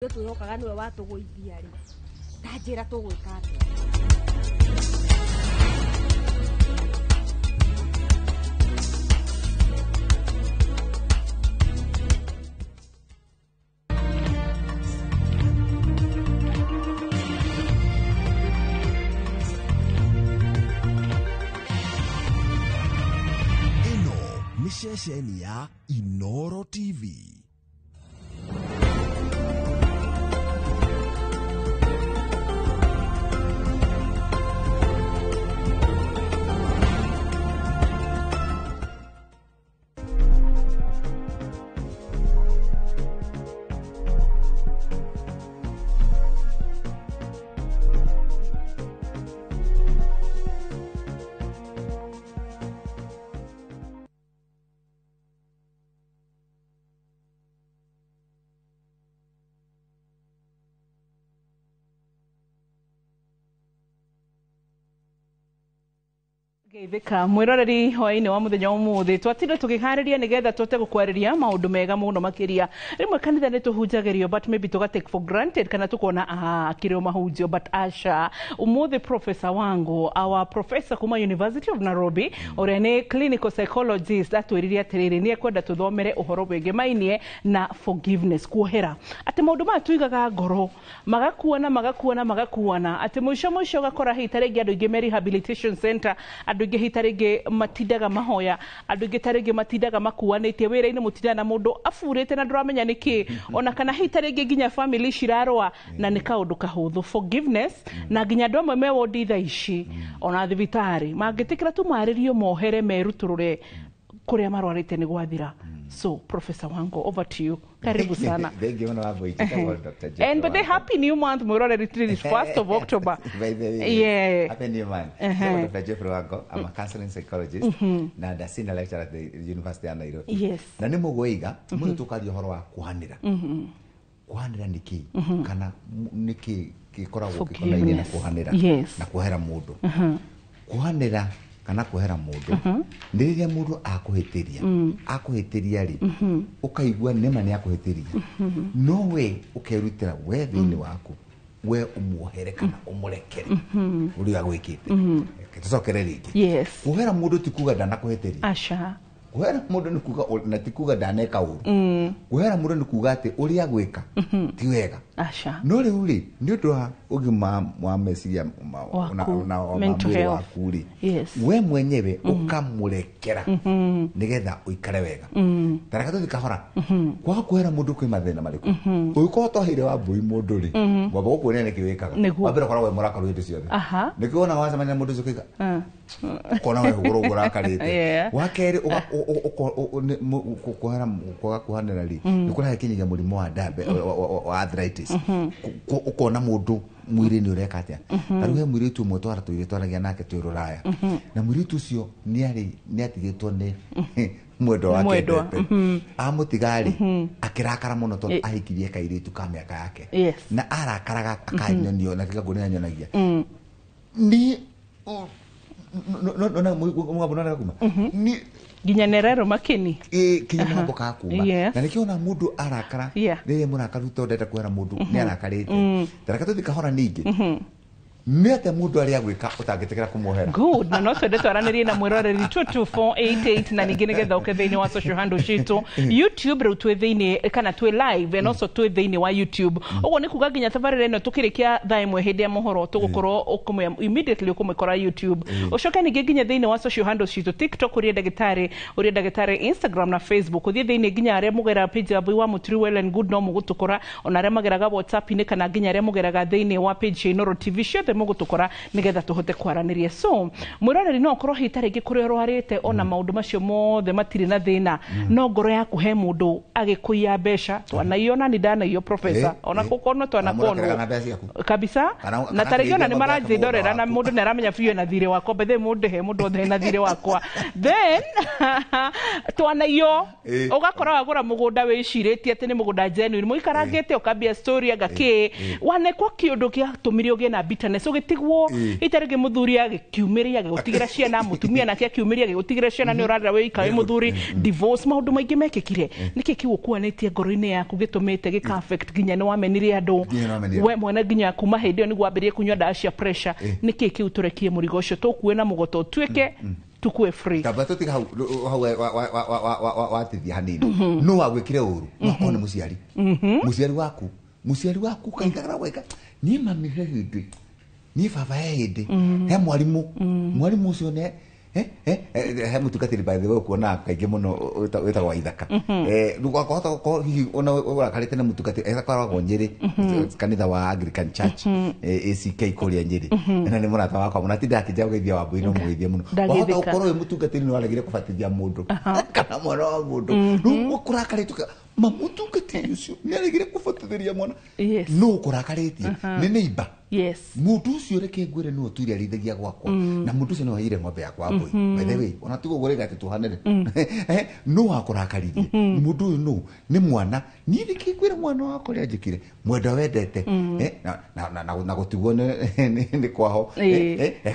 Twĩhokaga nĩwe watũgũithia rĩ, ta njĩra tũgwĩka atĩa? Ĩno nĩ ceceni ya Inoro TV. Geithĩka mwĩroreri hwaĩ-inĩ wa mũthenya ũmũthĩ, twatinda tũkĩharĩria nĩgetha tũhote gũkwarĩria maũndũ mega mũno makĩria. Rĩmwe kanitha nĩ tũhunjagĩrio, but maybe tũga take for granted kana tũkona akĩrĩ o mahunjio, but aca. Ũmũthĩ Professor Wangu, our professor kuma University of Nairobi, ũrĩa nĩ clinical psychologist, atwĩrire atĩrĩrĩ, nĩ ekwenda tũthomere ũhoro wĩgĩmainie na forgiveness, kuohera, atĩ maũndũ maya tuigaga ngoro magakuana magakuana magakuana, atĩ mũico mũico ũgakora hihi ta rĩngĩ andũ aingĩ me rehabilitation center, andũ aingĩ hihi ta rĩngĩ matindaga mahoya, andũ aingĩ ta rĩngĩ matindaga makuanĩtie wĩra-inĩ, mũtindaga na mũndũ aburĩte na ndũramenya nĩkĩ, ona kana hihi ta rĩngĩ nginya family cirarũa na nĩ kaũndũ kahũthũ, forgiveness. Na nginya andũ amwe me wondi thaa ici ona thibitarĩ mangĩtĩkĩra tu marĩrio, mohere, merutũrũre kũrĩa marwarĩte, nĩ gwathira. So Professor Wango, over to you, karibu sana. Thank you, Honorable Njĩtagwo Dr. Jeffrey And but the Wango. Happy new month mwĩroreri, today is 1st of October. By the way, Happy new month. So, Dr. Jeffrey Wango, I'm a counseling psychologist na and a senior lecturer at the University of Nairobi. Na nĩ mũgwĩiga mũthĩ tũkaria ũhoro wa kuhanĩra. Kuhanĩra nĩ kĩ? Kana nĩ kĩ gĩkoragwo gĩkonainie na Forgiveness. kuhanĩra na kuohera mũndũ? Kuhanĩra kana kuohera mũndũ nĩ rĩrĩa mũndũ akũhĩtĩria, akũhĩtĩria rĩ, ũkaigua nĩma nĩ akũhĩtĩria, no we ũkerutĩra we thĩinĩ waku we ũmuohere kana ũmũrekere ũrĩa agwĩkĩte. Reke tũcokere rĩngĩ. Kuohera mũndũ ti kuga ndanakũhĩtĩria. Aca. Kuohera mũndũ nĩ kuga na ti kuga ndaneka ũru. Kuohera mũndũ nĩ kuga atĩ ũrĩa agwĩka ti wega, Aca. no rĩu rĩ, nĩ ũndũ wa ũgima wa meciria Waku, na wa mental mwĩrĩ health. waku rĩ, we mwenyewe ũkamũrekera nĩgetha ũikare wega. Ta reke tũthiĩ kahora. Kwaga kuohera mũndũ kwĩ mathĩna marĩkũ? Ũngĩkorwo toheire wa mbũi mũndũ rĩ, ngwamba gũkuonia nĩkĩ wĩkaga. Wambere ũkoragwo wĩ mũrakaru hĩndĩ ciothe. Nĩkĩo wonaga wacemania na mũndũ ũcio ũkaiga ũkona we hũgũrũ ũguo ũrakarĩte. Wa kerĩ, kuohera, kwaga kuohanĩra rĩ, nĩ kũrehe kinyagia mũrimũ wa wa arthritis. Ũkona mũndũ mwĩrĩ nĩ ũreka atĩa. Ta rĩu he mũirĩtu ũmwe twaratũire twaragia nake twĩ rũraya, na mũirĩtu ũcio nĩ atigĩtwo nĩ mwendwa wake. Mwendwa. Endete amũtiga rĩ, akĩrakara mũno tondũ ahikirie kairĩtu ka mĩaka yake. Na arakaraga akanyonio na kĩgangũ nĩ anyonagia ni mũgambo nĩ kuma ni Nginya nerero makini. Ĩ, kinya mũgambo ka kuma. Na nĩkĩo ona mũndũ arakara, rĩrĩa mũrakaru tondũ ndenda kwĩra mũndũ nĩ arakarĩte. Tareke tũthiĩ kahora ningĩ. Nĩ atĩa mũndũ arĩa agwĩka ũtangĩtĩkĩra kũmuohera? Good, na no twende twaranĩrie na mwĩroreri 22488, na ningĩ nĩgetha ũke thĩinĩ wa social handle citũ, YouTube rĩu twĩ thĩinĩ kana twĩ live, and also twĩ thĩinĩ wa YouTube. Ũguo nĩ kuga nginya tabarĩra ĩno tũkĩrĩkia thaa 1 hĩndĩ ya mohoro, tũgũkorwo immediately ũkũmĩkora YouTube. Ũcoke ningĩ nginya thĩinĩ wa social handle citũ, TikTok ũrĩa ndagĩtarĩ, ũrĩa ndagĩtarĩ, Instagram na Facebook. Ũthiĩ thĩinĩ nginya arĩa mũgeraga page ya Mbui wa Mũturi, well and good, no mũgũtũkora, ona arĩa mageraga WhatsApp-inĩ kana nginya arĩa mũgeraga thĩinĩ wa page ya Inooro TV, ciothe mũgũtũkora nĩgetha tũhote kwaranĩria. So mwĩroreri, no ũkorwo hihi ta rĩngĩ kũrĩa ũrwarĩte, ona maũndũ macio mothe matirĩ na thĩna, no ngoro yaku he mũndũ agĩkũiya mbeca. Twanaiywo, nani ndanaiywo, professor, ona gũkorwo twanakonwo. Mũrakerega na mbeca ciaku. Kabisa. Na Kana tarĩngĩ ona nĩ kĩrĩithia ng'ombe yake maranjĩndorera na mũgũnda. Mũndũ nĩ aramenya biũ ena thirĩ wakwa bethe mũndũ he mũndũ othe ena thirĩ wakwa, then twanaiywo. Ũgakora wagũra mũgũnda wĩcirĩtie atĩ nĩ mũgũnda genuine, mũikarangĩte ũkambia story anga kĩ wanekwo kĩũndũ gĩatũmire ũgĩe na bitterness. Forgiveness ũgĩtigwo ita rĩngĩ mũthuri agĩkiumĩria agĩgũtigĩra ciana, mũtumia nake akiumĩria agĩgũtigĩra ciana, nĩ ũrarĩra wĩ ika wĩ mũthuri, divorce, maũndũ maingĩ mekĩkire. Nĩkĩ kĩu ũkuanĩtie ngoro-inĩ yaku gĩtũmĩte gĩka affect nginya nĩ wamenire andũ? Nginya nĩ wamenire. We mwene nginya kuma hĩndĩ ĩyo nĩguo wambĩrĩrie kunyua ndawa cia pressure. Nĩkĩ kĩu tũrekie mũrigo ũcio tũkue na mũgoto ũtuĩke tukue free? Tamba tũtiga hau hau watithia hanini. No wagwĩkire ũru, no akorwo nĩ mũciari, mũciari waku kaigagara wega. Niĩ mami he hĩndĩ, niĩ baba he hĩndĩ, he mwarimũ ũcio nĩ he mũtungatĩri, by the way, ũkuona kaingĩ mũno wĩtagwo Waithaka. Wakahota gũkorwo hihi ona ũrakarĩte na mũtungatĩri akoragwo Nyĩrĩ, kanitha wa Anglican Church, ACK kũrĩa Nyĩrĩ, na nĩ mũrata wakwa mũno, atinda akĩnja gũgeithia Wambui, no mũgeithie mũno. Wahota Ndagĩthĩka. gũkorwo wĩ mũtungatĩri nĩ waregire kũbatithia mũndũ kana mwana wa mũndũ, rĩu ũkũrakarĩte ma mũtungatĩri ũcio nĩ aregire kũbatithĩria mwana. No ũkũrakarĩtie nĩ neighbor. Mũndũ ũcio, reke ngwĩre, nĩwe ũtũire arĩithagia gwakwa, na mũndũ ũcio nĩwe waiyire ng'ombe yakwa mbũi, by the way, ona tigo ũguo rĩga atĩ tũhanĩre. No wakũrakaririe mũndũ ũyũ, no nĩ mwana. Niĩ reke ngwĩre, mwana wakwa ũrĩa anjĩkire, mwendwa wendete, na gũtigwo nĩ kwaho.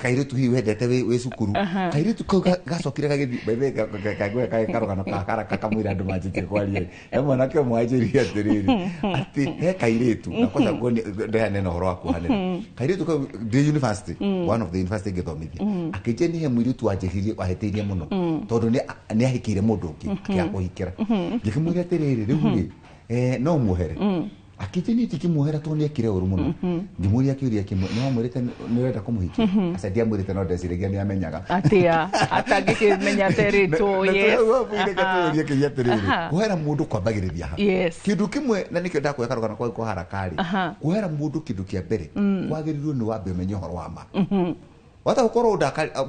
Kairĩtu hihi wendete wĩ cukuru, kairĩtu kau gacokire gagĩthiĩ, by the way, kangwĩra karũgano karaka kamwĩra andũ manjĩtie kwaria. He mwanake ũmwe wanjĩrire atĩrĩrĩ, atĩ he kairĩtu, na kwaca ndeane na ũhoro wa kuohanĩra, kairĩtu kau ndĩ university, one of the university ngĩthomithia, akĩnjia nĩ he mũirĩtu wanjĩhirie, wahĩtĩirie mũno tondũ nĩ ahĩkĩire mũndũ ũngĩ, akĩaga kũhikĩra. Ngĩkĩmwĩra atĩrĩrĩ, rĩu rĩ, no muohere? Akĩnjia niĩ ndingĩmuohera tondũ nĩ ekire ũru mũno. Ngĩmũria kĩũria kĩmwe, nĩ wamwĩrĩte nĩ ũrenda kũmũhikia? Aca, ndiamwĩrĩte, no ndeciragia nĩ amenyaga. Atia atangĩkĩmenya aterĩtwo? Yes. Kĩria atĩrĩrĩ, kuohera mũndũ kwambagĩrĩria ha? Kĩndũ kĩmwe, na nĩkĩo ndakũhe karũgano kwa kwa haraka rĩ, kuohera mũndũ, kĩndũ kĩa mbere kwagĩrĩirwo nĩ wambe ũmenye ũhoro wa ma. Wata gũkorwo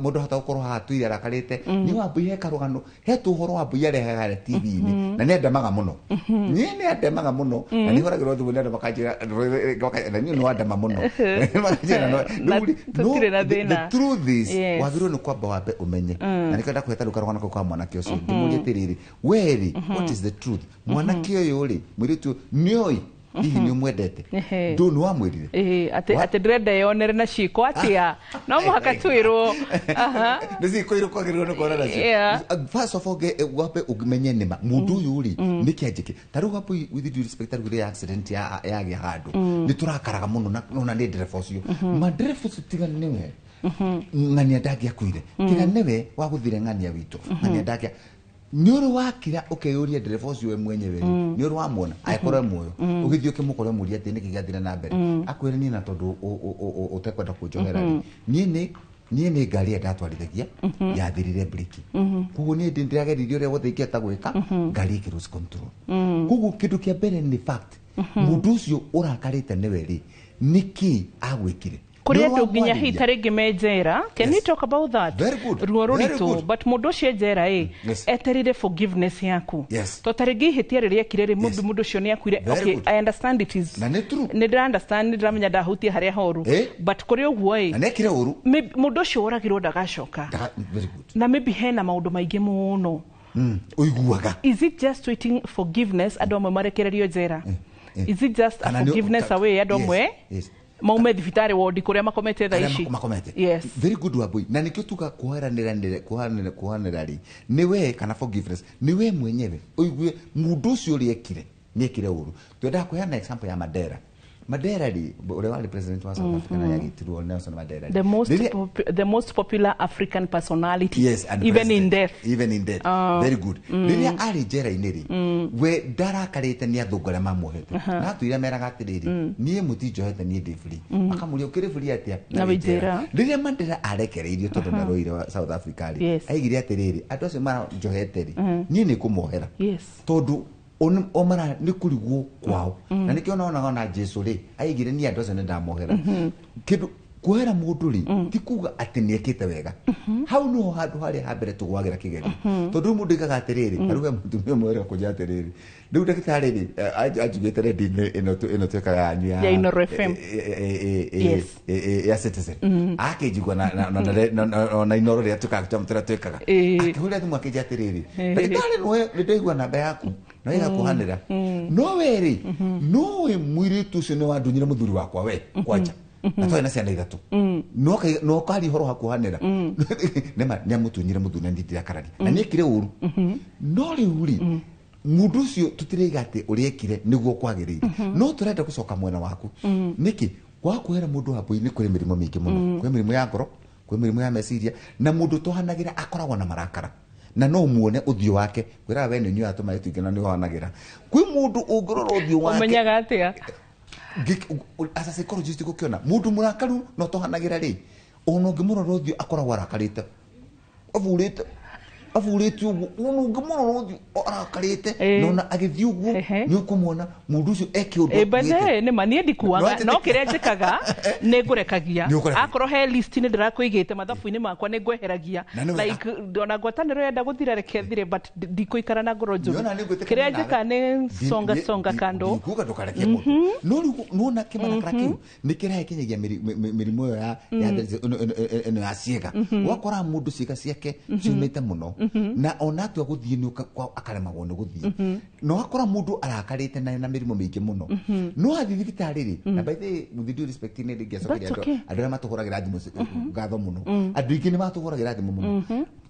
mũndũ hata gũkorwo haha tuire arakarĩte nĩ Wambui, he karũgano he tũhoro Wambui arehaga TV-inĩ, na nĩ andemaga mũno, niĩ nĩ andemaga mũno, na nĩ hũragĩrwo thimũ nĩ andũ makanjĩra, na niĩ nĩ wandema mũno. Makanjĩra Na rĩu rĩ, tũtirĩ na the thĩna. Truth is, wagĩrĩirwo nĩ kwamba wambe ũmenye, na nĩkĩo ndakũhe tarĩu karũgano kau ka mwanake ũcio. Ngĩmũria atĩrĩrĩ, we rĩ, what is the truth? Mwanake ũyũ rĩ, mũirĩtu ũyũ, nĩoĩ hihi nĩ ũmwendete? Ndũ nĩ wamwĩrire? Ĩĩ, atĩ ndĩrenda eyonere na ciĩko. Atĩa no mũhaka twĩrwo? Aha. Nĩ ciĩko irĩkũ kwagĩrĩirwo nĩ kuona nacio? First of all, wambe ũmenye nĩma mũndũ ũyũ rĩ, nĩkĩ anjĩke. Ta rĩu Wambui, with due respect, ta rĩu rĩrĩa accident yagĩa handũ, nĩ tũrakaraga mũno, na ona nĩ ndereba ũcio, ma ndereba ũcio, tiga nĩwe ng'ania ndangĩakuire, tiga nĩwe wagũthire ng'ania witũ, ng'ania ndangĩa. Nĩ ũrĩ wakira ũkeyũria ndereba ũcio we mwenyewe rĩ, nĩ ũrĩ wamwona angĩkorwo e muoyo, ũgĩthiĩ ũkĩmũkora ũmũrie atĩ nĩkĩ gĩathire na mbere, akwĩre niĩ na tondũ ũtekwenda kũnjohera rĩ, niĩ nĩ ngari ĩrĩa ndatwarithagia yathirire breki, koguo niĩ ndĩrageririe ũrĩa wothe ingĩhota gwĩka, ngari ĩkĩ lose control. Koguo kĩndũ kĩa mbere nĩ fact, mũndũ ũcio ũrakarĩte nĩwe rĩ, nĩkĩ agwĩkire? Kũrĩ Nĩ andũ nginya ũramwarĩria? hihi ta rĩngĩ me njera. Can we talk about that? Very good. Ruo Very rũritũ, good. but mũndũ ũcio e njera ĩ, eterire forgiveness yaku. To ta rĩngĩ ihĩtia rĩrĩa ekire rĩ, mũndũ ũcio nĩ akuire. Very Okay, good. I understand it is Na nĩ true. nĩ ndĩra understand, nĩ ndĩramenya ndahutia harĩa horu, but kũrĩ ũguo ĩ, Na nĩekire ũru. Maybe mũndũ ũcio woragirwo ndagacoka. Very good. Na maybe hena maũndũ maingĩ mũno. Ũiguaga. Is it just waiting forgiveness andũ amwe marekererio njera? Is it just a Kana forgiveness away andũ amwe maume thibitarĩ wondi kũrĩa makomete thaa Arĩa ici? makomete. Very good, Wambui. Na nikio tuga kuoheranĩra, kuohanĩra rĩ, nĩ we kana forgiveness nĩ we mwenyewe ũigue mũndũ ũcio ũrĩa ekire nĩ ekire ũru. Twendaga kũheana example ya Mandela. Mandela rĩ, ũrĩa warĩ president wa South Africa na nĩagĩtirwo Nelson Mandela rĩ. The most the most popular African personality, Yes, and even in president. death. Even in death. Very good. Rĩrĩa arĩ njera-inĩ rĩ, we ndarakarĩte nĩ athũngũ arĩa mamuohete, na atũire meraga atĩrĩrĩ, niĩ mũtinjohete, niĩ ndĩ free. Makamũria, ũkĩrĩ free atĩa Na wĩ wĩ njera? Rĩrĩa Mandela arekereirio tondũ ndaroire wa South Africa rĩ, aigire atĩrĩrĩ, andũ acio maranjohete rĩ, niĩ nĩ kũmohera, tondũ o mara nĩ kũrigwo kwao. Na nĩkĩo onaga ona Jesu rĩ, aigire niĩ andũ acio nĩ ndamohera. Kĩndũ kuohera mũndũ rĩ, ti kuga atĩ nĩ ekĩte wega. Hau niho handũ harĩa ha mbere tũgwagĩra kĩgerio, tondũ rĩu mũndũ aigaga atĩrĩrĩ, tarĩu he mũtumia ũmwe ũrĩa kũnjĩra atĩrĩrĩ, rĩu ndagĩtarĩ rĩ, anjugĩte redio-inĩ ĩno twĩkaga yanyu ya Ya Inooro FM. Ya Citizen, akĩnjigua na Inooro rĩrĩa twĩkaga tũrĩa twĩkaga, akĩhũrĩra thimũ akĩnjĩra atĩrĩrĩ, ndagĩtarĩ, nĩwe nĩ ndaigua namba yaku na wĩga kuohanĩra, no we rĩ, nowe mũirĩtu ũcio nĩ wandunyire mũthuri wakwa we kwanja. Na twarĩ na ciana ithatũ, no karia ũhoro wa kuohanĩra, nĩma nĩamũtunyire mũthuri na niĩ ndirakararia na nĩekire ũru. No rĩu rĩ, mũndũ ũcio tũtiraiga atĩ ũrĩa ekire nĩguo kwagĩrĩire, no tũrenda gũcoka mwena waku. Nĩkĩ kwaga kuohera mũndũ wa mbũi? Nĩ kũrĩ mĩrimũ mĩingĩ mũno. Kwĩ mĩrimũ ya ngoro, kwĩ mĩrimũ ya meciria, na mũndũ tohanagĩra akoragwo na marakara na no muone ũthiũ wake. Kwĩraga we nĩ ũnyuaga tũmaĩ tũingĩ na nĩ ũhanagĩra. Kwĩ mũndũ ũngĩrora ũthiũ wake. Ũmenyaga atĩa? As a psychologist, gũkĩona mũndũ mũrakaru no tohanagĩra rĩ, ona ũngĩmũrora ũthiũ akoragwo arakarĩte, aburĩte aburĩte ũguo. Ona ũngĩmũrora ũthiũ arakarĩte. Na ona agĩthiĩ ũguo, nĩ ũkũmuona mũndũ ũcio eke ũndũ Ĩ, by the akuĩte. way, nĩ ma niĩ ndikuaga. No No kĩrĩa njĩkaga nĩ ngũrekagia. Nĩ ũkũrekagia. Akorwo he list nĩ ndĩrakũigĩte mathabu-inĩ makwa, nĩ ngweheragia. Na nĩ wega. Like ona ngwatanĩro yenda gũthira, reke thire, but ndikũikara na ngoro njũru. Nĩona nĩ ngwĩtĩkania Kĩrĩa nawe. njĩkaga nĩ songa songa kando. Ndikuga ndũkareke mũndũ, no rĩu nona kĩmarakara kĩu nĩ kĩrahe kinyagia mĩrimũ ĩyo ya ĩno ya ciĩga. Ũgakora mũndũ ciĩga ciake ciumĩte mũno, na ona atua gũthiĩ nĩ akaremagwo nĩ gũthiĩ, na ũgakora mũndũ arakarĩte na mĩrimũ mĩingĩ mũno. No athiĩ thibitarĩ rĩ, na by the way, with due respect, nĩ ndingĩacokeria That's okay. andũ arĩa matũhũragĩra thimũ ngatho mũno. Andũ aingĩ nĩ matũhũragĩra thimũ mũno.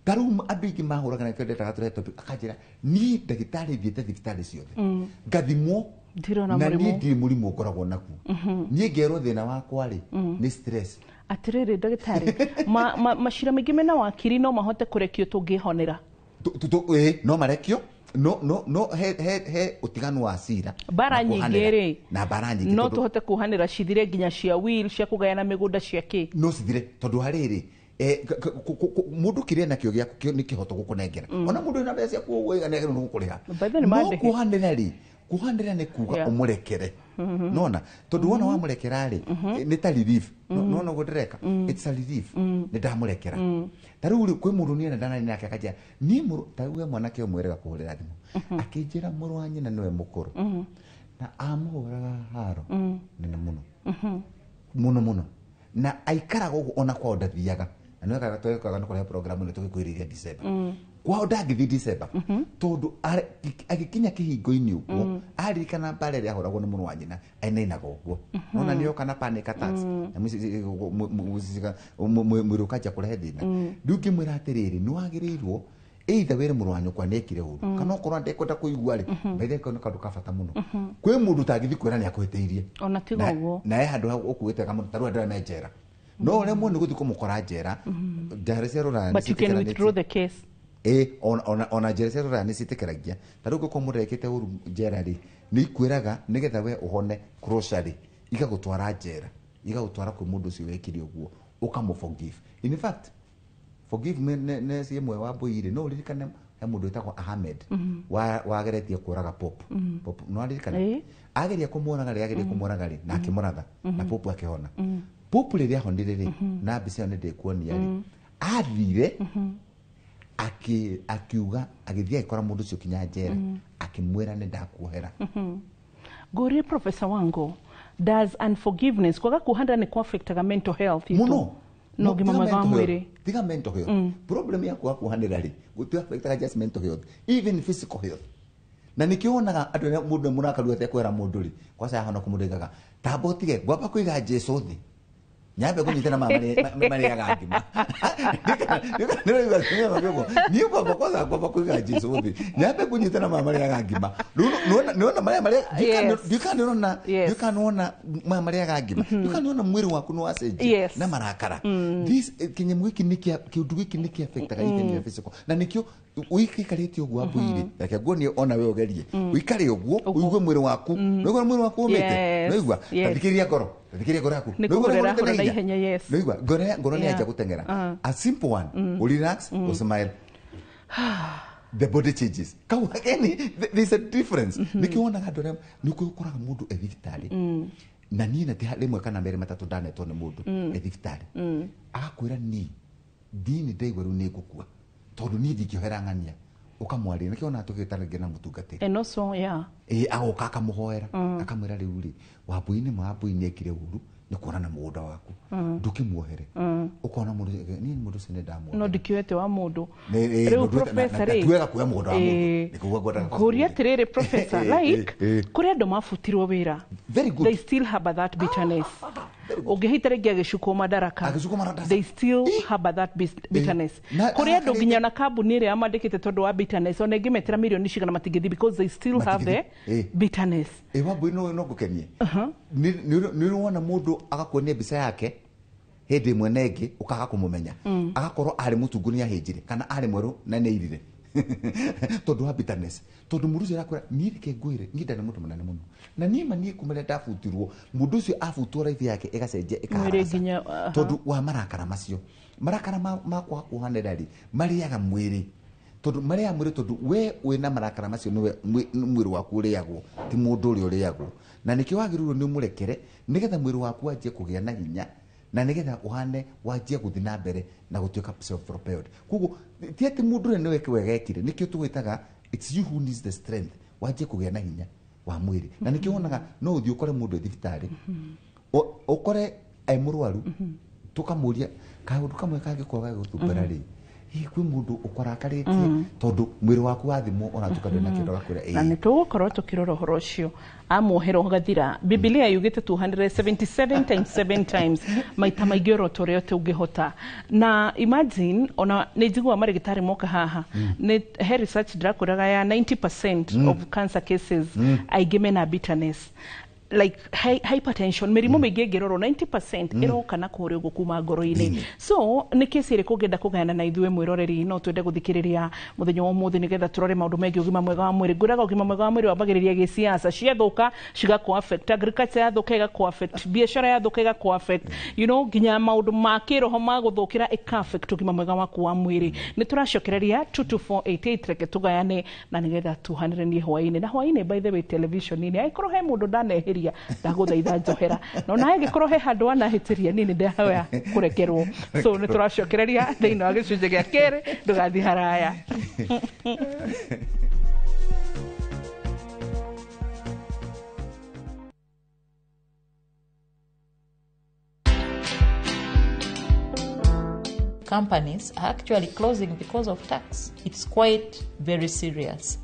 Ta rĩu andũ aingĩ mahũragĩra, nĩkĩo ndetaga tũrehe topic, akanjĩra, niĩ ndagĩtarĩ thiĩte thibitarĩ ciothe ngathimwo Ndirona na mũrimũ. Niĩ ndirĩ mũrimũ ngoragwo naguo. Niĩ ngerwo thĩna wakwa rĩ nĩ stress. Atĩrĩrĩ ndagĩtarĩ, macira maingĩ mena wakiri no mahote kũrekio tũngĩhonera? Ĩĩ, no marekio, no he ũtiganu wa cira Mbara na nyingĩ kuohanĩra. rĩ, Na mbara nyingĩ no tondũ tũhote kuohanĩra cithire, nginya cia will, cia kũgayana mĩgũnda, cia kĩ? No cithire, tondũ harĩrĩ mũndũ kĩrĩa nakĩo gĩaku kĩo nĩ kĩhoto gũkũnengera. Ona mũndũ wĩna mbeca ciaku ũguo nĩ gũkũrĩha. By the way, nĩ No mandĩhe. kuohanĩra rĩ, kuohanĩra nĩ kuga ũmũrekere, nona tondũ wona wamũrekera rĩ, nĩ ta relief. Nona ũguo ndĩreka, it's a relief, nĩ ndamũrekera. Ta rĩu rĩ, kwĩ mũndũ niĩ ndanarĩ nake akanjĩra niĩ mũrũ, ta rĩu he mwanake ũmwe erega kũhũrĩra thimũ akĩnjĩra mũrũ wa nyina nĩwe mũkũrũ na amũhũraga haro nene mũno mũno mũno, na aikaraga ũguo ona kwao ndathiaga. Na nĩwekaga twekaga nĩ kũrehe program ĩno tũgĩkwĩrĩria December, kwao ndangĩthiĩ December tondũ agĩkinya kĩhingo-inĩ ũguo aririkana mbara ĩrĩa ahũragwo nĩ mũrũ wa nyina, ainainaga ũguo. Nona nĩoka na panic attacks na mwĩrĩ ũkanjia kũrehe thĩna. Rĩu ngĩmwĩra atĩrĩrĩ, nĩ wagĩrĩirwo either wĩre mũrũ wa nyũkwa nĩekire ũru, kana okorwo ndekwenda kũigua rĩ, by the way, kau nĩ kaũndũ ka bata mũno. Kwĩ mũndũ ũtangĩthiĩ kwĩra nĩ akũhĩtĩirie. Ona tiga ũguo. Na he handũ ũkuĩte kamũndũ ta rĩu andũ arĩa me njera, no ũremwo nĩ gũthiĩ kũmũkora njera. Njera cia rũraya nĩ But you can ciĩtĩkĩranĩtie. withdraw the case. Ĩ, ona njera cia rũraya nĩ ciĩtĩkĩragia. Ta rĩu ũngĩkorwo mũndũ ekĩte ũru njera rĩ, nĩ ikwĩraga nĩgetha we ũhone closure rĩ, igagũtwara njera, igagũtwara kwĩ mũndũ ũcio wekire ũguo, ũkamũ forgive. In fact, forgiveness ĩmwe wa mbũi rĩ, no ũririkane he mũndũ wĩtagwo Ahmed wageretie kũraga Pope. Pope no aririkana? Ĩ. Ageria kũmũraga rĩ, ageria kũmũraga rĩ, na akĩmũratha, na Pope akĩhona. Pope rĩrĩa ahonire rĩ, na mbica ĩyo nĩ ndĩkuonia rĩ, athire akiuga, agĩthiĩ agĩkora mũndũ ũcio kinya njera, akĩmwĩra nĩ ndakuohera. Ngũrie Professor Wango, does unforgiveness, kwaga kuohanĩra, nĩ kuaffectaga mental health itũ Mũno. na ũgima Tiga mwega wa mental health. mwĩrĩ? Tiga mental health. Problem ya kwaga kuohanĩra rĩ, gũti affectaga just mental health, even physical health. Na nĩkĩo wonaga andũ arĩa mũndũ mũrakaru atekwĩra mũndũ rĩ, kwaca yahona kũmũndũ aigaga tamba ũtige ngwamba kũiga Jesu thĩ nyambe kũnyitana maya marĩaga ngima. Niĩ ngwamba kwanza ngwamba kũiga Jesu thĩ nyambe kũnyitana maya marĩaga ngima. Rĩu nĩwona marĩa marĩa ndiũĩ kana nĩũrona, ndiũĩ kana nĩwona maya marĩaga ngima, ndiũĩ kana nĩwona mwĩrĩ waku nĩ wacenjia na marakara. This kĩnyamũ gĩkĩ nĩ kĩa kĩũndũ gĩkĩ nĩ kĩa affectaga even your physical, na nĩkĩo ũikarĩte ũguo wambũire. Reke nguonie, ona we ũgerie ũikare ũguo ũigue mwĩrĩ waku. Nĩwaigua mwĩrĩ waku ũmĩte? Nĩwaigua? Tathikĩrĩria ngoro, tathikĩrĩria ngoro yaku. Nĩ Nĩwaigua kũhũrĩra ũrĩa hũra ũhũrĩte na ihenya, yes. Nĩwaigua ngoro nĩ yanjia gũteng'era? A simple one, urelax, usmile, the body changes. Kau again, there's a difference. Nĩkĩo wonaga andũ arĩa nĩkĩo ũkoraga mũndũ e thibitarĩ, na niĩ na ti rĩmwe kana merĩ matatũ ndanetwo nĩ mũndũ e thibitarĩ agakwĩra, niĩ ndini ndaigua rĩu nĩ ngũkua tondũ niĩ ndingĩohera ng'ania. Ũkamwarĩria, nĩkĩo wonaga tũgĩtana na mũtungatĩri. And also, yeah. Ĩ, agoka akamũhoera, akamwĩra rĩu rĩ, wambui nĩ wambui nĩ ekire ũru nĩ kuona na mũgũnda waku ndũkĩmuohere. Ũkona mũndũ, niĩ mũndũ ũcio nĩ ndamuohera. No ndikĩoete wa mũndũ. Rĩu Rĩu professor rĩ, tuwega kuoya mũgũnda wa mũndũ nĩkuo ngwendaga. Ngũria atĩrĩrĩ professor, like kũrĩ andũ mabutirwo wĩra, Very good. they still have that bitterness. Ũngĩhita rĩngĩ agĩcukwo madaraka, Agĩcukwo madaraka. they still have that bitterness. Kũrĩ andũ nginya na kambuni ĩrĩa yamandĩkĩte tondũ wa bitterness, ona ĩngĩmetĩra mirioni cigana matingĩthiĩ because they still have the Matingĩthiĩ. Bitterness. Ĩ Wambui, no ngũkenie. Nĩ wona mũndũ agakuonia mbica yake hĩndĩ ĩmwe na ĩngĩ ũkaga kũmũmenya, agakorwo arĩ mũtungu nĩ ahĩnjire kana arĩ mwerũ na nĩ airire tondũ wa bitterness, tondũ mũndũ ũcio arakwĩra, niĩ reke ngwĩre, niĩ ndarĩ mũndũ mũnene mũno na niĩ ma niĩ kuma rĩrĩa ndabutirwo. Mũndũ ũcio abutwo, life yake ĩgacenjia, Mwĩrĩ ĩkaharaca nginya, aha. tondũ wa marakara macio. Marakara ma kwaga kuohanĩra rĩ, marĩaga mwĩrĩ, tondũ marĩaga mwĩrĩ tondũ we wĩna marakara macio nĩwe mwĩrĩ waku ũrĩagwo, ti mũndũ ũrĩa ũrĩagwo. Na nĩkĩo wagĩrĩirwo nĩ ũmũrekere nĩgetha mwĩrĩ waku wanjie kũgĩa na hinya na nĩgetha ũhane wanjie gũthiĩ na mbere na gũtuĩka self propelled. Koguo ti atĩ mũndũ ũrĩa nĩwe wega ekire. Nĩkĩo tũgwĩtaga it's you who needs the strength, wanjie kũgĩa na hinya wa mwĩrĩ. Na nĩkĩo wonaga no ũthiĩ ũkore mũndũ e thibitarĩ, ũkore e mũrwaru, tũkamũria kaũndũ kamwe kangĩkorwo gagĩgũthumbũra rĩ, hihi kwĩ mũndũ ũkũrakarĩtie, tondũ mwĩrĩ waku wathimwo ũratuĩka ndũrĩ na kĩndũ, agakwĩra Na nĩ ĩĩ. Tũgũkorwo tũkĩrora ũhoro ũcio amuohera ũgathira. Bibilia yugĩte 277 times 7 times, maita maingĩ oro ta ũrĩa tũngĩhota. Na imagine, ona nĩ njiguaga marĩgĩtarĩ moka haha, nĩ he research ndĩrakwĩraga ya 90% of cancer cases, aingĩ mena bitterness, like hypertension, mĩrimũ mĩingĩ ĩngĩrorwo 90% ĩroka na kũrĩa ũguo kuma ngoro-inĩ. So nĩ kesi ĩrĩkũ ũngĩenda kũgayana na ithuĩ mwĩroreri? No twende gũthikĩrĩria mũthenya wa ũmũthĩ nĩgetha tũrore maũndũ megiĩ ũgima mwega wa mwĩrĩ. Ngwĩraga ũgima mwega wa mwĩrĩ wambagĩrĩria gĩciaca, ciathũka cigakũ affect agriculture, yathũka ĩgakũ affect biacara, yathũka ĩgakũ affect nginya maũndũ ma kĩroho magũthũkĩra ĩka affect ũgima mwega waku wa mwĩrĩ. Nĩ tũracokereria 22488, reke tũgayane na nĩgetha tuhanĩrĩrie hwaĩ-inĩ na hwaĩ-inĩ. By the way, television-inĩ angĩkorwo he mũndũ ndanehĩria, ndagũthaitha njohera, na ona angĩkorwo he handũ wanahĩtĩria, niĩ nĩ ndahoya kũrekerwo. So nĩ tũracokereria thĩinĩ wa gĩcunjĩ gĩa kerĩ, ndũgathiĩ haraya. Companies are actually closing because of tax. It's quite very serious.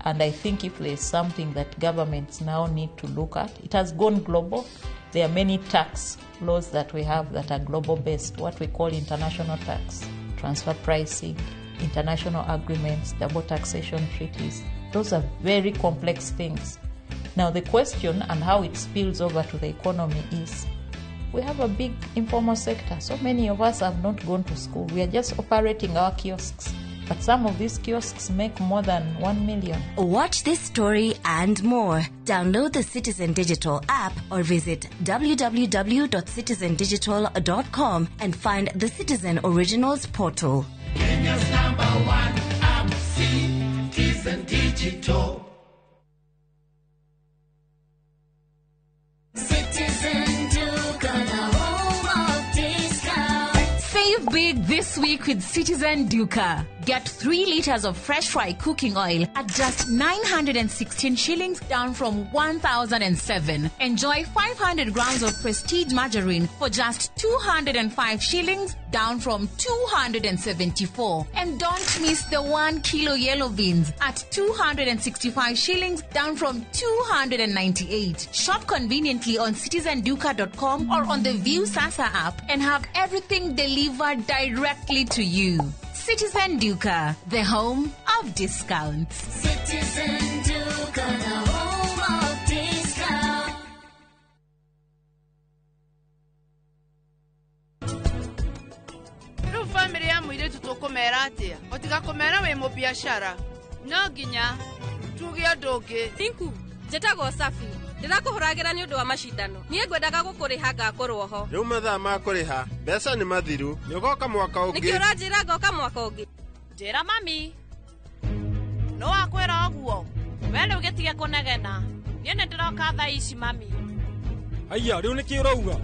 And I think if there's something that governments now need to look at, it has gone global. There are many tax laws that we have that are global based, what we call international tax, transfer pricing, international agreements, double taxation treaties. Those are very complex things. Now, the question and how it spills over to the economy is we have a big informal sector. So many of us have not gone to school. We are just operating our kiosks. But some of these kiosks make more than 1 million. Watch this story and more. Download the Citizen Digital app or visit www.citizendigital.com and find the Citizen Originals portal. Kenya's number one app, Citizen Digital. Citizen Duka, the home of discount. Save big this week with Citizen Duka. Get 3 liters of fresh fry cooking oil at just 916 shillings, down from 1,007. Enjoy 500 grams of Prestige margarine for just 205 shillings, down from 274. And don't miss the 1 kilo yellow beans at 265 shillings, down from 298. Shop conveniently on citizenduka.com or on the View Sasa app and have everything delivered directly to you. Citizen Duka, the home of discounts. Citizen Duka, the home of discount. Rĩu bamĩrĩ ya mũirĩtu tũkũmera atĩa ũtiga kũmera wĩ mũbiacara? No nginya tuge ũndũ ũngĩ. Tinku, njĩtagwo Safi, ndĩrakũhũragĩra nĩ ũndũ wa macindano. Niĩ ngwendaga gũkũrĩha ngakorwo ho. Rĩu mathaa ma kũrĩha mbeca nĩ mathiru, nĩ ũgoka mwaka Nĩkĩ ũngĩ. ũranjĩra ngoka mwaka ũngĩ? Njĩra mami, no wakwĩra ũguo we rĩu gĩtige kũnegena, niĩ nĩ ndĩroka thaa ici mami. Aya, rĩu nĩkĩ ũrauga?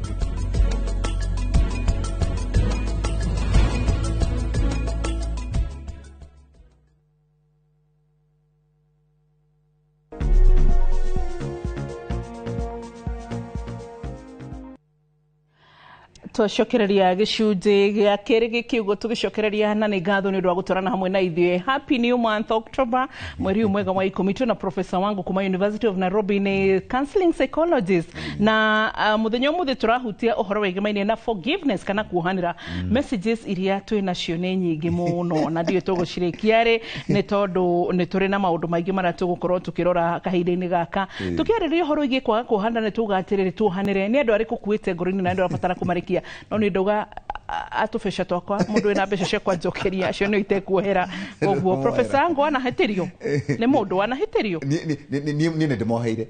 Twacokereria gĩcunjĩ gĩa kerĩ gĩkiugo tũgĩcokereria, na nĩ ngatho nĩ ũndũ wa gũtwarana hamwe na ithuĩ. Happy new month, October, mweri ũyũ mwega wa 10. Twĩna professor wangu kuma University of Nairobi, nĩ counseling psychologist, na mũthenya ũmũthĩ tũrahutia ũhoro wĩgĩmainie na forgiveness kana kuohanĩra. Messages iria twĩ nacio nĩ nyingĩ mũno na ndiũĩ tũgũcirĩkia rĩ, nĩ tondũ nĩ tũrĩ na maũndũ maingĩ marĩa tũgũkorwo tũkĩrora kahinda-inĩ gaka. Tũkĩarĩrĩria ũhoro wĩgiĩ kwaga kuohanĩra, nĩ tuga atĩrĩrĩ, tuohanĩre nĩ andũ arĩkũ kuĩte ngoro-inĩ na andũ arabatara kũmarĩkia? No nĩ ndauga atũbeca twakwa, mũndũ wĩna mbeca ciakwa njokeria, acio nĩ itekuohera. Koguo professor ngo anahĩtĩrio nĩ mũndũ wanahĩtĩrio. Niĩ nĩ ndĩmoheire.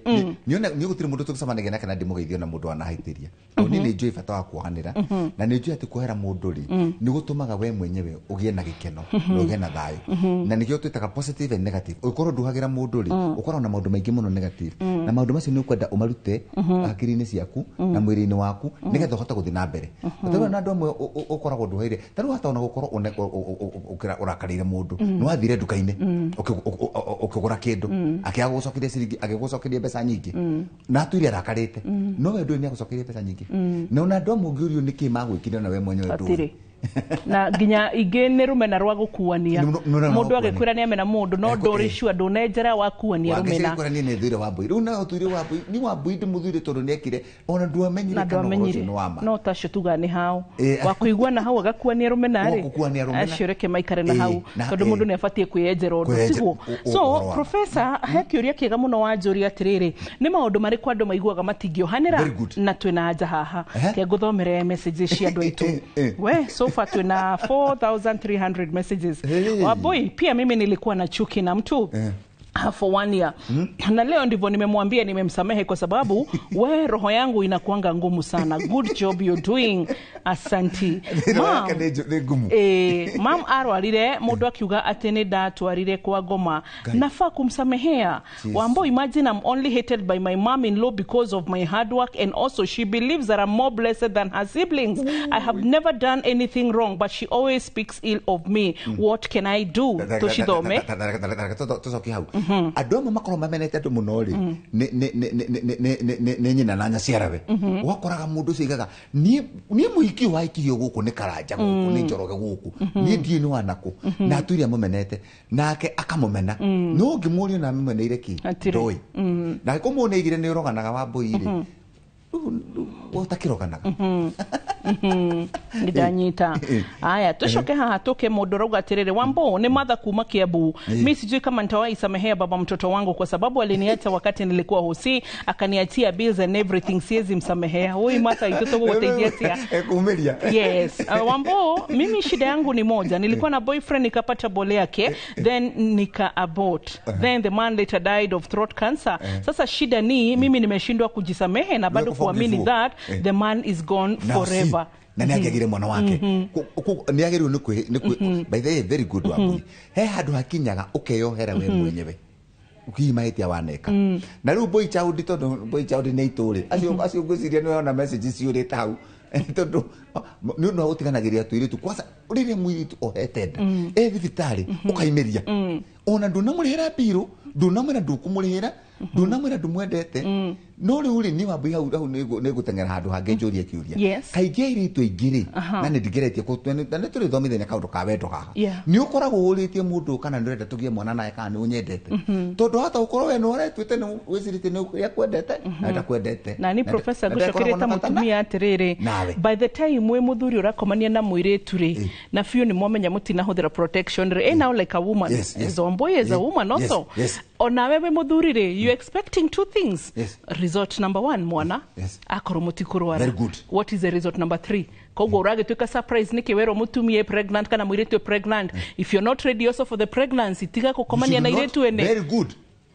Niĩ gũtirĩ mũndũ tũgĩcemanagia nake na ndĩmũgeithio na mũndũ wanahĩtĩria, tondũ niĩ nĩ njũĩ bata wa kuohanĩra, na nĩ njũĩ atĩ kuohera mũndũ rĩ, nĩ gũtũmaga we mwenyewe ũgĩe na gĩkeno na ũgĩe na thayũ, na nĩkĩo twĩtaga positive and negative. Ũngĩkorwo nduhagĩra mũndũ rĩ, ũkoragwo na maũndũ maingĩ mũno negative, na maũndũ macio nĩ ũkwenda ũmarute hakiri-inĩ ciaku na mwĩrĩ-inĩ waku nĩgetha ũhote gũthiĩ na mbere. Tondũ na andũ amwe ũkoragwo nduhaire, ta rĩu hata ona gũkorwo ũrakarĩire mũndũ, nĩ wathire nduka-inĩ ũkĩgũra kĩndũ, akĩaga gũgũcokeria ciringi, agĩgũcokeria mbeca nyingĩ, na atuire arakarĩte, no we ndũĩ nĩ agũcokeria mbeca nyingĩ. Na ona andũ amwe ũngĩũrio nĩkĩ magwĩkire, na we mwenyewe ndũĩ. Hatirĩ na nginya ingĩ nĩ rũmena rwa gũkuania. Nĩ rũmena rwa Mũndũ gũkuania. agĩkwĩra nĩ amena mũndũ, no ndũrĩ sure, ndũnenjera wakuania rũmena. Wangĩcira niĩ nĩ thũire Wambui, rĩu nawe ũtũire Wambui, ni Wambui ndĩmũthũire tondũ nĩekire, ona ndwamenyire Na kana ũhoro ũcio ndwamenyire nĩ wa ma. No tacio tuga nĩ hao wa kũiguana hau agakuania rũmena rĩ, Wa gũkuania rũmena. Acio reke maikare na hau, tondũ mũndũ nĩ abatiĩ kwĩyenjera ũndũ, tiguo? So ũhoro wa ma. Professor, he kĩũria kĩega mũno wanjũria atĩrĩrĩ, nĩ maũndũ marĩkũ andũ maiguaga matingĩohanĩra? Very good. Na twĩna anja haha. Ke ngũthomere messages cia andũ aitũ. We, so far twĩna 4300 messages. Hey. Waboi, pia mimi nilikuwa na chuki na mtu for one year, na leo ndivyo nimemwambia nimemsamehe, kwa sababu we roho yangu inakuanga ngumu sana. Good job you're doing, asanti. Roho Ma'am, yake nĩ ngumu. Mam arwarire mundu akiuga ati ni ndatwarire kwa ngoma, nafaa kumsamehea? Wambo, imagine I'm only hated by my mom in law because of my hard work, and also she believes that I'm more blessed than her siblings. I have never done anything wrong, but she always speaks ill of me. What can I do? Tucithome. Tũcokie hau. Andũ amwe makorwo mamenete andũ mũno rĩ, nĩ nyina na nyaciarawe. Ũgakoraga mũndũ ũcio aigaga, niĩ mũhiki ũyũ wahikirio gũkũ nĩ Karanja, gũkũ nĩ Njoroge, gũkũ niĩ ndiũĩ nĩ wanakũ, na atũire amũmenete nake akamũmena, no ũngĩmũria na amũmeneire kĩ, Hatirĩ. ndoĩ. Na angĩkorwo mũndũ nĩaigire nĩ ũroganaga, Wambũi rĩ, rĩu ũtakĩroganaga. Ndanyita. Aya, tucoke haha tuke mundu rauga atiriri, Wambo, ni Madha kuma Kiambu. Mi sijui kama nitawahi samehea baba mtoto wangu kwa sababu aliniacha wakati nilikuwa hosi, akaniachia bills and everything. Siwezi msamehea. Oi Martha, itoto gũgũteithia atia? Kuumiria. Yes. Wambo, mimi shida yangu ni moja. Nilikuwa na boyfriend, nikapata bole yake, then nika abort. Then the man later died of throat cancer. Sasa shida ni mimi nimeshindwa kujisamehe na bado Kuforgive. kuamini that the man is gone Now forever. see, na nä angĩagire mwana wake nä agä rä nä by the way, very good Wambui. He handå hakinyaga ũkeyohera we mwenyewe hihi mahĩtia waneka. Na rĩu boy child, tondũ boy child nĩ aitũ rĩ, acio ngwĩciria nĩ wona message ciũrĩte hau, tondũ nĩ ũndũ wa gũtiganagĩria tũirĩtu. Kwanza rĩrĩa mũirĩtu ohete nda e thibitarĩ, ũkaimĩria, ona ndũnamũrĩhĩra mbirũ, ndũnamwĩra ndũkũmũrĩhĩra, ndũnamwĩra ndũmwendete. No rĩu rĩ, niĩ Wambui, hau hau nĩ ngũteng'era handũ hangĩ njũrie kĩũria. Kaingĩ airĩtu aingĩ rĩ, na nĩ ndingeretie na nĩ tũrĩthomithania kaũndũ ka wendo haha, nĩ ũkoragwo ũrĩtie mũndũ kana nĩ ũrenda tũgĩe mwana naye kana nĩ ũnyendete, tondũ hata ũkorwo we nĩ ũretuĩte nĩ wĩcirĩtie nĩ akwendete na ndakwendete. Na ni professor, Na ndakoragwo ngũcokerie ta na bata mũtumia atĩrĩrĩ, Nawe. by the time wĩ mũthuri ũrakomania na mũirĩtu rĩ, na biũ nĩ mwamenya mũtinahũthĩra protection rĩ, now like a woman, as a boy, as a woman also, onawe wĩ mũthuri rĩ, you expecting two things. Result number one, mwana akorwo mũtikũrwara. Very good. What is the result number three? Koguo ũragĩtuĩka surprise nĩkĩ werwo mũtumia e pregnant kana mũirĩtu e pregnant? If you're not ready also for the pregnancy, tiga gũkomania na You should irĩtu not- ene. Very good,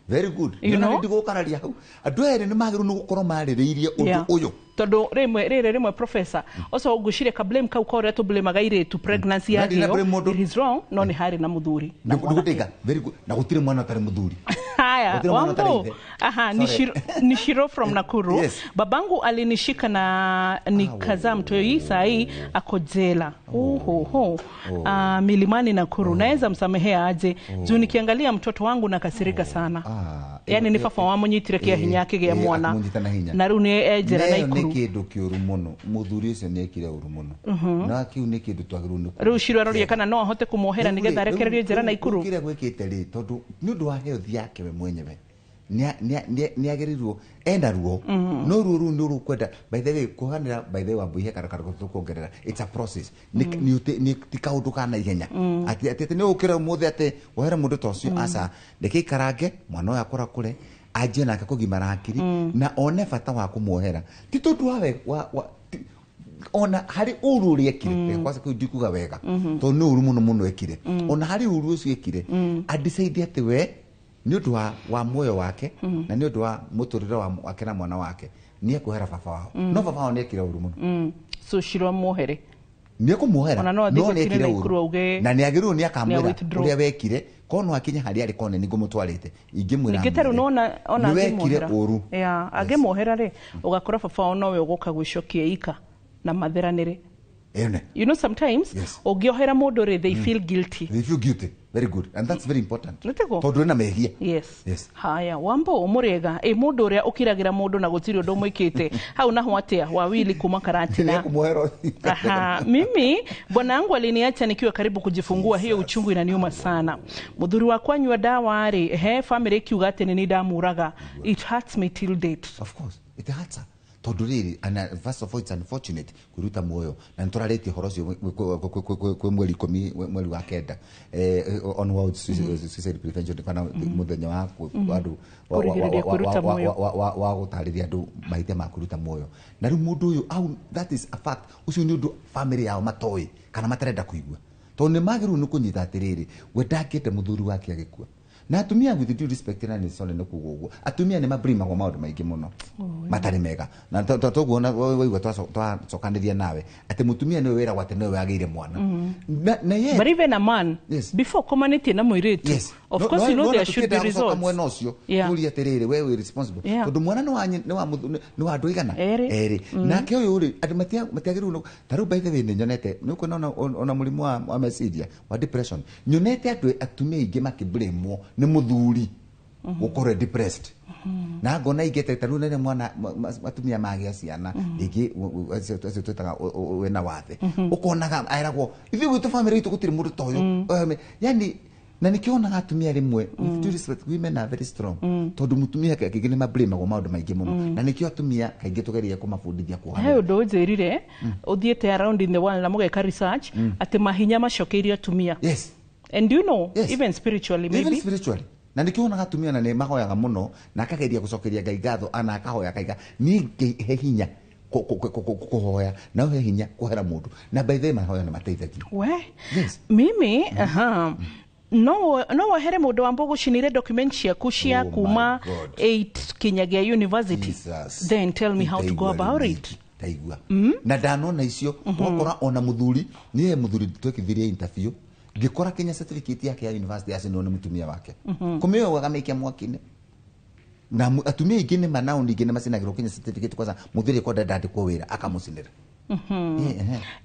very good. You Nĩona know? nĩ ndigũkararia hau, andũ erĩ nĩ magĩrĩirwo nĩ gũkorwo marĩrĩirie ũndũ ũyũ. Tondũ rĩmwe rĩrĩ rĩmwe, professor, ũcio ngwĩciria ka blame kau ka ũrĩa tũblemaga irĩtu pregnancy Na ndina yagĩo, blame mũndũ. it is wrong, no nĩ harĩ na mũthuri na mwanake. Nĩgũtĩka very good, na gũtirĩ mwana ũtarĩ mũthuri. Haya, Gũtirĩ mwana ũtarĩ Wambo. ithe. Aha, ni Sorry. Shiro, ni Shiro from Nakuru. Yes. Babangu alinishika na nikazaa mtoi, saa hii ako jela. Oho. Ah, Milimani Nakuru. Naweza msamehea aje? Juu nikiangalia mtoto wangu nakasirika sana. Ah, Yani nĩ baba wamũnyitire kĩa hinya akĩgĩa mwana. Akĩmũnyita na hinya. Na rĩu nĩ enjera Nayo nĩ Naikuru. kĩndũ kĩũru mũno, mũthuri ũcio nĩ ekire ũru mũno. Na kĩu nĩ kĩndũ twagĩrĩirwo nĩ Rĩu Shiro aroria kana no ahote kũmuohera nĩgetha arekererio njera Naikuru. Kĩrĩa gwĩkĩte rĩ, tondũ nĩ ũndũ wa health yake we mwenyewe, nĩ agĩrĩirwo ena ruo. No ruo rũu nĩ rũkwenda, by the way, kuhanĩra, by the way, Wambui, he karakara tũkuongerera, it's a process. Nĩ ti kaũndũ ka naihenya atĩ nĩ ũkĩra ũmũthĩ atĩ wohere mũndũ ta ũcio. Aca, reke ikarange mwana ũyũ akũra kũre anjie nake kũgimara hakiri na one bata wa kũmuohera, ti tondũ wa ona harĩ ũru ũrĩa ekire. Reke kwanza kĩu ndikuga wega, tondũ nĩ ũru mũno mũno ekire. Ona harĩ ũru ũcio ekire, adecide atĩ we nĩ ũndũ wa muoyo wake na nĩ ũndũ wa mũtũrĩre wake na mwana wake nĩ ekuohera baba wao. No baba wao nĩ ekire ũru mũno. So Shiro amuohere? Nĩ ekũmuohera. Ona no athiĩ no nĩ gũkire ekire Naikuru ũru auge na nĩ agĩrĩirwo nĩ akamwĩra withdraw. ũrĩa wekire. Korwo no akinye harĩa arĩ, korwo nĩ ngũmũtwarĩte ingĩmwĩra Ningĩ tarĩu amwĩre, nona ona nĩ wekire angĩmuohera ũru. Ya angĩmuohera rĩ, ũgakora baba wao nowe ũgũka gwĩcokia ika na matheranĩre. Ene. You know, sometimes ũngĩohera mũndũ rĩ, they feel guilty. They feel guilty, very good, and that's very important. Nĩtiguo? Tondũ ena mehia. Yes. Yes. Haya, Wambo mũrĩega ĩ mũndũ ũrĩa ũkiragĩra mũndũ na gũtirĩ ũndũ ũmwĩkĩte hau naho atĩa? Wawili kuma Karatina. Nĩekũmuohera. Aha, mimi bwana yangu aliniacha nikiwa karibu kujifungua, hiyo uchungu inaniuma sana. Muthuri wakwa anyua dawa rĩ, he family ikiuga atĩ nĩ niĩ ndamũraga. It hurts me till date. Of course it hurts her. Tondũ rĩrĩ, and first of all, it's unfortunate kwĩruta muoyo, na nĩ tũrarĩtie ũhoro ũcio kwĩ mweri 10 mweri wa kenda, on World Suicide Prevention, kana mũthenya wa andũ Kũrigĩrĩria kwĩruta muoyo. wa gũtarĩria andũ mahĩtia ma kwĩruta muoyo. Na rĩu mũndũ ũyũ au, that is a fact, ũcio nĩ ũndũ family yao matoĩ kana matarenda kũigua, tondũ nĩ magĩrĩirwo nĩ kũnyita atĩrĩrĩ, we ndangĩende mũthuri wake agĩkua. Na atumia, with due respect, na nĩ sorry nĩ kuga ũguo, atumia nĩ mabrimagwo maũndũ maingĩ mũno matarĩ mega. Na toguo waigua twacokanĩria nawe atĩ mũtumia nĩwe wĩragwo atĩ nĩwe wagĩire mwana na yet, But even a man, before komanĩtie na mũirĩtu, of No- course, no- you know no, there na should be tũtiendaga gũcoka results. mwena ũcio. Tũrie atĩrĩrĩ, we wĩ responsible tondũ mwana nĩ wa andũ igana Erĩ. Erĩ. Nake ũyũ rĩ, andũ matiagĩrĩirwo ta rĩu, by the way, nĩ nyonete nĩ ũkuona ona mũrimũ wa meciria wa depression, nyonete andũ atumia aingĩ makĩblamwo nĩ mũthuri gũkorwo e depressed, na ngona ingĩ ta rĩu rĩrĩa mwana atumia magĩa ciana rĩngĩ acio twĩtaga wĩna wathe, ũkonaga eragwo ithuĩ gwitũ family itũ gũtirĩ mũndũ ta ũyũ. Yani na nikĩonaga atumia rĩmwe, with due respect, women are very strong, tondũ mũtumia kaingĩ nĩ mablamagwo maũndũ maingĩ mũno, na nĩkĩo atumia kaingĩ tũgeria kũmabundithia He kuohanĩra. ũndũ ũnjĩrire ũthiĩte around in the world na mũgeka research atĩ mahinya macokeirio atumia. Yes. And you know, even spiritually maybe. Even spiritually, na nĩkĩo wonaga atumia na nĩ mahoyaga mũno na akageria gũcokeria Ngai ngatho, ana akahoya akaiga niĩ Ngai he hinya kũhoya na he hinya kũhera mũndũ. Na by the way, mahoya nĩ mateithagia. We mimi, aha, no wohere mũndũ wamba ũgũcinire document ciaku cia Oh my kuma God. 8 kinyagia university? Jesus. Then tell me how to go Ndaigua about rĩu it. Ndaigua na ndanona icio, wakora ona mũthuri niĩ mũthuri twekithirie interview, ngĩkora kinya certificate yake ya university yacinwo nĩ mũtumia wake. Kũmĩoya akamĩikia mwaki-inĩ. Na atumia aingĩ nĩ manao ningĩ nĩ macinagĩrwo kinya certificate, kwanza mũthuri kwenda ndandĩkwo wĩra akamũcinĩra.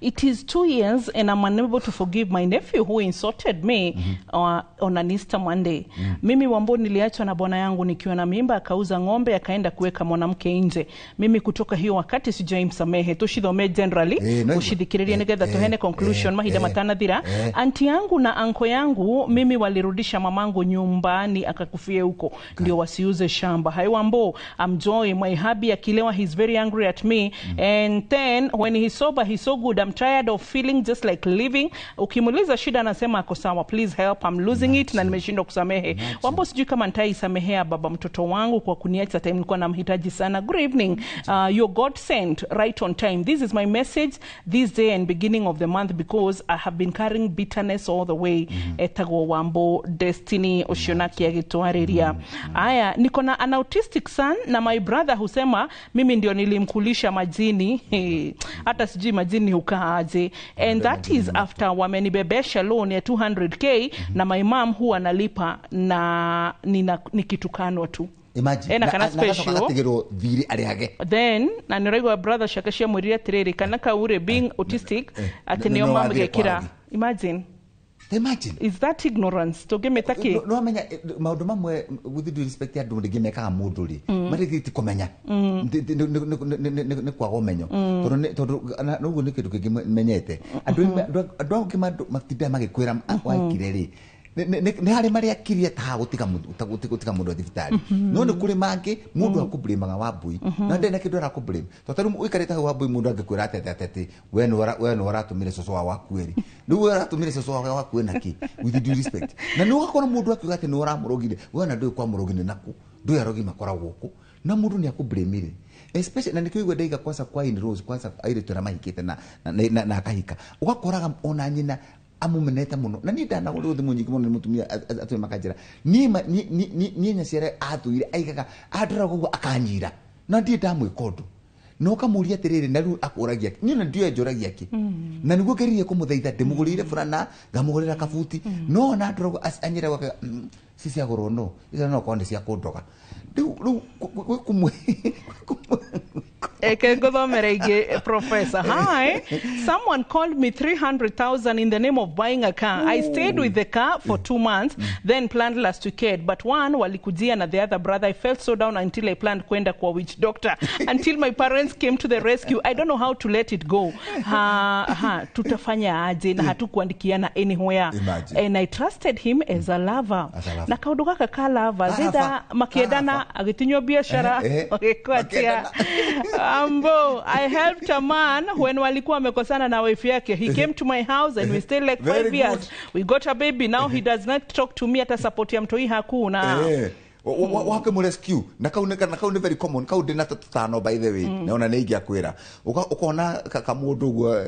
It is 2 years and I'm unable to forgive my nephew who insulted me on an Easter Monday. Mimi Wambo niliachwa na bwana yangu nikiwa na mimba, akauza ng'ombe akaenda kuweka mwanamke nje. Mimi kutoka hiyo wakati sijaimsamehe. Tucithome generally. No igua. Ucithikiririe nigetha tuhene conclusion mahinda matanathira. Anti yangu na anko yangu mimi walirudisha mamangu nyumbani akakufie huko ndio wasiuze shamba. Hai Wambo, I'm Joy. My hubby akilewa he's very angry at me, and then when he's sober he's so good. I'm tired of feeling just like living. Ukimuuliza shida anasema ako sawa. Please help, I'm losing it na nimeshindwa kusamehe. Wambo, sijui kama nitaisamehea baba mtoto wangu kwa kuniacha time nilikuwa namhitaji sana. Good evening. You're God sent right on time. This is my message this day and beginning of the month because I have been carrying bitterness all the way. Etagwo Wambo Destiny ũcio nake agĩtwarĩria. Aya, niko na an autistic son na my brother husema mimi ndio nilimkulisha majini. Hata sijui majini hukaa aje. And that is after wamenibebesha loan ya 200K na my mom huwa analipa na nikitukanwa tu. Imagine. Ena kana Na agacoka special. agatigĩrwo thirĩ arĩhage. Then na nä raigua brother ciake ciamwärire atä rä rä kana kaure being autistic atä nĩ nä o wathire mamgäkä ra. kwao. Imagine. Imagine. Is that ignorance? Tũngĩmĩta kĩ? No amenya maũndũ mamwe, with due respect, andũ rĩngĩ mekaga mũndũ rĩ, marĩngĩ ti kũmenya. Nĩ kwaga ũmenyo. Tondũ ũguo nĩ kĩndũ kĩngĩ menyete, andũ angĩ matindaga magĩkwĩra waikire rĩ, nĩ harĩ marĩa kirie ta gũtiga mũndũ thibitarĩ, no nĩ kũrĩ mangĩ mũndũ akũblĩmaga Wambui na ndĩ na kĩndũ arakũblame, tondũ tarĩu ũikarĩte hau Wambui, mũndũ angĩkwĩra atĩ we nĩ ũratũmire cũcũ wao akue rĩ, rĩu we ũratũmire cũcũ wao akue nakĩ, with due respect? Na nĩ ũgakora mũndũ akiuga atĩ nĩ ũramũrogire, we ona ndũĩ kwa mũrogi nĩ nakũ, ndũĩ arogi makoragwo kũ, na mũndũ nĩ akũblamire, especially na nĩkĩo igua ndaiga kwanza kwa in-laws, kwanza airĩtu arĩa mahikĩte na akahika, ũgakoraga ona nyina amumenete muno. Na niĩ ndanagũrĩrwo thimũ nyingĩ mũno nĩ mũtumia atũme makanjĩra niĩ nyaciara athũire, aigaga andoraga ũguo akanyira, na ndirĩ ndamwĩka ũndũ, na ũkamũria atĩrĩrĩ, na rĩu akũragia niĩ na ndiũĩ anjũragia kĩ, na nĩguo ngeririe kũmũthaitha ndĩmũgũrĩire burana, ngamũgũrĩra kabuti, no ona andoraga anyĩraga akauga, ci ciagũrwo no icio no korwo nĩ cia kũndoga rĩu gwĩ kũmwe. Eke nguthomere ingĩ, Professor. Hi, someone called me 300,000 in the name of buying a car. I stayed with the car for 2 months, then planned last weekend. But one walikujia na the other brother. I felt so down until I planned kwenda kwa witch doctor, until my parents came to the rescue. I don't know how to let it go. Ha, ha, tutafanya aje na hatukuandikiana anywhere? Imagine. And I trusted him as a lover. As a lover. Na kaundu gaka ka lover, zitha makiendana agitinywo biashara Eh, eh. agĩkwo atia. Ambo, I helped a man when walikuwa wamekosana na wife yake. He came to my house and we stayed like Very 5 years. good. We got a baby. Now he does not talk to me, hata support ya mtoi hakuna. Wake mu rescue na kau nĩ na kau nĩ very common, kau ndĩ na tũtano by the way, na ona nĩ ingĩakwĩra ũkona kamũndũ ũguo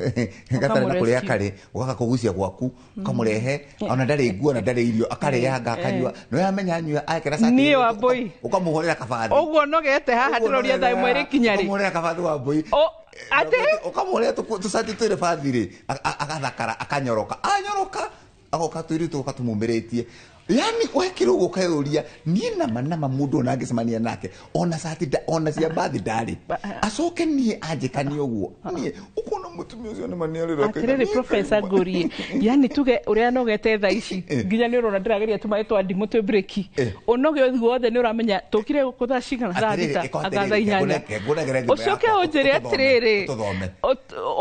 gatarĩ na kũrĩa Ũkamũrescue. Karĩ ũgakakũgucia gwaku, ũkamũrehe, ona ndarĩ nguo na ndarĩ irio, akarĩanga akanyua, no yamenya anyua akĩra cati. Niĩ Wambui. Ũkamũhũrĩra kabathi. Ũguo nogete haha ndĩroria thaa 1 ĩrĩkinya rĩ. Ũkamũhũrĩra kabathi Wambui. O, atĩ? Ũkamũhũrĩra tũcati twĩrĩ bathi rĩ, agathakara, akanyoroka, anyoroka agoka twĩrĩ tũgoka tũmũmĩrĩtie, yani wekĩra ũguo ũkeyũria, niĩ nama nama mũndũ ona angĩcemania nake, ona cati ona cia mbathi ndarĩ, acoke niĩ anjĩkanie ũguo, niĩ ũkona mũtumia ũcio nĩma nĩarĩra. Atirĩrĩ Professor Ngurie, yani tuge ũrĩa nogete thaa ici nginya nĩ ũrona ndĩrageria tũmaĩ twa ndimũ twĩ breki, ũnoge guothe nĩ ũramenya tũkire gũkũ thaa cigana, thaa Atĩrĩrĩ, 6 ĩko anga thaa atĩrĩrĩ, 8. ngũnengere thimũ Ũcoke yakwa, ũnjĩre atĩrĩrĩ, tũthome.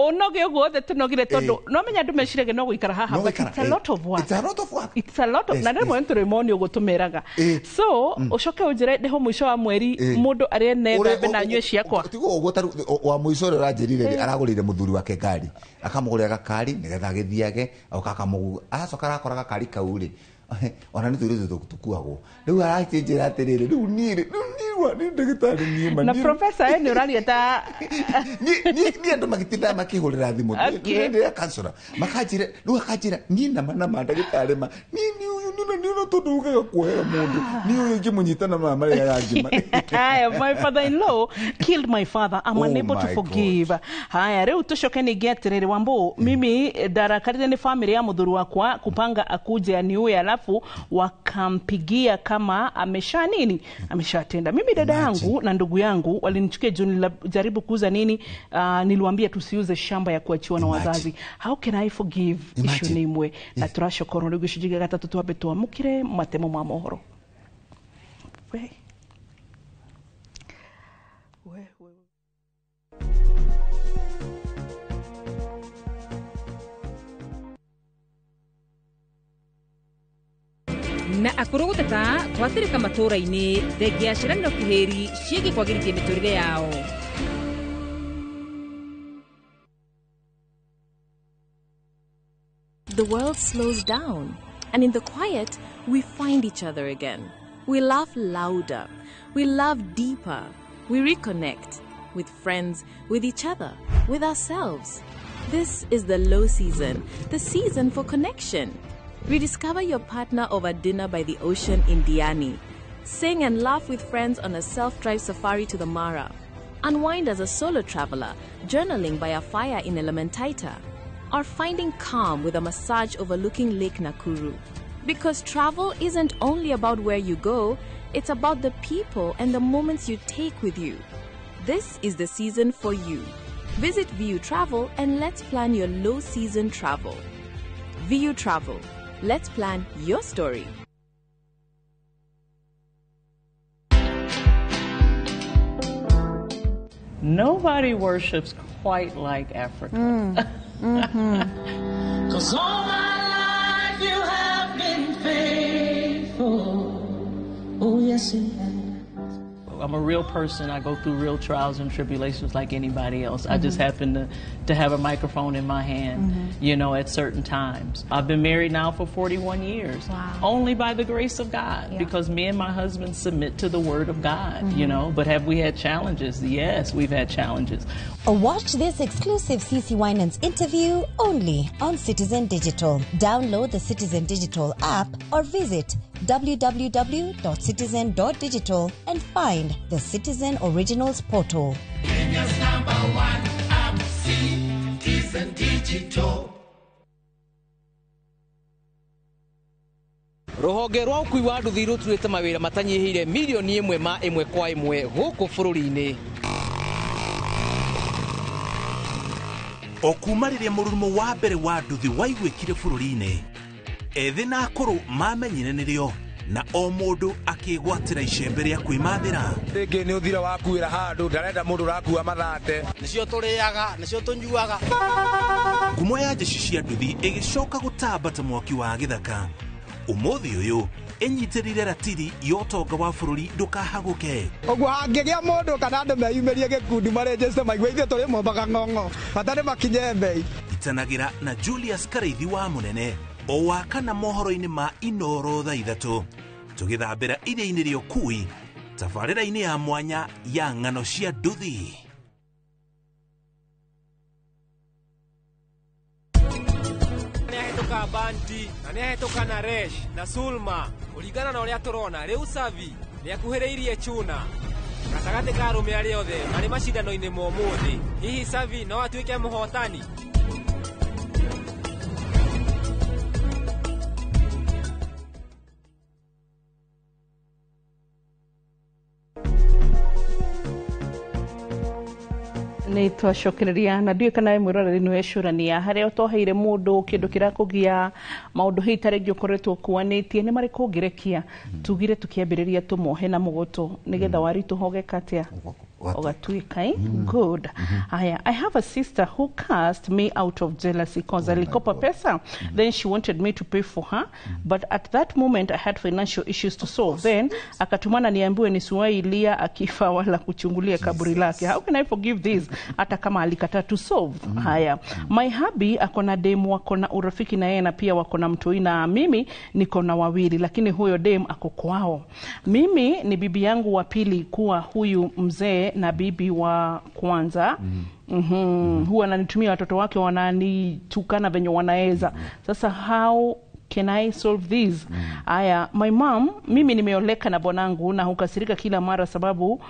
Ũnoge ũguo wothe tũnogire, tondũ no menya andũ meciragia no gũikara haha, No but gũikara, it's a lot of work. It's a lot of work. It's a lot of Yes, na rĩmwe yes. nĩ tũrĩmonio ũguo tũmeraga, so ũcoke ũnjĩre ndĩho mũico wa mweri mũndũ arĩe nethambe na anyue ciakwa. Tiguo ũguo, tarĩu wa mũico ũrĩa ũranjĩrire rĩ, aragũrĩire mũthuri wake ngari, akamũgũrĩra gakari nĩgetha agĩthiage oka akamũgu, aracoka arakora gakari kau rĩ, ona nĩ tũirĩtu tũkuagwo. Rĩu arakĩnjĩra atĩrĩrĩ, rĩu niĩ rĩ, rĩu niĩ niĩ ndagĩtarĩ niĩ ma Na niĩ- professor, we nĩ ũraria ta niĩ andũ magĩtindaga makĩhũrĩra thimũ. Okay. Ndĩra kansora makanjĩra, rĩu akanjĩra niĩ nama nama ndagĩtarĩ ma niĩ nĩ ũyũ nĩ nĩ tondũ ugaga kuohera mũndũ, niĩ ũyũ ingĩmũnyita na maya marĩa arangĩma. Haya, my father-in-law killed my father. I'm Oh unable to my forgive. Haya, rĩu tũcoke ningĩ atĩrĩrĩ, Wambo, mimi ndarakarire nĩ family ya mũthuri wakwa kupanga akuje aniue, alafu wakampigia kama amesha nini, ameshatenda. Mimi dada yangu na ndugu yangu walinichukia juu nilijaribu kuuza nini, niliwaambia tusiuze shamba ya kuachiwa na wazazi. How can I forgive? Icio nĩ imwe na tũracokorwo rĩu gĩcunjĩ gĩa gatatũ, twambe twamũkĩre matemo ma mohoro. We. We, we. Na akũrũ gũteta gwathĩrĩka matũũra-inĩ thengia ciĩranĩro kĩhĩri ciĩgiĩ kwagĩrithia mĩtũrĩre yao. The world slows down, and in the quiet, we find each other again. We laugh louder, we love deeper, we reconnect with friends, with each other, with ourselves. This is the low season, the season for connection. Rediscover your partner over dinner by the ocean in Diani. Sing and laugh with friends on a self drive safari to the Mara. Unwind as a solo traveler, journaling by a fire in Elementaita, or finding calm with a massage overlooking Lake Nakuru. Because travel isn't only about where you go, it's about the people and the moments you take with you. This is the season for you. Visit VU Travel and let's plan your low season travel. VU Travel. Let's plan your story. Nobody worships quite like Africa. Cause all my life you have been faithful. Oh, yes, you have. I'm a real person. I go through real trials and tribulations like anybody else. I just happen to have a microphone in my hand, you know, at certain times. I've been married now for 41 years. Wow. Only by the grace of God, because me and my husband submit to the Word of God, you know. But have we had challenges? Yes, we've had challenges. Watch this exclusive CC Winans interview only on Citizen Digital. Download the Citizen Digital app or visit www.citizen.digital and find the Citizen Originals portal. Kenya's number one app, Citizen Digital. Rũhonge rwa ũkui wa nduthi rũturĩte mawĩra matanyihĩire milioni ĩmwe ma ĩmwe kwa ĩmwe gũkũ bũrũri-inĩ. O kuma rĩrĩa mũrurumo wa mbere wa nduthi waiguĩkire bũrũri-inĩ, ethĩ na akũrũ mamenyire nĩrĩo na o mũndũ akĩgwatĩra icembe rĩa kwĩmathĩra. Rĩngĩ nĩ ũthira wakuĩra handũ ndarenda mũndũ ũrakua mathate. Nĩcio tũrĩaga, nĩcio tũnyuaga. Ngumo ya njeci cia nduthi ĩgĩcoka gũtamba ta mwaki wa gĩthaka. Ũmũthĩ ũyũ ĩnyitĩrĩire ratiri ya ũtonga wa bũrũri ndũkahagũke. Ũguo hangĩgĩa mũndũ kana andũ meyumĩrie gĩkundi marenjeste maigue ithuĩ tũrĩ mombaga ng'ong'o bata nĩ makinye mbei. Itanagĩra na Julius Karaithi wa Mũnene o wa kana mohoro-inĩ ma Inoro thaa ithatũ tũgĩthambĩra iria-inĩ rĩa ũkui tabarĩra-inĩ ya mwanya ya ng'ano cia nduthi. Nĩahĩtũka Banti na nĩahĩtũka Naresh na Sulma kũringana na ũrĩa tũrona rĩu Savi nĩakuhĩrĩirie Chuna gatagatĩ ka arũme arĩa othe marĩ macindano-inĩ ma ũmũthĩ. Hihi Savi no atuĩke mũhotani? Nä twacokereria na ndiå kana mwä nä wecårania harä a å toheire må ndå kä ndå kä rakågia maå ndå hihi tarä ngä å koretwo kuanä tie nä marä kå ngä rekia tugire tå kä ambä rä ria tå mohe na må goto nä getha waritå hogeka atä a ũgatuĩka good. Haya, I have a sister who cast me out of jealousy cause alikopa pesa, then she wanted me to pay for her, but at that moment I had financial issues to solve. Then akatumana niambiwe nisiwahi lia akifa wala kuchungulia kaburi lake. How can I forgive this hata kama alikataa to solve? Haya, my hubby akona demu wako na urafiki na yeye na pia wako na mtoi na mimi niko na wawili, lakini huyo dem ako kwao. Mimi ni bibi yangu wa pili kuwa huyu mzee na bibi wa kwanza. Huwa ananitumia watoto wake wananitukana venye wanaweza. Sasa how can I solve this? Aya, my mom, mimi nimeoleka na bwanangu na hukasirika kila mara sababu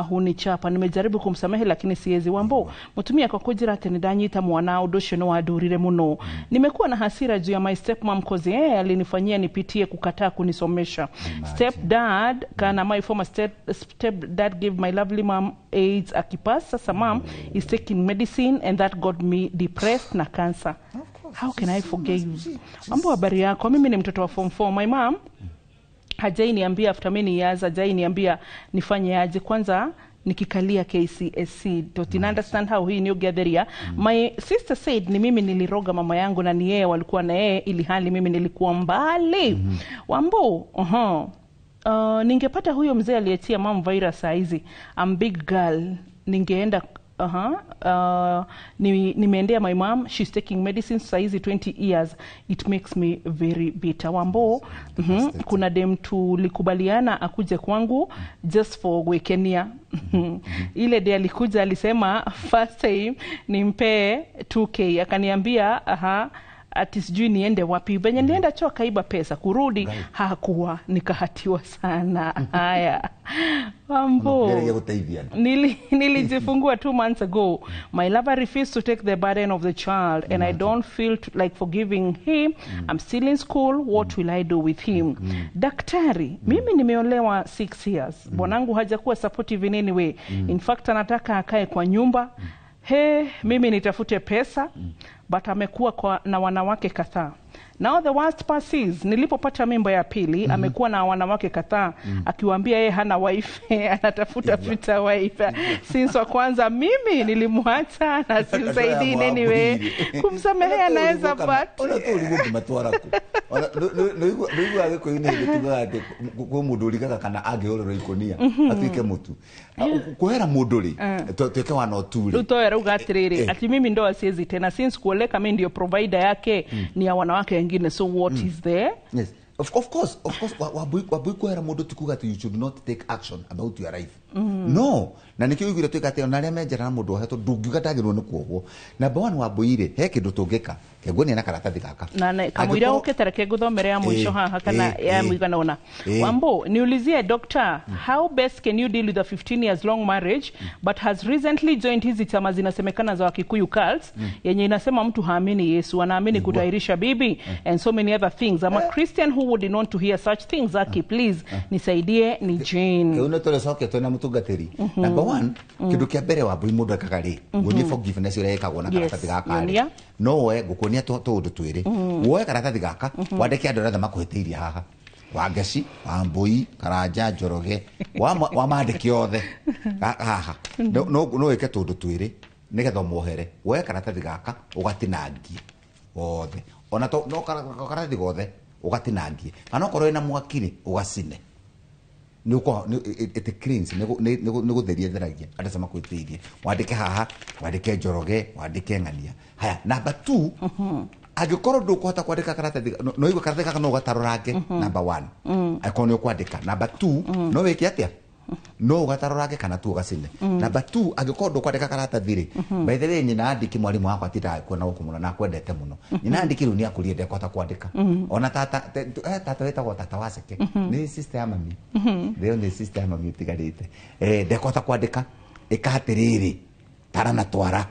hunichapa. Nimejaribu kumsamehe lakini siwezi. Wambo mutumia kwa kujira ati nindanyita mwana undu ucio ni wandurire muno. Nimekuwa na hasira juu ya my stepmom cause yeye alinifanyia nipitie kukataa kunisomesha. Stepdad kana my former stepdad gave my lovely mom AIDS akipass. Sasa mom is taking medicine and that got me depressed na cancer. How can I forgive? Mambo, habari yako? Mimi ni mtoto wa form 4. My mom hajai niambia after many years, hajai niambia nifanye aje. Kwanza nikikalia KCSE don't understand how hii new gatheria. My sister said ni mimi niliroga mama yangu na ni yeye walikuwa na yeye, ili hali mimi nilikuwa mbali. Wambo, ningepata huyo mzee aliyetia mom virus saa hizi. I'm big girl. Ningeenda nimeendea my mom, she's taking medicine saizi 20 years. It makes me very bitter. Wambo, kuna dem tulikubaliana akuje kwangu just for gwekenia. Ile de alikuja alisema first time nimpe 2k, akaniambia ati sijui niende wapi. Venye nilienda choo akaiba pesa, kurudi hakuwa, nikahatiwa sana. Haya. Wambo, nilijifungua 2 months ago. My lover refused to take the burden of the child and I don't feel like forgiving him. I'm still in school. What will I do with him? Daktari, mimi nimeolewa 6 years. Bwanangu hajakuwa supportive in any way. In fact, anataka akae kwa nyumba. He, mimi nitafute pesa, but amekuwa na wanawake kadhaa. Now the worst part is nilipopata mimba ya pili, amekuwa na wanawake kadhaa akiwaambia yeye hana wife, anatafuta future wife. Since wa kwanza mimi nilimwacha na simsaidii in any way. Kumsamehea naweza, but Ona tu ũrigwo ngĩmatwara kũ. Ona nĩũiguaga Gĩkũyũ-inĩ hĩndĩ tugaga atĩ kwĩ mũndũ ũrigaga kana angĩhũrĩrwo ikũnia atuĩke mũtu. Kuhera mũndũ rĩ, tuĩke one or two rĩ. Rĩu toyo arauga atiriri, ati mimi ndoa siwezi tena since kuoleka mi ndio provider yake, ni ya wanawake wengine, so what is there? Yes. Of course, Wambui, kuhera mũndũ ti kuga atĩ you should not take action about your life. No, na nĩkĩo ũiguire tuĩka atĩ ona arĩa menjera na mũndũ ohetwo ndũngiuga ndagĩrĩirwo nĩ kuohwo. Number one, Wambui rĩ, he kĩndũ tũngĩka. Kenguonia na karatathi gaka. Na kamũira Angĩkorwo- ũkĩte, reke ngũthomere ya mũico haha kana ya mũigana ũna. Wambo, niulizie doctor, how best can you deal with a 15 years long marriage but has recently joined hizi chama zinasemekana za Wakikuyu cults, yenye inasema mtu haamini Yesu, anaamini kutairisha bibi and so many other things. I'm a Christian who wouldn't want to hear such things. Aki, please nisaidie, ni Jane. Kĩu nĩ tũrĩcoke twĩna mũtungatĩri. Number one, kĩndũ kĩa mbere, Wambui, mũndũ ekaga rĩ, nguonie forgiveness ũrĩa ĩkagwo na karatathi gaka rĩ. Nyonia. No woe, ngũkuonia tũũndũ twĩrĩ. Woe karatathi gaka, wandĩke andũ arĩa othe makũhĩtĩirie haha, Wangeci, Wambui, Karanja, Njoroge, wamandĩke othe haha. No wĩke tũũndũ twĩrĩ nĩgetha ũmohere. Woe karatathi gaka ũgatinangie othe, ona to no karatathi gothe ũgatinangie, kana okorwo wĩna mwaki rĩ, ũgacine. Nĩ it cleans, nĩ gũtheria theragia andũ acio makwĩtĩirie. Wandĩke haha, wandĩke Njoroge, wandĩke ng'ania. Haya, number two, angĩkorwo ndũkũhota kwandĩka karatathi, no igua karatathi gaka no ũgatarũrange. Number one, angĩkorwo nĩ ũkwandĩka. Number two, no wĩke atĩa? No ũgatarũrange kana tu ũgacine. Number two, angĩkorwo ndũkwandĩka karatathi rĩ, by the way, nyina andĩki mwarimũ wakwa atindaga kuona gũkũ mũno na akwendete mũno. Nyina andĩki rĩu nĩ akũrire, ndekũhota kwandĩka. Ona tata tata wĩtagwo tata Waceke, nĩ sister ya mami, the only sister ya mami ũtigarĩte, ndekũhota kwandĩka. Ĩka atĩrĩrĩ, tara na twara,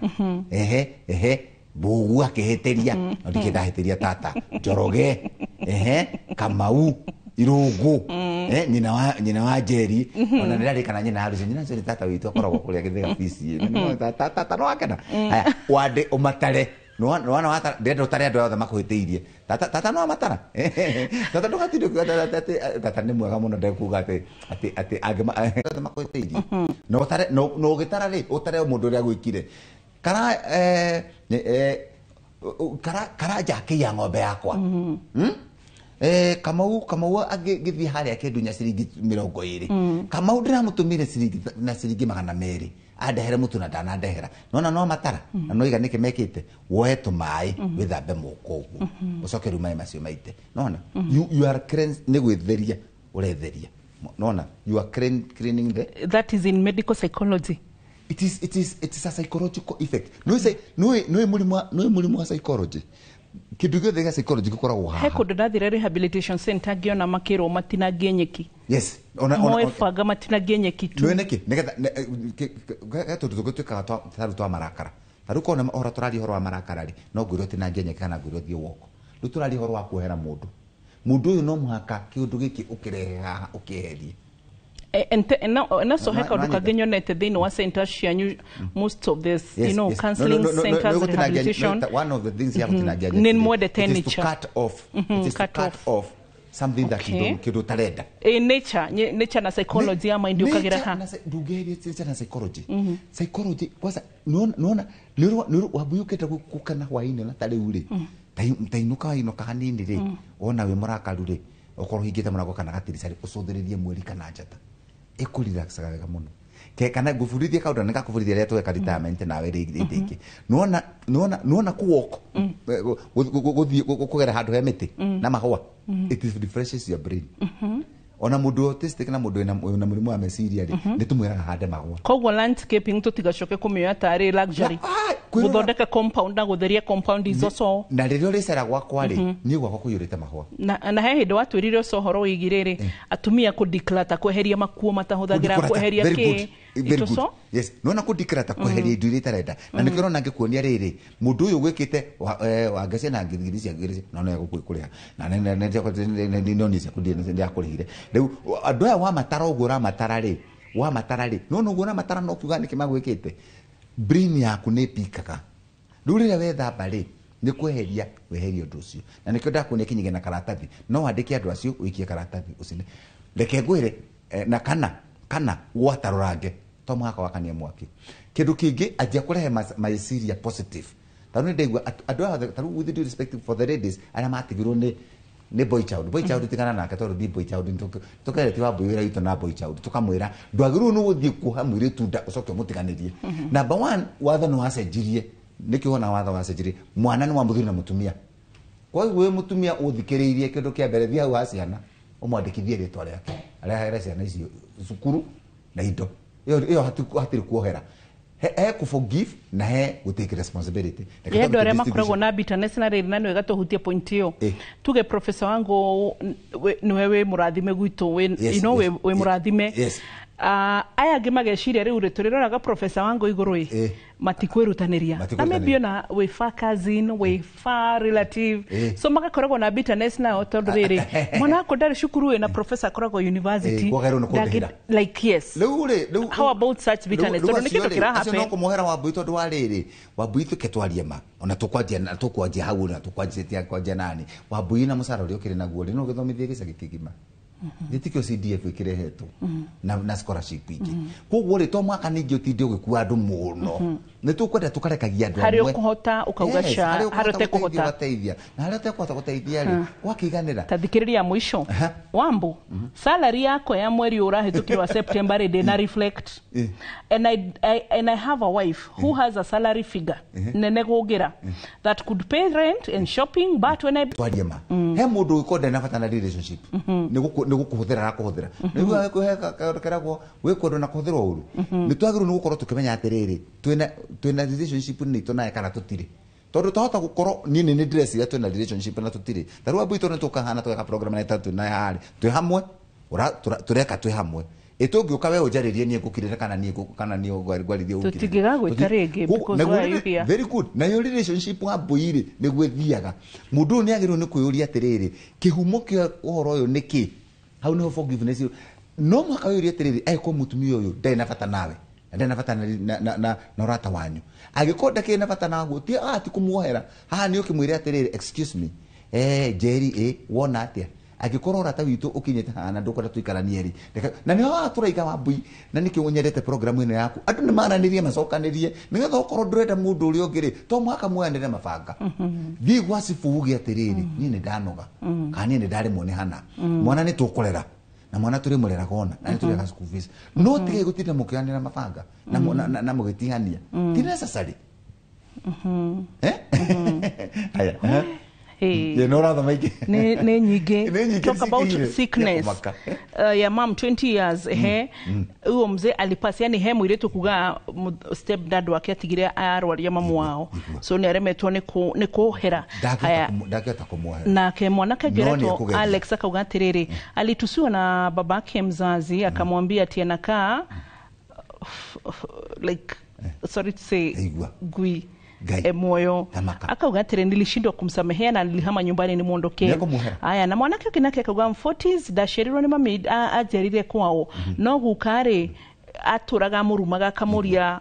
ehe ehe, Mbugu akĩhĩtĩria, no ndikĩ ndahĩtĩria tata Njoroge, ehe, Kamau, Irũngũ, nyina wa Njeri, ona nĩrarĩ kana nyina ya Lucy, nyina Njeri, tata witũ akoragwo kũrĩa Gĩthĩga PCA. Tata no akena. Haya, wande ũmatare. Nĩwona watara, ndĩrenda ũtare andũ othe makũhĩtĩirie. Tata, tata no amatara. Tata, ndũgatinde ũkiuga tata atĩ tata nĩ mwega mũno, ndekuga atĩ angĩma othe makũhĩtĩirie. Na ũtare, na ũgĩtara rĩ, ũtare mũndũ ũrĩa gwĩkire. Kara Karanja akĩiya ng'ombe yakwa. Kamau agĩthiĩ harĩa akĩndunya ciringi 20. Kamau ndĩramũtũmire ciringi na ciringi 200 andehere mũtu na ndanandehera. Nona no matara na no iga nĩkĩ mekĩte. Woe tũmaĩ wĩthambe moko ũguo, ũcoke rĩu maĩ macio maite. Nona you are cleanse, nĩ gwĩtheria ũretheria. Nona you are cleaning the That is in medical psychology. It is a psychological effect. No say no mũrimũ wa psychology, kĩndũ gĩothe gĩa psychology gĩkoragwo He haha. kũndũ ndathire rehabilitation center ngĩona makĩrwo matinangie nyeki. Yes, Moe banga matinangie nyeki tu. Nĩ nĩkĩ? Nĩgetha he tũndũ tũngĩ twĩkaga tarĩu twa marakara. Tarĩu kona ũhoro tũraria ũhoro wa marakara rĩ, no ngwĩre ũtinangie nyeki kana ngwĩre ũthiĩ walk. Rĩu tũraria ũhoro wa kuohera mũndũ. Mũndũ ũyũ no mũhaka kĩũndũ gĩkĩ ũkĩrehe haha ũkĩeherie. Na so he kaũndũ Nanyita. kangĩ nyonete thĩinĩ wa centers cianyu, most of this, you know, counseling No, centers, no, gũtinangia- rehabilitation. No, one of the things ya gũtinangia Nĩ nyeki rĩ, mwendete it is to nature. cut off, it is to cut cut off something that you don't, kĩndũ ũtarenda. Nature, nature na psychology ya mind ũkagĩra Nature ha na ndũngĩeheria nature na psychology. Psychology kwanza, nĩwona nĩũrĩ Wambui ũkĩte gũkena hwaĩ-inĩ, na ta rĩu rĩ, tainũka, wainũka hanini rĩ, wona wĩ mũrakaru rĩ, ũkorwo ũhingĩte mũrango kana gatirica rĩ, ũcũthĩrĩrie mweri kana njata, ĩkũrelaxaga wega mũno. Kana ngũbundithie kaũndũ na nĩngakũbundithia rĩrĩa tweka retirement nawe rĩ rĩngĩ. Nĩwona kũ walk, gũthiĩ kũgera handũ he mĩtĩ na mahũa, it is refreshes your brain. Ona mũndũ autistic na mũndũ wĩna mũrimũ wa meciria rĩ, nĩ tũmwĩraga hande mahũa. Koguo landscaping tũtigacoke kũmĩoya tarĩ luxury. Gũthondeka compound na gũtheria compound is also Na rĩrĩa ũrĩcera gwakwa rĩ, niĩ gwakwa kũiyũrĩte mahũa. Na he hĩndĩ watwĩrire ũcio ũhoro wĩgiĩ rĩrĩ atumia kũ-declutter, kweheria makuo matahũthagĩra, Kũ-declutter, kweheria very kĩ. good, very good. Itoco. Yes, nona kũ-declutter, kweheria indo iria itarenda. Na nĩkĩo ũrona ngĩkuonia rĩrĩ, mũndũ ũyũ gwĩkĩte Wangeci na ngiri cia ngiri no no egũkũrĩha na noni ciaku ndĩrakũrĩhire. Rĩu andũ aya wamatara ũguo ũramatara rĩ, wamatara rĩ, nona ũguo ũramatara, no kuga nĩkĩ magwĩkĩte, brain yaku nĩ ĩpikaga. Rĩu rĩrĩa wethamba rĩ, Nĩ kweheria weherie ũndũ ũcio. Na nĩkĩo ndakuonia kinyige na karatathi. No wandĩke andũ acio ũikie karatathi ũcine. Reke ngwĩre na kana gwatarũrange to mũhaka wakanie mwaki. Kĩndũ kĩngĩ anjia kũrehe meciria positive. Tarĩu nĩ ndaigua andũ aya othe, tarĩu with due respect for the ladies arĩa matigirwo nĩ boy child. Boy child tigana nake tondũ ndi boy child tũkeretie wa boy wĩra witũ na boy child tũkamwĩra ndwagĩrĩirwo nĩ gũthiĩ kuoha mũirĩtu nda ũcoke ũmũtiganĩrie. Number one, watho nĩ wacenjirie. Nĩkĩo wona watho wacenjirie, mwana nĩ wa mũthuri na mũtumia. Koguo wĩ mũtumia ũthikĩrĩirie kĩndũ kĩa mbere, thiĩ hau ha ciana ũmwandĩkithie rĩtwa rĩake, arehere ciana icio cukuru na indo. Ĩyo hatirĩ kuohera. He ku forgive na he gũ take responsibility. Ye andũ arĩa makoragwo na bitterness na rĩrĩ na nĩwe gatũhutie point ĩyo. Tuge professor wangu nĩwe wĩ mũrathime gwitũ, you know, wĩ mũrathime. Aya angĩ mageciria rĩu rĩ tũrĩroraga professor wangu igũrũ ĩ matikwĩrutanĩria. Na maybe ona wĩ far cousin, wĩ far relative. So magakoragwo na bitterness nao tondũ rĩrĩ mwana wakwa ndarĩ cukuru ĩ na professor akoragwo university. Like yes. How about such bitterness? Tondũ nĩ kĩndũ kĩra happen. No kũmuohera Wambui tondũ wa rĩrĩ Wambui tuke twarie ma ona tũkwanjia hau na tũkwanjia kwanjia nani Wambui na mũcara ũrĩa ũkĩrĩ naguo rĩ no ũgĩthomithie gĩcagi kĩgima. Gĩtikĩo CDF ĩkĩrehetwo na scholarship ingĩ. Koguo rĩ to mwaka ningĩ ũtinde ũgĩkua andũ mũno. Nĩ tũkwenda tũkarekagia andũ amwe. Harĩa ũkũhota ũkauga ca, harĩa ũtekũhota ũgateithia. Na harĩa ũtekũhota gũteithia rĩ gwakĩiganĩra. Ta thikĩrĩria mũico. Wambu, salary yakwa ya mweri ũrahĩtũkire wa September rĩ ndĩna reflect. And I have a wife who has a salary figure nene gũngĩra that could pay rent and shopping, but when I twarie ma he mũndũ ũgĩkorwo ndarĩ na bata na relationship nĩ gũkũhũthĩra arakũhũthĩra. Nĩguo kaũndũ keragwo wĩkwendwo na kũhũthĩrwo ũru. Nĩ twagĩrĩirwo nĩ gũkorwo tũkĩmenya atĩrĩrĩ twĩna relationship nĩ itũ naye kana tũtirĩ. Tondũ twahota gũkorwo niĩ nĩ ndĩreciria twĩna relationship na tũtirĩ. Ta rĩu Wambui tondũ nĩtũkahana tũgeka program na twĩ naye harĩa twĩ hamwe tũreka twĩ hamwe. Ĩtũngĩũka we ũnjarĩrie niĩ ngũkirĩre kana niĩ ngwarithie ũkirĩre. Tũtingĩgagwĩta rĩngĩ because why are you here? Very good. Nayo relationship Wambui rĩ nĩguo ĩthiaga. Mũndũ ũyũ nĩagĩrĩirwo nĩ kwĩyũria atĩrĩrĩ kĩhumo kĩa ũhoro ũyũ nĩ kĩ? Hau nĩho forgiveness no mũhaka wĩyũrie atĩrĩrĩ angĩkorwo mũtumia ũyũ ndarĩ na bata nawe na ndarĩ na bata na ũrata wanyu, angĩkorwo ndakĩrĩ na bata naguo ti ti kũmuohera haha nĩ ũkĩmwĩre atĩrĩrĩ excuse me Njeri wona atĩa angĩkorwo ũrata witũ ũkinyĩte haha na ndũkwenda tũikaranie rĩ na nĩho haha tũraiga Wambui na nĩkĩo nyendete program ĩno yaku andũ nĩ maranĩrie macokanĩrie nĩgetha okorwo ndũrenda mũndũ ũrĩa ũngĩ rĩ to mũhaka muoyanĩre mabanga. Thiĩ gwa cibũ uge atĩrĩrĩ niĩ nĩ ndanoga kana niĩ nĩ ndaremwo nĩ hana mwana nĩ tũkũrera na mwana tũrĩmũreraga ona na nĩ tũrĩaga school fees no tigai gũtinda mũkĩoyanĩra mabanga na mũgĩtihania ti necessary. Haya. Nĩ nyingĩ. Talk about sickness ya mom 20 years he huo mzee alipasi, yani he mũirĩtu kuga step dad wake atigire arwaria mamu wao so nĩ aremetwo nĩ kũhera. Ndangĩhota kũmuohera. Nake mwanake ngeretwo Alex akauga atĩrĩrĩ alitusiwa na babake mzazi akamwambia ati anakaa like sorry to say gui moyo akauga atĩrĩ nilishindwa kumsamehea na nilihama nyumbani nimuondokee. Aya na mwanake ũngĩ nake akauga 40s ndaciarirwo nĩ mami anjiarire kwao no guka rĩ atũraga amũrumaga akamũria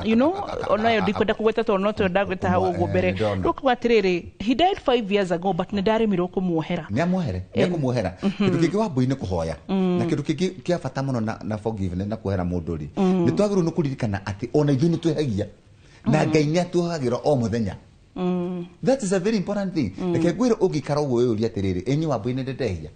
you know onayo ndikwenda kũgweta tondũ no twenda hau ũguo mbere. Rĩu akauga atĩrĩrĩ he died 5 years ago but nĩ ndaremirwo kũmuohera. Nĩ amuohere, nĩ ekũmuohera. Kĩndũ kĩngĩ Wambui nĩ kũhoya. Na kĩndũ kĩngĩ kĩa bata mũno na forgiveness na kuohera mũndũ rĩ nĩ twagĩrĩirwo nĩ kũririkana atĩ ona ithuĩ nĩ twĩhagia na Ngai nĩ atuohagĩra o mũthenya. That is a very important thing. Reke ngwĩre ũngĩikara ũguo wĩyũrie atĩrĩrĩ ĩniĩ Wambui nĩ ndĩndehia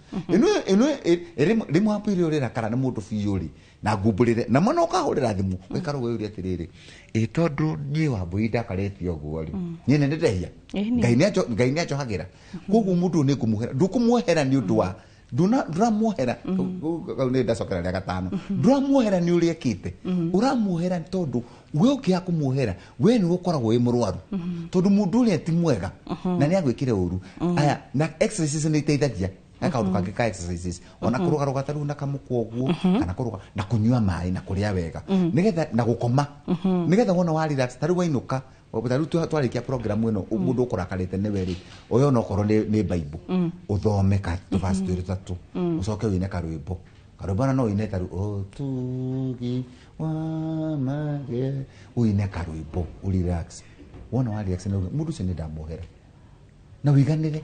rĩmwe Wambui rĩrĩa ũrĩrakara nĩ mũndũ biũ rĩ na ngumbũrĩre na mwana ũkahũrĩra thimũ ũgaikara ũguo wĩyũrie atĩrĩrĩ ĩ tondũ niĩ Wambui ndakarĩte ũguo rĩ niĩ nĩ ndĩndehia Ngai nĩ anjohagĩra koguo mũndũ ũyũ nĩ ngũmuohera. Ndũkũmuohera nĩ ũndũ wa ndũramuohera kau nĩ ndacokera rĩa gatano ndũramuohera nĩ ũrĩa ekĩte ũramuohera tondũ we ũkĩaga kũmuohera we nĩwe ũkoragwo wĩ mũrwaru tondũ mũndũ ũrĩa ti mwega na nĩ agwĩkire ũru. Aya na exercises nĩ iteithagia he kaũndũ kangĩ ka exercises ona kũrũgarũga ta rĩu na kamũkwa ũguo kana kũrũga na kũnyua maĩ na kũrĩa wega nĩgetha na gũkoma nĩgetha wona wa relax ta rĩu wainũka ta rĩu twarĩkia program ĩno mũndũ ũkũrakarĩte nĩwe rĩ ũyũ ona okorwo nĩ Bible ũthome ka tũverse twĩrĩ tũtatũ ũcoke ũine karwĩmbo karwĩmbo na no ũine ta rĩu ũtugi wa mage ũine karwĩmbo ũrelax wona wa relax mũndũ ũcio nĩ ndamuohera. Na ũiganĩre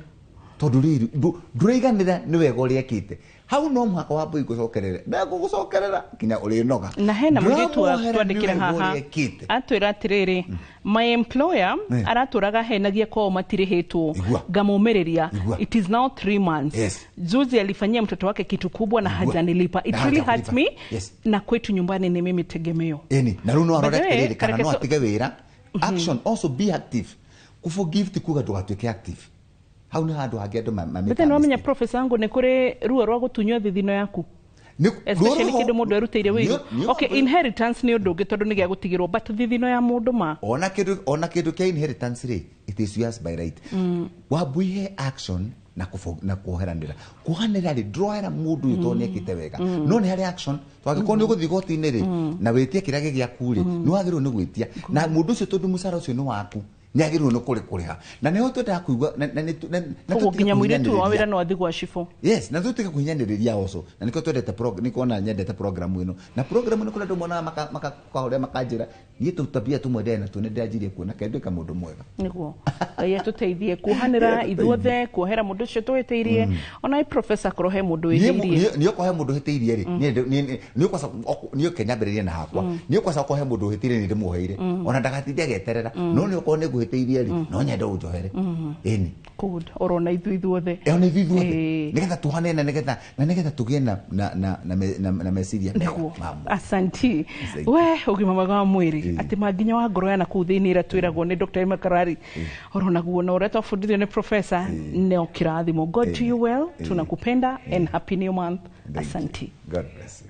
tondũ rĩrĩ ndũraiganĩra nĩ wega ũrĩa ekĩte hau no mũhaka wambui ngũcokerere na ngũgũcokerera nginya ũrĩnoga. Na hena mũirĩtu Ndũramuohera nĩ twandĩkĩra wega haha ũrĩa ekĩte. Atwĩra atĩrĩrĩ, my employer aratũraga henagia kwao matirĩhĩtwo, ngamũmĩrĩria. It is now 3 months. Juzi alifanyia mtoto wake kitu kubwa na hajanilipa. It Na really hurts hajakulipa. me. Na kwetu nyumbani ni mimi tegemeo. Ĩni na rĩu no arore By the way, atĩrĩrĩ kana no kareke atige wĩra. Action also, be active. Kũforgive ti kuga ndũgatuĩke active. Hau nĩ handũ hangĩ andũ But then wamenya, professor wangu, nĩ kũrĩ ruo rwa gũtunywo thithino yaku, especially ruo kĩndũ mũndũ erutĩire wĩra. Okay, inheritance nĩ ũndũ ũngĩ tondũ nĩ gĩa gũtigĩrwo, but thithino ya mũndũ ma ona kĩndũ kĩa inheritance rĩ, it is yours by right. Wambui he action na na kuoheranĩra. Kuohanĩra rĩ, ndũrohera mũndũ ũyũ tondũ nĩekĩte wega, no nĩ harĩ action. Twangĩkorwo nĩ ũgũthiĩ igoti-inĩ rĩ na wĩtie kĩrĩa gĩ gĩaku rĩ, nĩ wagĩrĩirwo nĩ gwĩtia na mũndũ ũcio tondũ mũcara ũcio nĩ waku, nĩ agĩrĩirwo nĩ kũrĩha na nĩho twendaga kũigua na Koguo tũtige nginya mũirĩtu wa kũhinyanĩrĩria. wĩra no athiĩ gwa cibũ. Yes, na tutige kuhinyanĩrĩria also, na nĩkĩo twendete nĩkĩo ona nyendete program ĩno, na program ĩno kũrĩa andũ monaga makahũrĩa makanjĩra niĩ tũtabia tũmwe ndĩrĩ natuo nĩ ndĩranjirie kuona kaĩ nduĩka mũndũ mwega. Nĩguo Ngai atũteithie kuohanĩra ithuothe, kuohera mũndũ ũcio tũhĩtĩirie, ona ĩ professor akorwo he mũndũ wĩhĩirie. Niĩ okorwo he mũndũ ũhĩtĩirie rĩ, niĩ kwaca niĩ kenyambĩrĩrie na hakwa. Niĩ kwaca okorwo he mũndũ ũhĩtĩirie nĩ ndĩmuoheire, ona ndagatinde agĩeterera, no nĩ okorwo nĩ ngũhĩtĩirie rĩ, no nyende ũnjohere. Ĩni. Good, orona ithuĩ ithuothe. Ona ithuĩ ithuothe nĩgetha tuhane na nĩgetha tũgĩe na meciria mega Nĩguo. ma mũndũ. Asanti. Asante. We ũgima mwega wa mwĩrĩ atĩ manginya wa ngoro yana kũu thĩinĩ ĩrĩa twĩragwo nĩ Dr. Emma Karari oronaguo na ũrĩa twabundithio nĩ professor neo kĩrathimo. God to you well. Tunakupenda and happy new month. Asanti. God bless you.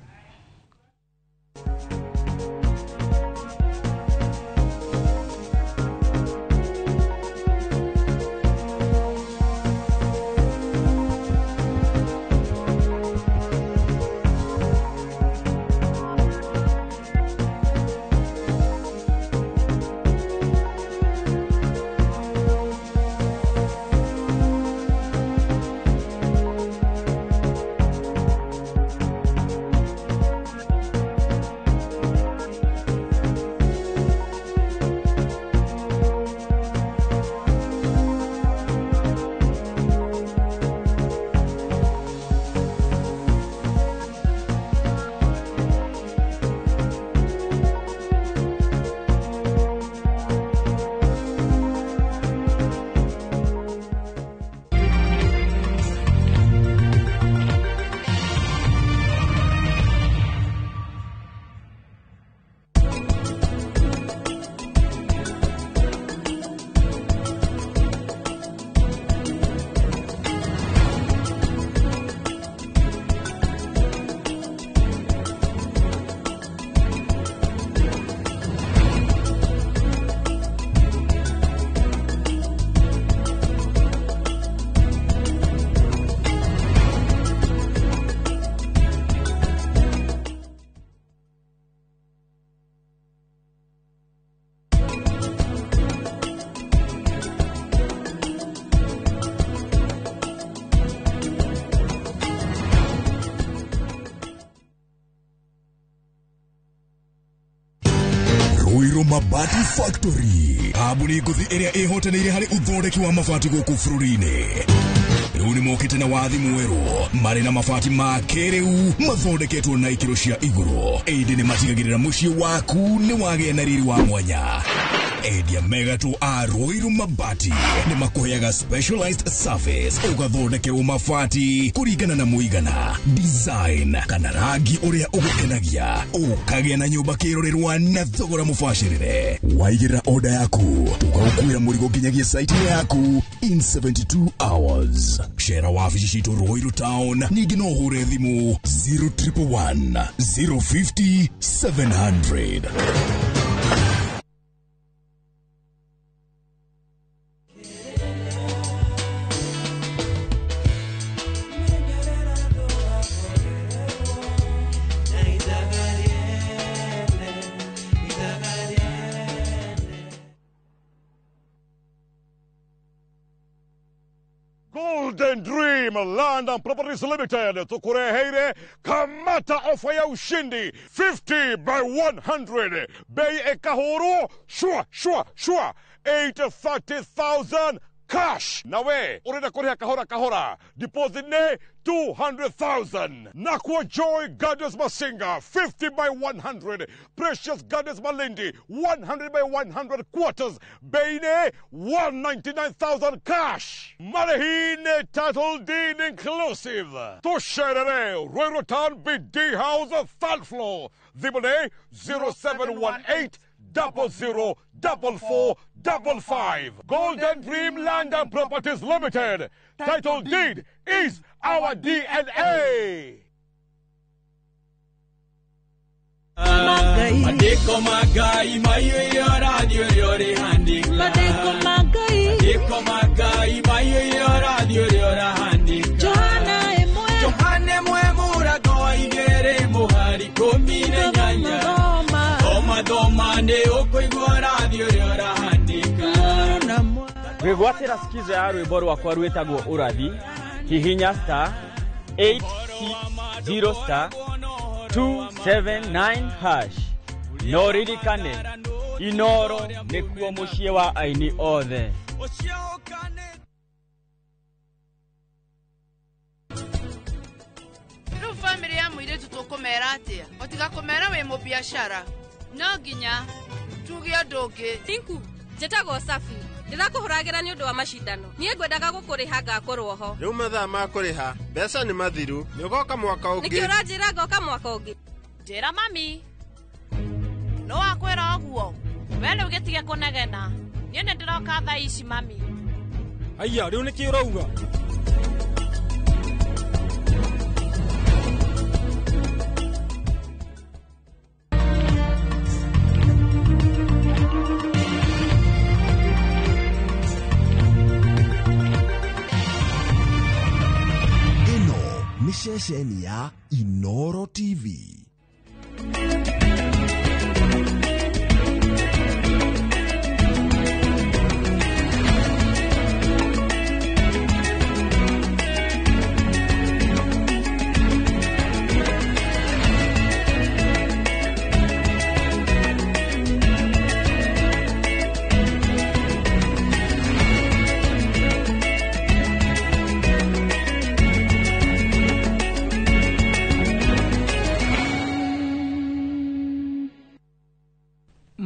Ruiru Mabati Factory, kambuni ngũthi ĩrĩa ĩhotanĩire harĩ ũthondeki wa mabati gũkũ bũrũri-inĩ, rĩu nĩ mokĩte na wathi mwerũ marĩ na mabati ma kĩrĩu mathondeketwo na ikĩro cia igũrũ, ĩndĩ nĩ matigagĩrĩra mũciĩ waku nĩ wagĩa na riri wa mwanya. Endia megatũ a Ruiru Mabati nĩ makũheaga specialized service, ũgathondekerwo mabati kũringana na mũigana, design kana rangi ũrĩa ũgũkenagia, ũkagĩa na nyũmba kĩrorerwa na thogora mũbacĩrĩre. Waigĩrĩra oda yaku tũgagũkuĩra mũrigo nginyagia site yaku in 72 hours. Cera wabici citũ Ruiru Town, ningĩ no ũhũre thimũ 0111 050 700. Golden Dream Land and Properties Limited tukureheire kamata ofa ya ushindi 50 by 100, bei ekahuru shwa shwa shwa 830,000 Cash. Na we urenda kuriha kahora kahora, deposit ne 200,000. Nakwa Joy Gardens Masinga 50 by 100. Precious Gardens Malindi 100 by 100 quarters. Bei 199,000 cash. Marihine title deed inclusive. Tusherere Ruiru Town BD House third floor. Thimũ 0718 00 44 55. Golden Dream Land and Properties Limited. Title deed is our DNA. Mandĩko ma Ngai maiyũire ũrathi ũrĩa ũrĩhandĩka. Mandĩko ma Ngai. Mandĩko ma Ngai maiyũire ũrathi ũrĩa ũrahandĩka. Johana ĩmwe. Johana ĩmwe mũrango wa igĩrĩ mũhari 18. Thoma thoma nĩ ũkũigua ũrathi ũrĩa ũrahandĩka. Gwĩgwatĩra skiza ya rwĩmbo rwakwa rwĩtagwo ũrathi, hihinya star 860 star 279 hash. No ririkane Inoro nĩkuo mũciĩ wa aini othe. Rĩu bamĩrĩ ya mũirĩtu tũkũmera atĩa? Otiga kũmera wĩ mũbiacara, no nginya tuge ũndũ ũngĩ. Tinku, njĩtagwo Safi, ndĩrakũhũragĩra nĩ ũndũ wa macindano. Niĩ ngwendaga gũkũrĩha ngakorwo ho. Rĩu mathaa ma kũrĩha mbeca nĩ mathiru, nĩ ũgoka mwaka ũngĩ. Nĩkĩ ũranjĩra ngoka mwaka ũngĩ? Njĩra mami. No wakwĩra ũguo? We rĩu gĩtige kũnegena. Niĩ nĩ ndĩroka thaa ici mami. Aya, rĩu nĩkĩ ũrauga? Ĩno nĩ ceceni ya Inoro TV.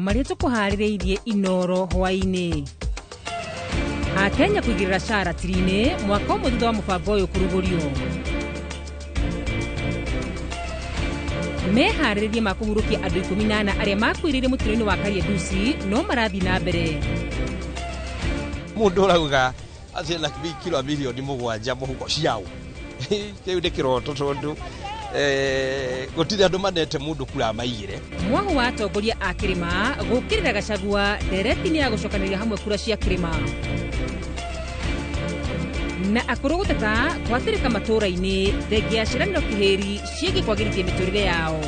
Marĩa tũkũharĩrĩirie Inoro hwaĩ-inĩ. Akenya kũigĩrĩra SHA ratiri-inĩ mwaka ũmwe thutha wa mũbango ũyũ kũrugũrio. Meharĩrĩria ma kũhurũkia andũ 14 arĩa makuĩrĩire mũtino-inĩ wa Kariandusi no marathiĩ na mbere. Mũndũ ũrauga atĩ na kilo milioni 7 mũhuko ciao. Kĩu nĩ kĩroto tondũ gũtirĩ andũ manete mũndũ kura maigire. Mwahu wa atongoria a kĩrĩma gũkĩrĩra Gachagua ndereti-inĩ ya gũcokanĩrĩria hamwe kura cia kĩrĩma. Na akũrũ gũteta gwathĩrĩka matũũra-inĩ thengia ya ciĩranĩro kĩhĩri ciĩgiĩ kwagĩrithia mĩtũrĩre yao.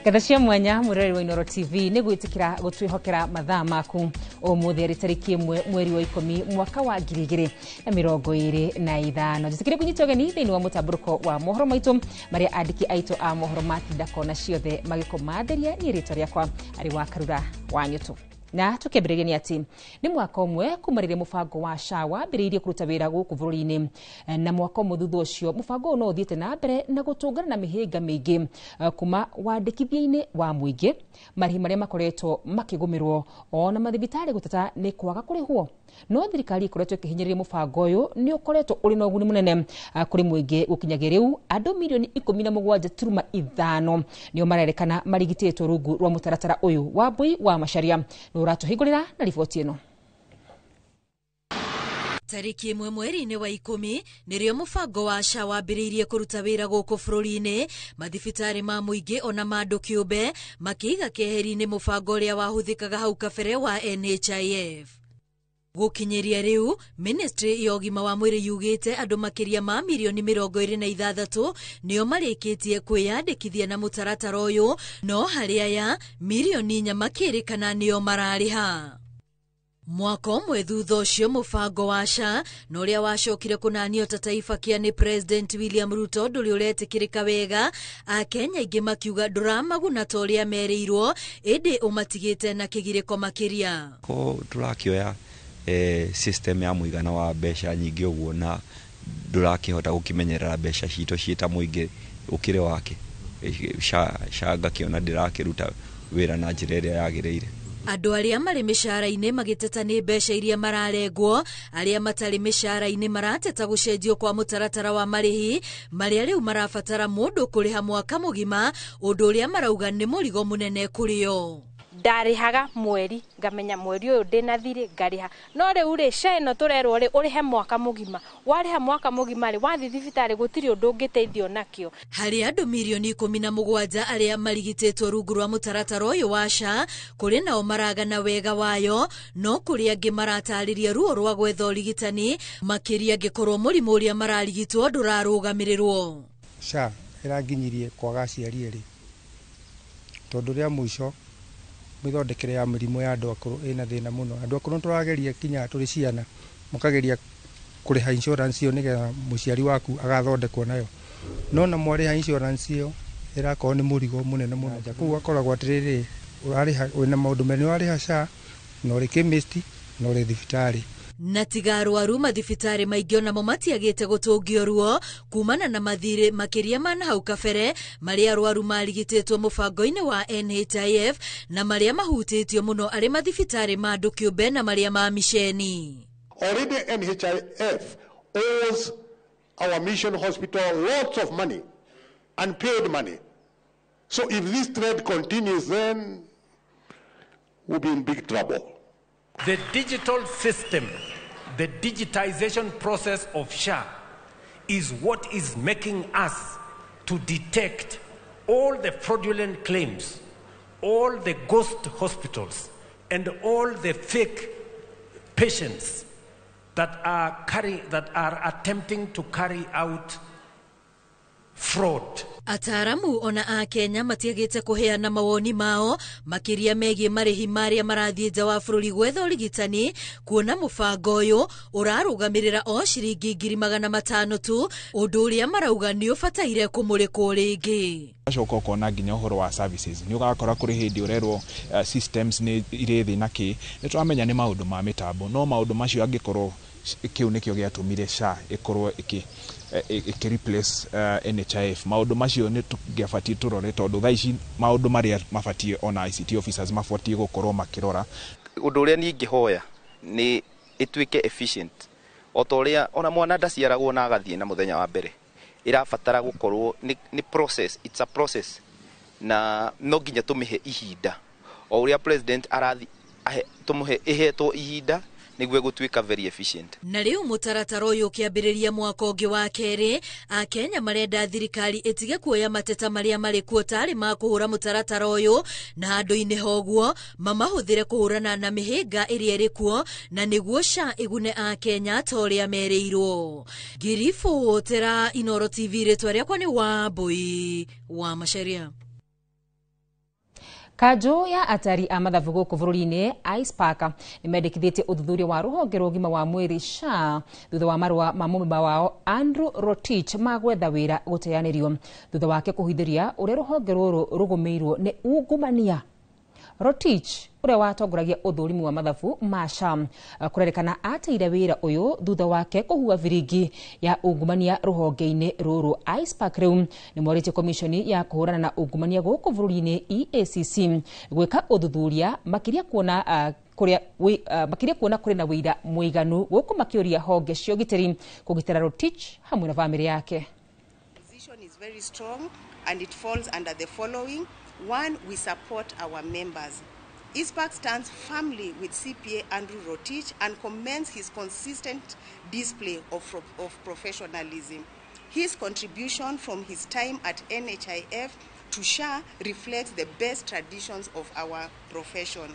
Ngatho cia mwanya mwĩroreri wa Inoro TV nĩ gwĩtĩkĩra gũtwĩhokera mathaa maku ũmũthĩ arĩ tarĩki 1 mweri wa 10 mwaka wa 2025. Njĩtĩkĩre kũnyita ũgeni thĩinĩ wa mũtambũrũko wa mohoro maitũ marĩa andĩki aitũ a mohoro matinda kona ciothe magĩkũmathĩria. Niĩ rĩtwa rĩakwa arĩ wa Karura wa Nyũtũ. Na tukiambĩrĩria nĩ atĩ nĩ mwaka ũmwe kuma rĩrĩa mũbango wa SHA wambĩrĩirie kũruta wĩra gũkũ bũrũri-inĩ, na mwaka ũmwe thutha ũcio mũbango ũyũ no ũthiĩte na mbere na gũtũngana na mĩhĩnga mĩingĩ kuma wandĩkithia-inĩ wa mũingĩ, marĩhi marĩa makoretwo makĩgũmĩrwo ona mathibitarĩ gũteta nĩ kwaga kũrĩhwo. No thirikari ĩkoretwo ĩkĩhinyĩrĩria mũbango ũyũ nĩ ũkoretwo ũrĩ na ũguni mũnene kũrĩ mũingĩ gũkinyagia rĩu andũ milioni 17.5 nĩo marerekana marigitĩtwo rungu rwa mũtaratara ũyũ. Wambui wa Macharia nĩ ũratũhingũrĩra na riboti ĩno. Tarĩki 1 mweri-inĩ wa 10 nĩrĩo mũbango wa SHA wambĩrĩirie kũruta wĩra gũkũ bũrũri-inĩ, mathibitarĩ ma mũingĩ ona ma andũ kĩũmbe makĩiga keheri-inĩ mũbango ũrĩa wahũthĩkaga hau kabere wa NHIF. Gũkinyĩria rĩu ministry ya ũgima wa mwĩrĩ yugĩte andũ makĩria ma mirioni 26 nĩo marĩkĩtie kwĩyandĩkithia na mũtaratara ũyũ, no harĩ aya mirioni 4 makĩrĩkana nĩo mararĩha. Mwaka ũmwe thutha ũcio mũbango wa SHA na ũrĩa wacokire kũnanio ta Taifa Care nĩ President William Ruto ndũrĩ ũretĩkĩrĩka wega, Akenya aingĩ makiuga ndũramaguna ta ũrĩa merĩirwo, ĩndĩ ũmatigĩte na kĩgirĩko makĩria. Ko tũrakĩoya system ya mũigana wa mbeca nyingĩ ũguo na ndũrakĩhota gũkĩmenyerera mbeca citũ ciĩ ta mũingĩ ũkĩrĩ wake. SHA ngakĩona ndĩrakĩruta wĩra na njĩra ĩrĩa yagĩrĩire. Andũ arĩa marĩ mĩcara-inĩ magĩteta nĩ mbeca iria mararengwo, arĩa matarĩ mĩcara-inĩ marateta gũcenjio kwa mũtaratara wa marĩhi marĩa rĩu marabatara mũndũ kũrĩha mwaka mũgima, ũndũ ũrĩa marauga nĩ mũrigo mũnene kũrĩ o. Ndarĩhaga mweri ngamenya mweri ũyũ ndĩna thirĩ ngarĩha, no rĩu rĩ SHA ĩno tũrerwo rĩ ũrĩhe mwaka mũgima, warĩha mwaka mũgima rĩ wathiĩ thibitarĩ gũtirĩ ũndũ ũngĩteithio nakĩo. Harĩ andũ mirioni 17 arĩa marigitĩtwo rungu rwa mũtaratara ũyũ wa SHA, kũrĩ nao maragana wega wayo, no kũrĩ angĩ maratarĩria ruo rwa gwetha ũrigitani makĩria angĩkorwo mũrimũ ũrĩa mararigitwo ndũrarũgamĩrĩrwo. SHA ĩranginyirie kwaga aciari erĩ tondũ rĩa mũico mĩthondekere ya mĩrimũ ya andũ akũrũ ĩna thĩna mũno. Andũ akũrũ tũrageria kinya tũrĩ ciana mũkageria kũrĩha insurance ĩyo nĩgetha mũciari waku agathondekwo nayo, no na mwarĩha insurance ĩyo ĩrakorwo nĩ mũrigo mũnene mũno. Kũu akoragwo atĩrĩrĩ, ũrarĩha wĩna maũndũ merĩ, nĩ warĩha SHA na ũrĩ chemist na ũrĩ thibitarĩ. Na tiga arwaru mathibitarĩ maingĩ onamo matiagĩte gũtũngio ruo kumana na mathirĩ makĩria ma nahau kabere marĩa arwaru marigitĩtwo mũbango-inĩ wa NHIF na marĩa mahutĩtio mũno arĩ mathibitarĩ ma andũ kĩũmbe na marĩa ma miceni. Already NHIF owes our mission hospital lots of money, unpaid money. So if this trend continues, then we'll be in big trouble. The digital system, the digitization process of SHA is what is making us to detect all the fraudulent claims, all the ghost hospitals, and all the fake patients that are attempting to carry out fraud. Ataramu ona a Kenya matiagĩte kũheana mawoni mao makĩria megiĩ marĩhi marĩa marathiĩ nja wa bũrũri gwetha ũrigitani, kuona mũbango ũyũ ũrarũgamĩrĩra o ciringi 500,000 tu, ũndũ ũrĩa marauga nĩ ũbataire kũmũrĩkwo rĩngĩ. Ũgacoka ũkona nginya ũhoro wa services nĩ ũgakora kũrĩ hĩndĩ ũrerwo systems nĩ irĩ thĩ na kĩ, nĩ tũramenya nĩ maũndũ ma mĩtambo, no maũndũ macio angĩkorwo kĩu nĩkĩo gĩatũmire SHA ĩkorwo ĩkĩ replace NHIF, maũndũ macio nĩ tũngĩabatiĩ tũrore tondũ thaa ici maũndũ marĩa mabatiĩ ona ICT officers mabatiĩ gũkorwo makĩrora. Ũndũ ũrĩa niĩ ingĩhoya nĩ ĩtuĩke efficient o ta ũrĩa ona mwana ndaciaragwo na agathiĩ na mũthenya wa mbere, ĩrabatara gũkorwo nĩ process, it's a process, na no nginya tũmĩhe ihinda o ũrĩa president arathi tũmũhe ĩhetwo ihinda nĩguo gũtuĩka very efficient. Na rĩu mũtaratara ũyũ ũkĩambĩrĩria mwaka ũngĩ wa kerĩ, Akenya marenda thirikari ĩtige kuoya mateta marĩa marĩ kuo tarĩ ma kũhũra mũtaratara ũyũ, na handũ-inĩ hoguo mamahũthĩre kũhũrana na mĩhĩnga ĩrĩa ĩrĩ kuo, na nĩguo SHA ĩgune Akenya ta ũrĩa merĩirwo. Ngĩribotera Inooro TV, rĩtwa rĩakwa nĩ Wambui wa Macharia. Kanjũ ya atari a mathabu gũkũ bũrũri-inĩ ICPAK nĩ mendekithĩtie ũthuthuria wa rũhonge rwa ũgima wa mwĩrĩ SHA thutha wa marũa ma mũmemba wao Andrew Rotich ma gwetha wĩra gũteanĩrio thutha wake kũhithĩria ũrĩa rũhonge rũrũ rũgũmĩirwo nĩ ungumania. Rotich ũrĩa watongoragia ũthũrimi wa mathabu ma SHA kũrerĩkana ateire wĩra ũyũ thutha wake kũhua biringi ya ungumania rũhonge-inĩ rũrũ. ICPAK rĩu nĩ morĩtie komishoni ya kũhũrana na ungumania gũkũ bũrũri-inĩ EACC gwĩka ũthuthuria makĩria kuona kũrĩ na wĩira mũiganu gũkũ makĩũria honge cia ũgitĩri kũgitĩra Rotich hamwe na bamĩrĩ yake. Position is very strong and it falls under the following. One, we support our members. ICPAK stands firmly with CPA Andrew Rotich and commends his consistent display of professionalism. His contribution from his time at NHIF to SHA reflects the best traditions of our profession.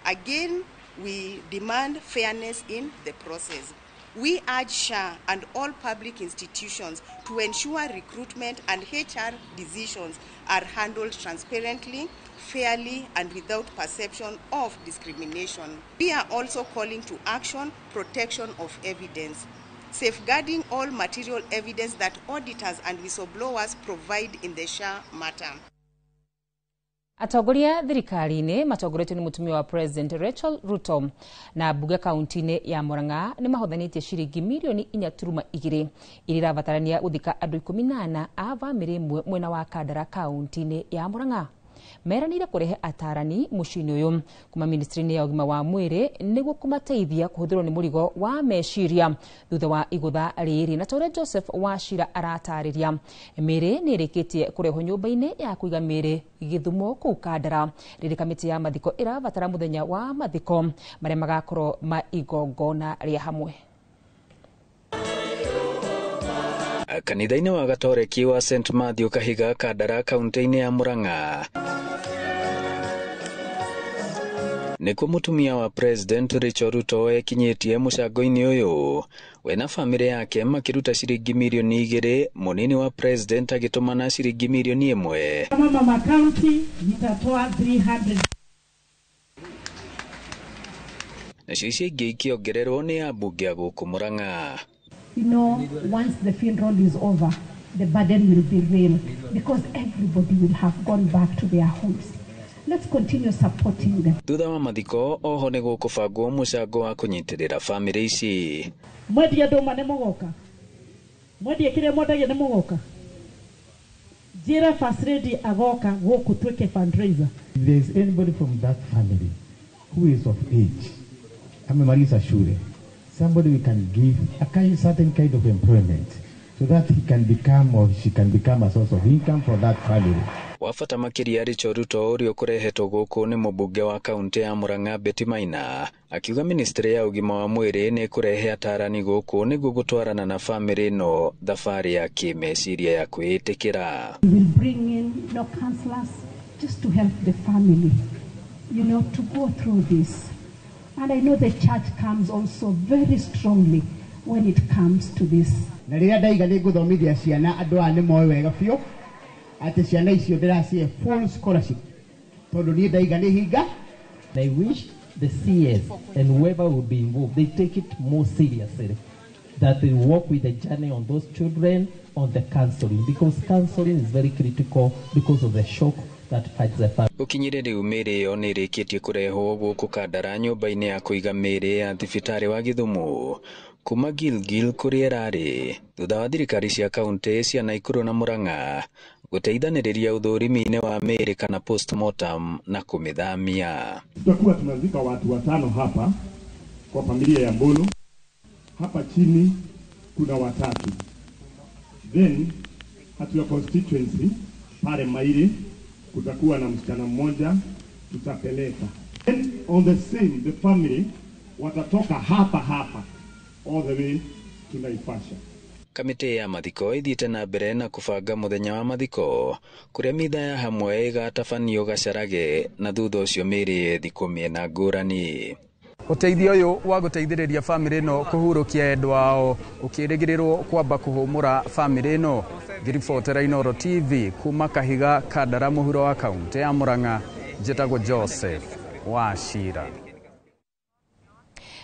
Again, We demand fairness in the process. We urge SHA and all public institutions to ensure recruitment and HR decisions are handled transparently, fairly, and without perception of discrimination. We are also calling to action protection of evidence, safeguarding all material evidence that auditors and whistleblowers provide in the SHA matter. Atongoria thirikari-inĩ matongoretio nĩ mũtumia wa President Rachel Ruto na mbunge kaunti-inĩ ya Murang'a nĩ mahothanĩtie ciringi mirioni 4.2 iria irabatarania gũthika andũ 14 a bamĩrĩ ĩmwe mwena wa Kandara kaunti-inĩ ya Murang'a. Meranĩire kũrehe atarani mũciĩ-inĩ ũyũ kuma ministry-inĩ ya ũgima wa mwĩrĩ nĩguo kũmateithia kũhũthĩrwo nĩ mũrigo wa meciria thutha wa igũtha rĩrĩ. Na ta ũrĩa Joseph Wachira aratarĩria, mĩĩrĩ nĩ ĩrĩkĩtie kũrehwo nyũmba-inĩ ya kũiga mĩĩrĩ Gĩthumo kũu Kandara rĩrĩ kamĩtĩ ya mathiko ĩrabatara mũthenya wa mathiko marĩa magakorwo ma igongona rĩa hamwe. Kanitha-inĩ wa Gatoreki wa St Matthew Kahiga Kandara kaunti-inĩ ya Murang'a nĩkuo mũtumia wa President Rachel Ruto ekinyĩtie mũcango-inĩ ũyũ. We na bamĩrĩ yake makĩruta ciringi mirioni 2, mũnini wa President agĩtũmana ciringi mirioni 1. Kama mama county nitatoa 300. Nacio icio ingĩ ikĩongererwo nĩ ambunge a gũkũ Murang'a. You know, once the funeral is over, the burden will be real because everybody will have gone back to their homes. Let's continue supporting them. Thutha wa mathiko oho nĩ gũkũbangwo mũcango wa kũnyitĩrĩra bamĩrĩ ici. Mwendie ndũma nĩ mũgoka, mwendie kĩrĩa mwendagia nĩ mũgoka. Njĩra First Lady agoka gũkũ twĩke fundraiser. If there is anybody from that family who is of age, amemaliza shule, somebody we can give a kind, certain kind of employment so that he can become or she can become a source of income for that family. Wa bata makĩria Rachel Ruto ũrĩa ũkũrehetwo gũkũ nĩ mũmbunge wa kaunti ya Murang'a Betty Maina akiuga ministry ya ũgima wa mwĩrĩ nĩ ĩkũrehe atarani gũkũ nĩguo gũtwarana na bamĩrĩ ĩno thabarĩ ya kĩmeciria ya kwĩĩtĩkĩra. We will bring in no counselors just to help the family, you know, to go through this. And I know the church comes also very strongly when it comes to this. Na rĩrĩa ndaiga nĩ ngũthomithia ciana andũ aya nĩ moĩ wega biũ atĩ ciana icio ndĩracihe full scholarship tondũ niĩ ndaiga nĩ hinga. I wish the CS and whoever will be involved, they take it more seriously, that they work with the journey on those children on the counseling, because counseling is very critical because of the shock that fights the family. Gũkinyĩria rĩu mĩĩrĩ ĩyo nĩ ĩrĩkĩtie kũrehwo gũkũ Kandara nyũmba-inĩ ya kũiga mĩĩrĩ ya thibitarĩ wa Gĩthumo kuma Gilgil kũrĩa ĩrarĩ thutha wa thirikari cia kaunti cia Naikuru na Murang'a gũteithanĩrĩria ũthũrimi-inĩ wa mĩĩrĩ kana postmortem na kũmĩthamia. Tutakuwa tunazika watu 5 hapa kwa familia ya Mbulu. Hapa chini kuna 3. Then at your constituency pale Mairi kutakuwa na msichana mmoja tutapeleka. Then on the same the family watatoka hapa hapa all the way to Naivasha. Kamĩtĩ ya mathiko ĩthiĩte na mbere na kũbanga mũthenya wa mathiko kũrĩa mitha ya hamwe ĩgatabanio Gacarage na thutha ũcio mĩĩrĩ ĩthikwo mĩena ngũrani. Ũteithio ũyũ wa gũteithĩrĩria bamĩrĩ ĩno kũhurũkia endwa ao ũkĩrĩgĩrĩrwo kwamba kũhũmũra bamĩrĩ ĩno. Ngĩribotera Inooro TV kuma Kahiga Kandara mũhuro wa kaunti ya Murang'a, njĩtagwo Joseph Wachira.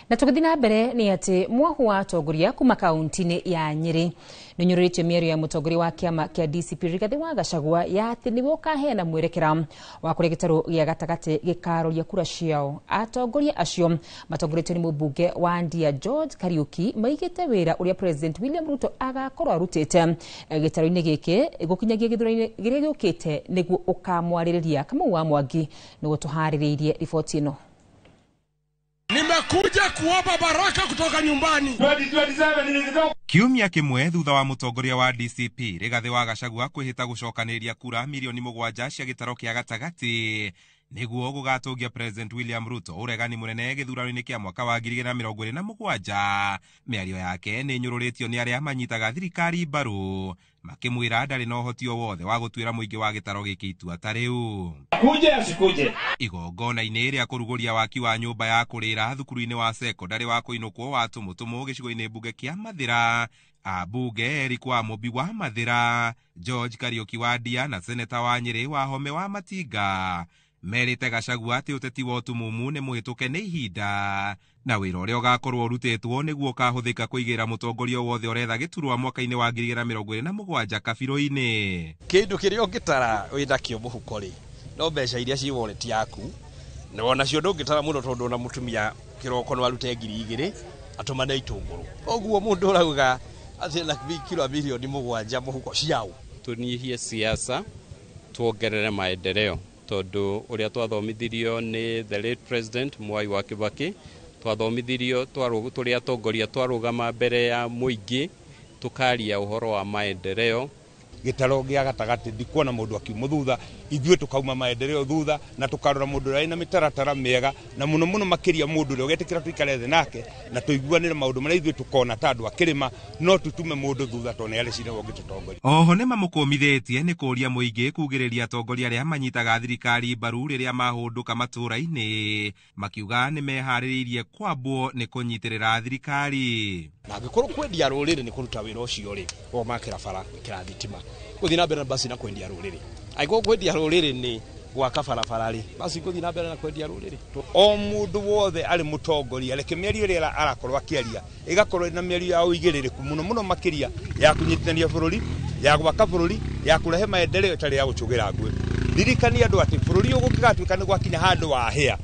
Na tũgĩthiĩ na mbere nĩ atĩ mwahu wa atongoria kuma kaunti-inĩ ya Nyĩrĩ nĩũnyũrũrĩtie mĩario ya mũtongoria wa kĩama kĩa DCP Rigathĩ wa Gachagua ya atĩ nĩwe ũkaheana mwerekera wa kũrĩa gĩtarũ gĩa gatagatĩ gĩkaroria kura ciao. Atongoria acio matongoretio nĩ mũmbunge wa Ndia George Kariuki maigĩte wĩra ũrĩa President William Ruto agakorwo arutĩte gĩtarũ-inĩ gĩkĩ gũkinyagia gĩthurano-inĩ kĩrĩa gĩũkĩte nĩguo ũkamwarĩrĩria. Kamau wa Mwangi nĩguo tũharĩrĩirie riboti ĩno. Nimekuja kuomba baraka kutoka nyumbani. 2027 Kiumia kimwe thutha wa mutongoria wa DCP Rigathi wa Gachagua kwihita gucokaniria kura mirioni 7 cia gitaro kia gatagati Nĩguo gũgatũngia President William Ruto ũregani mũnene gĩthurano-inĩ kĩa mwaka wa 2027. Mĩario yake nĩ ĩnyũrũrĩtio nĩ arĩa manyitaga thirikari mbaru, makĩmwĩra ndarĩ na ũhoti o wothe wa gũtuĩra mũingĩ wa gĩtaro gĩkĩ itua ta rĩu. Akuje asikuje. Igongona-inĩ rĩa kũrugũria waki wa nyũmba ya kũrĩra thukuru-inĩ wa sekondarĩ wa kũinũkwo wa Tũmũtũmũ gĩcigo-inĩ mbunge kĩa Mathĩra, ambunge Eric wa Mũmbi wa Mathĩra, George Kariũki wa Ndia na seneta wa Nyĩrĩ wa Home wa Matinga merĩte Gachagua atĩ ũteti wa ũtumumu nĩ mũhĩtũke nĩ ihinda, na wĩra ũrĩa ũgakorwo ũrutĩtwo nĩguo ũkahũthĩka kũigĩra mũtongoria wothe ũretha gĩturwa mwaka-inĩ wa 2027 kabirũ-inĩ. Kĩndũ kĩrĩa ũngĩtara wĩnakĩo mũhuko rĩ, no mbeca iria ciĩ wallet yaku, na onacio ndũngĩtara mũno tondũ ona mũtumia kĩroko no arute 2,000 atũmane itũngũrũ. Ũguo mũndũ ũrauga atĩ na kilo milioni 7 mũhuko ciao. Tũnyihie siasa, tuongerere maendeleo, tondũ ũrĩa twathomithirio nĩ the late president Mwai wa Kibaki, twathomithirio tũrĩ atongoria twarũgama mbere ya mũingĩ tũkaria ũhoro wa maendeleo. Gĩtaro gĩa gatagatĩ ndikuona mũndũ akiuma thutha, ithuĩ tũkauma maendeleo thutha na tũkarora mũndũ ũrĩa wĩna mĩtaratara mĩega, na mũno mũno makĩria mũndũ ũrĩa ũgetĩkĩra tũikare thĩ nake na tũiguanĩre maũndũ marĩa ithuĩ tũkona ta andũ a kĩrĩma, no tũtume mũndũ thutha tondũ nĩ areciria ũngĩtũtongoria. Oho nĩ mamũkũmithĩtie nĩ kũũria mũingĩ kugĩrĩria atongoria arĩa manyitaga thirikari mbaru rĩrĩa mahũndũka matũũra-inĩ, makiuga nĩ meharĩrĩirie kwambwo nĩ kũnyitĩrĩra thirikari. Na angĩkorwo kwendia rũrĩrĩ nĩ kũruta wĩra ũcio rĩ, o makĩra bara, gwĩkĩra thitima, gũthiĩ na mbere na basi na kwendia rũrĩrĩ. Angĩkorwo kwendia rũrĩrĩ nĩ gwaka barabara rĩ, basi gũthiĩ na mbere na kwendia rũrĩrĩ. O mũndũ wothe arĩ mũtongoria, reke mĩario ĩrĩa arakorwo akĩaria ĩgakorwo na mĩario ya ũigĩrĩrĩku mũno mũno makĩria ya kũnyitithania bũrũri, ya gwaka bũrũri, ya kũrehe maendeleo ĩtarĩ ya gũcũgĩra ngũĩ. Ririkania andũ atĩ bũrũri ũyũ gũngĩgatuĩka nĩ gwakinya handũ wahĩa,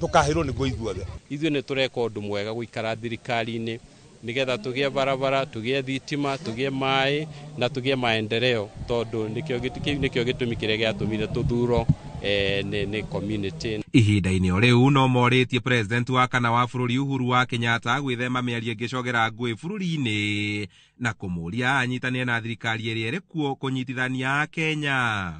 tũkahĩrwo nĩguo ithuothe. Ithuĩ nĩ tũreka ũndũ mwega gũikara thirikari-inĩ nĩgetha tũgĩe barabara, tũgĩe thitima, tũgĩe maĩ na tũgĩe maendeleo, tondũ nĩkĩo gĩtũmi kĩrĩa gĩatũmire tũthuro nĩ community. Ihinda-inĩ o rĩu no morĩtie president wa kana wa bũrũri Uhuru wa Kenyatta gwĩthema mĩario ĩngĩcogera ngũĩ bũrũri-inĩ na kũmũria anyitanĩre na thirikari ĩrĩa ĩrĩ kuo kũnyitithania Kenya.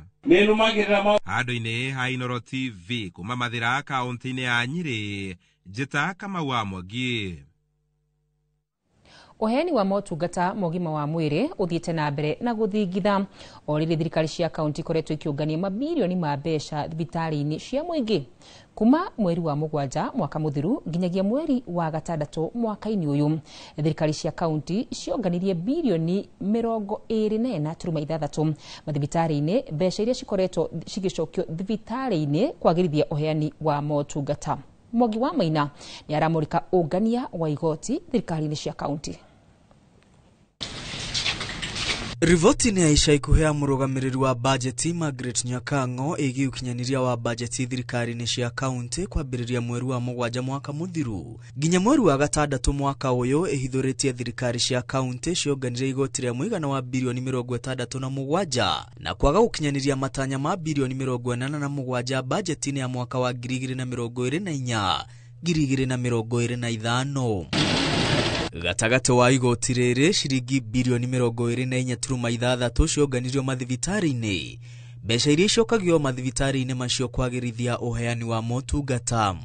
Handũ-inĩ ha Inooro TV kuma Mathĩra kaũntĩ-inĩ ya Nyĩrĩ, Njĩta Kamau wa Mwangi. Ũheani wa motungata ma ũgima wa mwĩrĩ ũthiĩte na mbere na gũthingitha o rĩrĩ thirikari cia kaunti ikoretwo ikĩũngania mabirioni ma mbeca thibitarĩ-inĩ cia mũingĩ kuma mweri wa 7 mwaka mũthiru nginyagia mweri wa 6 mwaka-inĩ ũyũ. Thirikari cia kaunti cionganirie birioni 24.6 mathibitarĩ-inĩ, mbeca iria cikoretwo cigĩcokio thibitarĩ-inĩ kwagĩrithia ũheani wa motungata. Mwangi wa Maina nĩ aramũrĩka ũngania wa igoti thirikari-inĩ cia kaunti. Riboti nĩ ya ica ikuhĩ ya mũrũgamĩrĩri wa bajeti Margaret Nyakang'o ĩgiĩ ũkinyanĩria wa bajeti thirikari-inĩ cia kaunti kwambĩrĩria mweri wa 7 mwaka mũthiru nginya mweri wa 6 mwaka ũyũ ĩhithũrĩtie thirikari cia kaunti cionganirie igoti rĩa mũigana wa birioni 67 na kwaga gũkinyanĩria matanya ma birioni 87 bajeti-inĩ ya mwaka wa 2024 2025. Gatagatĩ wa igoti rĩrĩ ciringi birioni 24.6 cionganirio mathibitarĩ-inĩ, mbeca iria icokagio mathibitarĩ-inĩ macio kwagĩrithia ũheani wa motungata.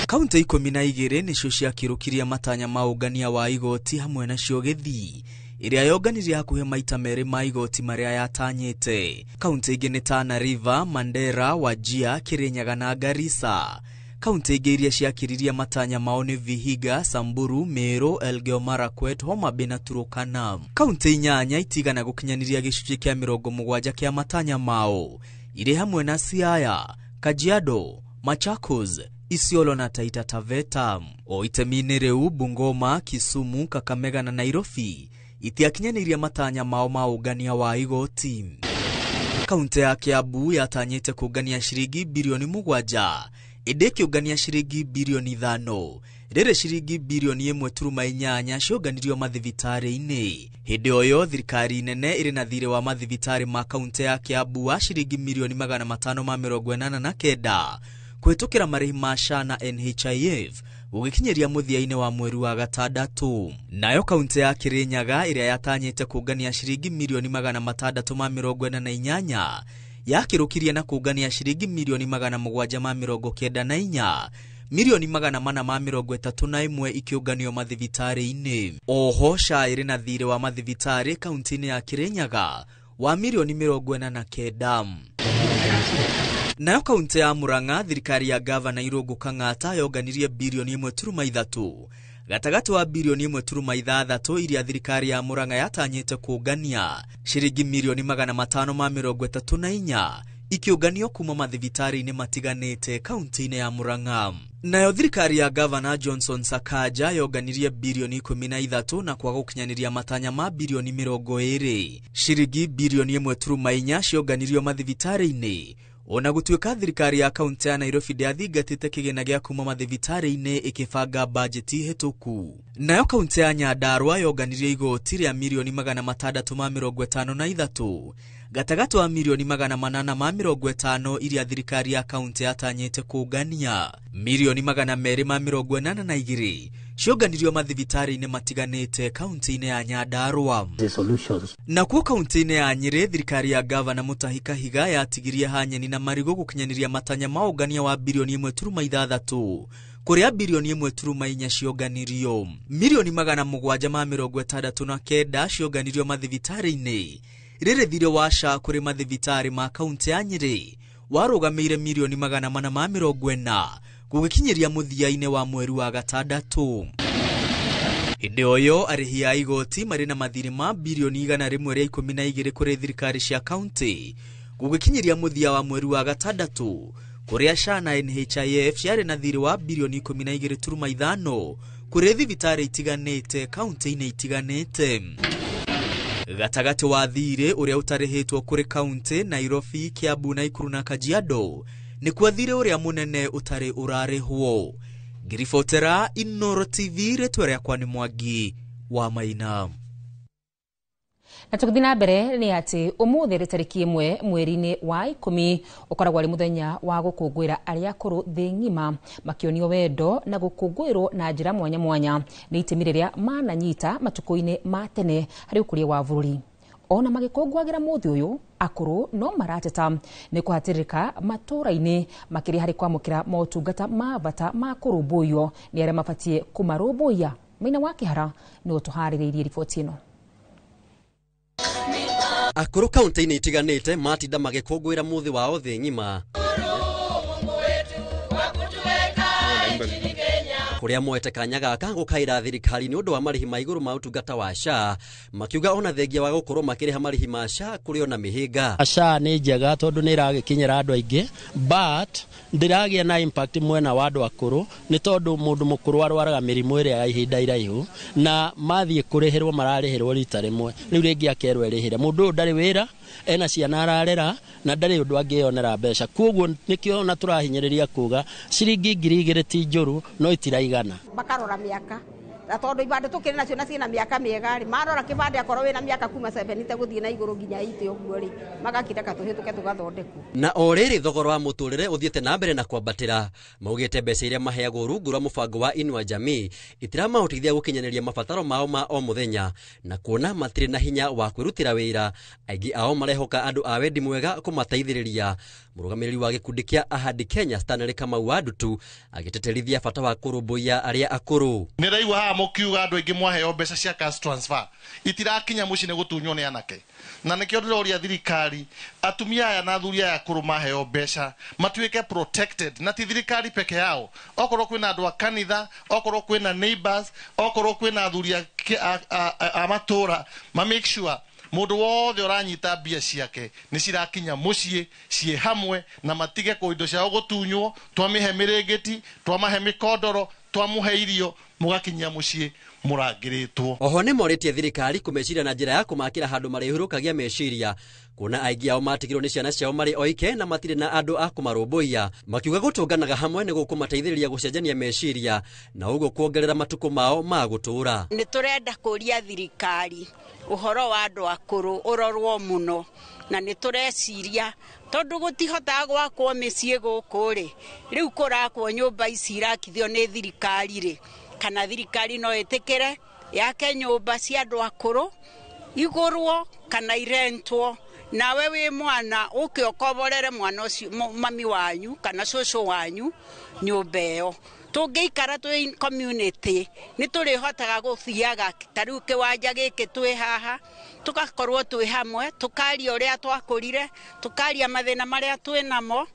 Kaunti 12 nĩcio ciakĩrũkirie matanya ma ũngania wa igoti hamwe nacio Gĩthii ĩrĩa yonganirie hakuhĩ maita merĩ ma igoti marĩa yatanyĩte. Kaunti ingĩ nĩ Tana River, Mandera, Wajir, Kirinyaga na Garissa. Kaunti ingĩ iria ciakĩririe matanya mao nĩ Vihiga, Samburu, Meru, Elgeyo Marakwet, Homa Bay na Turkana. Kaunti 8 itigana gũkinyanĩria gĩcunjĩ kĩa 70 kĩa matanya mao, irĩ hamwe na Siaya, Kajiado, Machakos, Isiolo na Taita Taveta. O itemi-inĩ rĩu Bungoma, Kisumu, Kakamega na Nairobi itiakinyanĩirie matanya mao ma ũngania wa igoti. Kaunti ya Kiambu yatanyĩte kũngania ciringi birioni 7 ĩndĩ ĩkĩũngania ciringi birioni 5, rĩrĩ ciringi birioni 1.8 cionganirio mathibitarĩ-inĩ. Hĩndĩ o ĩyo thirikari nene ĩrĩ na thirĩ wa mathibitarĩ ma kaunti ya Kiambu wa ciringi milioni 589 kũhĩtũkĩra marĩhi ma SHA na NHIF gũgĩkinyĩria mũthia-inĩ wa mweri wa 6. Nayo kaunti ya Kirinyaga ĩrĩa yatanyĩte kũngania ciringi milioni 648 Yakĩrũkirie na kũngania ciringi mirioni 794 milioni 431 ikĩũnganio mathibitarĩ-inĩ. Oho SHA ĩrĩ na thirĩ wa mathibitarĩ kaunti-inĩ ya Kirinyaga wa milioni 49. Nayo kaunti ya Murang'a, thirikari ya gavana Irũngũ Kang'ata yonganirie birioni 1.3 gatagatĩ wa birioni 1.6 iria thirikari ya Murang'a yatanyĩte kũngania. Ciringi milioni 534 ikĩũnganio kuma mathibitarĩ-inĩ matiganĩte kaunti-inĩ ya Murang'a. Nayo thirikari ya gavana Johnson Sakaja yonganirie birioni 13 na kwaga gũkinyanĩria matanya ma birioni 20. Ciringi birioni 1.4 cionganirio mathibitarĩ-inĩ. Ona gũtuĩka thirikari ya kaunti ya Nairobi ndĩathingatĩte kĩgĩna gĩa kuma mathibitarĩ-inĩ ĩkĩbanga bajeti hĩtũku. Nayo kaunti ya Nyandarua yonganirie igoti rĩa milioni 653 gatagatĩ wa milioni 850 iria thirikari ya kaunti yatanyĩte kũngania. Milioni 282 cionganirio mathibitarĩ-inĩ matiganĩte kaunti-inĩ ya Nyandarua. Nakuo kaunti-inĩ ya Nyĩrĩ, thirikari ya gavana Mutahi Kahiga yatigirie hanyeni na marigũ gũkinyanĩria matanya ma ũngania wa birioni 1.6 kũrĩa birioni 1.4 cionganirio. Milioni 769 cionganirio mathibitarĩ-inĩ. Rĩrĩ thirĩ wa SHA kũrĩ mathibitarĩ ma kaunti ya Nyĩrĩ warũgamĩire milioni 440 gũgĩkinyĩria mũthia-inĩ wa mweri wa gatandatũ. Hĩndĩ ũyo arĩhi a igoti marĩ na mathirĩ ma birioni 112 kũrĩ thirikari cia kaunti gũgĩkinyĩria mũthia wa mweri wa gatandatũ, kũrĩa SHA na NHIF ciarĩ na thirĩ wa birioni 12.5 kũrĩ thibitarĩ itiganĩte kaunti-inĩ itiganĩte. Gatagatĩ wa thirĩ ũrĩa ũtarĩhĩtwo kũrĩ kaunti Nairobi, Kiambu, Nakuru na Kajiado nĩkuo thirĩ ũrĩa mũnene ũtarĩ ũrarĩhwo. Ngiribotera Inooro TV, rĩtwa rĩakwa nĩ Mwangi wa Maina. Na tũgĩthiĩ na mbere nĩ atĩ ũmũthĩ rĩ tarĩki 1 mweri-inĩ wa 10 ũkoragwo arĩ mũthenya wa gũkũngũĩra arĩa akũrũ thĩ ng'ima, makĩonio wendo na gũkũngũĩrwo na njĩra mwanya mwanya nĩ itemi rĩrĩa mananyita matukũ-inĩ ma tene harĩ ũkũria wa bũrũri. Ona magĩkũngũagĩra mũthĩ ũyũ, akũrũ no marateta nĩ kũhatĩrĩrĩka matũũra-inĩ makĩria harĩ kwamũkĩra motungata ma bata ma kũrũmbũiyo nĩ arĩa mabatiĩ kũmarũmbũiya. Maina wa Kĩhara nĩwe ũtũharĩrĩirie riboti ĩno. Akũrũ kaunti-inĩ itiganĩte matinda magĩkũngũĩra mũthĩ wao thĩ ng'ima, kũrĩa moete kanya gaka gũkaĩra thirikari nĩ ũndũ wa marĩhi ma igũrũ ma ũtungata wa SHA, makiuga ona thengia wa gũkorwo makĩrĩha marĩhi ma SHA kũrĩ ona mĩhĩnga. SHA nĩ njega tondũ nĩ ĩragĩkinyĩra andũ aingĩ, but ndĩragĩa na impact mwena wa andũ akũrũ nĩ tondũ mũndũ mũkũrũ arwaraga mĩrimũ ĩrĩa ya ihinda iraihu na mathiĩ kũrĩhĩrwo mararĩhĩrwo rita rĩmwe, rĩu rĩngĩ akerwo erĩhĩre. Mũndũ ũyũ ndarĩ wĩra, ena ciana ararera na ndarĩ ũndũ angĩyonera mbeca, koguo nĩkĩo ona tũrahinyĩrĩria kuga ciringi 2000 ti njũru no itiraigana. Makarora mĩaka na tondũ ibandĩ tũkĩrĩ nacio na ciĩna mĩaka mĩega rĩ, marora kĩbandĩ akorwo wĩna mĩaka kuma 70 gũthiĩ na igũrũ nginya 80 ũguo rĩ, magakĩreka tũhĩtũke tũgathondekwo. Na o rĩrĩ thogora wa mũtũrĩre ũthiĩte na mbere na kwambatĩra, maugĩte mbeca iria maheagwo rungu rwa mũbango wa Inua Jamii itiramahotithia gũkinyanĩria mabataro mao ma o mũthenya, na kuona matirĩ na hinya wa kwĩrutĩra wĩra, aingĩ ao marehoka andũ a wendi mwega kũmateithĩrĩria. Mũrũgamĩrĩri wa gĩkundi kĩa Ahadi Kenya Stanley Kamau wa Ndutu agĩteterithia bata wa kũrũmbũiya arĩa akũrũ. Nĩraigua haha mũkiuga andũ aingĩ mwaheo mbeca cia cash transfer itirakinya mũciĩ nĩ gũtunywo nĩ anake, na nĩkĩo ndĩroria thirikari atumia aya na athuri aya akũrũ maheo mbeca matuĩke protected, na ti thirikari peke yao, okorwo kwĩna andũ a kanitha, okorwo kwĩna neighbors, okorwo kwĩna athuri a matũra, ma make sure mũndũ wothe ũranyita mbia ciake nĩ cirakinya mũciĩ ciĩ hamwe, na matige kũ indo ciao gũtunywo. Twamĩhe mĩrĩngĩti, twamahe mĩkondoro, twamũhe irio, mũgakinyia mũciĩ mũrangĩrĩtwo. Oho nĩ morĩtie thirikari kũmeciria na njĩra ya kũmakĩra handũ marĩhurũkagia meciria, kuona aingĩ ao matigirwo nĩ ciana ciao marĩ oike na matirĩ na andũ a kũmarũmbũiya, makiuga gũtũnganaga hamwe nĩ gũkũmateithĩrĩria gũcenjania meciria na ũguo kuongerera matukũ mao ma gũtũũra. Nĩ tũrenda kũria thirikari ũhoro wa andũ akũrũ ũrorwo mũno, na nĩ tũreciria tondũ gũtihotaga gwakwo mĩciĩ gũkũ rĩ, rĩu kũrakwo nyũmba ici irakithio nĩ thirikari rĩ, kana thirikari no ĩtĩkĩre yake nyũmba cia andũ akũrũ igũrwo kana irentwo Nawe wĩ mwana ũke ũkomborere mwana ũcio mami wanyu kana cũcũ wanyu nyũmba ĩyo. Tũngĩikara twĩ community nĩ tũrĩhotaga gũthiaga ta rĩu kĩwanja gĩkĩ twĩ haha, tũgakorwo twĩ hamwe, tũkaria ũrĩa twakũrire, tũkaria mathĩna marĩa twĩ namo,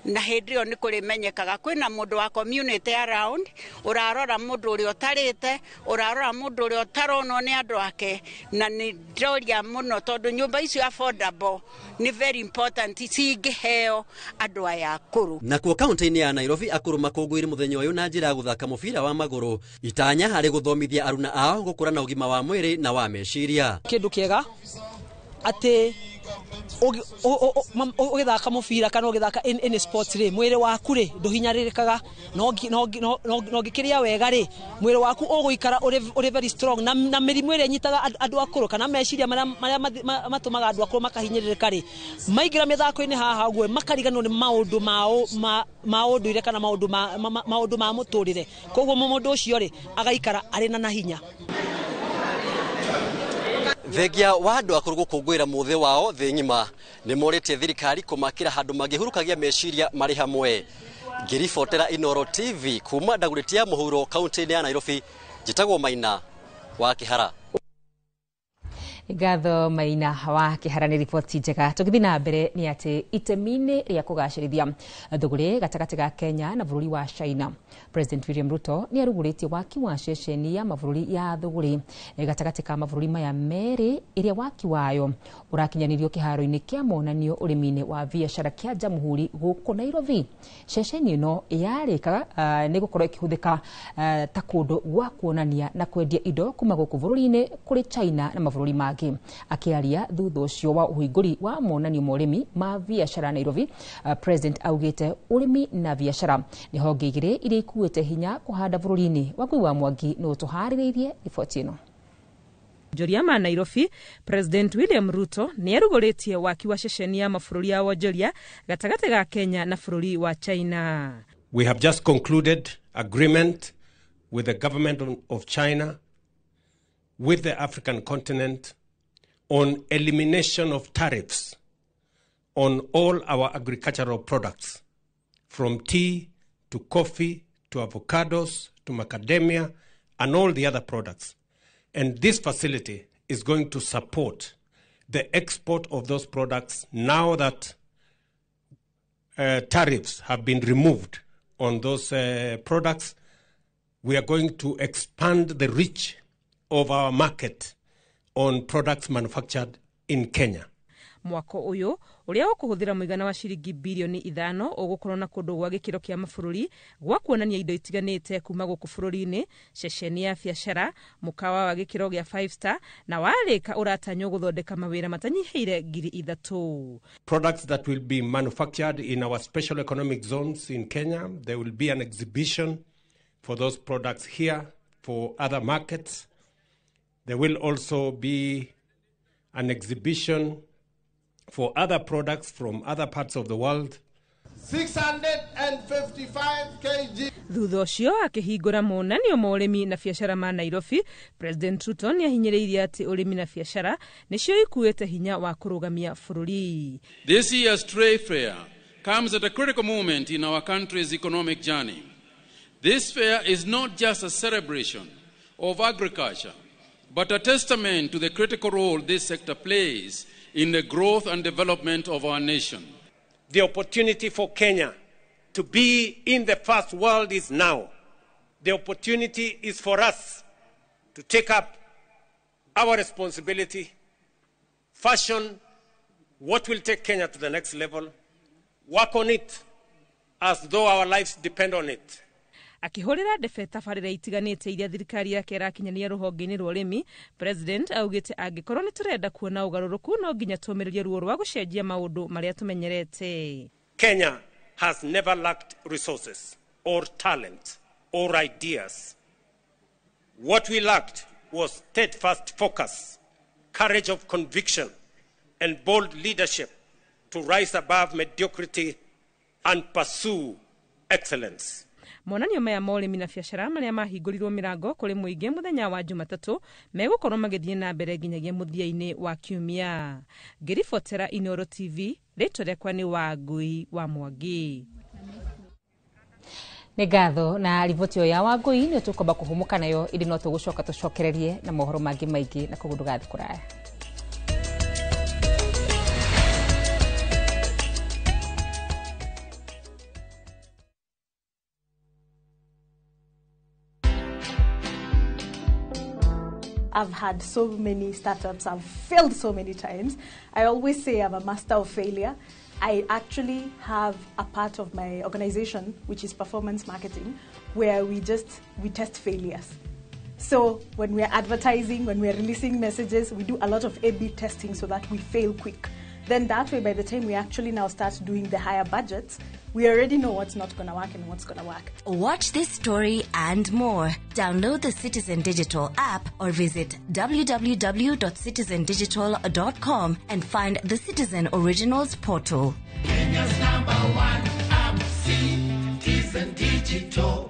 na hĩndĩ ĩyo nĩ kũrĩmenyekaga kwĩna mũndũ wa community around ũrarora mũndũ ũrĩa ũtarĩte, ũrarora mũndũ ũrĩa ũtaronwo nĩ andũ ake. Na nĩ ndĩroria mũno tondũ nyũmba icio affordable nĩ very important cingĩheo andũ aya akũrũ. Nakuo kaunti-inĩ ya Nairobi akũrũ makũngũĩire mũthenya ũyũ na njĩra ya gũthaka mũbira wa magũrũ, itanya harĩ gũthomithia aruna ao gũkũra na ũgima wa mwĩrĩ na wa meciria. Kĩndũ kĩega atĩ ũgĩthaka mũbira kana ũgĩthaka any sports rĩ, mwĩrĩ waku rĩ ndũhinyarĩrĩkaga, na ũngĩkĩrĩa wega rĩ, mwĩrĩ waku ũgũikara ũrĩ very strong, na mĩrimũ ĩrĩa ĩnyitaga andũ akũrũ kana meciria marĩa matũmaga andũ akũrũ makahinyĩrĩrĩka rĩ, maingĩra mĩthako-inĩ haha ũguo makariganĩrwo nĩ maũndũ mao ma ũndũire kana maũndũ ma mũtũrĩre. Koguo mũndũ ũcio rĩ agaikara arĩ na hinya. Thengia wa andũ akũrũ gũkũngũĩra mũthĩ wao thĩ ng'ima, nĩ morĩtie thirikari kũmakĩra handũ mangĩhurukagia meciria marĩ hamwe. Ngĩribotera Inooro TV kuma Dagoretti ya Mũhuro kaunti-inĩ ya Nairobi, njĩtagwo Maina wa Kĩhara. Ngatho Maina wa Kĩhara nĩ riboti njega. Tũgĩthiĩ na mbere nĩ atĩ itemi-inĩ rĩa kũgacĩrithia thũgũrĩ gatagatĩ ga Kenya na bũrũri wa China, President William Ruto nĩ arugũrĩtie waki wa ceceni ya mabũrũri ya thũgũrĩ gatagatĩ ka mabũrũri maya merĩ, ĩrĩa waki wayo ũrakinyanĩrio kĩharo-inĩ kĩa monanio ũrĩmi-inĩ wa biacara kĩa Jamhuri gũkũ Nairobi. Ceceni ĩno yarĩkaga nĩ gũkorwo ĩkĩhũthĩka ta kũndũ gwa kuonania na kwendia indo kuma gũkũ bũrũri-inĩ kũrĩ China na mabũrũri mangĩ. Akĩaria thutha ũcio wa ũhingũri wa monanio ma ũrĩmi ma biacara Nairobi, President augĩte ũrĩmi na biacara nĩ honge igĩrĩ iria ikuĩte hinya kũhanda bũrũri-inĩ. Wangui wa Mwangi nĩ ũtũharĩrĩirie riboti ĩno. Wonjoria ma Nairobi, President William Ruto nĩ arugũrĩtie waki wa ceceni ya mabũrũri ya wonjoria gatagatĩ ga Kenya na bũrũri wa China. We have just concluded agreement with the government of China, with the African continent, on elimination of tariffs on all our agricultural products, from tea to coffee to avocados to macadamia and all the other products. And this facility is going to support the export of those products now that tariffs have been removed on those products. We are going to expand the reach of our market on products manufactured in Kenya. Mwako ũyũ ũrĩa ũkũhũthĩra mũigana wa ciringi birioni 5 ũgũkorwo na kũndũ gwa gĩkĩro kĩa mabũrũri gwa kuonania indo itiganĩte kuma gũkũ bũrũri-inĩ, ceceni ya biacara, mũkawa wa gĩkĩro gĩa 5 star, na warĩka ũratanywo gũthondeka mawĩra matanyihĩire 3,000. Products that will be manufactured in our special economic zones in Kenya. There will be an exhibition for those products here for other markets. There will also be an exhibition for other products from other parts of the world. 655 kg. Thutha ũcio akĩhingũra monanio ma ũrĩmi na biacara ma Nairobi, President Ruto nĩ ahinyĩrĩirie atĩ ũrĩmi na biacara nĩcio ikuĩte hinya wa kũrũgamia bũrũri. This year's trade fair comes at a critical moment in our country's economic journey. This fair is not just a celebration of agriculture, but a testament to the critical role this sector plays in the growth and development of our nation. The opportunity for Kenya to be in the first world is now. The opportunity is for us to take up our responsibility, fashion what will take Kenya to the next level, work on it as though our lives depend on it. Akĩhũrĩra ndebe tabarĩra itiganĩte iria thirikari yake ĩrakinyania rũhonge-inĩ rwa ũrĩmi, President augĩte angĩkorwo nĩ tũrenda kuona ũgarũrũku no nginya tũmĩrĩrie ruo rwa gũcenjia maũndũ marĩa tũmenyerete. Kenya has never lacked resources or talent or ideas. What we lacked was steadfast focus, courage of conviction, and bold leadership to rise above mediocrity and pursue excellence. Monanio maya ma ũrĩmi na biacara marĩa mahingũrirwo mĩrango kũrĩ mũingĩ mũthenya wa Jumatatũ megũkorwo magĩthiĩ na mbere nginyagia mũthia-inĩ wa kiumia. Ngĩribotera Inooro TV, rĩtwa rĩakwa nĩ Wangui wa Mwangi. Nĩ ngatho na riboti ĩyo ya Wangui nĩ tũkwamba kũhũmũka nayo, ĩndĩ no tũgũcoka tũcokererie na mohoro mangĩ maingĩ na koguo ndũgathiĩ kũraya. I've had so many startups, I've failed so many times. I always say I'm a master of failure. I actually have a part of my organization, which is performance marketing, where we test failures. So when we're advertising, when we're releasing messages, we do a lot of A/B testing so that we fail quick. Then that way, by the time we actually now start doing the higher budgets, we already know what's not going to work and what's going to work. Watch this story and more. Download the Citizen Digital app or visit www.citizendigital.com and find the Citizen Originals portal. Kenya's number one app, Citizen Digital.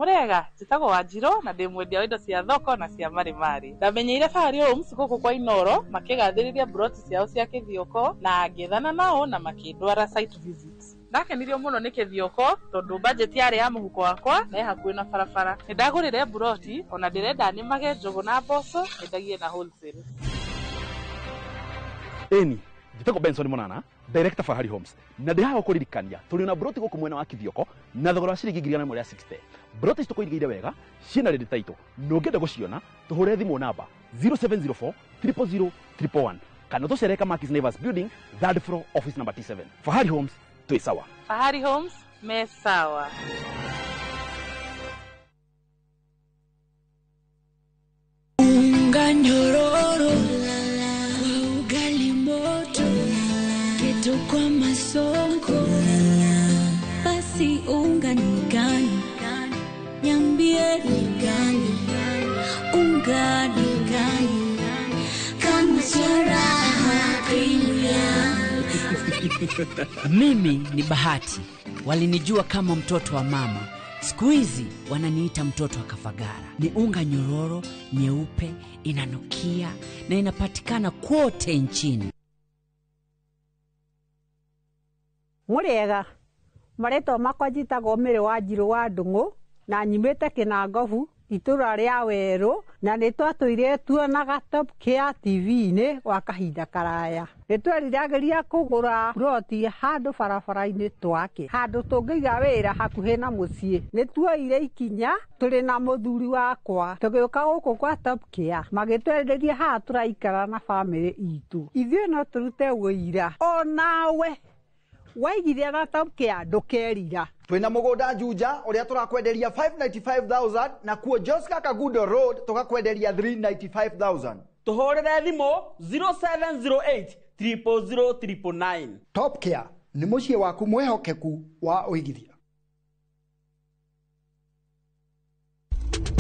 Murega njĩtagwo Wanjirũ na ndĩ mwendia wa indo cia thoko na cia marimari. Ndamenyeire Fahari Homes gũkũ kwa Inooro makĩgathĩrĩria broti ciao cia Kĩthioko na ngĩethana nao na makĩndwara site visit. Ndakenirio mũno nĩ Kĩthioko tondũ budget yarĩ ya mũhuko wakwa na ĩ hakuhĩ na barabara. Nĩ ndagũrire broti ona ndĩrenda nĩmage njũgũ na mboco nyendagie na wholesale. Ĩni njĩtagwo Benson Monana, director Fahari Homes, na ndĩ haha kũririkania tũrĩ na broti gũkũ mwena wa Kĩthioko na thogora wa ciringi 160. Broti ici tũkũigĩire wega ciĩna ready title, na ũngĩenda gũciona tũhũre thimũ namba 0704 000 111 kana tũcere Kamakis Naivas Building, third floor, office number T7. Fahari Homes, twĩ sawa. Fahari Homes me sawa. Unga nyororo kwa ugali moto, keto kwa masonko, basi unga ni gani? Niambie ni gani? Unga ni gani? Kama charaha premium. Mimi ni Bahati. Walinijua kama mtoto wa mama. Siku hizi wananiita mtoto wa Kafagara. Ni unga nyororo, nyeupe, inanukia na inapatikana kote nchini. Murega, marĩtwa makwa njĩtagwo Mary Wanjirũ wa Ndung'u na nyumĩte Kĩnangobu itũra rĩa Werũ, na nĩ twatũire tuonaga Top Care TV-inĩ gwa kahinda karaya. Nĩ tweriragĩria kũgũra ploti handũ barabara-inĩ twake, handũ tũngĩiga wĩra hakuhĩ na mũciĩ. Nĩ tuoire ikinya tũrĩ na mũthuri wakwa tũgĩũka gũkũ kwa Top Care, magĩtwenderia haha tũraikara na bamĩrĩ itũ. Ithuĩ no tũrute ũira onawe waigithia na Top Care ndũkerira. Twina mugunda Juja uria turakwenderia 595,000 na kuo Joska Kagudo Road tukakwenderia 395,000. Tuhurire thimu 0708 000 999. Top Care ni muciĩ waku mwihokeku wa uigithia.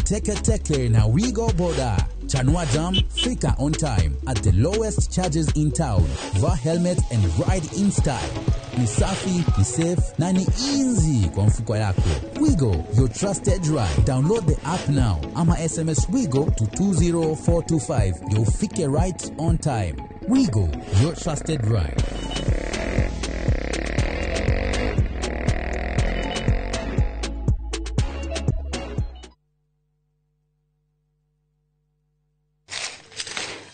Teke Teke na Wigo Boda. Chanua Jam, fika on time at the lowest charges in town. Vaa helmet and ride in style. Ni safi, ni safe na ni easy kwa mfuko yako. Wigo, your trusted ride. Download the app now ama SMS Wigo to 20425. You'll fike right on time. Wigo, your trusted ride.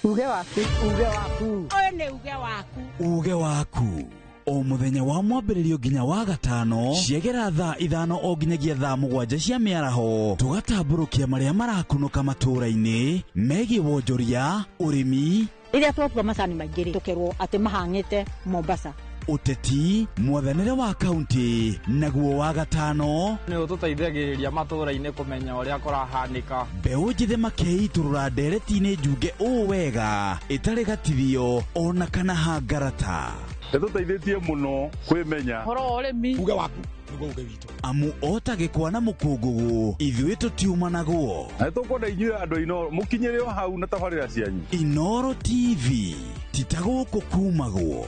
Uge waku, uge waku. Ũyũ nĩ uge waku. Uge waku. O mũthenya wa mwambĩrĩrio nginya wa gatano ciegera thaa 5 o nginyagia thaa 7 cia mĩaraho, tũgatambũrũkia marĩa marakunũka matũũra-inĩ megiĩ wonjoria, ũrĩmi. Rĩrĩa twatua macani maingĩ rĩ, tũkerwo atĩ mahang'ĩte Mombasa. Ũteti, mwathanĩre wa kaunti, naguo wa gatano nĩ ũtũteithagĩrĩria matũũra-inĩ kũmenya ũrĩa kũrahanĩka. Mbeũ njĩthĩ makeitũrũra ndereti-inĩ njunge ũũ wega ĩtarĩ gatithio ona kana hangarata. Nĩtũteithĩtie mũno kwĩmenya ũhoro wa ũrĩmi. Uge waku nĩguo uge witũ. Amu ota gĩkwa na mũkũngũgũ ithuĩ tũtiumanagwo. Na nĩtũkwenda inyuĩ andũ a Inooro mũkinyĩre o hau na tabarĩra cianyu. Inooro TV ti ta gũkũ kumagwo.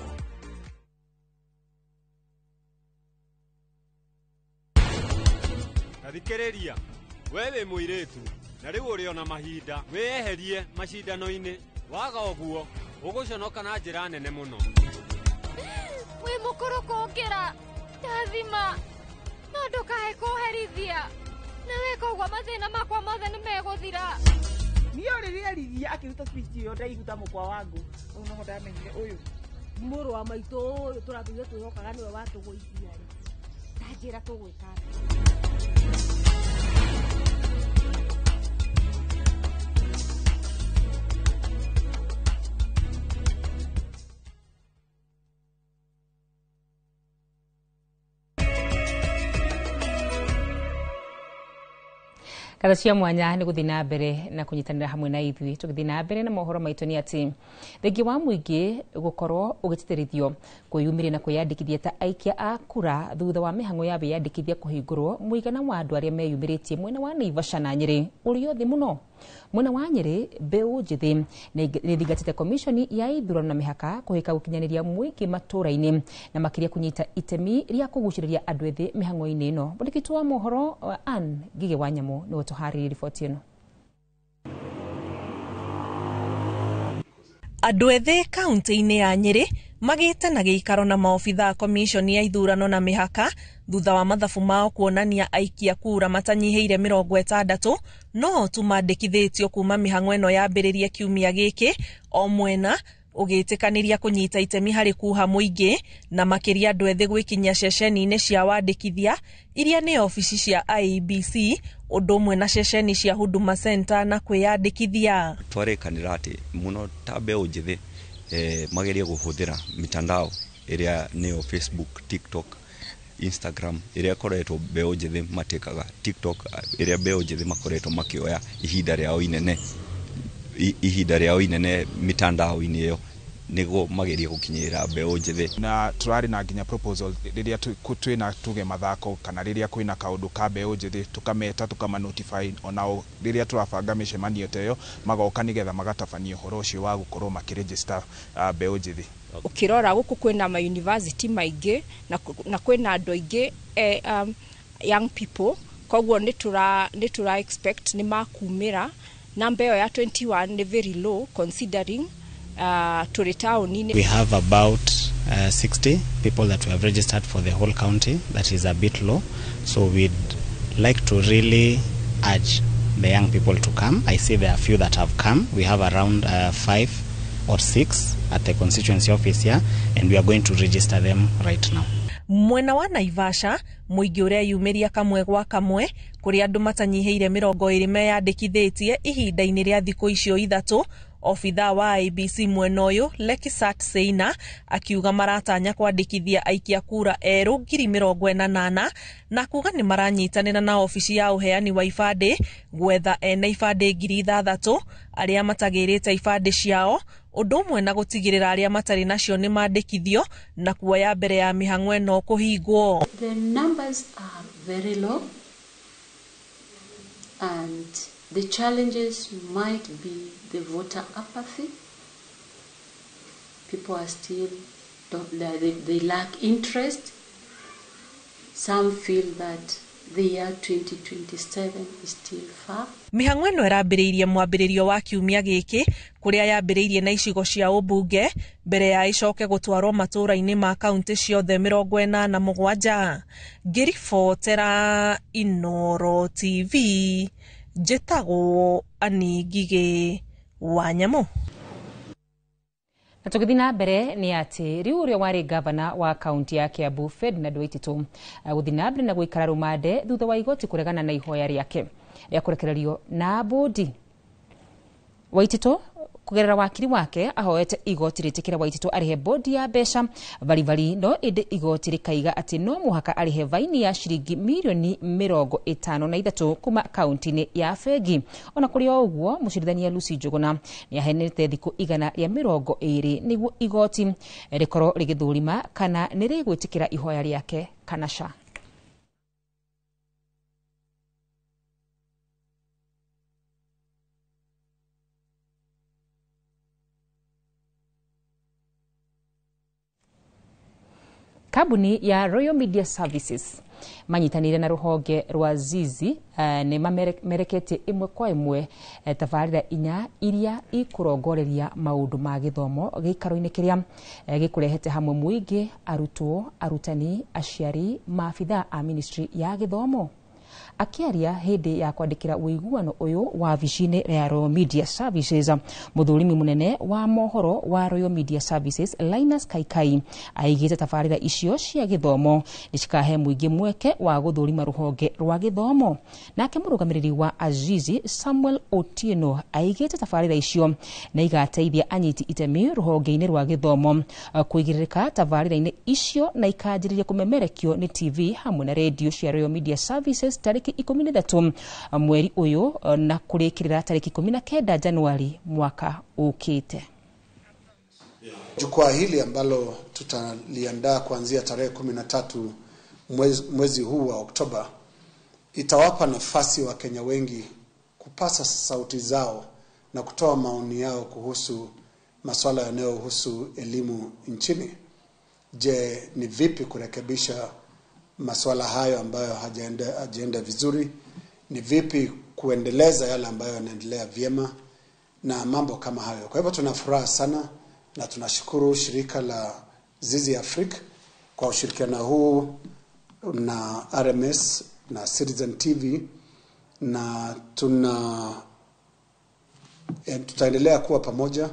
Thikĩrĩria, we wĩ mũirĩtu na rĩu ũrĩ ona mahinda wĩyeherie macindano-inĩ, waga ũguo ũgũconoka na njĩra nene mũno. Wĩ mũkũrũ kũngĩra, ndathima, no ndũkae kũherithia, na weka ũguo mathĩna makwa mothe nĩ megũthira. Niĩ rĩrĩa eririe akĩruta speech ĩyo ndaiguta mũkwa wangu ũũ noho ndamenyire ũyũ mũrũ wa maitũ ũyũ tũratũire twĩhokaga nĩwe watũgũithia rĩ, tanjĩra tũgwĩka atĩa? Ngatho cia mwanya nĩ gũthiĩ na mbere na kũnyitanĩra hamwe na ithuĩ. Tũgĩthiĩ na mbere na mohoro maitũ nĩ atĩ thengia wa mũingĩ gũkorwo ũgĩtĩtĩrithio kwĩyumĩria na kwĩyandĩkithia ta aikia a kura thutha wa mĩhang'o ya wĩyandĩkithia kũhingũrwo, mũigana wa andũ arĩa meyumĩrĩtie mwena wa Naivasha na Nyĩrĩ ũrĩ o thĩ mũno. Mwena wa Nyĩrĩ, mbeũ njĩthĩ nĩ ĩthingatĩte komishoni ya ithurano na mĩhaka kũhĩka gũkinyanĩria mũingĩ matũũra-inĩ na makĩria kũnyita itemi rĩa kũgucĩrĩria andũ ethĩ mĩhang'o-inĩ ĩno. Mwandĩki wa mohoro Ann Ngigĩ wa Nyamũ nĩwe tũharĩrĩirie riboti ĩno. Andũ ethĩ kaunti-inĩ ya Nyĩrĩ magĩte na gĩikaro na maobithaa komishoni ya ithurano na mĩhaka thutha wa mathabu mao kuonania aikia kura matanyihĩire 60 no tu mandĩkithĩtio kuma mĩhang'o ĩno yambĩrĩrie kiumia gĩkĩ, o mwena ũgĩtĩkanĩria kũnyita itemi harĩ kuha mũingĩ na makĩria andũ ethĩ gwĩkinyia ceceni-inĩ cia wandĩkithia iria nĩ obici cia IEBC ũndũ ũmwe na ceceni cia Huduma Center na kwĩyandĩkithia. Twarĩkanĩra atĩ mũno ta mbeũ njĩthĩ magerie kũhũthĩra mitandao ĩrĩa nĩyo Facebook, TikTok, Instagram ĩrĩa ĩkoretwo mbeũ njĩthĩ matĩkaga, TikTok ĩrĩa mbeũ njĩthĩ makoretwo makĩoya ihinda rĩao inene mitandao-inĩ ĩyo nĩguo magerie gũkinyĩra mbeũ njĩthĩ. Na tũrarĩ na nginya proposal rĩrĩa twĩna tuge mathako kana rĩrĩa kwĩna kaũndũ ka mbeũ njĩthĩ tũkameta tũkama notify onao rĩrĩa tũrabanga mĩcemanio ta ĩyo magoka nĩgetha magatabania ũhoro ũcio wa gũkorwo makĩregister mbeũ njĩthĩ. Ũkĩrora gũkũ kwĩna ma university maingĩ na kwĩna andũ aingĩ young people, koguo nĩ tũra expect nĩ makumĩra. Namba ĩyo ya 21 nĩ very low considering tũrĩ taũni-inĩ. We have about 60 people that we have registered for the whole county. That is a bit low. So we'd like to really urge the young people to come. I see there are few that have come. We have around 5 or 6 at the constituency office here, and we are going to register them right now. Mwena wa Naivasha mũingĩ ũreyumĩria kamwe gwa kamwe kũrĩa andũ matanyihĩire 20 meyandĩkithĩtie ihinda-inĩ rĩa thikũ icio ithatũ. Obithaa wa IEBC mwena ũyũ Lekisat Seina akiuga maratanya kwandĩkithia aikia kura erũ 80,000 na kuga nĩ maranyitanĩra na obici ya ũheani wa ibandĩ gwetha ene ibandĩ 6,000 arĩa matagĩrĩte ibandĩ ciao, ũndũ ũmwe na gũtigĩrĩra arĩa matarĩ nacio nĩ mandĩkithio na kuoya mbere ya mĩhang'o ĩno kũhingwo. The numbers are very low and the challenges might be the voter apathy. People are still, they lack interest. Some feel that the year 2027 is still far. Mĩhang'o ĩno ĩrambĩrĩirie mwambĩrĩrio wa kiumia gĩkĩ kũrĩa yambĩrĩirie na icigo cia ũmbunge mbere ya ĩcoke gũtwarwo matũũra-inĩ ma kaunti ciothe 87. Ngĩribotera Inooro TV njĩtagwo Annie Ngigĩ wa Nyamũ. Na tũgĩthiĩ na mbere nĩ atĩ rĩu ũrĩa warĩ gavana wa kaunti ya Kiambu Ferdinand Waititu gũthiĩ na mbere na gũikara rũmande thutha wa igoti kũregana na ihoya rĩake rĩa kũrekererio na bũndi. Waititu kũgerera wakiri wake ahoete igoti rĩtĩkĩre Waititu arĩhe bodi ya mbeca baribari, no ĩndĩ igoti rĩkaiga atĩ no mũhaka arĩhe baini ya ciringi mirioni 53 kuma kaunti-inĩ ya bengi. Ona kũrĩ o ũguo, mũcirithania Lucy Njuguna nĩ aheanĩte thikũ 120 nĩguo igoti rĩkorwo rĩgĩthũrima kana nĩ rĩgwĩtĩkĩra ihoya rĩake kana ca. Kambuni ya Royal Media Services Manyitanĩire na rũhonge rwa Zizi nĩ mamereketie ĩmwe kwa ĩmwe tabarĩra inya iria ikũrongoreria maũndũ ma gĩthomo gĩikaro-inĩ kĩrĩa gĩkũrehete hamwe mũingĩ, arutwo, arutani, aciari, maabithaa a ministry ya gĩthomo. Akiaria hindi ya kwandikira uiguano uyu wabici-inĩ ya Royal Media Services, muthurimi munene wa mohoro wa Royal Media Services Linus Kaikai aigite tabarĩra icio cia gĩthomo nĩ cikahe mũingĩ mweke wa gũthũrima rũhonge rwa gĩthomo. Nake mũrũgamĩrĩri wa Azizi Samuel Otieno aigite tabarĩra icio nĩ igateithia anyiti itemi rũhonge-inĩ rwa gĩthomo kũigĩrĩrĩka tabarĩra-inĩ icio na ikanjĩrĩria kũmemerekio nĩ TV hamwe na radio cia Royal Media Services tariki 13 mweri uyu na kurikirira tariki 19 Januari mwaka ukite. Jukwaa hili ambalo tutaliandaa kuanzia tarehe 13 mwezi huu wa Oktoba itawapa nafasi wa Kenya wengi kupasa sauti zao na kutoa maoni yao kuhusu masuala yanayohusu elimu nchini. Je, ni vipi kurekebisha masuala hayo ambayo hajaenda vizuri? Ni vipi kuendeleza yale ambayo yanaendelea vyema na mambo kama hayo. Kwa hivyo tuna furaha sana na tunashukuru shirika la Zizi Africa kwa ushirikiano huu na RMS na Citizen TV, na tutaendelea kuwa pamoja.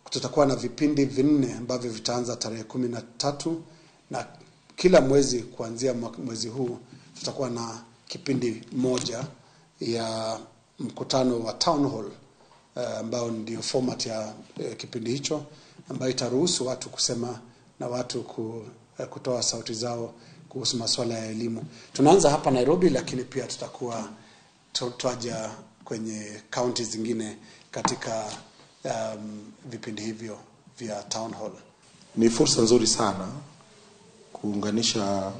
Tutakuwa na vipindi 4 ambavyo vitaanza tarehe 13 na kila mwezi kuanzia mwezi huu tutakuwa na kipindi moja ya mkutano wa town hall ambao ndio format ya kipindi hicho, ambayo itaruhusu watu kusema na watu kutoa sauti zao kuhusu masuala ya elimu. Tunaanza hapa Nairobi, lakini pia tutakuwa tutaja kwenye county zingine katika vipindi hivyo vya town hall. Ni fursa nzuri sana kuunganisha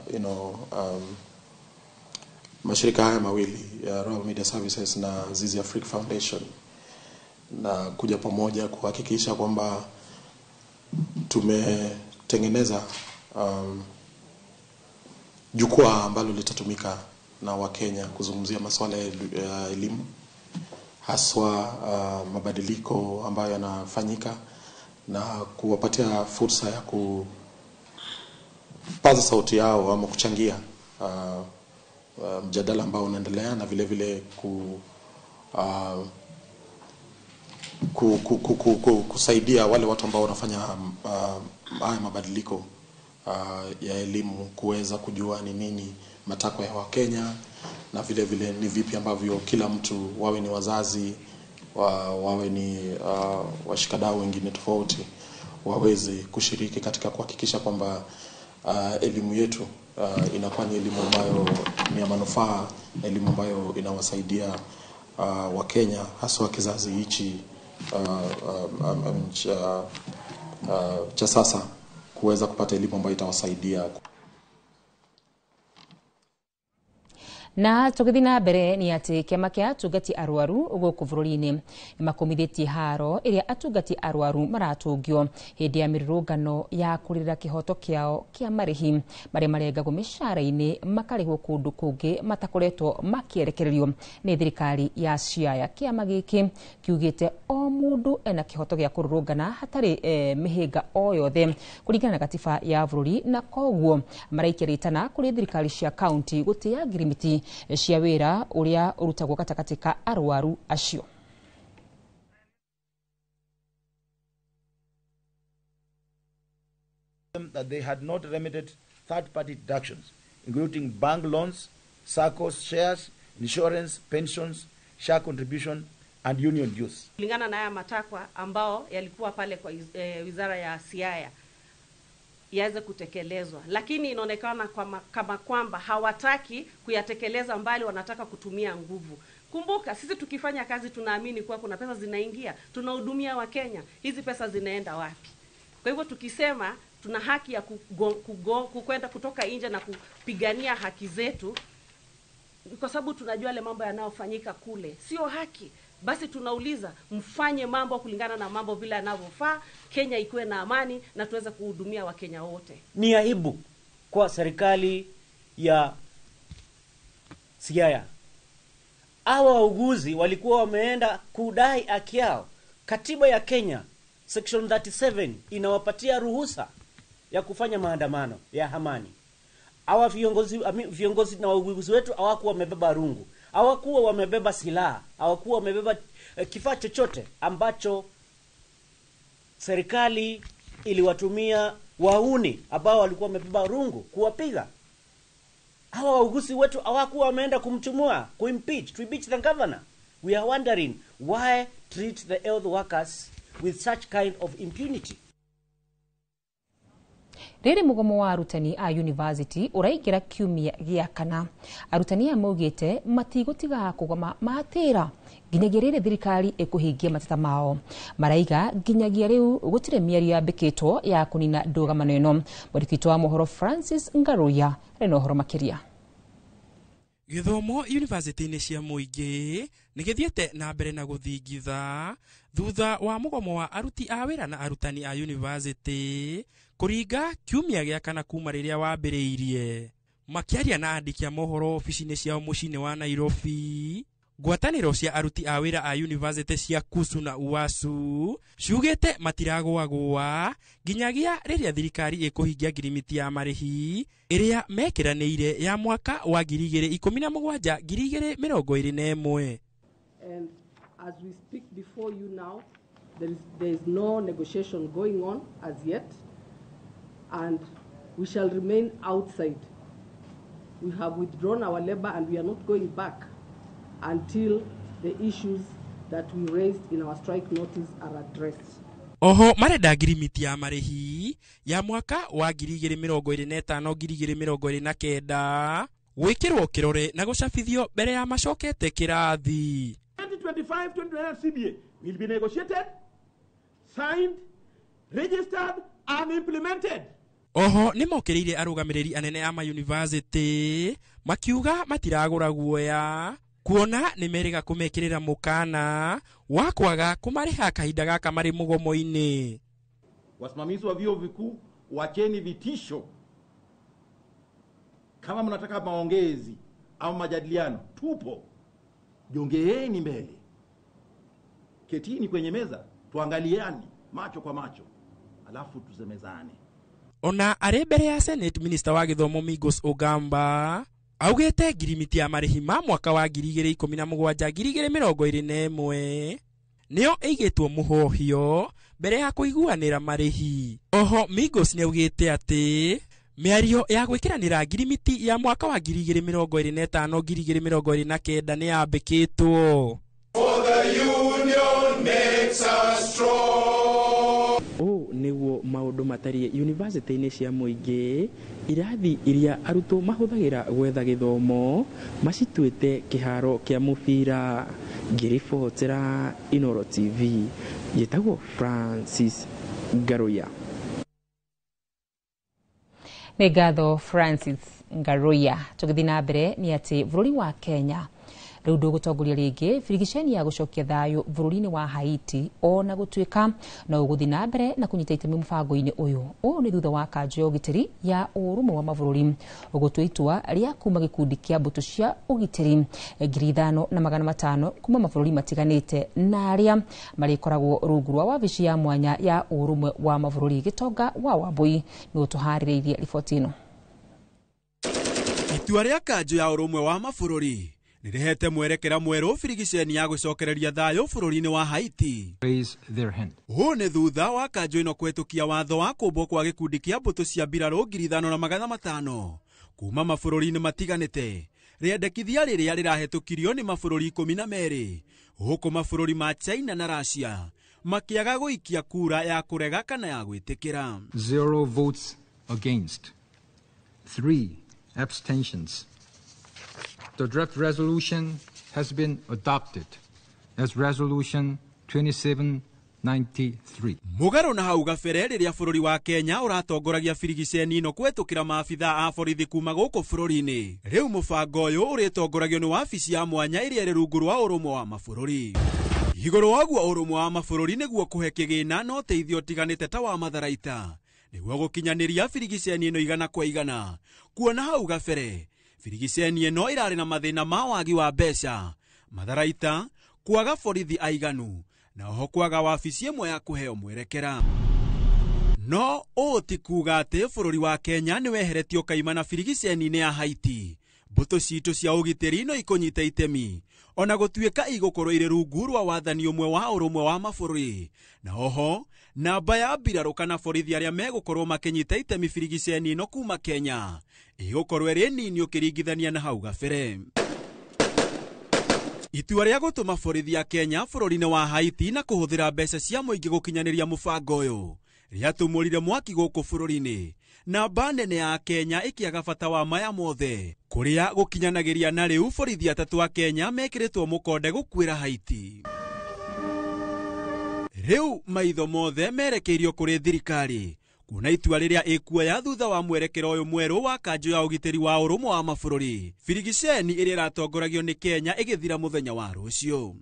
mashirika haya mawili ya Royal Media Services na Zizi Africa Foundation na kuja pamoja kuhakikisha kwamba tumetengeneza jukwaa ambalo litatumika na Wakenya kuzungumzia masuala ya elimu, haswa mabadiliko ambayo yanafanyika, na kuwapatia fursa ya kupaza sauti yao ama kuchangia mjadala ambao unaendelea, na vile vile kusaidia wale watu ambao wanafanya haya mabadiliko ya elimu kuweza kujua ni nini matakwa ya Wakenya, na vile vile ni vipi ambavyo kila mtu, wawe ni wazazi, wawe ni washikadau wengine tofauti, waweze kushiriki katika kuhakikisha kwamba elimu yetu inakuwa ni elimu ambayo ni ya manufaa, elimu ambayo inawasaidia Wakenya haswa kizazi hichi cha sasa kuweza kupata elimu ambayo itawasaidia. Na tugithi na mbere ni ati kiama kia atungati arwaru guku bururi-ini makumithitie haro iria atungati arwaru maratungio hindi ya mirurungano ya kuririra kihoto kiao kia marihi maria marengagwo mishahara-ini makarihwo kundu kungi matakoretwo makierekererio ni thirikari ya Siaya. Kiama giki kiugite o mundu ena kihoto gia kururungana hatari mihinga o yothe kuringana na gatiba ya bururi, na koguo maraikia ritana kuri thirikari cia kaunti gutia ngirimiti cia wira uria urutagwo gatagati ka arwaru acio. That they had not remitted third-party deductions, including bank loans, SACCOs, shares, insurance, pensions, share contribution, and union dues. Kulingana na haya matakwa ambao yalikuwa pale kwa wizara ya Siaya yaweze kutekelezwa, lakini inaonekana kama kwamba hawataki kuyatekeleza, mbali wanataka kutumia nguvu. Kumbuka sisi tukifanya kazi tunaamini kuwa kuna pesa zinaingia, tunahudumia Wakenya, hizi pesa zinaenda wapi? Kwa hivyo tukisema tuna haki ya kukwenda kutoka nje na kupigania haki zetu, kwa sababu tunajua yale mambo yanayofanyika kule sio haki, basi tunauliza mfanye mambo kulingana na mambo vile yanavyofaa, Kenya ikuwe na amani na tuweze kuhudumia Wakenya wote. Ni aibu kwa serikali ya Siaya. Hawa wauguzi walikuwa wameenda kudai haki yao. Katiba ya Kenya section 37 inawapatia ruhusa ya kufanya maandamano ya amani. Hawa viongozi na wauguzi wetu hawakuwa wamebeba rungu, hawakuwa wamebeba silaha, hawakuwa wamebeba kifaa chochote ambacho serikali iliwatumia wauni ambao walikuwa wamebeba rungu kuwapiga. Hawa wauguzi wetu hawakuwa wameenda kumchumua, kuimpeach, to impeach the governor. We are wondering why treat the health workers with such kind of impunity. Rĩrĩ mũgomo wa arutani a university ũraingĩra kiumia gĩa kana. Arutani aya maugĩte matigũtiga kũgoma matĩra nginyagia rĩrĩ thirikari ĩkũhingia mateta mao. Maraiga nginyagia rĩu gũtirĩ mĩario yambĩkĩtwo ya kũnina ndũgamano ĩno. Mwandĩki witũ wa mohoro Francis Ngaruiya arĩ na ũhoro makĩria. Gĩthomo yunivasĩtĩ-inĩ cia mũingĩ nĩ gĩthiĩte na mbere na gũthingitha thutha wa mũgomo wa aruti a wĩra na arutani a yunivasĩtĩ kũringa kiumia gĩa kana kuma rĩrĩa wambĩrĩirie. Makĩaria na andĩki a mohoro obici-inĩ ciao mũciĩ-inĩ wa Nairobi, ngwatanĩro cia aruti a wĩra a yunivasĩtĩ cia KUSU na UASU ciugĩte matiragũagũa nginyagia rĩrĩa thirikari ĩkũhingia ngirimiti ya marĩhi ĩrĩa mekĩranĩire ya mwaka wa 2017 2021. And as we speak before you now, there is no negotiation going on as yet, and we shall remain outside. We have withdrawn our labor and we are not going back until the issues that we raised in our strike notice are addressed. Oho marenda ngirimiti ya marĩhi ya mwaka wa 2025 2029 gwĩkĩrwo kĩrore na gũcabithio mbere ya macokete kĩrathi. 2025-2029 CBA will be negotiated, signed, registered and implemented. Oho nĩ mokĩrĩire arũgamĩrĩri anene a mayunivasĩtĩ makiuga matiragũra guoya kuona nĩ merĩga kũmekĩrĩra mũkana wa kwaga kũmarĩha kahinda gaka marĩ mũgomo-inĩ. Wasimamizi wa vyuo vikuu, wacheni vitisho. Kama mnataka maongezi au majadiliano, tupo. Jongeeni mbele, ketini kwenye meza, tuangaliane macho kwa macho, alafu tusemezane. Ona arĩ mbere ya Senate, Minister wa gĩthomo Migos Ogamba augĩte ngirimiti ya marĩhi ma mwaka wa 2017 2021 nĩyo ĩigĩtwo mũhohio mbere ya kũiguanĩra marĩhi. Oho Migos nĩaugĩte atĩ mĩario ya gwĩkĩranĩra ngirimiti ya mwaka wa 2025 2029 nĩ yambĩkĩtwo. For the union makes us strong. Ũũ nĩguo maũndũ matariĩ yunivasĩtĩ-inĩ cia mũingĩ, irathi iria arutwo mahũthagĩra gwetha gĩthomo macituĩte kĩharo kĩa mũbira. Ngĩribotera Inooro TV, njĩtagwo Francis Ngaruiya. Nĩ ngatho Francis Ngaruiya. Tũgĩthiĩ na mbere nĩ atĩ bũrũri wa Kenya rĩu ndũgũtongoria rĩngĩ birigiceni ya gũcokia thayũ bũrũri-inĩ wa Haiti ona gũtuĩka no ũgũthiĩ na mbere na kũnyita itemi mũbango-inĩ ũyũ. Ũũ nĩ thutha wa kanjũ ya ũgitĩri ya ũrũmwe wa mabũrũri ũgũtua itua rĩa kuma gĩkundi kĩa mbũtũ cia ũgitĩri 5500 kuma mabũrũri matiganĩte na arĩa marĩkoragwo rungu rwa wabici ya mwanya ya ũrũmwe wa mabũrũri. Gĩtonga wa Wambui nĩ ũtũharĩrĩirie riboti ĩno. Itua rĩa kanjũ ya ũrũmwe wa mabũrũri nĩrĩhete mwerekera mwerũ birigiceni ya gũcokereria thayũ bũrũri-inĩ wa Haiti. Ũũ nĩ thutha wa kanjũ ĩno kũhetũkia watho wa kũmbwo kwa gĩkundi kĩa mbũtũ cia mbirarũ 5500 kuma mabũrũri-inĩ matiganĩte. Rĩendekithia rĩrĩa rĩrahetũkirio nĩ mabũrũri 12 gũkũ mabũrũri ma China na Russia makĩaga gũikia kura ya kũrega kana ya gwĩtĩkĩra. 0 votes against, 3 abstentions. The draft resolution has been adopted as Resolution 2793. Mũgarũ na hau gabere rĩrĩa bũrũri wa Kenya ũratongoragia birigiceni ĩno kũhetũkĩra maabitha a borithi kuma gũkũ bũrũri-inĩ. Rĩu mũbango ũyũ ũrĩtongoragio nĩ wabici ya mwanya ĩrĩa ĩrĩ rungu rwa ũrũmwe wa mabũrũri. Igũrũ waguo ũrũmwe wa mabũrũri nĩguo kũhe kĩgĩna na ũteithio ũtiganĩte ta wa matharaita nĩguo gũkinyanĩria birigiceni ĩno 100 kwa 100. Kuona hau gabere Birigiceni ĩno ĩrarĩ na mathĩna ma wagi wa mbeca, matharaita, kwaga borithi aiganu na oho kwaga wabici ĩmwe ya kũheo mwerekera. No ũũ ti kuuga atĩ bũrũri wa Kenya nĩ weheretio kaimana birigiceni-inĩ ya Haiti. Mbũtũ citũ cia ũgitĩri no ikũnyita itemi ona gũtuĩka igũkorwo irĩ rungu rwa wathani ũmwe wa ũrũmwe wa mabũrũri. Na oho namba ya mbirarũ kana borithi arĩa megũkorwo makĩnyita itemi birigiceni ĩno kuma Kenya ĩgũkorwo ĩrĩ nini ũkĩringithania na hau gabere. Itua rĩa gũtũma borithi ya Kenya bũrũri-inĩ wa Haiti na kũhũthĩra mbeca cia mũingĩ gũkinyanĩria mũbango ũyũ rĩatũmũrire mwaki gũkũ bũrũri-inĩ. Namba nene ya Kenya ĩkĩaga bata wa maya mothe kũrĩa gũkinyanagĩria na rĩu borithi atatũ a Kenya mekĩrĩtwo mũkonde gũkuĩra Haiti. Rĩu maitho mothe merekeirio kũrĩ thirikari kuona itua rĩrĩa ĩkuoya thutha wa mwerekero ũyũ mwerũ wa kanjũ ya ũgitĩri wa ũrũmwe wa mabũrũri. Birigiceni ĩrĩa ĩratongoragio nĩ Kenya ĩgĩthira mũthenya wa rũciũ.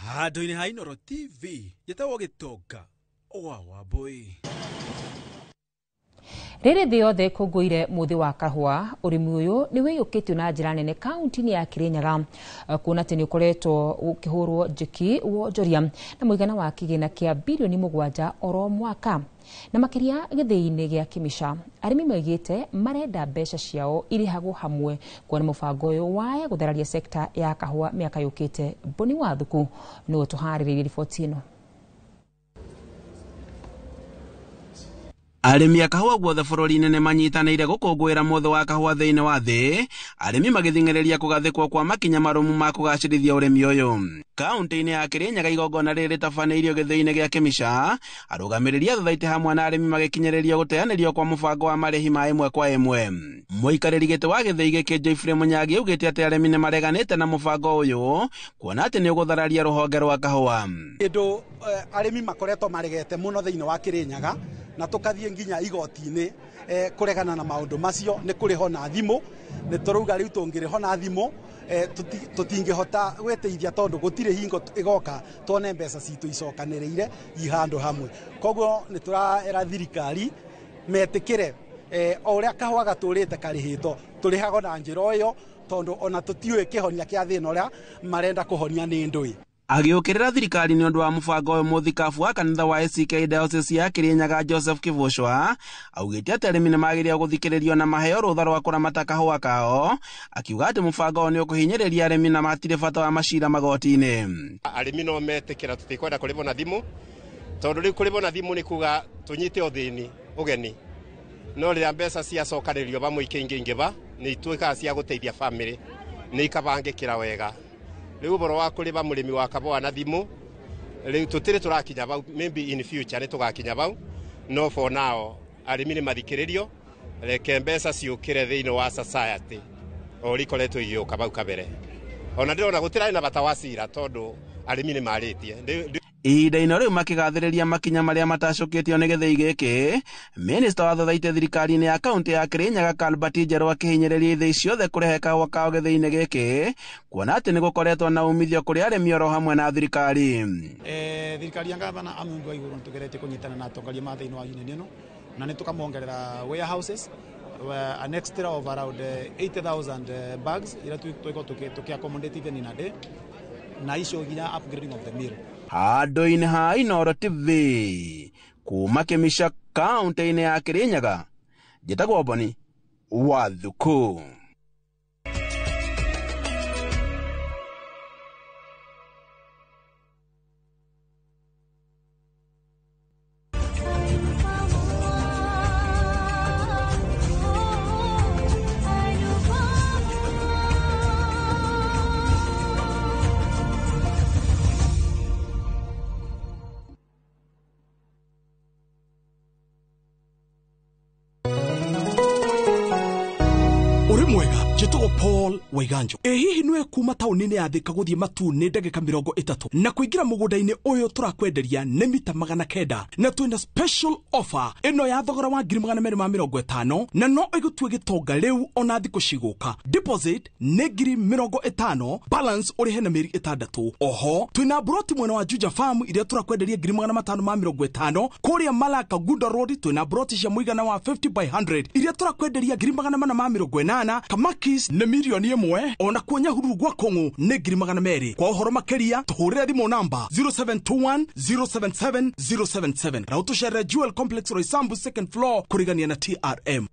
Handũ-inĩ ha Inooro TV njĩtagwo Gĩtonga wa Wambui. Rĩrĩ thĩ yothe ĩkũngũĩire mũthĩ wa kahũa, ũrĩmi ũyũ nĩ wĩiyũkĩtio na njĩra nene kaunti-inĩ ya Kirinyaga kuona atĩ nĩ ũkoretwo ũkĩhũrwo njeki wonjoria na mũigana wa kĩgĩna kĩa birioni 7 oro mwaka. Na makĩria gĩthĩi-inĩ gĩa Kĩmica, arĩmi maugĩte marenda mbeca ciao irĩhagwo hamwe kuona mũbango ũyũ waya gũthararia sekta ya kahũa mĩaka yũkĩte. Boni Wathuku nĩwe ũtũharĩrĩirie riboti ĩno. Arĩmi a kahũa guothe bũrũri-inĩ nĩ manyitanĩire gũkũngũĩra mũthĩ wa kahũa thĩinĩ wa thĩ, arĩmi magĩthing'ĩrĩria kũgathĩkwo kwa makinya marũmu ma kũgacĩrithia ũrĩmi ũyũ. Kaunti-inĩ ya Kirinyaga igongona rĩrĩ rĩtabanĩirio gĩthĩi-inĩ gĩa Kĩmica, arũgamĩrĩri a thothaitĩ hamwe na arĩmi magĩkinyĩrĩrio gũteanĩrio kwa mũbango wa marĩhi ma ĩmwe kwa ĩmwe. Mũikarĩri gĩtĩ wa gĩthĩi gĩkĩ Geoffrey Mũnyangi augĩte atĩ arĩmi nĩ mareganĩte na mũbango ũyũ kuona atĩ nĩ ũgũthararia rũhonge rwa kahũa. Kĩndũ arĩmi makoretwo maregete mũno thĩinĩ wa Kirinyaga na tũkathiĩ nginya igoti-inĩ kũregana na maũndũ macio nĩ kũrĩho na thimũ. Nĩ tũrauga rĩu tũngĩrĩho na thimũ tũtingĩhota gwĩteithia tondũ gũtirĩ hingo ĩgoka tuone mbeca citũ icokanĩrĩire i handũ hamwe. Koguo nĩ tũraera thirikari metĩkĩre o ũrĩa kahũa gatũrĩte karĩhĩtwo tũrĩhago na njĩra ĩyo tondũ ona tũtiũĩ kĩhonia kĩa thĩna ũrĩa marenda kũhonia nĩ ndũĩ. Agĩũkĩrĩra thirikari nĩ ũndũ wa mũbango ũyũ, mũthikabu wa kanitha wa ACK Diocese ya Kirinyaga Joseph Kĩbũcwa augĩte atĩ arĩmi nĩ magĩrĩirwo gũthikĩrĩrio na maheo rũtha rwa kũramata kahũa kao, akiuga atĩ mũbango ũyũ nĩ ũkũhinyĩrĩria arĩmi na matirĩ bata wa macira magoti-inĩ. Arĩmi no metĩkĩra tũtikwenda kũrĩhwo na thimũ tondũ rĩu kũrĩhwo na thimũ nĩ kuga tũnyite ũthĩni ũgeni, no rĩrĩa mbeca ciacokanĩrĩrio vamwe ikĩingĩingĩva nĩ ituĩkaga cia gũteithia bamĩrĩ, nĩ ikabangĩkĩra wega. Rĩu ũhoro wa kũrĩha mũrĩmi wa kahũa na thimũ rĩu tũtirĩ tũrakinya vau, maybe in future nĩ tũgakinya vau, no for now arĩmi nĩ mathikĩrĩrio, reke mbeca ciũkĩre thĩinĩ wa society o ũrĩa ikoretwo igĩũka vau kabere. Ona ndĩrona gũtirarĩ na bata wa cira tondũ arĩmi nĩ marĩtie. Ihinda-inĩ rĩu makĩgathĩrĩria makinya marĩa matacũkĩtio nĩ gĩthĩi gĩkĩ, minista wa thothaitĩ thirikari-inĩ ya kaunti ya Kirinyaga Albert Njerũ akĩhinyĩrĩria ithĩi ciothe kũrehe kahũa kao gĩthĩi-inĩ gĩkĩ kuona atĩ nĩ gũkoretwo na umithio kũrĩ arĩmi oro hamwe na thirikari. Thirikari ya gavana amundu wa igũrũ nĩtũgeretie kũnyitana na atongoria ma thĩinĩ wa union ĩno na nĩ tũkamongerera warehouses an extra of around 80,000 bags iria tũgĩkorwo tũkĩ accommodate even in a day, na icio nginya upgrading of the mill. Handũ-inĩ ha Inooro TV kuma Kĩmica kaunti-inĩ ya Kirinyaga, njĩtagwo Boni Wathuku. Paul Waiganjo. Ĩ hihi nĩwe kuma taũni-inĩ ya Thika gũthiĩ Matuu nĩ ndagĩka 30 na kũingĩra mũgũnda-inĩ ũyũ tũrakwenderia nĩ mita 900 na twĩna special offer ĩno ya thogora wa 250,000 na no ĩgũtue gĩtonga rĩu ona thikũ cigũka. Deposit nĩ 50,000, balance ũrĩhe na mĩeri 6. Oho twĩna broti mwena wa Juja Farm iria tũrakwenderia 550,000. Kũrĩa Malaka Gunda Road twĩna broti cia mũigana wa 50 by 100 iria tũrakwenderia 480,000. Kamakis nĩ 1,000,000, ona kuo Nyahururu gwa Kong'u nĩ 200,000. Kwa ũhoro makĩria tũhũrĩre thimũ namba 0721 077 077 na ũtũcerere Jewel Complex Roysambu second floor kũrigania na TRM.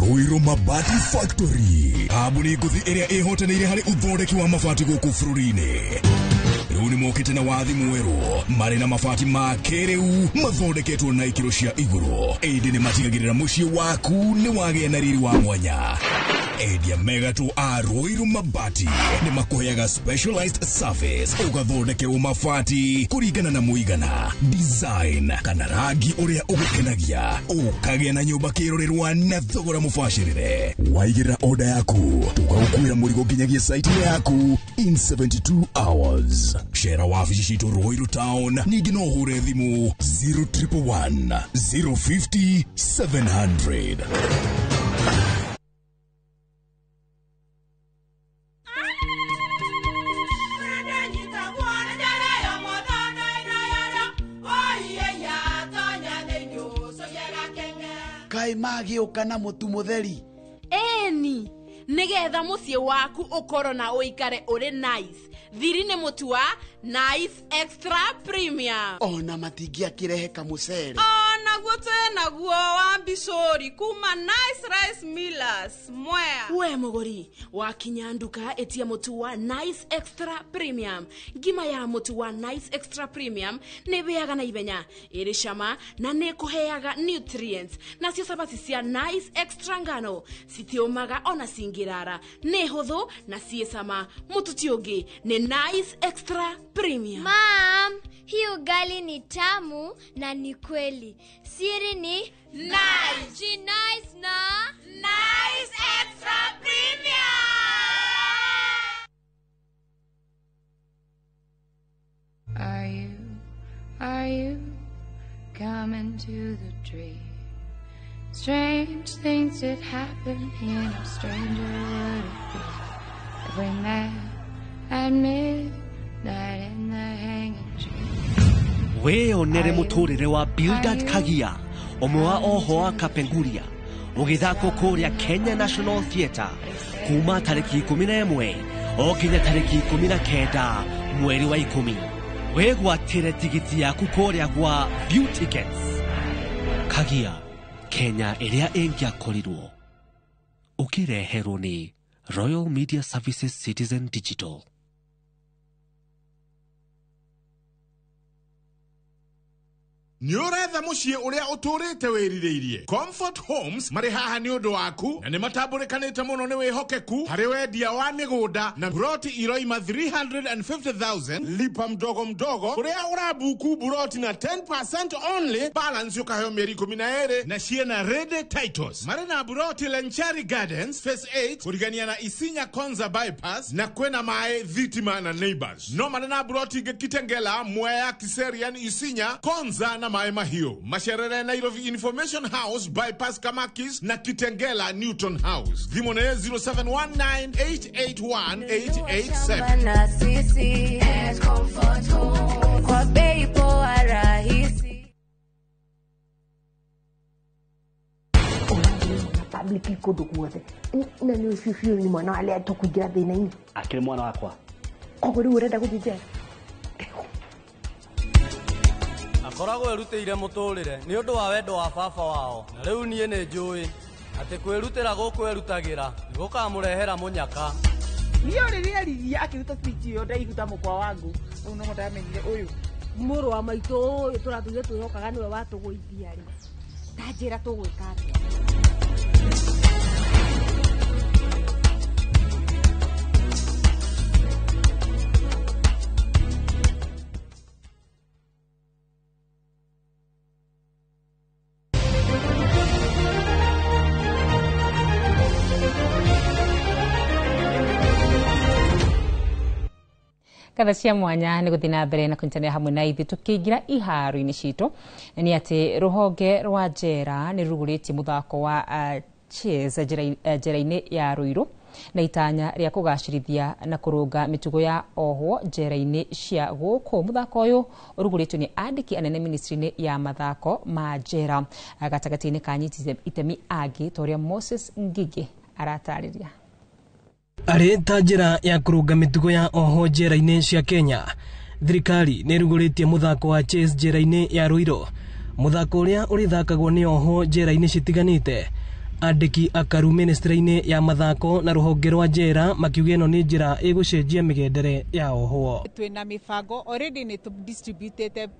Ruiru Mabati Factory, kambuni ngũthi ĩrĩa ĩhotanĩire harĩ ũthondeki wa mabati gũkũ bũrũri-inĩ. Rĩu nĩmokĩte na wathi mwerũ marĩ na mabati ma kĩrĩu mathondeketwo na ikĩro cia igũrũ, ĩndĩ nĩmatigagĩrĩra mũciĩ waku nĩ wagĩa na riri wa mwanya. Endia megatũ a Ruiru Mabati nĩmakũheaga specialized service, ũgathondekerwo mabati kũringana na mũigana, design kana rangi ũrĩa ũgũkenagia, ũkagĩa na nyũmba kĩrorerwa na thogora mũbacĩrĩre. Waigĩrĩra order yaku tũgagũkuĩra mũrigo nginyagia site yaku in 72 hours. Cera wabici citũ Ruiru Town, ningĩ no ũhũre thimũ 0111 050 700. Kaĩ magĩũka na mũtu mũtheri? Ĩni, nĩgetha mũciĩ waku ũkorwo na ũikare ũrĩ nice. Thiri nĩ mũtu wa Nice Extra Premium. Ona matingĩakĩrehe kamũcere. Onaguo twĩnaguo wa mbicũri kuma Nice Rice Millers Mwea. We mũgũri wakinya nduka ĩtia mũtu wa Nice Extra Premium. Ngima ya mũtu wa Nice Extra Premium nĩ ĩhĩaga na ihenya, ĩrĩ cama na nĩ ĩkũheaga nutrients. Nacio cabaci cia Nice Extra ngano citiũmaga ona cingĩrara, nĩ hũthũ na ciĩ cama. Mũtu ti ũngĩ nĩ Nice Extra Premium. Mom, hii ugali ni tamu na ni kweli. Siri ni Nice. Nice na Nice Extra Premium. Are you coming to the tree? Strange things did happen here, no stranger would it be if we met at midnight in the hanging tree. Wĩyonere mũtũrĩre wa Bildad Kagia, ũmwe wa oho wa Kapenguria, ũgĩthakwo kũrĩa Kenya National Theatre kuma tarĩki 11 o nginya tarĩki 19 mweri wa 10. Wĩgwatĩre tigiti yaku kũrĩa gwa View Tickets. Kagia, Kenya ĩrĩa ĩngĩakorirwo. Ũkĩreherwo nĩ Royal Media Services Citizen Digital. Nĩ ũretha mũciĩ ũrĩa ũtũrĩte wĩrirĩirie. Comfort Homes marĩ haha nĩ ũndũ waku na nĩ matambũrĩkanĩte mũno nĩ wĩhokeku harĩ wendia wa mĩgũnda na buroti iroima 350,000 lipa mdogo mdogo, kũrĩa ũrabuku buroti na 10% only, balance ũkaheo mĩeri 12 na ciĩna ready titles. Marĩ na buroti Lenchari Gardens Phase 8 kũrigania na Isinya Konza Bypass na kwĩna maĩ, thitima na neighbors. No marĩ na buroti ingĩ Kitengela, Mwea, Kiserian, Isinya, Konza na Maĩ Mahiũ. Macerere Nairobi Information House Bypass Kamakis na Kitengela Newton House. Thimũ nĩ 0719881887. Na sisi Comfort Home kwa bei poa rahisi. Public kũndũ guothe na nĩ ũcio biũ nĩ mwana wa arĩa tũkũingĩra thĩna-inĩ. Akĩrĩ mwana wakwa. Koguo rĩu ũrenda gũthiĩ njera? Akoragwo erutĩire mũtũrĩre nĩ ũndũ wa wendo wa baba wao, na rĩu niĩ nĩ njũĩ atĩ kwĩrutĩra gũkũ erutagĩra nĩ gũkamũrehera mũnyaka. Niĩ rĩrĩa aririe akĩruta speech ĩyo ndairuta mũkwa wangu rĩu no ndamenyire ũyũ mũrũ wa maitũ ũyũ tũratũire twĩhokaga nĩwe watũgũithia rĩ, ta njĩra tũgwĩka atĩa? Ngatho cia mwanya nĩ gũthiĩ na mbere na kũnyitanĩra hamwe na ithuĩ tũkĩingĩra iharo-inĩ citũ nĩ atĩ rũhonge rwa njera nĩ rũrugũrĩtie mũthako wa chess njera-inĩ ya Ruiru na itanya rĩa kũgacĩrithia na kũrũnga mĩtugo ya ohwo njera-inĩ cia gũkũ. Mũthako ũyũ ũrugũrĩtio nĩ andĩki anene ministry-inĩ ya mathako ma njera gatagatĩ-inĩ ka anyiti itemi angĩ ta ũrĩa Moses Ngigĩ aratarĩria. Arĩ ta njĩra ya kũrũnga mĩtugo ya ohwo njera-inĩ cia Kenya, thirikari nĩ ĩrugũrĩtie mũthako wa chess njera-inĩ ya Ruiru, mũthako ũrĩa ũrĩthakagwo nĩ ohwo njera-inĩ citiganĩte. Andĩki akaru ministry-inĩ ya mathako na rũhonge rwa njera makiuga ĩno nĩ njĩra ĩgũcenjia mĩgendere ya ohwo. Twĩna mĩbango already nĩ distributed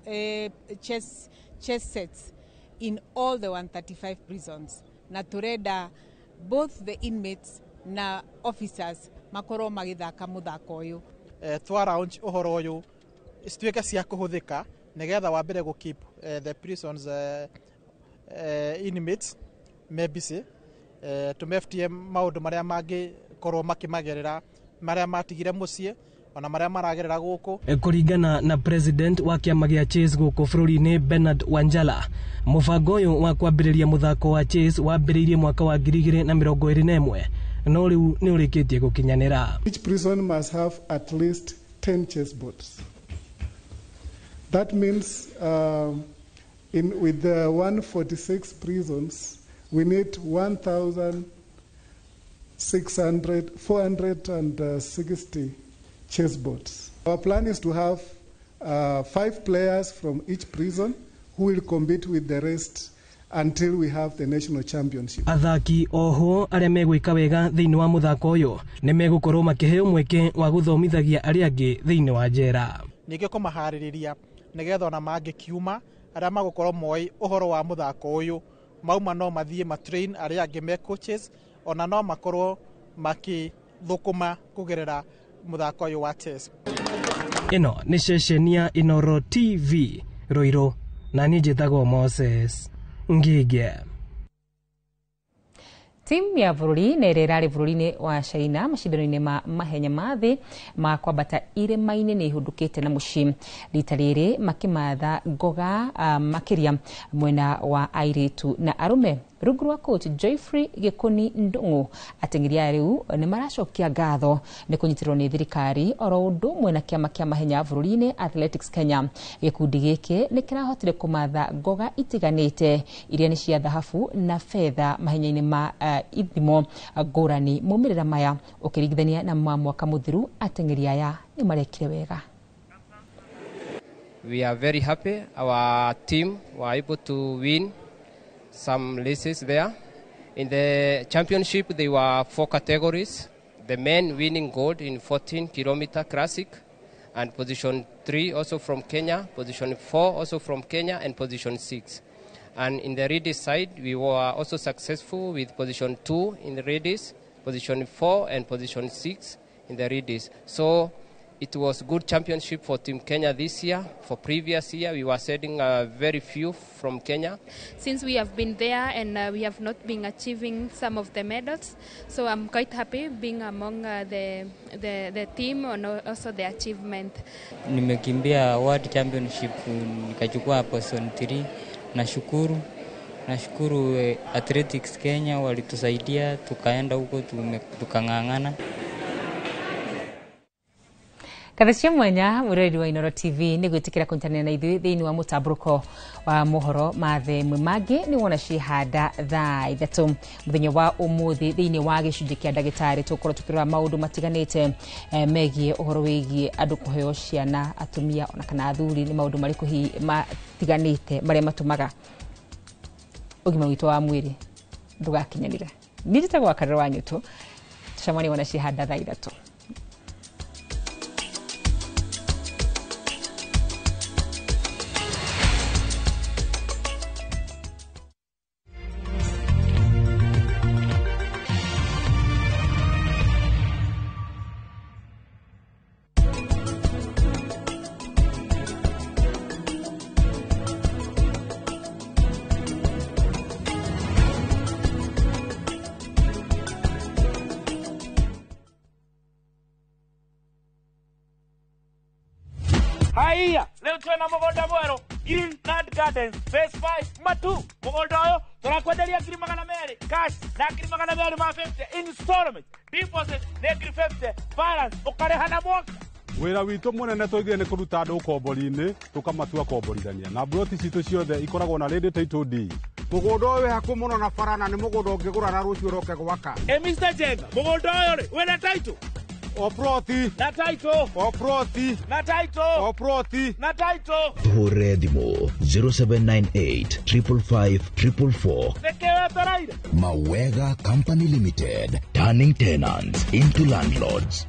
chess sets in all the 135 prisons, na tũrenda both the inmates na officers makorwo magĩthaka mũthako ũyũ. Twa launch ũhoro ũyũ cituĩke cia kũhũthĩka nĩgetha wa mbere gũ keep the prisons inmates me busy, tũmebutie maũndũ marĩa mangĩkorwo makĩmagerera marĩa matigire mũciĩ ona marĩa maragerera gũkũ. Kũringana na president wa kĩama gĩa chess gũkũ bũrũri-inĩ Bernard Wanjala, mũbango ũyũ wa kwambĩrĩria mũthako wa chess wambĩrĩirie mwaka wa 2021 no rĩu nĩ ũrĩkĩtie gũkinyanĩra. Each prison must have at least 10 chess boards. That means with the 146 prisons we need 1,460 chess boards. Our plan is to have 5 players from each prison who will compete with the rest until we have the national championship. Athaki oho arĩa megwĩka wega thĩinĩ wa mũthako ũyũ nĩ megũkorwo makĩheo mweke wa gũthomithagia arĩa angĩ thĩinĩ wa njera. Ningĩ kũmaharĩrĩria nĩgetha ona mangĩkiuma arĩa magũkorwo moĩ ũhoro wa mũthako ũyũ mauma no mathiĩ ma train arĩa angĩ me coaches, ona no makorwo makĩthũkũma kũgerera mũthako ũyũ wa chess. Ĩno nĩ ceceni ya Inoro TV Ruiru, na niĩ njĩtagwo Moses Ngige. Timu ya bũrũri na ĩrĩa ĩrarĩ bũrũri-inĩ wa China macindano-inĩ ma mahenya ma thĩ ma kwambata irĩma-inĩ nĩ ihũndũkĩte na mũciĩ rita rĩrĩ makĩmatha ngoga makĩria mwena wa airĩtu na arũme. Rungu rwa coach Joyfrey Gĩkũni Ndung'u, ateng'eri aya rĩu nĩ maracokia ngatho nĩ kũnyitĩrĩrwo nĩ thirikari oro ũndũ ũmwe na kĩama kĩa mahenya bũrũri-inĩ Athletics Kenya. Gĩkundi gĩkĩ nĩ kĩrahotire kũmatha ngoga itiganĩte iria nĩ cia thahabu na betha mahenya-inĩ ma ithimo ngũrani. Maumĩrĩra maya ũkĩringithania na ma mwaka mũthiru, ateng'eri aya nĩ marekire wega. We are very happy our team were able to win some races there. In the championship, there were 4 categories. The men winning gold in 14-kilometer classic, and position 3 also from Kenya, position 4 also from Kenya, and position 6. And in the ladies side, we were also successful with position 2 in the ladies, position 4 and position 6 in the ladies. So it was good championship for Team Kenya this year. For previous year, we were sending very few from Kenya. Since we have been there and we have not been achieving some of the medals, so I'm quite happy being among the team and also the achievement. Nimekimbia World Championship nikachukua position 3. Nashukuru Athletics Kenya walitusaidia tukaenda huko tukang'ang'ana. Katha cia mwanya mwĩroreri wa Inoro TV nĩ gwĩtĩkĩra kũnyitanĩra na ithuĩ thĩinĩ wa mũtambũrũko wa mohoro ma themwe mangĩ nĩ wona cihanda thaa 3 mũthenya wa ũmũthĩ. Thĩinĩ wa gĩcunjĩ kĩa ndagĩtarĩ tũkorwo tũkĩrora maũndũ matiganĩte megiĩ ũhoro wĩgiĩ andũ kũheo ciana, atumia ona kana athuri, nĩ maũndũ marĩkũ hihi matiganĩte marĩa matũmaga ũgima witũ wa mwĩrĩ ndũgakinyanĩre. Niĩ njĩtagwo Wakarĩro wa Nyũtũ, tũcemanie wona cihanda thaa 3. Haiya, rĩu twĩna mũgũnda mwerũ Greenland Gardens Phase 5 Matu. Mũgũnda ũyũ tũrakwenderia 200,000 cash na 250,000 installment. Deposit nĩ 50,000, balance ũkarĩha na mwaka. Wĩra witũ mũnene tũigire nĩ kũruta andũ ũkombori-inĩ tũkamatua komborithania na mburoti citũ ciothe ikoragwo na ready title deed. Mũgũnda ũyũ wĩ hakuhĩ mũno na bara na nĩ mũgũnda ũngĩgũra na rũciũ ũroke gwaka. Ĩ Mr. Jenga, mũgũnda ũyũ rĩ wĩna title? O ploti. Na title. O ploti. Na title. O ploti. Na title. Tũhũrĩre thimũ 0798 555 444. Nĩkĩ wetereire? Mawega Company Limited, turning tenants into landlords.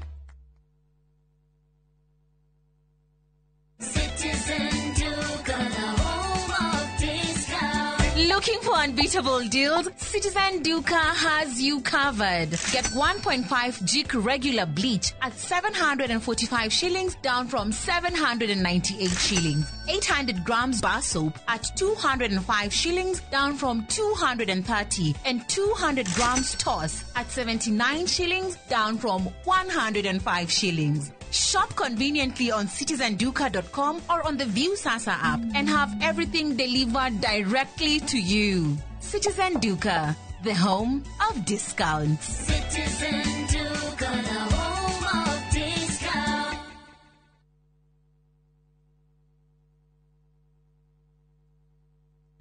Citizen Duka, the home of discount. Looking for unbeatable deals? Citizen Duka has you covered. Get 1.5 Jik regular bleach at 745 shillings, down from 798 shillings. 800 grams bar soap at 205 shillings, down from 230. And 200 grams toss at 79 shillings, down from 105 shillings. Shop conveniently on citizenduka.com or on the Viusasa app and have everything delivered directly to you. Citizen Duka, the home of discounts. Citizen Duka, the home of discount.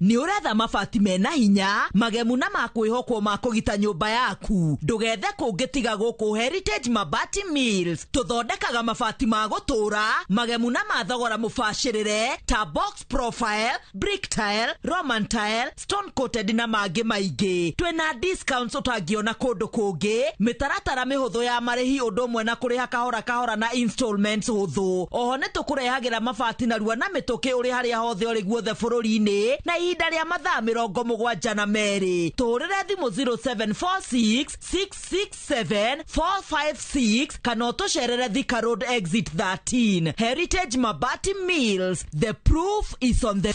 Nĩ ũretha mabati mena hinya magemu na ma kwĩhokwo ma kũgita nyũmba yaku. Ndũgethe kũngĩ tiga gũkũ Heritage Mabati Mills. Tũthondekaga mabati ma gũtũũra magemu na ma thogora mũbacĩrĩre ta box profile, brick tile, roman tile, stone coated na mangĩ maingĩ. Twĩna discounts ũtangĩona kũndũ kũngĩ, mĩtaratara mĩhũthũ ya marĩhi ũndũ ũmwe na kũrĩha kahora kahora na installments hũthũ. Oho nĩ tũkũrehagĩra mabati narua na mĩtũkĩ ũrĩ harĩa hothe ũrĩ guothe bũrũri-inĩ na ihinda rĩa mathaa 72. Tũhũrĩre thimũ 0746 667 456 kana ũtũcerere Thika Road exit 13. Heritage Mabati Mills, the proof is on the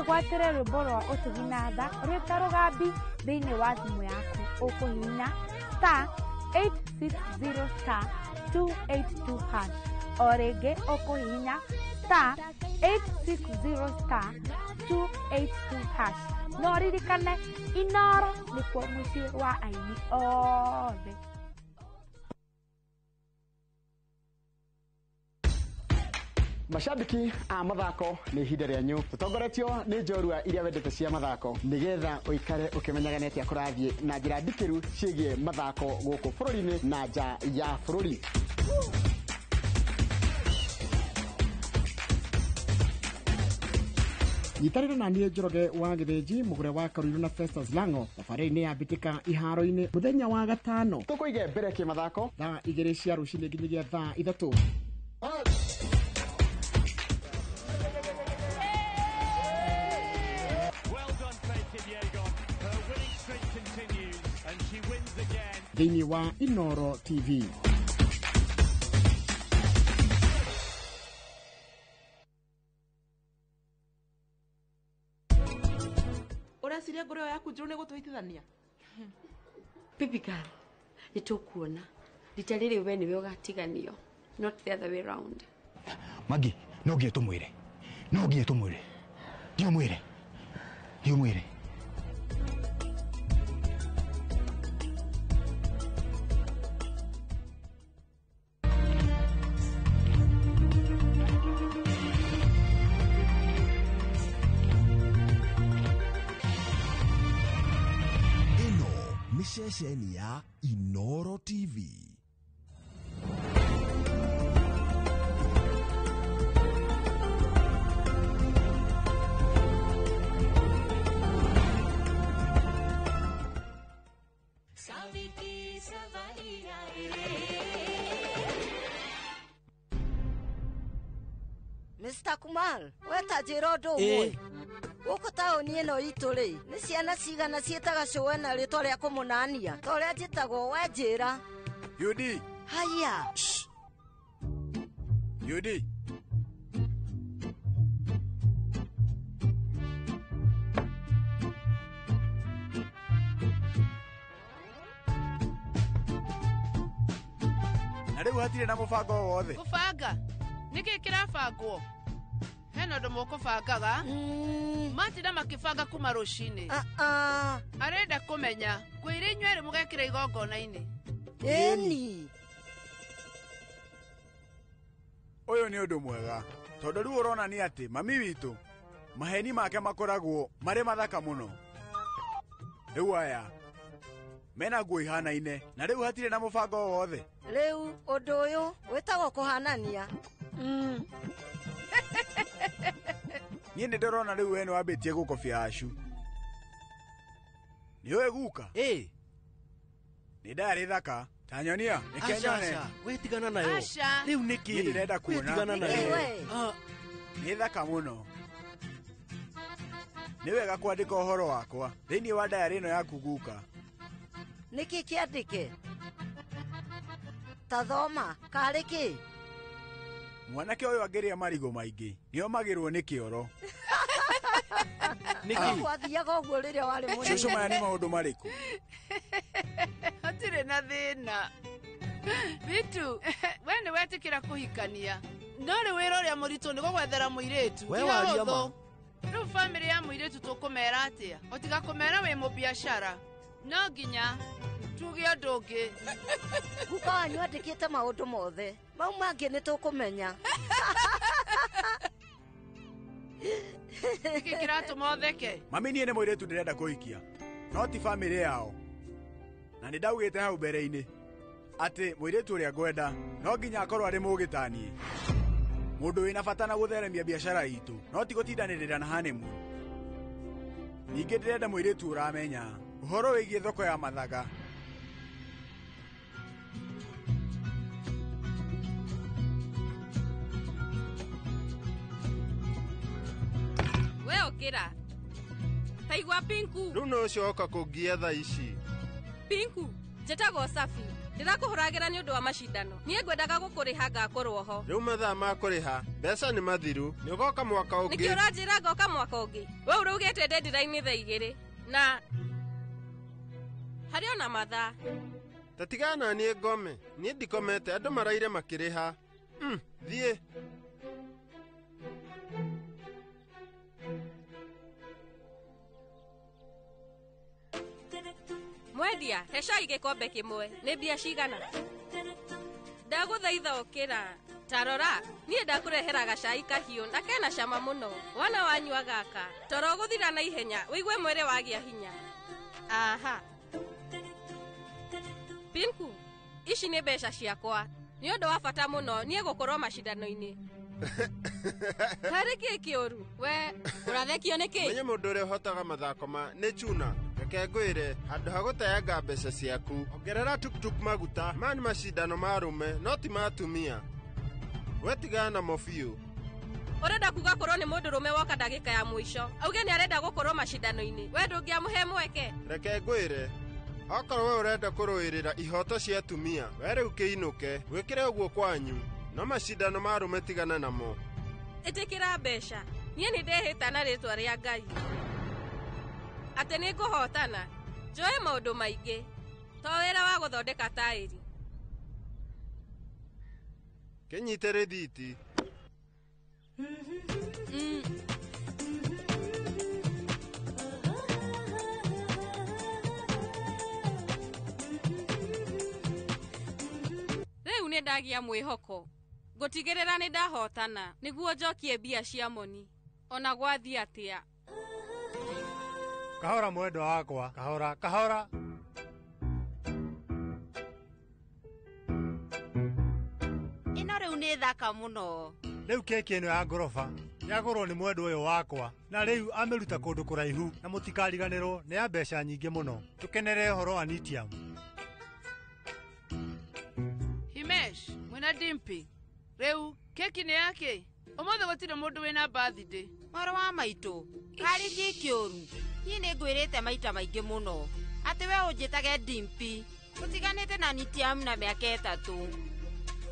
Gwatĩre rwĩmbo rwa ũtugi na tha rwĩta rũgambi thĩinĩ wa thimũ yaku ũkũhihinya star 860 star 282 hash. O rĩngĩ ũkũhihinya star 860 star 282 hash. No ririkane Inoro nĩkuo mũciĩ wa aini othe. Mashabiki a mathako nĩ ihinda rĩanyu tũtongoretio nĩ njorua iria wendete cia mathako nĩgetha ũikare ũkĩmenyaga nĩ atĩa kũrathiĩ na njĩra ndikĩru ciĩgiĩ mathako gũkũ bũrũri-inĩ na nja ya bũrũri. Nyitanĩra na niĩ Njoroge wa Gĩthĩnji mũgũre wa Karuiru na Festus Lango thabarĩ-inĩ ya mbĩtĩka iharo-inĩ mũthenya wa gatano tũkũige mbere kĩmathako thaa 2 cia rũcinĩ nginyagia thaa 3. Thĩinĩ wa Inoro TV. Ũreciria ngoro ĩyo yaku njũru nĩ gũtũhitithania? Baby girl, nĩ tũkuona rita rĩrĩ we nĩwe ũgatiganio, not the other way round. Magi, no nginya tũmwĩre, no nginya tũmwĩre, ndiũmwĩre, ndiũmwĩre. Ceceni ya Inoro TV. Mr. Kumal, weta njĩra ũndũ ũmwe. Gũkũ taũni ĩno itũ rĩ, nĩ ciana cigana ciĩtaga cũwe na rĩtwa rĩa kũmũnania ta ũrĩa njĩtagwo wenjĩra. Yudi. Haya. Yudi. Na rĩu hatirĩ na mũbango o wothe. Gũbanga? Nĩkĩ kĩrabangwo? Hena ũndũ mũkũbangaga? Matinda makĩbanga kuma rũcinĩ. Arenda kũmenya kwĩrĩ inyuĩ erĩ mũgekĩra igongona-inĩ. Ĩni. Ũyũ nĩ ũndũ mwega tondũ rĩu ũronania atĩ mami witũ maheni make makoragwo marĩ mathaka mũno. Rĩu aya mena nguo ihanaine na rĩu hatirĩ na mũbango o wothe. Rĩu ũndũ ũyũ wĩtagwo kũhanania. Niĩ nĩ ndĩrona rĩu we nĩ wambĩtie gũkobia Acu. Nĩ ũĩ guka? Ĩ. Nĩ ndarĩ thaka. Ta nyonia, nĩke nyone. We tigana nayo. Aca. Rĩu nĩkĩ? Niĩ ndĩrenda kuona. We tigana nayo. Nĩ thaka mũno. Nĩ wega kwandĩka ũhoro wakwa thĩinĩ wa diary ĩno yaku guka. Nĩkĩ kĩandĩke? Ta thoma, karĩ kĩ? Mwanake ũyũ angĩrĩa marigũ maingĩ nĩomagĩrwo nĩ kĩoro. Nĩkĩ? Gwathiaga ũguo rĩrĩa warĩ mũnini. Cũcũ maya nĩ maũndũ marĩkũ? Hatirĩ na thĩna. Bitu, we nĩ wetĩkĩra kũhikania. No rĩu wĩra ũrĩa mũritũ nĩ gũgwethera mũirĩtu. We Ti waria hũthũ. ma. Rĩu bamĩrĩ ya mũirĩtu tũkũmera atĩa? Ũtiga kũmera wĩ mũbiacara. No nginya tuge ũndũ ũngĩ. Guka wanyu andĩkĩte maũndũ mothe. Mau mangĩ nĩ tũkũmenya. Nĩkĩ kĩratũma ũtheke? Mami niĩ nĩ mũirĩtu ndĩrenda kũhikia no ti bamĩrĩ yao. Na nĩ ndaugĩte hau mbere-inĩ atĩ mũirĩtu ũrĩa ngwenda no nginya akorwo arĩ mũũgĩ ta niĩ. Mũndũ wĩna bata na gũtheremia biacara itũ no ti gũtindanĩrĩra na honeymoon. Ningĩ ndĩrenda mũirĩtu ũramenya ũhoro wĩgiĩ thoko ya mathaga. We ũkĩra. Taigua Pinku. Rĩu no ũcio woka kũngia thaa ici. Pinku, njĩtagwo Safi. Ndĩrakũhũragĩra nĩ ũndũ wa macindano. Niĩ ngwendaga gũkũrĩha ngakorwo ho. Rĩu mathaa ma kũrĩha mbeca nĩ mathiru. Nĩ ũgoka mwaka ũngĩ. Nĩkĩ ũranjĩra ngoka mwaka ũngĩ? We ũraugĩte deadline thaa 2 na harĩ ona mathaa. Ta tigana na niĩ ngome. Niĩ ndikomete andũ maraire makĩrĩha. Thiĩ. Mwendia, he cai gĩkombe kĩmwe. Nĩ mbia cigana? Ndagũthaitha ũkĩra. Ta rora, niĩ ndakũrehera gacai kahiũ na kena cama mũno. Wona wanyua gaka, toro ũgũthira na ihenya, ũigue mwĩrĩ wagĩa hinya. Aha. Pinku, ici nĩ mbeca ciakwa. Nĩ ũndũ wa bata mũno niĩ gũkorwo macindano-inĩ. Harĩ kĩ kĩũru? We, ũrathekio nĩkĩ? Menye mũndũ ũrĩa ũhotaga mathako ma nĩ Chuna. Reke ngwĩre, handũ ha gũteanga mbeca ciaku, ongerera tuktuk maguta. Maya nĩ macindano ma arũme, no ti ma atumia. We tigana namo biũ. Ũrenda kuga korwo nĩ mũndũrũme woka ndagĩka ya mũico. Auge nĩ arenda gũkorwo macindano-inĩ. We ndũngĩamũhe mweke. Reke ngwĩre, okorwo we ũrenda kũrũĩrĩra ihoto cia atumia, we rĩu kĩinũke, wĩkĩre ũguo kwanyu. No macindano ma arũme tigana namo. Ĩtĩkĩra mbeca. Niĩ nĩ ndehĩta na rĩtwa rĩa Ngai. Atĩ nĩ ngũhotana. Njoe maũndũ maingĩ. To wĩra wa gũthondeka taĩri. Kĩnyite rĩthiti. Rĩu nĩ ndagĩa mwĩhoko. Ngũtigĩrĩra nĩ ndahotana nĩguo njokie mbia cia Moni. Ona gwathiĩ atĩa. Kahora mwendwa wakwa, kahora, kahora. Ĩno rĩu nĩ thaka mũno. Rĩu keki ĩno ya ngoroba yagũrwo nĩ mwendwa ũyũ wakwa na rĩu amĩruta kũndũ kũraihu na mũtikariganĩrwo nĩ ya mbeca nyingĩ mũno. Tũkenere ũhoro wa Nitiam. Himesh, mwĩna Dimpi. Rĩu keki nĩ yake. Ũmũthĩ gũtirĩ mũndũ wĩna birthday. Mwarĩ wa maitũ, Karĩ ti kĩũru. Niĩ nĩ ngwĩrĩte maita maingĩ mũno atĩ we ũnjĩtage Dimpi. Tũtiganĩte na Nitiam na mĩaka 3.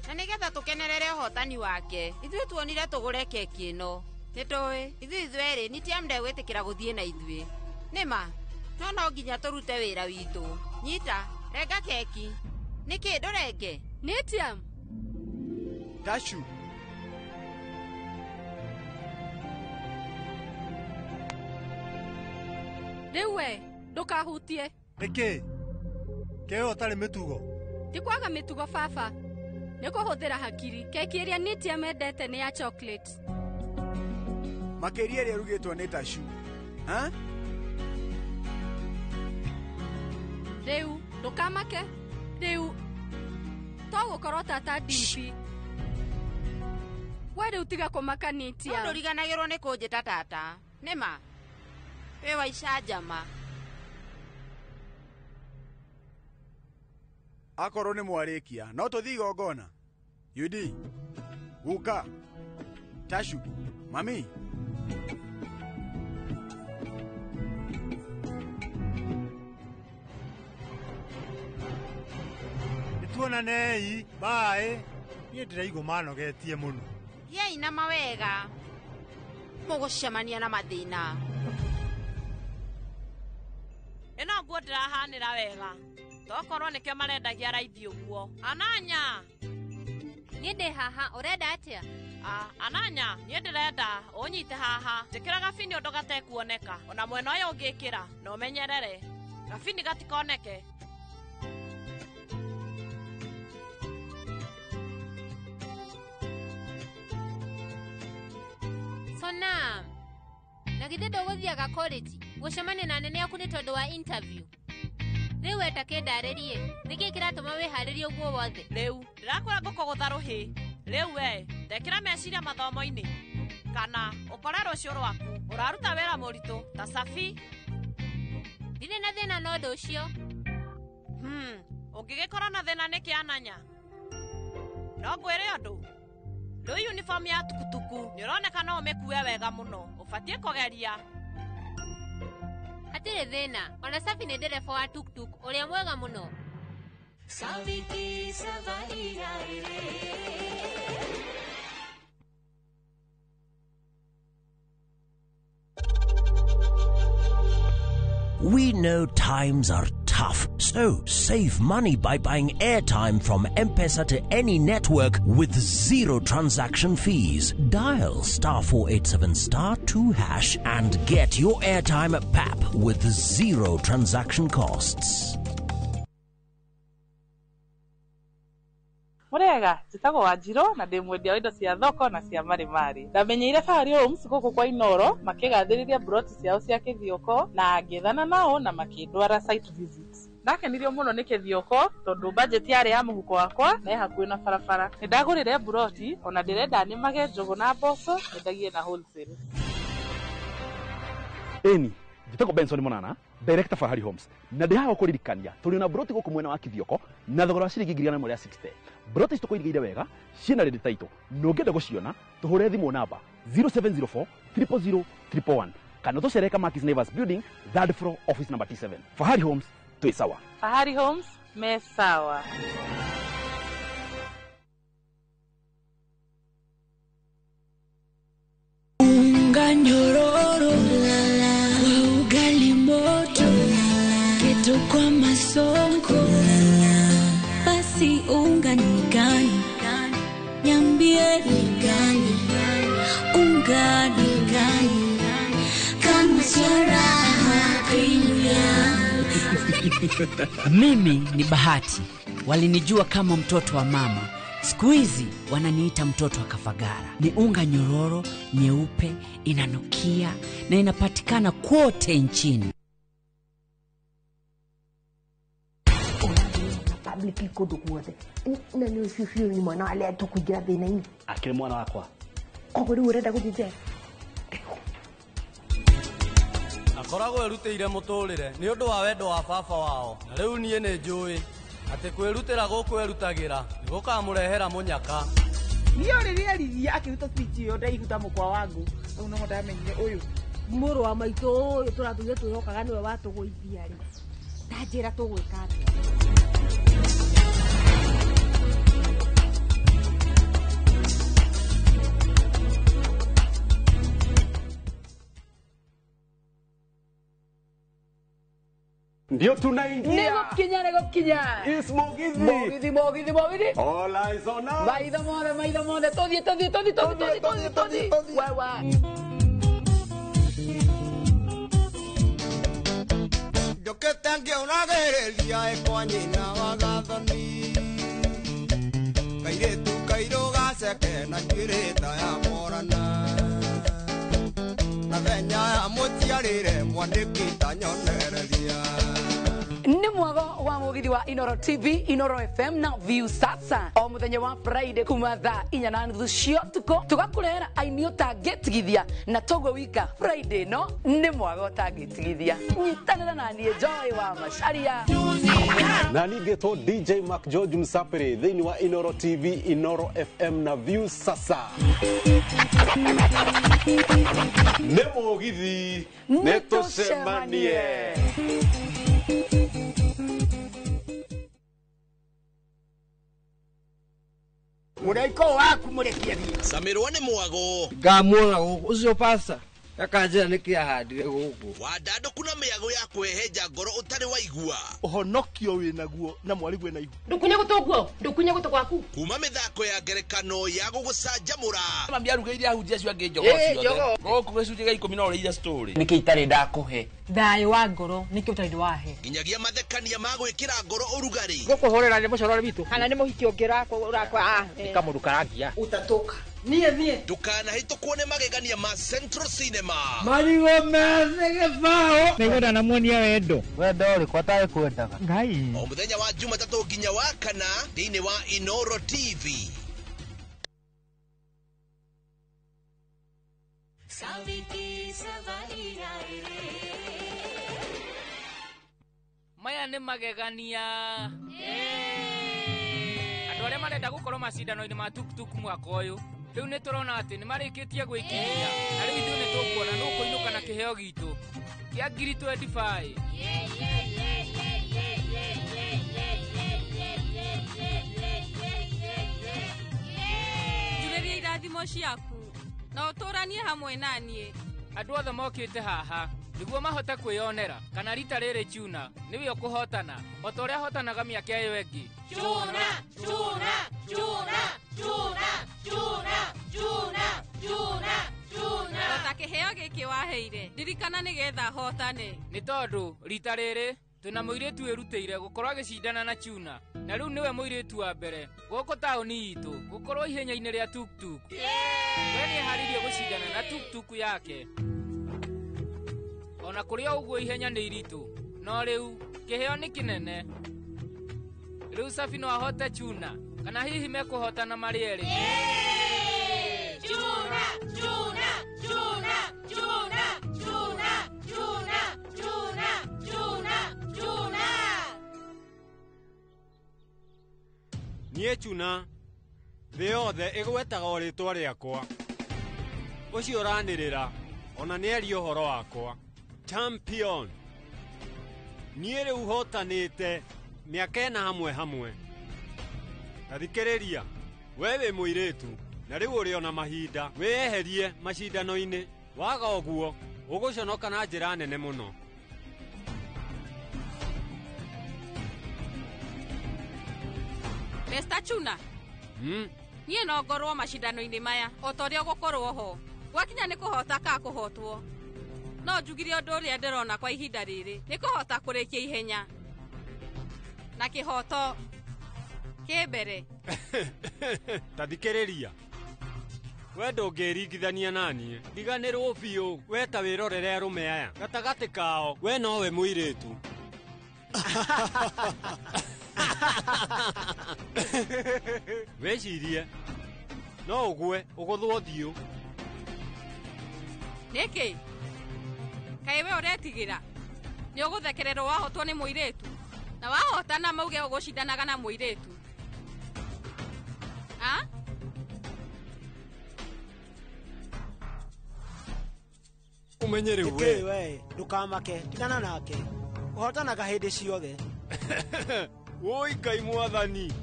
Na nĩgetha tũkenerere ũhotani wake, ithuĩ tuonire tũgũre keki ĩno. Nĩtũĩ, ithuĩ ithuerĩ Nitiam ndegwĩtĩkĩra gũthiĩ na ithuĩ. Nĩma, no nginya tũrute wĩra witũ. Nyita, renga keki. Nĩkĩ ndũrenge? Nitiam. Tashu. Rĩu we, ndũkahutie. Nĩkĩ? Kĩo ũtarĩ mĩtugo. Ti kwaga mĩtugo baba. Nĩ kũhũthĩra hakiri. Keki ĩrĩa Nitiam endete nĩ ya chocolate. Makĩria ĩrĩa ĩrugĩtwo nĩ Tashu. Ha? Rĩu, ndũkamake. Rĩu, to gũkorwo tata Dimpi. We rĩu tiga kũmaka Nitiam. No ndũriganagĩrwo nĩ kũnjĩta tata. Nĩma? Wĩ wa icanjama. Akorwo nĩ mwarĩkia, no tũthiĩ igongona. Yudi, guka, Tashu, mami. Nĩtuonanei, bye. Niĩ ndĩraigua manogetie mũno. Thiĩi na mawega. Mũgũcemania na mathĩna. Ĩno nguo ndĩrahanĩra wega. Tokorwo nĩkĩo marendagia raithi ũguo. Ananya! Niĩ ndĩ haha, ũrenda atĩa? Ananya, niĩ ndĩrenda ũnyite haha. Njĩkĩra gabini ũndũ gatekuoneka. Ona mwena ũyũ ũngĩkĩra, na ũmenyerere. Gabini gatikoneke. Sona, na githĩ ndũgũthiaga college gũcemania na anene aku nĩ tondũ wa interview? Rĩu we ta kĩndarĩrie, nĩkĩ kĩratũma wĩharĩrie ũguo wothe? Rĩu, ndĩrakwĩra ngũkũgũtha rũhĩ. Rĩu we, ndekĩra meciria mathomo-inĩ. Kana ũkore rũciũ rwaku, ũraruta wĩra mũritũ ta Safi. Ndirĩ na thĩna na ũndũ ũcio. Ũngĩgĩkorwo na thĩna nĩkĩ Ananya? No ngwĩre ũndũ. Rĩu uniform ya tukutuku nĩ ũroneka no ũmĩkue wega mũno. Ũbatiĩ kũgeria. Hatirĩ thĩna, ona Safi nĩ ndereba wa tuktuk ũrĩa mwega mũno. Safi safari We know times are tough, so save money by buying airtime from M-Pesa to any network with zero transaction fees. Dial *487*2# and get your airtime at PAP with zero transaction costs. Murega njĩtagwo Wanjirũ na ndĩ mwendia wa indo cia thoko na cia marĩmarĩ. Ndamenyeire Fahari Homes gũkũ kwa Inoro makĩgathĩrĩria broti ciao cia Kĩthioko na ngĩethana nao na makĩndwara site visit. Ndakenirio mũno nĩ Kĩthioko tondũ budget yarĩ ya mũhuko wakwa na ĩ hakuhĩ na barabara. Nĩ ndagũrire broti ona ndĩrenda nĩmage njũgũ na mboco nyendagie na wholesale. Ĩni, njĩtagwo Benson Monana, director Fahari Homes, na ndĩ haha gũkũririkania tũrĩ na broti gũkũ mwena wa Kĩthioko na thogora wa ciringi 160. Broti ici tũkũirigĩire wega ciĩna ready title na ũngĩenda gũciona tũhũre thimũ namba 0704 000 111 kana tũcere Kamakis Neighbors Building, third floor, office number T7. Fahari Homes twĩ sawa. Fahari Homes me sawa. Unga nyororo kwa ugali moto, keto kwa masonko, basi unga ni gani? Niambie ni gani? Unga ni gani? Kama sio raha premium. Mimi ni Bahati. Walinijua kama mtoto wa mama. Siku hizi wananiita mtoto wa Kafagara. Ni unga nyororo, nyeupe, inanukia na inapatikana kote nchini. Public kundu guothe na nĩ ũcio biũ ni mwana wa arĩa tũkũingĩra thĩna-inĩ. Akĩrĩ mwana wakwa. Koguo rĩu ũrenda gũthiĩ njera? Akoragwo erutĩire mũtũrĩre nĩ ũndũ wa wendo wa baba wao, na rĩu niĩ nĩ njũĩ atĩ kwĩrutĩra gũkũ erutagĩra nĩ gũkamũrehera mũnyaka. Niĩ rĩrĩa eririe akĩruta speech ĩyo ndaihu ta mũkwa wa ngũ, rĩu noho ndamenyire ũyũ Mũrũ wa maitũ ũyũ tũratũire twĩhokaga nĩwe watũgũithia rĩ. Ta njĩra tũgwĩka atĩa? Ndio tunaingia. Nĩgũkinya nĩgũkinya. Is Mugithi. Mugithi Mugithi Mugithi. All eyes on us. Maitho mothe maitho mothe tũthiĩ tũthiĩ tũthiĩ tũthiĩ tũthiĩ tũthiĩ tũthiĩ. Wewe. Njũkĩte ngĩũragĩrĩria ĩkwa nyina wa gathoni kairĩtu kairũ gaceke na njuĩrĩ ta ya morana na thenya ya mũciarĩre mwandĩki ta nyonereria. Nĩ mwago wa mugithi wa Inoro TV, Inoro FM na View Sasa o muthenya wa Friday kuma thaa 4:30 cia ũtukũ tũgakũrehera aini ũtangĩtigithia na toguo wika Friday no nĩ mwago ũtangĩtigithia. Nyitanĩra na niĩ Joy wa Macharia na ningĩtwo DJ Mark George Msapere thĩinĩ wa Inoro TV, Inoro FM na View Sasa. Nĩ mũgithi nĩ tũcemanie. Mũraiko waku mũrekie thiĩ. Camirwo nĩ mwago. Ngamuona gũkũ ũcio pasta akanjĩra nĩkĩ ahandire gũkũ. Wandandũku na mĩago ya kwĩhenja ngoro ũtarĩ waigua. Ũhonokio wĩnaguo na mwarĩguo ena ihu. Ndũkunye gũtũ guo, ndũkunye gũtũ gwaku. Kuma mĩthako ya ngerekano ya gũgũcanjamũra. Mami arugĩire ahunjia acio angĩ njogoo ciothe. Gũkũ gĩcunjĩ gĩa 10 no ũrĩire story. Nĩkĩ itarĩ ndakũhe? Thayũ wa ngoro nĩkĩ ũtarĩ wahe. Nginyagia mathekania ma gwĩkĩra ngoro ũrugarĩ. Gũkũhũrĩra nĩ mũcorore witũ. Kana nĩ mũhiki ũngĩ ũrakwa. Nĩ kamũndũ karangia. Ũtatũka. Niĩ niĩ. Ndũkanahĩtũkwo nĩ magegania ma Central Cinema. Marigũ methĩ gĩbaũ. Nĩngwenda na muonia wendo. Wendo ũrĩkũ atarĩ kwendaga? Ngai. O mũthenya wa Jumatatũ nginya wa kana thĩinĩ wa Inoro TV. Maya nĩ magegania. Andũ arĩa marenda gũkorwo macindano-inĩ ma tuktuk mwaka ũyũ rĩu nĩ tũrona atĩ nĩ marĩkĩtie gwĩkinyia na rĩu ithuĩ nĩ tũkuona nũ ũkũinũka na kĩheo gitũ kĩa 2025. Njurĩria irathimo ciaku na ũtũranie hamwe na niĩ. Andũ othe mokĩte haha nĩguo mahote kwĩyonera kana rita rĩrĩ Chuna nĩwe ũkũhotana o ta ũrĩa ahotanaga mĩaka ĩyo ĩngĩ. Chuna, Chuna, Chuna, Chuna, Chuna, Chuna, Chuna, Chuna. Ota kĩheo gĩkĩ waheire ndirikana nĩgetha hotane. Nĩ tondũ rita rĩrĩ twĩna mũirĩtu wĩrutĩire gũkorwo agĩcindana na Chuna na rĩu nĩwe mũirĩtu wa mbere gũkũ taũni itũ gũkorwo ihenya-inĩ rĩa tuktuk. We nĩeharĩirie gũcindana na tuktuk yake. Ona kũrĩ o ũguo ihenya nĩ iritũ no rĩu kĩheo nĩ kĩnene. Rĩu Safi no ahote Chuna kana hihi mekũhotana marĩ erĩ. Chuna, Chuna, Chuna, Chuna, Chuna, Chuna, Chuna, Chuna, Chuna. Niĩ Chuna thĩ yothe ĩgwetaga o rĩtwa rĩakwa. Ũcio ũranĩrĩra ona nĩaria ũhoro wakwa. Champion. Niĩ rĩu hotanĩte mĩaka ĩna hamwe hamwe. Ta thikĩrĩria, we wĩ mũirĩtu na rĩu ũrĩ ona mahinda wĩyeherie macindano-inĩ. Waga ũguo ũgũconoka na njĩra nene mũno. Mr. Chuna. Niĩ no ngorwo macindano-inĩ maya o ta ũrĩa ũgũkorwo ho. Gwakinya nĩ kũhota ka kũhotwo. No njugire ũndũ ũrĩa ndĩrona kwa ihinda rĩrĩ nĩ kũhota kũrĩkia ihenya na kĩhoto kĩ mbere. Ta thikĩrĩria, we ndũngĩringithania na niĩ. Riganĩrwo biũ we ta wĩrorere arũme aya gatagatĩ kao we nowe mũirĩtu. Wĩcirie no ũgwe ũgũthwo ũthiũ. Nĩkĩ? Kaĩ we ũretigĩra? Nĩ ũgũthekererwo wahotwo nĩ mũirĩtu na wahotana mauge ũgũcindanaga na mũirĩtu. A? Ũmenye rĩu we. We ndũkamake, tigana nake. Ũhotanaga hĩndĩ ciothe. Woi Ngai mwathani.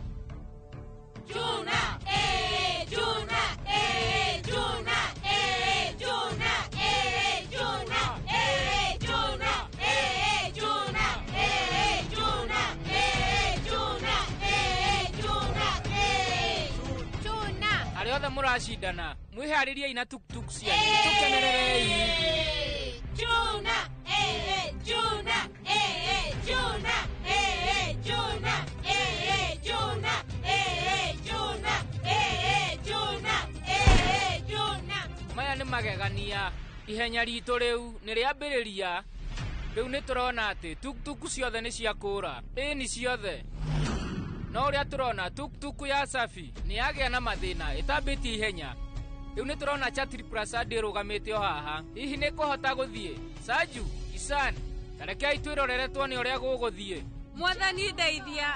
Juna, eh, Juna, eh, Juna, eh, Juna, eh, Juna, eh, Juna, eh, Juna, eh, Juna, eh, Juna, eh, Juna, eh, Juna. Arĩa othe mũracindana mwĩharĩriei na tuktuk cianyu tũkenererei. Juna, eh, Juna, eh, Juna, eh, Juna, eh, Juna, eh, Juna, eh, Juna, eh, Juna. Maya nĩ magegania. Ihenya ritũ rĩu nĩ rĩambĩrĩria. Rĩu nĩ tũrona atĩ tuktuku ciothe nĩ ciakũra. Ĩni ciothe. No ũrĩa tũrona tuktuku ya Safi nĩ yagĩa na mathĩna ĩtambĩtie ihenya. Rĩu nĩ tũrona Chatri Prasad ĩrũgamĩte o haha. Hihi nĩ kũhota gũthiĩ? Saju, Isan, tarekei twĩrorere tuone ũrĩa gũgũthiĩ. Mwathani ndeithia.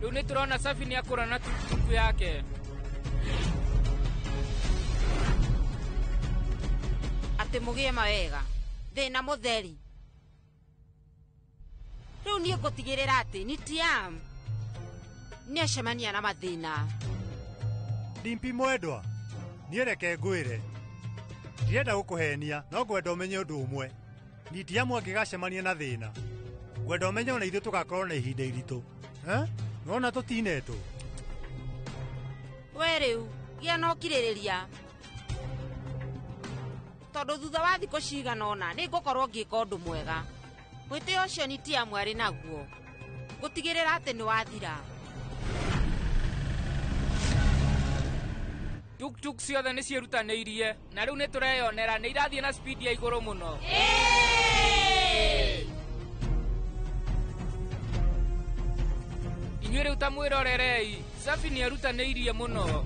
Rĩu nĩ tũrona Safi nĩ akũra na tuktuku yake. Atĩ mũgĩe mawega thĩna mũtheri. Rĩu niĩ ngũtigĩrĩra atĩ Nitiam nĩacemania na mathĩna. Dimpi mwendwa, niĩ reke ngwĩre. Ndirenda gũkũhenia, no ngwenda ũmenye ũndũ ũmwe. Nitiamu angĩgacemania na thĩna, ngwenda ũmenye ona ithuĩ tũgakorwo na ihinda iritũ. Nĩwona tũtinetwo? We rĩu gĩa na ũkirĩrĩria, tondũ thutha wa thikũ cigana ũna nĩ ngũkorwo ngĩka ũndũ mwega. Mwĩtĩo ũcio Nitiamu arĩ naguo ngũtigĩrĩra atĩ nĩ wathira. Tuktuk ciothe nĩ ciĩrutanĩirie na rĩu nĩ tũreyonera nĩ irathiĩ na speed ya igũrũ mũno. Inyuĩ rĩu ta mwĩrorerei, Safi nĩ erutanĩirie mũno.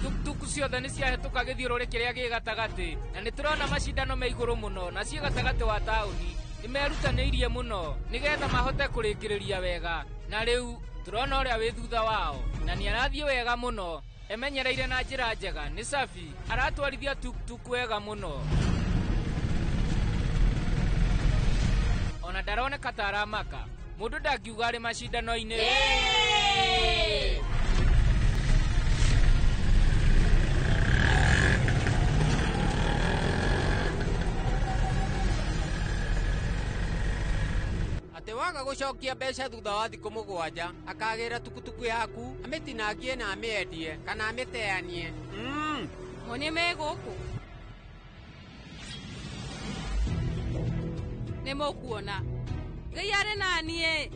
Tuktuku ciothe nĩ ciahĩtũka gĩthiũrũrĩ kĩrĩa gĩ gatagatĩ, na nĩ tũrona macindano me igũrũ mũno na ciĩ gatagatĩ wa taũni. Nĩ merutanĩirie mũno nĩgetha mahote kũrĩkĩrĩria wega, na rĩu tũrona ũrĩa wĩ thutha wao na nĩ arathiĩ wega mũno, emenyereire na njĩra njega. Nĩ Safi aratwarithia tuktuk wega mũno, ona ndaroneka ta aramaka. Mũndũ ndangiuga arĩ macindano-inĩ. Atĩ waga gũcokia mbeca thutha wa thikũ 7 akagĩra tukutuku yaku amĩtinangie na amĩendie kana amĩteanie. Muonie me gũkũ. Nĩ mũkuona Ngai arĩ na niĩ.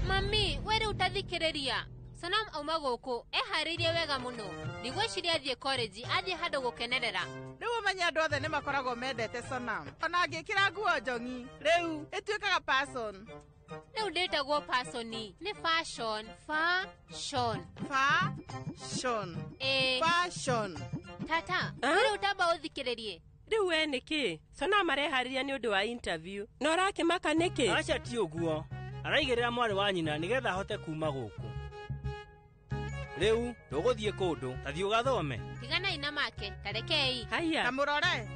Mami, we rĩu tathikĩrĩria. Sonam auma gũkũ eharĩirie wega mũno. Ndigwĩciria athiĩ college, athiĩ handũ gũkenerera. Rĩu ũmenye andũ othe nĩ makoragwo mendete Sonam. Ona angĩkĩra nguo njong'i, rĩu ĩtuĩkaga person. Rĩu ndĩtagwo person, nĩ fashion. Fashion. Fashion. Ĩĩ. Fashion. Tata, rĩu tamba ũthikĩrĩrie. Rĩu we nĩkĩ? Sonam areharĩria nĩ ũndũ wa interview. Na ũrakĩmaka nĩkĩ? Aca ti ũguo. Araigĩrĩra mwarĩ wa nyina nĩgetha ahote kuma gũkũ. Rĩu ndũgũthiĩ kũndũ, ta thiĩ ũgathome. Tiganai na make, tarekei. Haya. Ta mũrore.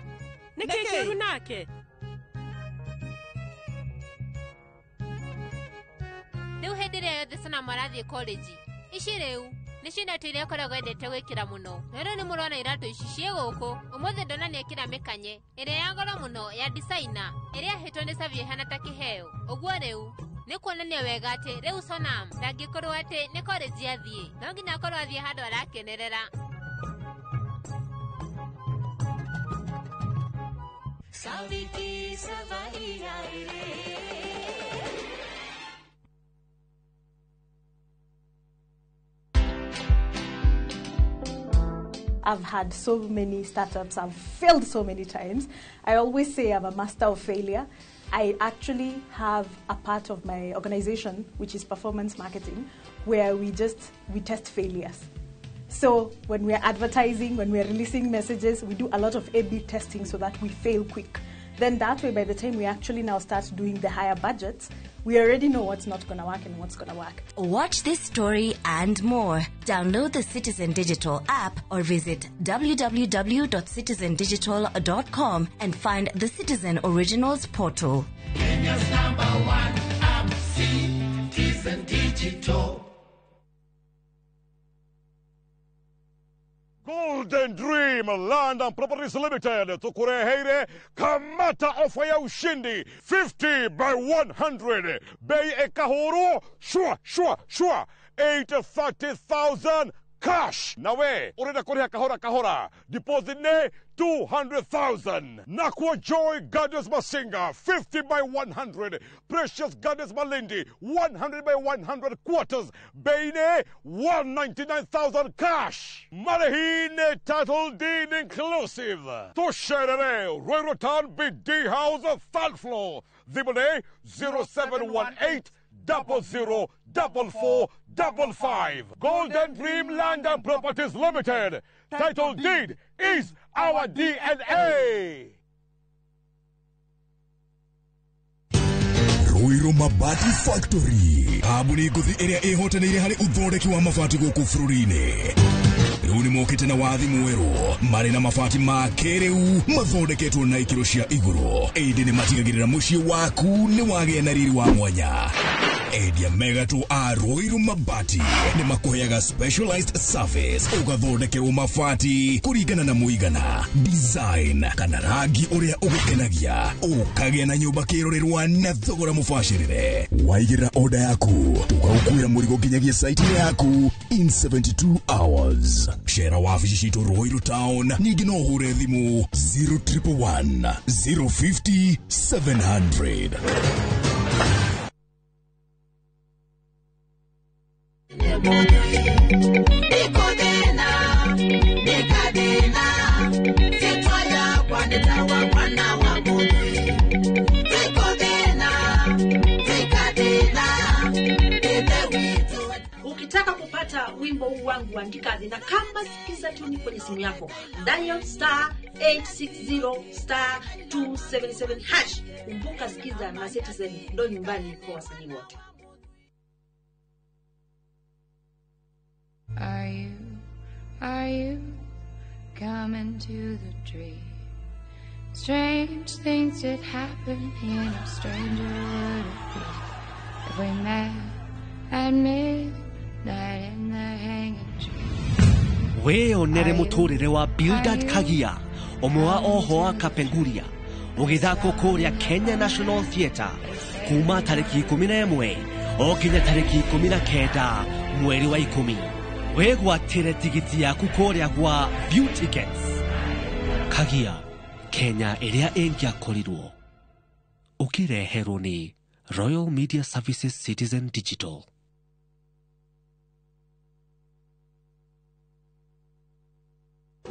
Nĩkĩ kĩũru nake? Rĩu hĩndĩ ĩrĩa yothe Sonam arathiĩ college, ici rĩu nĩcio iratũ iria akoragwo endete gwĩkĩra mũno. Na rĩu nĩ mũrona iratũ ici ciĩ gũkũ. Ũmũthĩ ndona nĩekĩra mĩkanye ĩrĩa ya goro mũno ya designer ĩrĩa ĩhetwo nĩ Savi ĩhana ta kĩheo. Ũguo rĩu nĩ kuonania wega atĩ rĩu Sonam ndangĩkorwo atĩ nĩ college athiĩ, no nginya akorwo athiĩ handũ arakenerera. Savi ki savari ai re. I've had so many startups, I've failed so many times. I always say I'm a master of failure. I actually have a part of my organization, which is performance marketing, where we test failures. So when we're advertising, when we're releasing messages, we do a lot of A/B testing so that we fail quick. Then that way, by the time we actually now start doing the higher budgets, we already know what's not going to work and what's going to work. Watch this story and more. Download the Citizen Digital app or visit www.citizendigital.com and find the Citizen Originals portal. Kenya's number one app, Citizen Digital. Golden Dream Land and Properties Limited tukureheire kamata ofa ya ushindi 50 by 100 bei ekahuru shwa shwa shwa 830,000 cash nawe urenda kuriha kahora kahora deposit ne 200,000. Nakwa Joy Gardens Masinga 50 by 100, Precious Gardens Malindi 100 by 100 quarters Beine 199,000 cash. Marihine title deed inclusive. Tusherere Royal Town BD House third floor. Thimble 0718 00 44 55. Golden Dream Land and Properties Limited. Title deed is our DNA. Ruiru Mabati Factory kambuni ngũthi ĩrĩa ĩhotanĩire harĩ ũthondeki wa mabati gũkũ bũrũri-inĩ. Rĩu nĩmokĩte na wathi mwerũ marĩ na mabati ma kĩrĩu mathondeketwo na ikĩro cia igũrũ, ĩndĩ nĩmatigagĩrĩra mũciĩ waku nĩ wagĩa na riri wa mwanya. Endia megatũ a Ruiru Mabati nĩmakũheaga specialized service ũgathondekerwo mabati kũringana na mũigana, design kana rangi ũrĩa ũgũkenagia, ũkagĩa na nyũmba kĩrorerwa na thogora mũbacĩrĩre. Waigĩrĩra order yaku tũgaũkuĩra mũrigo nginyagia site-inĩ yaku in 72 hours. Cera wabici citũ Ruiru Town, ningĩ no ũhũre thimũ 0111 050 700. Ukitaka kupata wimbo huu wangu andika na kamba sikiza tuni kwenye simu yako. Dial star 860 star 277 hash. Kumbuka sikiza na Citizen ndo nyumbani kwa wasanii wote. Are you coming to the tree? Strange things did happen here, no stranger would it be if we met at midnight in the hanging tree. Wĩyonere mũtũrĩre wa Bildad Kagia ũmwe wa oho wa Kapenguria ũgĩthakwo kũrĩa Kenya National Theatre kuma tarĩki 11 o nginya tarĩki 19 mweri wa 10. Wĩgwatĩre tigiti yaku kũrĩa gwa View Tickets. Kagia, Kenya ĩrĩa ĩngĩakorirwo. Ũkĩreherwo nĩ Royal Media Services Citizen Digital.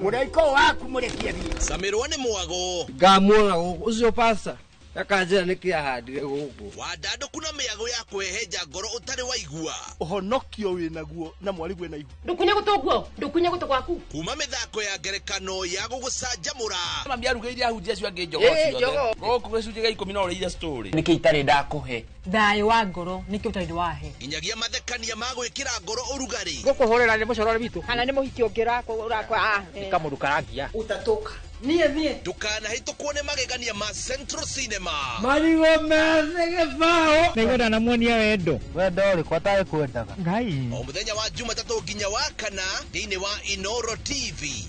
Mũraiko waku mũrekie thiĩ. Samirwo nĩ mwago. Ngamuona gũkũ ũcio pasta akanjĩra nĩkĩ ahandire gũkũ. Wandandũku na mĩago ya kwĩhenja ngoro ũtarĩ waigua. Ũhonokio wĩnaguo na mwarĩguo na ihu. Ndũkunye gũtũ guo, ndũkunye gũtũ gwaku. Kuma mĩthako ya ngerekano ya gũgũcanjamũra. Mami arugĩire ahunjia acio angĩ njogoo ciothe. Gũkũ gĩcunjĩ gĩa 10 no ũrĩire story. Nĩkĩ itarĩ ndakũhe? Thayũ wa ngoro nĩkĩ ũtarĩ wahe? Nginyagia mathekania ma gwĩkĩra ngoro ũrugarĩ. Gũkũhũrĩra nĩ mũcorore witũ. Kana nĩ mũhiki ũngĩ ũrakwa. Nĩ kamũndũ karangia. Ũtatũka. Niĩ niĩ. Ndũkanahĩtũkwo nĩ magegania ma Central Cinema. Marigũ methĩ gĩbaũ. Nĩngwenda namuonia wendo. Wendo ũrĩkũ atarĩ kwendaga? Ngai. O mũthenya wa Jumatatũ nginya wa kana thĩinĩ wa Inoro TV.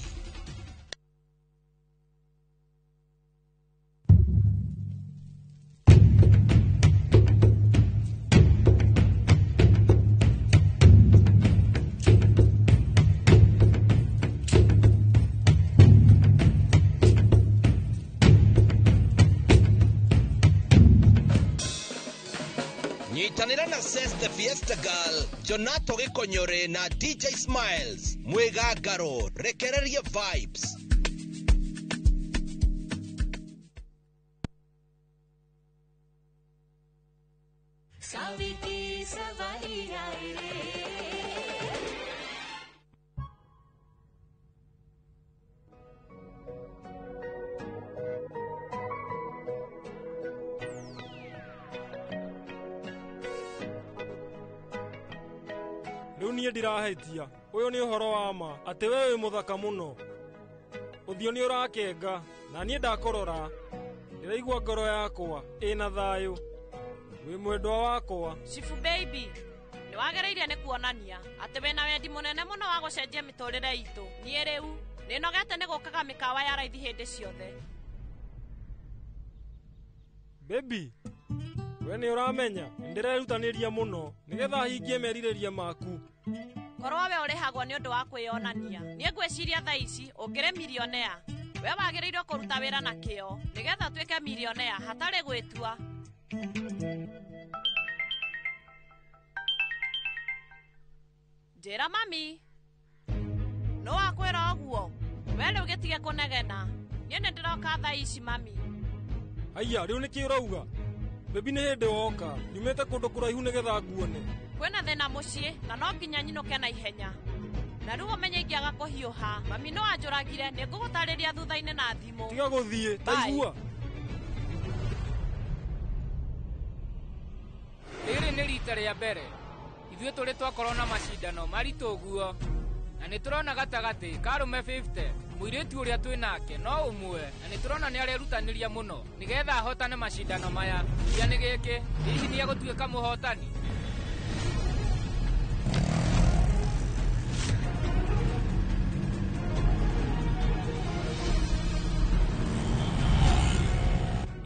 Nyitanĩra na Ses the Fiesta Girl, Jonato Gĩkonyore na DJ Smiles. Mwĩgangaro, rekereria vibes. Saviki savari आए रे Rĩu niĩ ndirahĩtia ũyũ nĩ ũhoro wa ma atĩ we wĩ mũthaka mũno ũthiũ nĩ ũrakenga na niĩ ndakũrora ndĩraigua ngoro yakwa ĩna thayũ wĩ mwendwa wakwa. Chifu baby, nĩ wagĩrĩire nĩ kuonania atĩ wĩna wendi mũnene mũno wa gũcenjia mĩtũrĩre itũ. Niĩ rĩu nĩnogete nĩ gũkaga mĩkawa ya raithi hĩndĩ ciothe. Baby, we nĩ ũramenya nĩndĩrerutanĩria mũno nĩgetha hingie merirĩria maku. Korwo we ũrĩhagwo nĩ ũndũ wa kwĩyonania, niĩ ngwĩciria thaa ici ũngĩrĩ milionea. We wagĩrĩirwo kũruta wĩra na kĩo nĩgetha ũtuĩke milionea hatarĩ gwĩtua. Njĩra mami, no wakwĩra ũguo? We rĩu gĩtige kũnegena, niĩ nĩndĩroka thaa ici mami. Haiya, rĩu nĩkĩ ũrauga? Bebi nĩ hĩndĩ woka, nyumĩte kũndũ kũraihu nĩgetha nguone. Kwĩna thĩna mũciĩ na no nginya nyinũke na ihenya. Na rĩu ũmenye ingĩaga kũhiũha, mami no anjũragire, nĩngũgũtarĩria thutha-inĩ na thimũ. Tiga gũthiĩ, ta igua. Rĩrĩ nĩ rita rĩa mbere ithuĩ tũrĩ twakorwo na macindano maritũ ũguo na nĩ tũrona gatagatĩ ka arũme 50 mũirĩtu ũrĩa twĩ nake no ũmwe na nĩ tũrona nĩ arerutanĩria mũno nĩgetha ahotane macindano maya. Kĩũria nĩ gĩkĩ, hihi nĩ egũtuĩka mũhotani?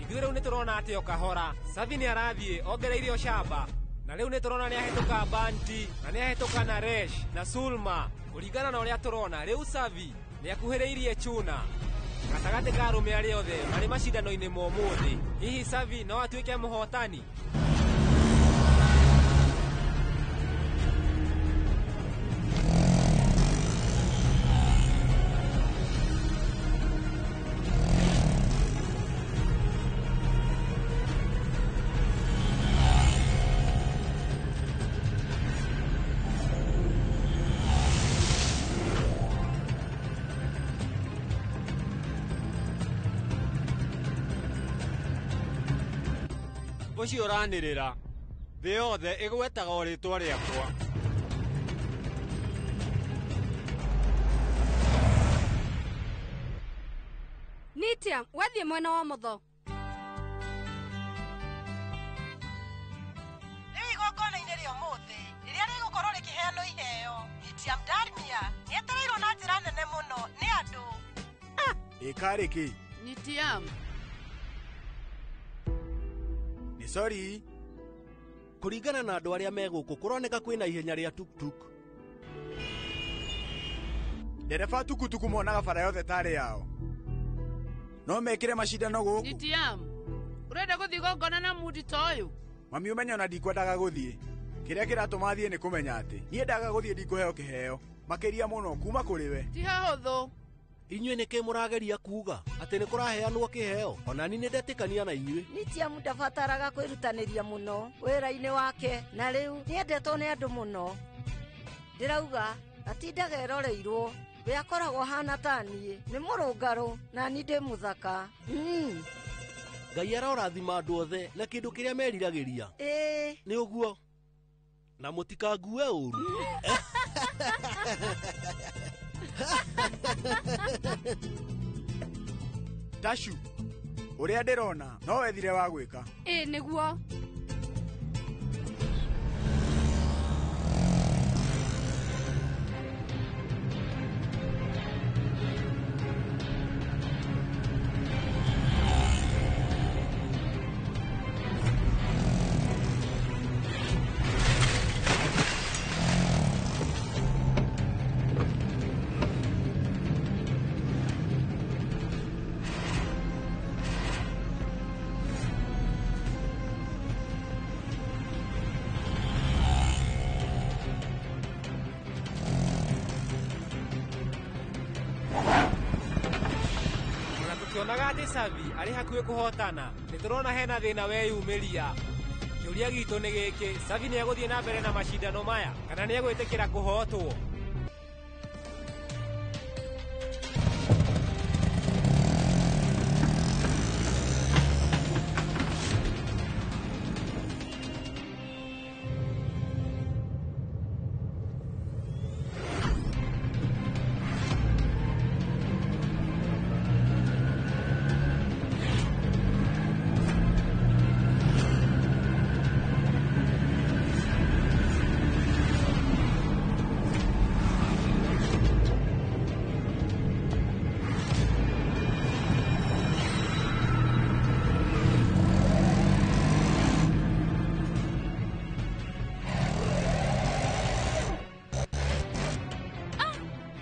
Ithuĩ rĩu nĩ tũrona atĩ o kahora Savi nĩ arathiĩ ongereire ũcamba na rĩu nĩ tũrona nĩ ahĩtũka Banti na nĩ ahĩtũka Naresh na Sulma. Kũringana na ũrĩa tũrona rĩu Savi nĩ akuhĩrĩirie Chuna gatagatĩ ka arũme arĩa othe marĩ macindano-inĩ ma ũmũthĩ. Hihi Savi no atuĩke mũhotani? Ũcio ũranĩrĩra thĩ yothe ĩgwetaga o rĩtwa rĩakwa. Nĩtia, wethiĩ mwena wa ũmotho. Rĩu igongona-inĩ rĩa ũmũthĩ rĩrĩa rĩgũkorwo rĩkĩheanwo iheo, Nitiam Dalmia nĩetereirwo na njĩra nene mũno nĩ andũ. Ĩkarĩ kĩ? Nitiam. Sorry. Kũringana na andũ arĩa me gũkũ kũroneka kwĩna ihenya rĩa tuk-tuk. Ndereba tukutuku monaga bara yothe tarĩ yao. No mekĩre macindano gũkũ. Nitiam, ũrenda gũthiĩ igongona na mundi ta ũyũ? Mami ũmenye ona ndikwendaga gũthiĩ. Kĩrĩa kĩratũma thiĩ nĩ kũmenya atĩ niĩ ndaga gũthiĩ ndikũheo kĩheo makĩria mũno kuma kũrĩ we. Ti hahũthũ. Inyuĩ nĩkĩ mũrageria kuuga atĩ nĩ kũraheanwo kĩheo? Ona ni nĩndetĩkania na inyuĩ. Nitiam ndabataraga kwĩrutanĩria mũno wĩra-inĩ wake na rĩu nĩendetwo nĩ andũ mũno. Ndĩrauga atindaga eroreirwo, we akoragwo ahana ta niĩ, nĩ mũrũngarũ na niĩ ndĩ mũthaka. Ngai arorathima andũ othe na kĩndũ kĩrĩa meriragĩria. Ĩĩ. Nĩ ũguo. Na mũtikangue ũru. Tashu, ũrĩa ndĩrona no wethire wa gwĩka. Ĩĩ nĩguo. Tũkĩonaga atĩ Savi arĩ hakuhĩ kũhotana, nĩ tũrona hena thĩna weyumĩria. Kĩũria gitũ nĩ gĩkĩ, Savi nĩ egũthiĩ na mbere na macindano maya kana nĩ egwĩtĩkĩra kũhotwo?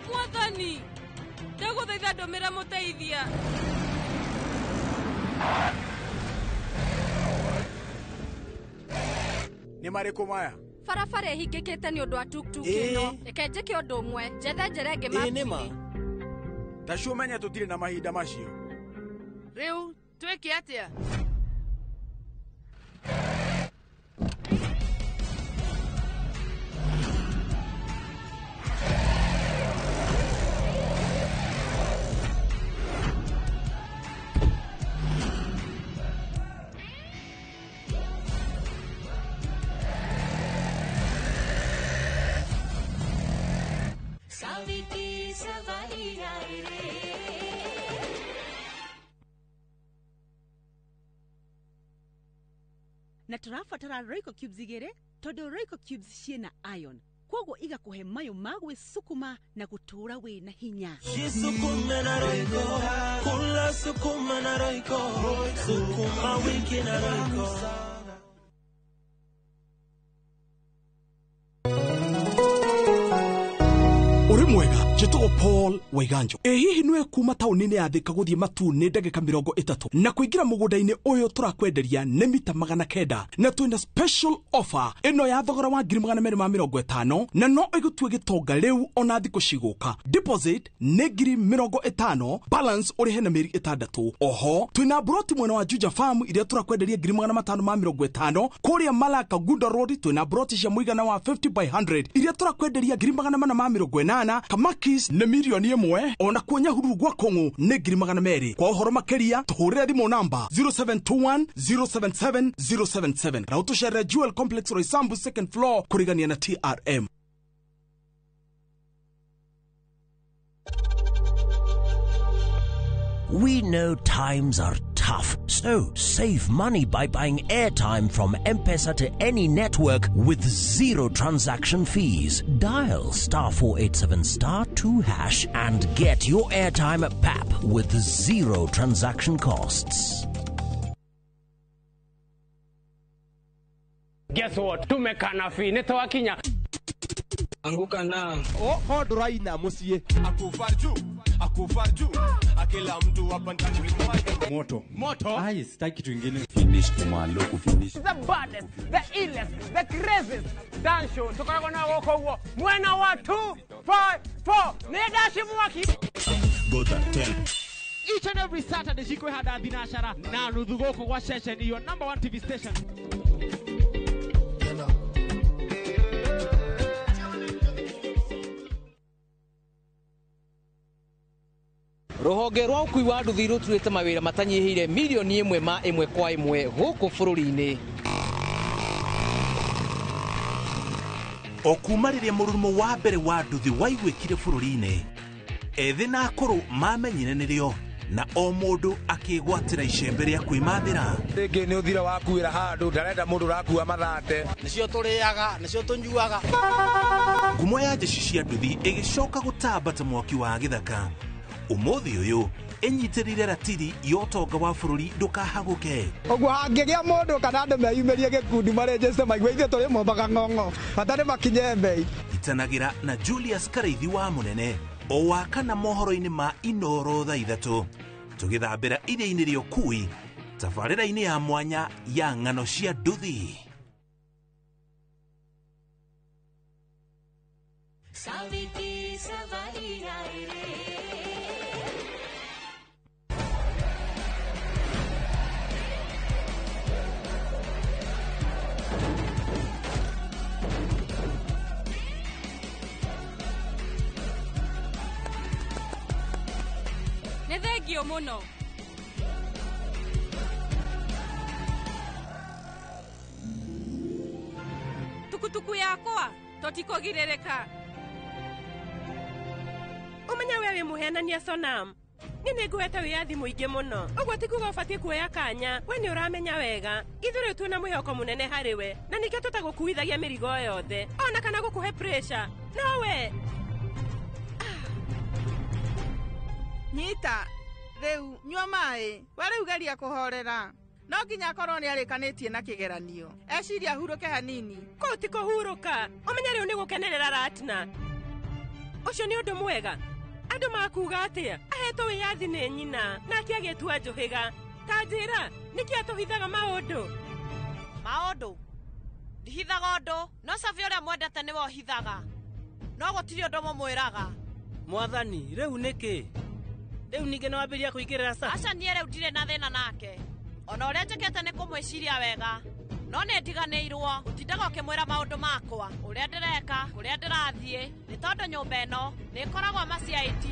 Mwathani, ndagũthaitha ndũmĩra mũteithia. Nĩ marĩkũ maya? Barabara ĩhingĩkĩte nĩ ũndũ wa tuktuk ĩno. Reke njĩke ũndũ ũmwe, njethe njĩra ĩngĩ mapu-inĩ. Tacio ũmenye tũtirĩ na mahinda macio. Rĩu twĩke atĩa? Na tũrabatara Royco cubes igĩrĩ tondũ Royco cubes ciĩna iron koguo igakũhe mayũ ma gwĩsukuma na gũtũũra wĩna hinya. Jisukume na Royco, kula sukuma na Royco, sukuma wiki na Royco. Uri mwega njĩtagwo Paul Waiganjo. Ĩ hihi nĩwe kuma taũni-inĩ ya Thika gũthiĩ Matuu nĩ ndagĩka 30 na kũingĩra mũgũnda-inĩ ũyũ tũrakwenderia nĩ mita 900 na twĩna special offer ĩno ya thogora wa 250,000 na no ĩgũtue gĩtonga rĩu ona thikũ cigũka. Deposit nĩ 50,000, balance ũrĩhe na mĩeri 6. Oho twĩna broti mwena wa Juja Farm iria tũrakwenderia 550,000. Kũrĩa Malaka Gunda Road twĩna broti cia mũigana wa 50 by 100 iria tũrakwenderia 480,000. Kamakis nĩ 1,000,000 ona kuo Nyahururu gwa Kũng'ũ nĩ 200,000. Kwa ũhoro makĩria tũhũrĩre thimũ namba 0721 077 077 na ũtũcerere Jewel Complex Roysambu second floor kũrigania na TRM. We know times are tough, so save money by buying airtime from M-Pesa to any network with zero transaction fees. Dial *487*2# and get your airtime at PAP with zero transaction costs. Guess what? Tumekana fi nitwakinya. Anguka na. Oh, nduraina muciĩ. Akufarju, akufarju. Akila mtu hapa ndani moto. Moto. Ai, sitaki kitu kingine. Finish kumaloku finish. The baddest, the illest, the craziest dance show. Tukoragwo na gũkũ ũguo. Mwena wa 2 5 4. Nĩ ndaci mwaki. Gota 10. Each and every Saturday cikwĩhanda thinacara na nuthu gũkũ gwa ceceni your number 1 TV station. Rũhonge rwa ũkui wa nduthi rũturĩte mawĩra matanyihĩire milioni 1 ma 1 kwa 1 gũkũ bũrũri-inĩ. O kuma rĩrĩa mũrurumo wa mbere wa nduthi waiguĩkire bũrũri-inĩ, ethĩ na akũrũ mamenyire nĩrĩo na o mũndũ akĩgwatĩra icembe rĩa kwĩmathĩra. Rĩngĩ nĩ ũthira wakuĩra handũ ndarenda mũndũ ũrakua mathate. Nĩcio tũrĩaga, nĩcio tũnyuaga. Ngumo ya njeci cia nduthi ĩgĩcoka gũtamba ta mwaki wa gĩthaka. Ũmũthĩ ũyũ ĩnyitĩrĩire ratiri ya ũtonga wa bũrũri ndũkahagũke. Ũguo hangĩgĩa mũndũ kana andũ meyumĩrie gĩkundi marenjeste maigue ithuĩ tũrĩ mombaga ng'ong'o bata nĩ makinye mbei. Itanagĩra na Julius Karaithi wa Mũnene o wa kana mohoro-inĩ ma Inoro thaa 3 tũgĩthambĩra iria-inĩ rĩa ũkui tabarĩra-inĩ ya mwanya ya ng'ano cia nduthi. Saviki savari ai re. Thengiũ mũno. Tukutuku yakwa tũtikũgirĩrĩka. Ũmenye we wĩ mũheanania Sonam. Niĩ nĩngũhete wĩyathi mũingĩ mũno. Ũguo ti kuga ũbatiĩ kuoya kanya. We nĩ ũramenya wega. Ithuĩ rĩu twĩna mwĩhoko mũnene harĩ we. Na nĩkĩo tũtagũkuithagia mĩrigo yothe. Ona kana gũkũhe pressure. No we. Nyita, rĩu nyua maĩ. We rĩu geria kũhorera. No nginya akorwo nĩ arĩkanĩtie na kĩgeranio. Eciria ahurũke hanini. Kũu ti kũhurũka. Ũmenye rĩu nĩ gũkenerera Ratna. Ũcio nĩ ũndũ mwega. Andũ makuga atĩa? Ahetwo wĩyathi nĩ nyina, nake agĩtua njũhĩga. Ta njĩra, nĩkĩ atũhithaga maũndũ? Maũndũ? Ndihithaga ũndũ, no Savi ũrĩa mwendete nĩwe ũhithaga. No gũtirĩ ũndũ mũmwĩraga. Mwathani, rĩu nĩkĩ? Rĩu ningĩ nĩwambĩrĩria kũingĩrĩra Savi? Aca niĩ rĩu ndirĩ na thĩna nake. Ona ũrĩa njĩkĩte nĩ kũmwĩciria wega. No nĩ ndiganĩirwo, ũtindaga ũkĩmwĩra maũndũ makwa, ũrĩa ndĩreka, kũrĩa ndĩrathiĩ, nĩ tondũ nyũmba ĩno nĩ ĩkoragwo ma CID.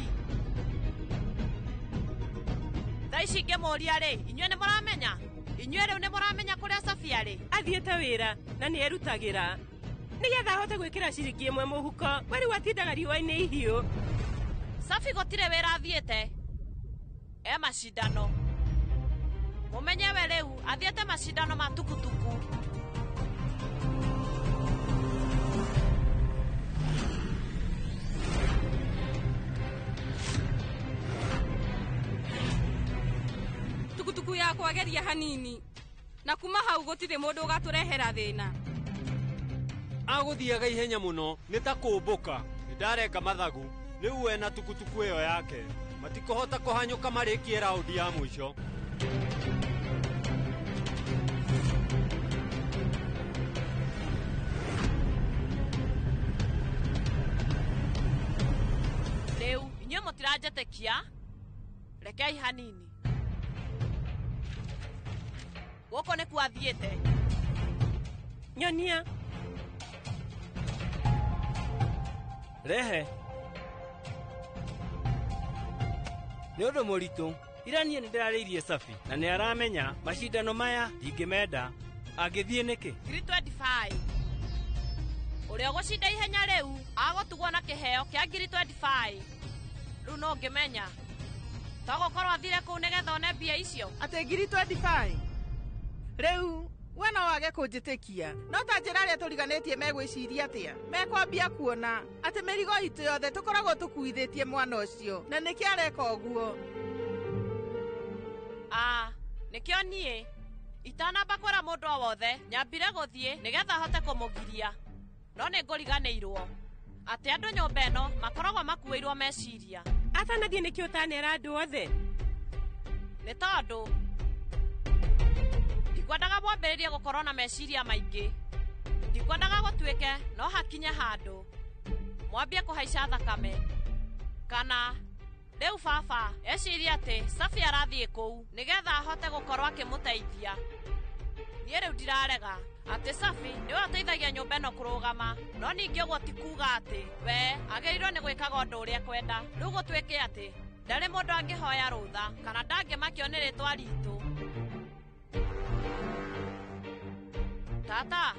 Thaa ici ingĩmũũria rĩ, inyuĩ nĩ mũramenya? Inyuĩ rĩu nĩ mũramenya kũrĩa Safi arĩ? Athiĩte wĩra na nĩ erutagĩra. Nĩgetha ahote gwĩkĩra ciringi ĩmwe mũhuko, we rĩu atindaga riũa-inĩ ihiũ. Safi gũtirĩ wĩra athiĩte. E macindano. Mũmenye we rĩu athiĩte macindano ma tukutuku. Tukutuku yakwa geria hanini. Na kuma hau gũtirĩ mũndũ ũgatũrehera thĩna. Agũthiaga ihenya mũno nĩ ta kũmbũka. Nĩ ndarenga mathagu. Rĩu we na tukutuku ĩyo yake matikũhota kũhanyũka marĩkie raundi ya mũico. Rĩu inyuĩ mũtiranjĩtĩkia, rekei hanini. Gũkũ nĩkuo athiĩte. Nyonia. Rehe. Nĩ ũndũ mũritũ. Ira niĩ nĩndĩrarĩirie Safi na nĩ aramenya macindano maya ndingĩmenda. Angĩthiĩ nĩkĩ? 325. Ũrĩa ũgũcinda ihenya rĩu agũtugwo na kĩheo kĩa 25. Rĩu no ngĩmenya. To gũkorwo athire kũu nĩgetha one mbia icio. Atĩ 25. Rĩu we no wage kũnjĩtĩkia. No ta njĩra arĩa tũriganĩtie megwĩciria atĩa? Mekwambia kuona atĩ mĩrigo itũ yothe tũkoragwo tũkuithĩtie mwana ũcio. Na nĩkĩo areka ũguo. Nĩkĩo niĩ itanamba kwĩra mũndũ o wothe nyambire gũthiĩ nĩgetha hote kũmũgiria. No nĩ ngũriganĩirwo atĩ andũ nyũmba ĩno makoragwo makuĩirwo meciria. Atanathiĩ nĩkĩo ũtanera andũ othe? Nĩ tondũ ndikwendaga mwambĩrĩrie gũkorwo na meciria maingĩ. Ndikwendaga gũtuĩke no hakinye handũ mwambie kũhaica thakame. Kana rĩu baba eciria atĩ Safi arathiĩ kũu nĩgetha ahote gũkorwo akĩmũteithia. Niĩ rĩu ndirarega atĩ Safi nĩwe ũteithagia nyũmba ĩno kũrũgama, no ningĩ ũguo ti kuuga atĩ we agĩrĩirwo nĩ gwĩkaga ũndũ ũrĩa ekwenda. Rĩu gũtuĩke atĩ ndarĩ mũndũ angĩhoya rũtha kana ndangĩmakio nĩ rĩtwa ritũ. Tata,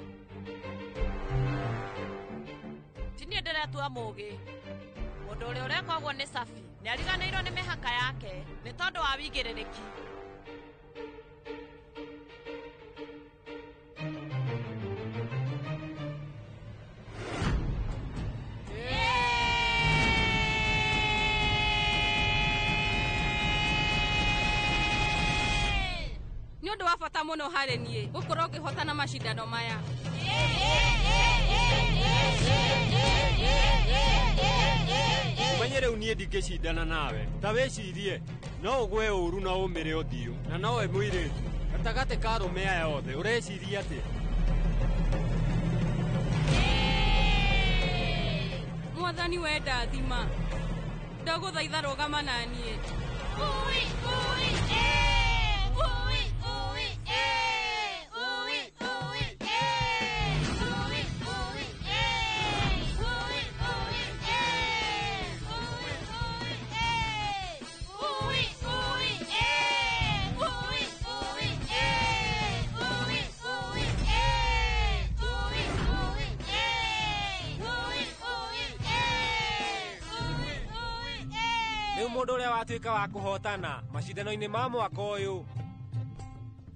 ti niĩ ndĩretua mũũgĩ. Mũndũ ũrĩa ũreka ũguo nĩ Safi. Nĩariganĩirwo nĩ mĩhaka yake nĩ tondũ wa wĩigĩrĩrĩki. Nĩ ũndũ wa bata mũno harĩ niĩ gũkorwo ngĩhotana macindano maya. Ũmenye rĩu niĩ ndingĩcindana nawe. Ta wĩcirie, no ũgwe ũru na ũmĩre ũthiũ, na nowe mũirĩtu. Gatagatĩ ka arũme aya othe ũreciria atĩa? Mwathani we ndathima. Ndagũthaitha rũgama na niĩ. Ui, ui, eh. Ui, ui, eh. Ui, ui, eh. Ui, ui, eh. Ui, ui, eh. Ui, ui, eh. Ui, ui. Rĩu mũndũ ũrĩa watuĩka wa kũhotana macindano-inĩ ma mwaka ũyũ.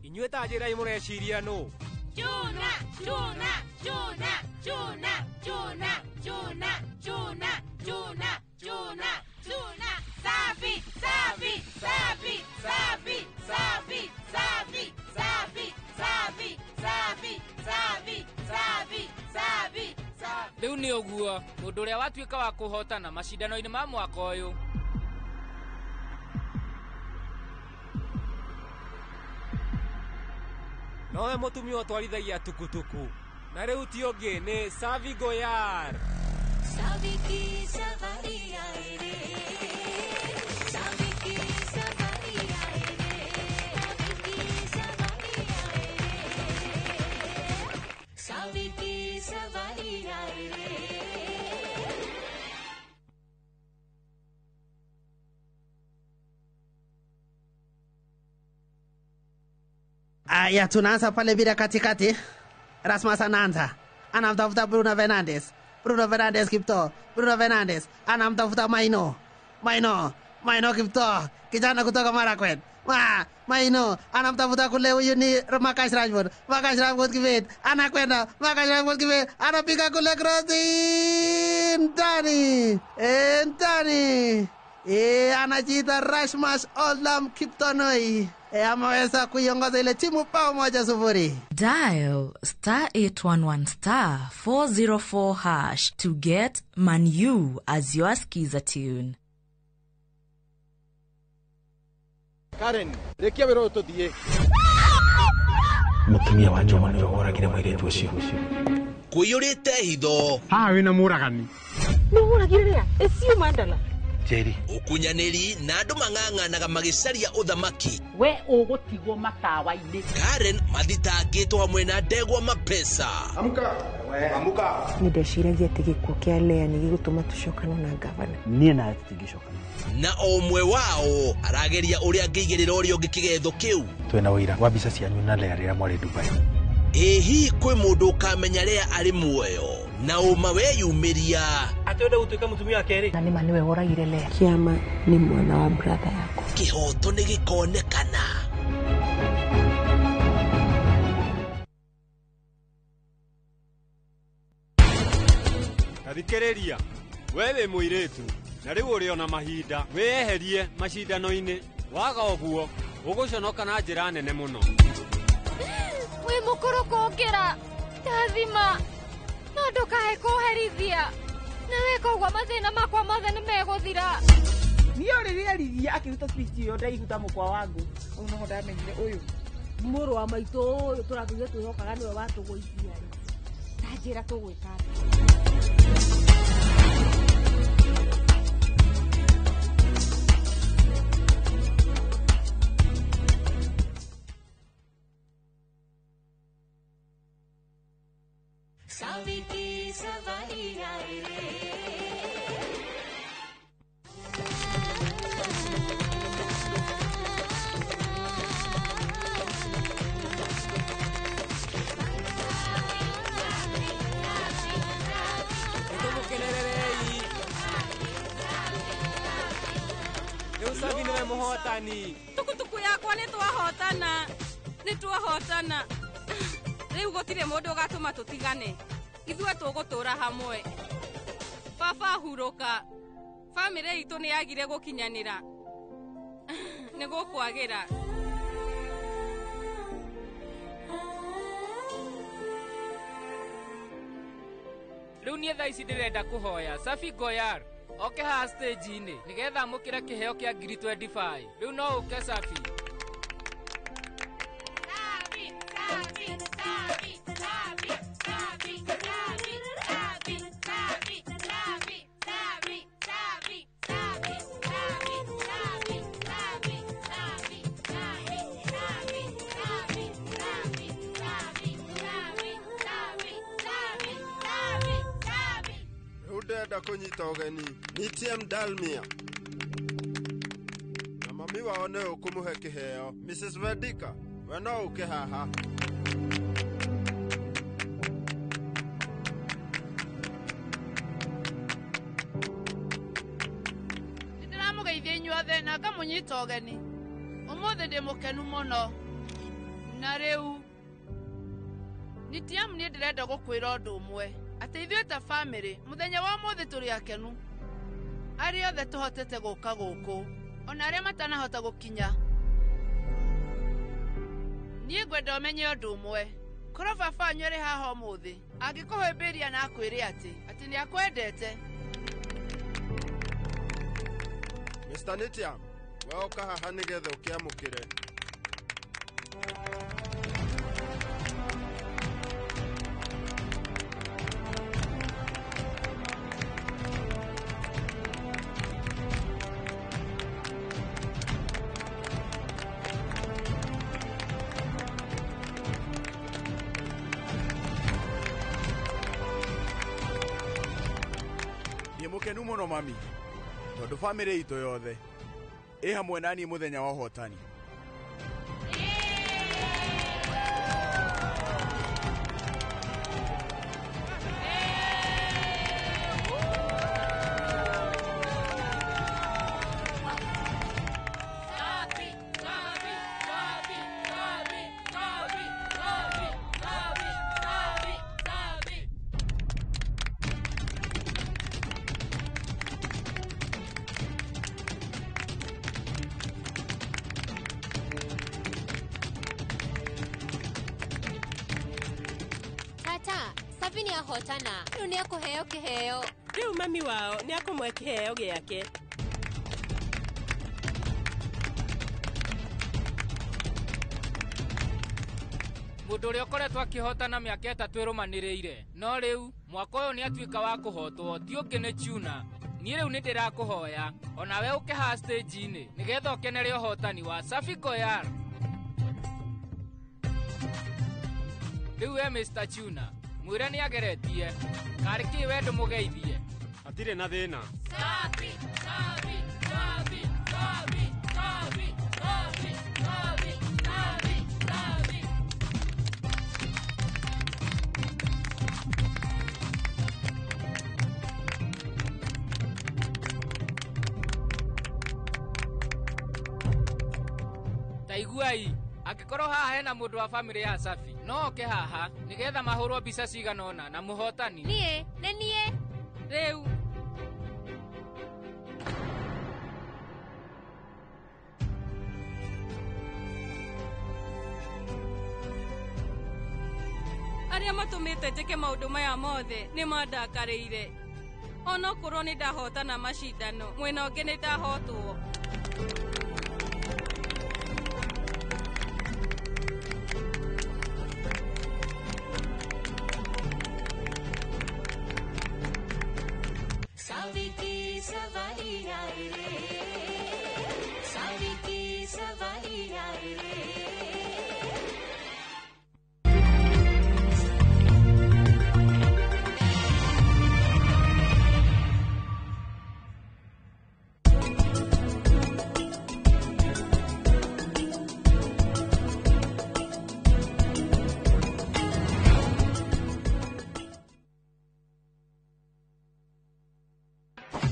Inyuĩ ta njĩrai mũreciria nũ? Chuna, chuna, chuna, chuna, chuna, chuna, chuna, chuna, chuna, chuna. Safi, safi, safi, safi, safi, safi, safi, safi, safi, safi, safi, safi, safi. Rĩu nĩ ũguo mũndũ ũrĩa watuĩka wa kũhotana macindano-inĩ ma mwaka ũyũ. Nowe mũtumia ũtwarithagia tukutuku na rĩu ti ũngĩ nĩ Savi Goyar. Savi ki savari aaye re, Savi ki savari aaye re, Savi ki savari aaye re, Savi ki savari aaye re. Aya, tunaanza pale bila katikati. Rasmus anaanza, anamtafuta Bruno Fernandes. Bruno Fernandes Kipto, Bruno Fernandes anamtafuta Maino. Maino, Maino Kipto, kijana kutoka Marakwet. Maino anamtafuta kule, huyu ni Marcus Rashford. Marcus Rashford Kibet anakwenda, Marcus Rashford Kibet anapiga kule cross ndani, ndani. Anajiita Rasmus Olam Kiptonoi. Ameweza kuiongoza ile timu bao 1-0. Dial star 811 star 404 hash to get Manu as your skiza tune. Karen, rekia wĩra ũyũ tũthiĩ. Mũtumia wa Njoma nĩwe woragire mũirĩtu ũcio. Kũiyũrĩte hitho. Haha wĩna mũragani. Nĩ mũragire rĩa? Ĩcio Mandala. Njeri. Ũkunyanĩri na andũ mang'ang'anaga magĩcaria ũthamaki. We ũgũtigwo matawa-inĩ. Karen mathitangĩtwo hamwe na ndegwa mapesa. Amka. Amka. Nĩ ndeciragia atĩ gĩkuũ kĩa Lea nĩ gĩgũtũma tũcokane na gavana. Niĩ nawe tũtingĩcokana. Na o ũmwe wao arageria ũrĩa angĩigĩrĩra ũrĩa ũngĩ kĩgetho kĩu. Twĩna ũira wa mbica cianyu na Lea rĩrĩa mwarĩ Dubai. Ĩ hihi kwĩ mũndũ ũkamenya Lea arĩ muoyo na ũma weyumĩria. Atĩ wenda gũtuĩka mũtumia wa kerĩ. Na nĩma nĩwe woragire Lea. Kĩama nĩ mwana wa brother yakwa. Kĩhoto nĩ gĩkonekana. Tathikĩrĩria, we wĩ mũirĩtu na rĩu ũrĩ ona mahinda wĩyeherie macindano-inĩ. Waga ũguo ũgũconoka na njĩra nene mũno. Wĩ mũkũrũ kũngĩra ndathima, no ndũkae kũherithia. Na weka ũguo mathĩna makwa mothe nĩ megũthira. Niĩ rĩrĩa eririe akĩruta speech ĩyo ndaihu ta mũkwa wangu. Ũũ noho ndamenyire ũyũ mũrũ wa maitũ ũyũ tũratũire twĩhokaga nĩwe watũgũithia rĩ. Ta njĩra tũgwĩka atĩa? Savi ki savari aaye re. Nĩtũmũkenererei. Rĩu Savi nĩwe mũhotani. Tukutuku yakwa nĩ twahotana. Nĩ twahotana. Rĩu gũtirĩ mũndũ ũgatũma tũtigane. Ithuĩ tũgũtũra hamwe. Baba hurũka. Bamĩrĩ itũ nĩ yagire gũkinyanĩra. Nĩ gũkwagĩra. Rĩu niĩ thaa ici ndĩrenda kũhoya Safi Goyar oke haha stage-inĩ nĩgetha amũkĩre kĩheo kĩa 25,000. Rĩu no ũke Safi. Ndĩrenda kũnyita ũgeni ni TM Dalmia na mami wao nĩwe ũkũmũhe kĩheo. Mrs Vedika, we no ũke haha. Ndĩramũgeithia inyuothe na ngamũnyita ũgeni. Ũmũthĩ ndĩ mũkenu mũno. Na rĩu Nitiam niĩ ndĩrenda gũkwĩra ũndũ ũmwe, atĩ ithuĩ ta bamĩrĩ mũthenya wa ũmũthĩ tũrĩ akenu. Arĩa othe tũhotete gũka gũkũ, ona arĩa matanahota gũkinya. Niĩ ngwenda ũmenye ũndũ ũmwe. Korwo baba wanyu arĩ haha ũmũthĩ, angĩkũhĩmbĩria na akwĩre atĩ nĩ akwendete. Mr. Nitiam, we ũka haha nĩgetha ũkĩamũkĩre. Mũkenu mũno mami, tondũ bamĩrĩ itũ yothe ĩ hamwe na niĩ mũthenya wa ũhotani. Safi nĩ ahotana, rĩu nĩ akũheo kĩheo. Rĩu mami wao nĩ akũmũhe kĩheo gĩake. Mũndũ ũrĩa ũkoretwo akĩhotana mĩaka 3 ĩrũmanĩrĩire, no rĩu mwaka ũyũ nĩ atuĩka wa kũhotwo, ti ũngĩ nĩ Chuna. Niĩ rĩu nĩ ndĩrakũhoya onawe ũke haha stage-inĩ nĩgetha ũkenere ũhotani wa Safi Goyal. Rĩu we Mr. Chuna, mwĩre nĩ ageretie, karĩ kĩ we ndũmũgeithie? Hatirĩ na thĩna. Safi, Safi, Safi, Safi, Safi, Safi, Safi, Safi, Safi. Taiguai, angĩkorwo haha hena mũndũ wa bamĩrĩ ya Safi, no oke haha nĩgetha mahũrwo mbica cigana ũna na mũhotani. Niĩ, nĩ niĩ. Rĩu arĩa matũmĩte njĩke maũndũ maya mothe nĩ mandakarĩire. Onokorwo nĩ ndahotana macindano, mwena ũngĩ nĩ ndahotwo.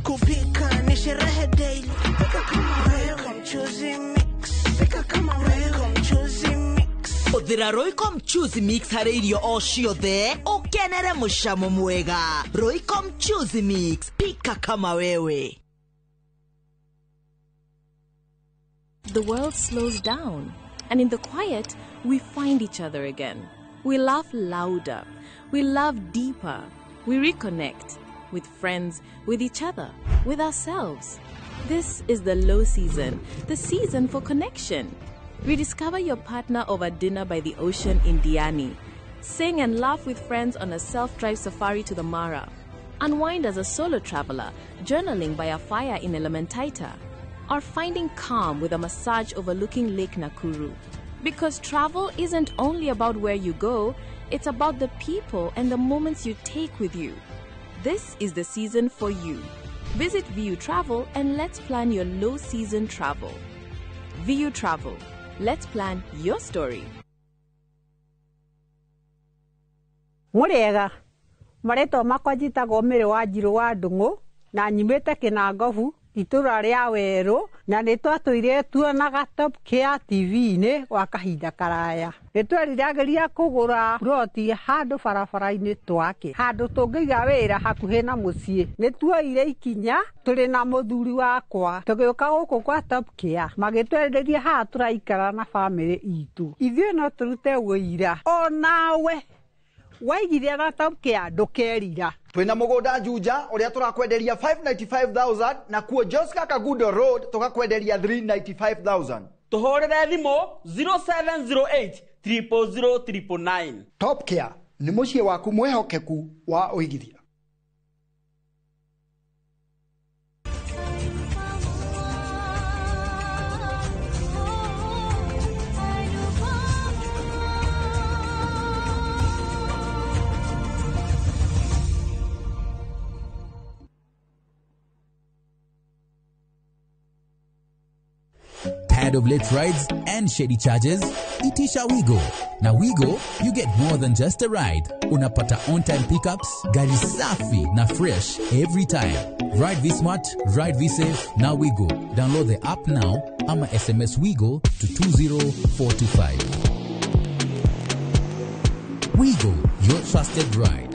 Kupika ni sherehe daily. Pika kama wewe, mchuzi mix. Pika kama wewe, mchuzi mix. Hũthĩra Royco Mchuzi Mix harĩ irio o ciothe ũkenere mũcamo mwega. Royco Mchuzi Mix, pika kama wewe. The world slows down, and in the quiet, we find each other again. We laugh louder, we love deeper, we reconnect with friends, with each other, with ourselves. This is the low season, the season for connection. Rediscover your partner over dinner by the ocean in Diani. Sing and laugh with friends on a self-drive safari to the Mara. Unwind as a solo traveler, journaling by a fire in Elementaita. Or finding calm with a massage overlooking Lake Nakuru. Because travel isn't only about where you go, it's about the people and the moments you take with you. This is the season for you. Visit VU Travel and let's plan your low season travel. VU Travel. Let's plan your story. Mũrĩega, marĩtwa makwa njĩtagwo Mĩrĩ wa Njirũ wa Ndung'u na nyumĩte Kĩnangobu Itũra rĩa werũ na nĩ twatũire tuonaga Top Care TV-inĩ gwa kahinda karaya. Nĩ tweriragĩria kũgũra ploti handũ barabara-inĩ twake, handũ tũngĩiga wĩra hakuhĩ na mũciĩ. Nĩ tuoire ikinya tũrĩ na mũthuri wakwa tũgĩũka gũkũ kwa Top Care, magĩtwenderia haha tũraikara na bamĩrĩ itũ. Ithuĩ no tũrute wũira onawe waigithia na Top Care ndũkerira. Twina mugunda Juja uria turakwenderia 595,000 na kuo Joska Kagudo Road tukakwenderia 395,000. Tuhurire thimu 0708 000 999. Top Care ni muciĩ waku mwihokeku wa uigithia. Tired of late rides and shady charges? Itisha Wigo. Na Wigo, you get more than just a ride. Unapata on-time pickups, gari safi na fresh every time. Ride V-Smart, ride V-Safe, na Wigo. Download the app now ama SMS Wigo to 20425. Wigo, your trusted ride.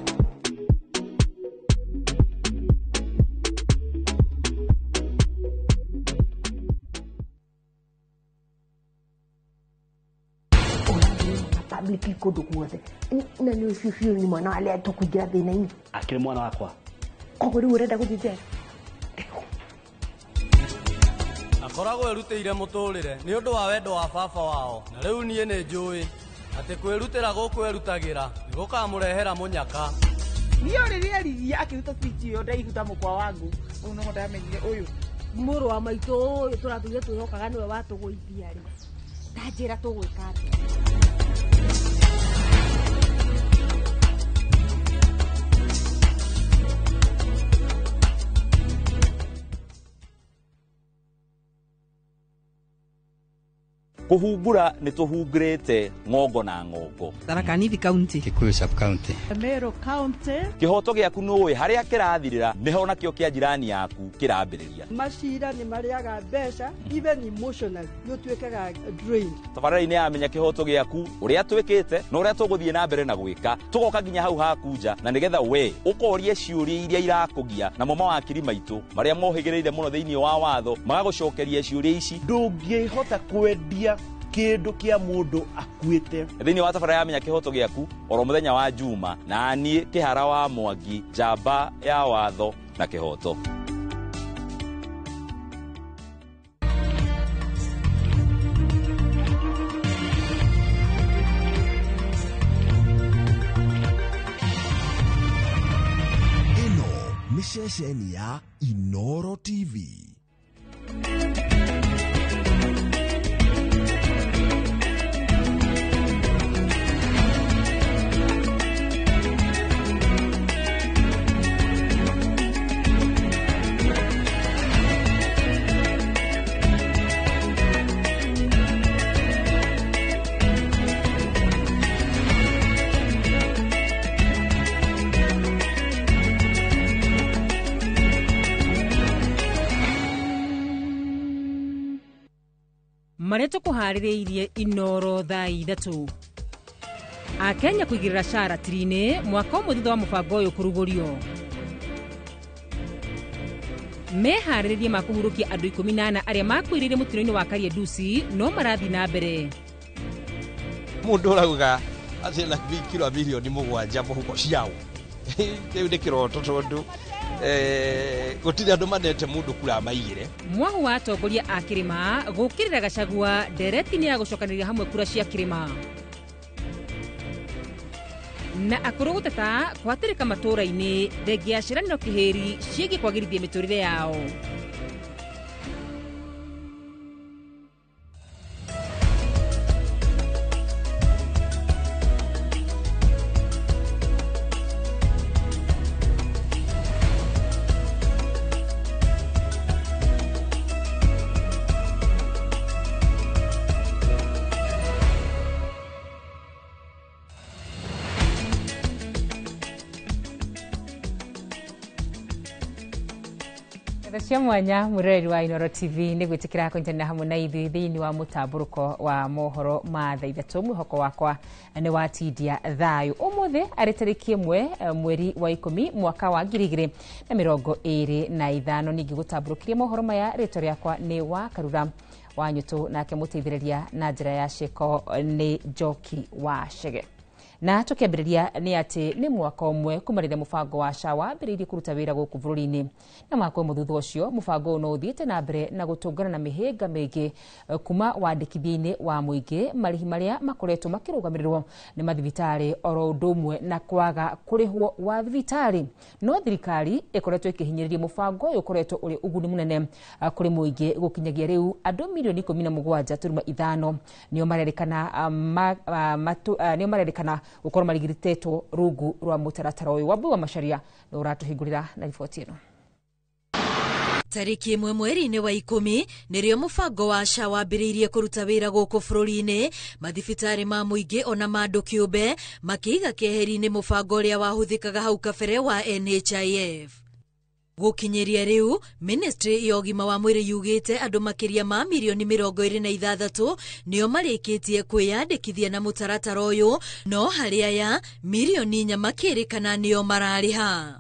Public kundu guothe na ni ucio biũ ni mwana wa Lea tũkũingĩra thĩna-inĩ. Akĩrĩ mwana wakwa. Koguo rĩu ũrenda gũthiĩ njera? Akoragwo erutĩire mũtũrĩre nĩ ũndũ wa wendo wa baba wao, na rĩu niĩ nĩ njũĩ atĩ kwĩrutĩra gũkũ erutagĩra nĩ gũkamũrehera mũnyaka. Niĩ rĩrĩa eririe akĩruta speech ĩyo ndaihuta mũkwa wangu rĩu noho ndamenyire ũyũ mũrũ wa maitũ ũyũ tũratũire twĩhokaga nĩwe watũgũithia rĩ, ta njĩra tũgwĩka atĩa? Kuhungura nĩ tũhungurĩte ng'ongo na ng'ongo. Tharaka Nithi County, Kikuyu sub county, Meru County. Kĩhoto gĩaku nĩũĩ harĩa kĩrathirĩra nĩho nakĩo kĩa jirani yaku kĩrambĩrĩria. Macira nĩ marĩaga mbeca even emotionally nĩ ũtuĩkaga drained. Tabarĩra-inĩ ya Menya Kĩhoto Gĩaku ũrĩa twĩkĩte na ũrĩa tũgũthiĩ na mbere na gwĩka, tũgoka nginya hau haku nja na nĩgetha we ũkorie ciũria iria irakũgia, namo mawakiri maitũ marĩa mohĩgĩrĩire mũno thĩinĩ wa watho magagũcokeria ciũria ici. Ndũngĩhota kwendia kĩndũ kĩa mũndũ akuĩte. Thĩinĩ wa tabarĩra ya Menya Kĩhoto Gĩaku oro mũthenya wa Juma, na niĩ Kĩhara wa Mwangi, njamba ya watho na kĩhoto. Ĩno nĩ ceceni ya Inoro TV. Marĩa tũkũharĩrĩirie Inoro thaa 3. Akenya kũigĩrĩra SHA ratiri-inĩ mwaka ũmwe thutha wa mũbango ũyũ kũrugũrio. Meharĩrĩria ma kũhurũkia andũ 14 arĩa makuĩrĩire mũtino-inĩ wa Kariandusi no marathiĩ na mbere. Mũndũ ũrauga atĩ na kiro milioni 7 mũhuko ciao kĩu nĩ kĩroto tondũ gũtirĩ andũ manete mũndũ kura maigire. Mwahu wa atongoria a kĩrĩma gũkĩrĩra Gachagua ndereti-inĩ ya gũcokanĩrĩria hamwe kura cia kĩrĩma. Na akũrũ gũteta kũhatĩrĩka matũũra-inĩ thengia ya ciĩranĩro kĩhĩri ciĩgiĩ kwagĩrithia mĩtũrĩre yao. Cia mwanya mwĩroreri wa Inooro TV nĩ gwĩtĩkĩra kũnyitanĩra hamwe na ithuĩ thĩinĩ wa mũtambũrũko wa mohoro ma thaa 3. Mwĩhoko wakwa nĩ watindia thayũ. Ũmũthĩ arĩ tarĩki 1 mweri wa 10 mwaka wa 2025. Ningĩ gũtambũrũkĩria mohoro maya, rĩtwa rĩakwa nĩ wa Karura wa Nyũtũ, nake mũteithĩrĩria na njĩra ya ciĩko nĩ Njoki wa Chege. Na tukiambĩrĩria nĩ atĩ nĩ mwaka ũmwe kuma rĩrĩa mũbango wa SHA wambĩrĩirie kũruta wĩra gũkũ bũrũri-inĩ, na mwaka ũmwe thutha ũcio mũbango ũyũ no ũthiĩte na mbere na gũtũngana na mĩhĩnga mĩingĩ, kuma wandĩkithia-inĩ wa mũingĩ, marĩhi marĩa makoretwo makĩrũgamĩrĩrwo nĩ mathibitarĩ, oro ũndũ ũmwe na kwaga kũrĩhwo wa thibitarĩ. No thirikari ĩkoretwo ĩkĩhinyĩrĩria mũbango ũyũ ũkoretwo ũrĩ ũguni mũnene kũrĩ mũingĩ. Gũkinyagia rĩu andũ milioni 17.5 nĩo marerĩkana gũkorwo marigitĩtwo rungu rwa mũtaratara ũyũ. Wambui wa Macharia nĩ ũratũhingũrĩra na riboti ĩno. Tarĩki 1 mweri-inĩ wa 10 nĩrĩo mũbango wa SHA wambĩrĩirie kũruta wĩra gũkũ bũrũri-inĩ. Mathibitarĩ ma mũingĩ ona ma andũ kĩũmbe makĩiga keheri-inĩ mũbango ũrĩa wahũthĩkaga hau kabere wa NHIF. Gũkinyĩria rĩu, Ministry ya ũgima wa mwĩrĩ yugĩte andũ makĩria ma milioni 26 nĩo marĩkĩtie kwĩyandĩkithia na mũtaratara ũyũ, no harĩ aya milioni 4 makĩrĩkana nĩo mararĩha.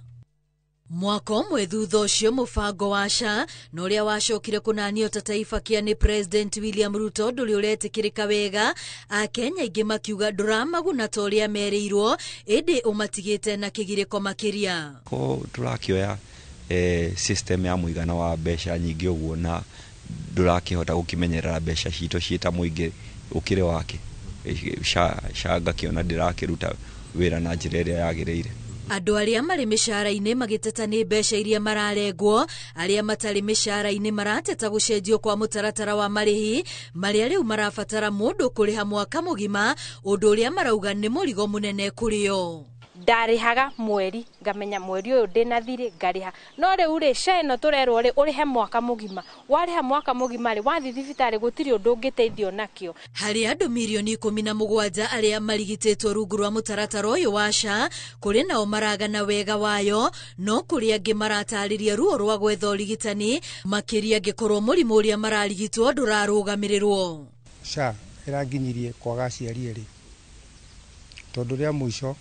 Mwaka ũmwe thutha ũcio, mũbango wa SHA na ũrĩa wacokire kũnanio ta Taifa Care nĩ President William Ruto ndũrĩ ũretĩkĩrĩka wega. Akenya aingĩ makiuga ndũramaguna ta ũrĩa merĩirwo, ĩndĩ ũmatigĩte na kĩgirĩko makĩria. Ko tũrakĩoya system ya mũigana wa mbeca nyingĩ ũguo na ndũrakĩhota gũkĩmenyerera mbeca citũ ciĩta mũingĩ ũkĩrĩ wake. SHA ngakĩona ndĩrakĩruta wĩra na njĩra ĩrĩa yagĩrĩire. Andũ arĩa marĩ mĩcara-inĩ magĩteta nĩ mbeca iria mararengwo, arĩa matarĩ mĩcara-inĩ marateta gũcenjio kwa mũtaratara wa marĩhi marĩa rĩu marabatara mũndũ kũrĩha mwaka mũgima, ũndũ ũrĩa marauga nĩ mũrigo mũnene kũrĩ o. Ndarĩhaga mweri, ngamenya mweri ũyũ ndĩna thirĩ ngarĩha, no rĩu rĩ SHA ĩno tũrerwo rĩ ũrĩhe mwaka mũgima. Warĩha mwaka mũgima rĩ, wathiĩ thibitarĩ gũtirĩ ũndũ ũngĩteithio nakĩo. Harĩ andũ milioni 17 arĩa marigitĩtwo rungu rwa mũtaratara ũyũ wa SHA, kũrĩ nao maragana wega wayo, no kũrĩ angĩ maratarĩria ruo rwa gwetha ũrigitani, makĩria angĩkorwo mũrimũ ũrĩa mararigitwo ndũrarũgamĩrĩrwo. SHA ĩranginyirie kwaga aciari erĩ, tondũ rĩa mũico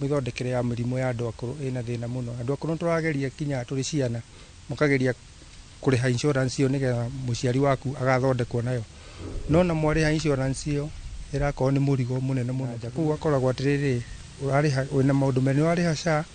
mĩthondekere ya mĩrimũ ya andũ akũrũ ĩna thĩna mũno. Andũ akũrũ tũrageria kinya tũrĩ ciana, mũkageria kũrĩha insurance ĩyo nĩgetha mũciari waku agathondekwo nayo, no na mwarĩha insurance ĩyo ĩrakorwo nĩ mũrigo mũnene mũno. Kũu akoragwo atĩrĩrĩ, ũrarĩha wĩna maũndũ merĩ, nĩ warĩha SHA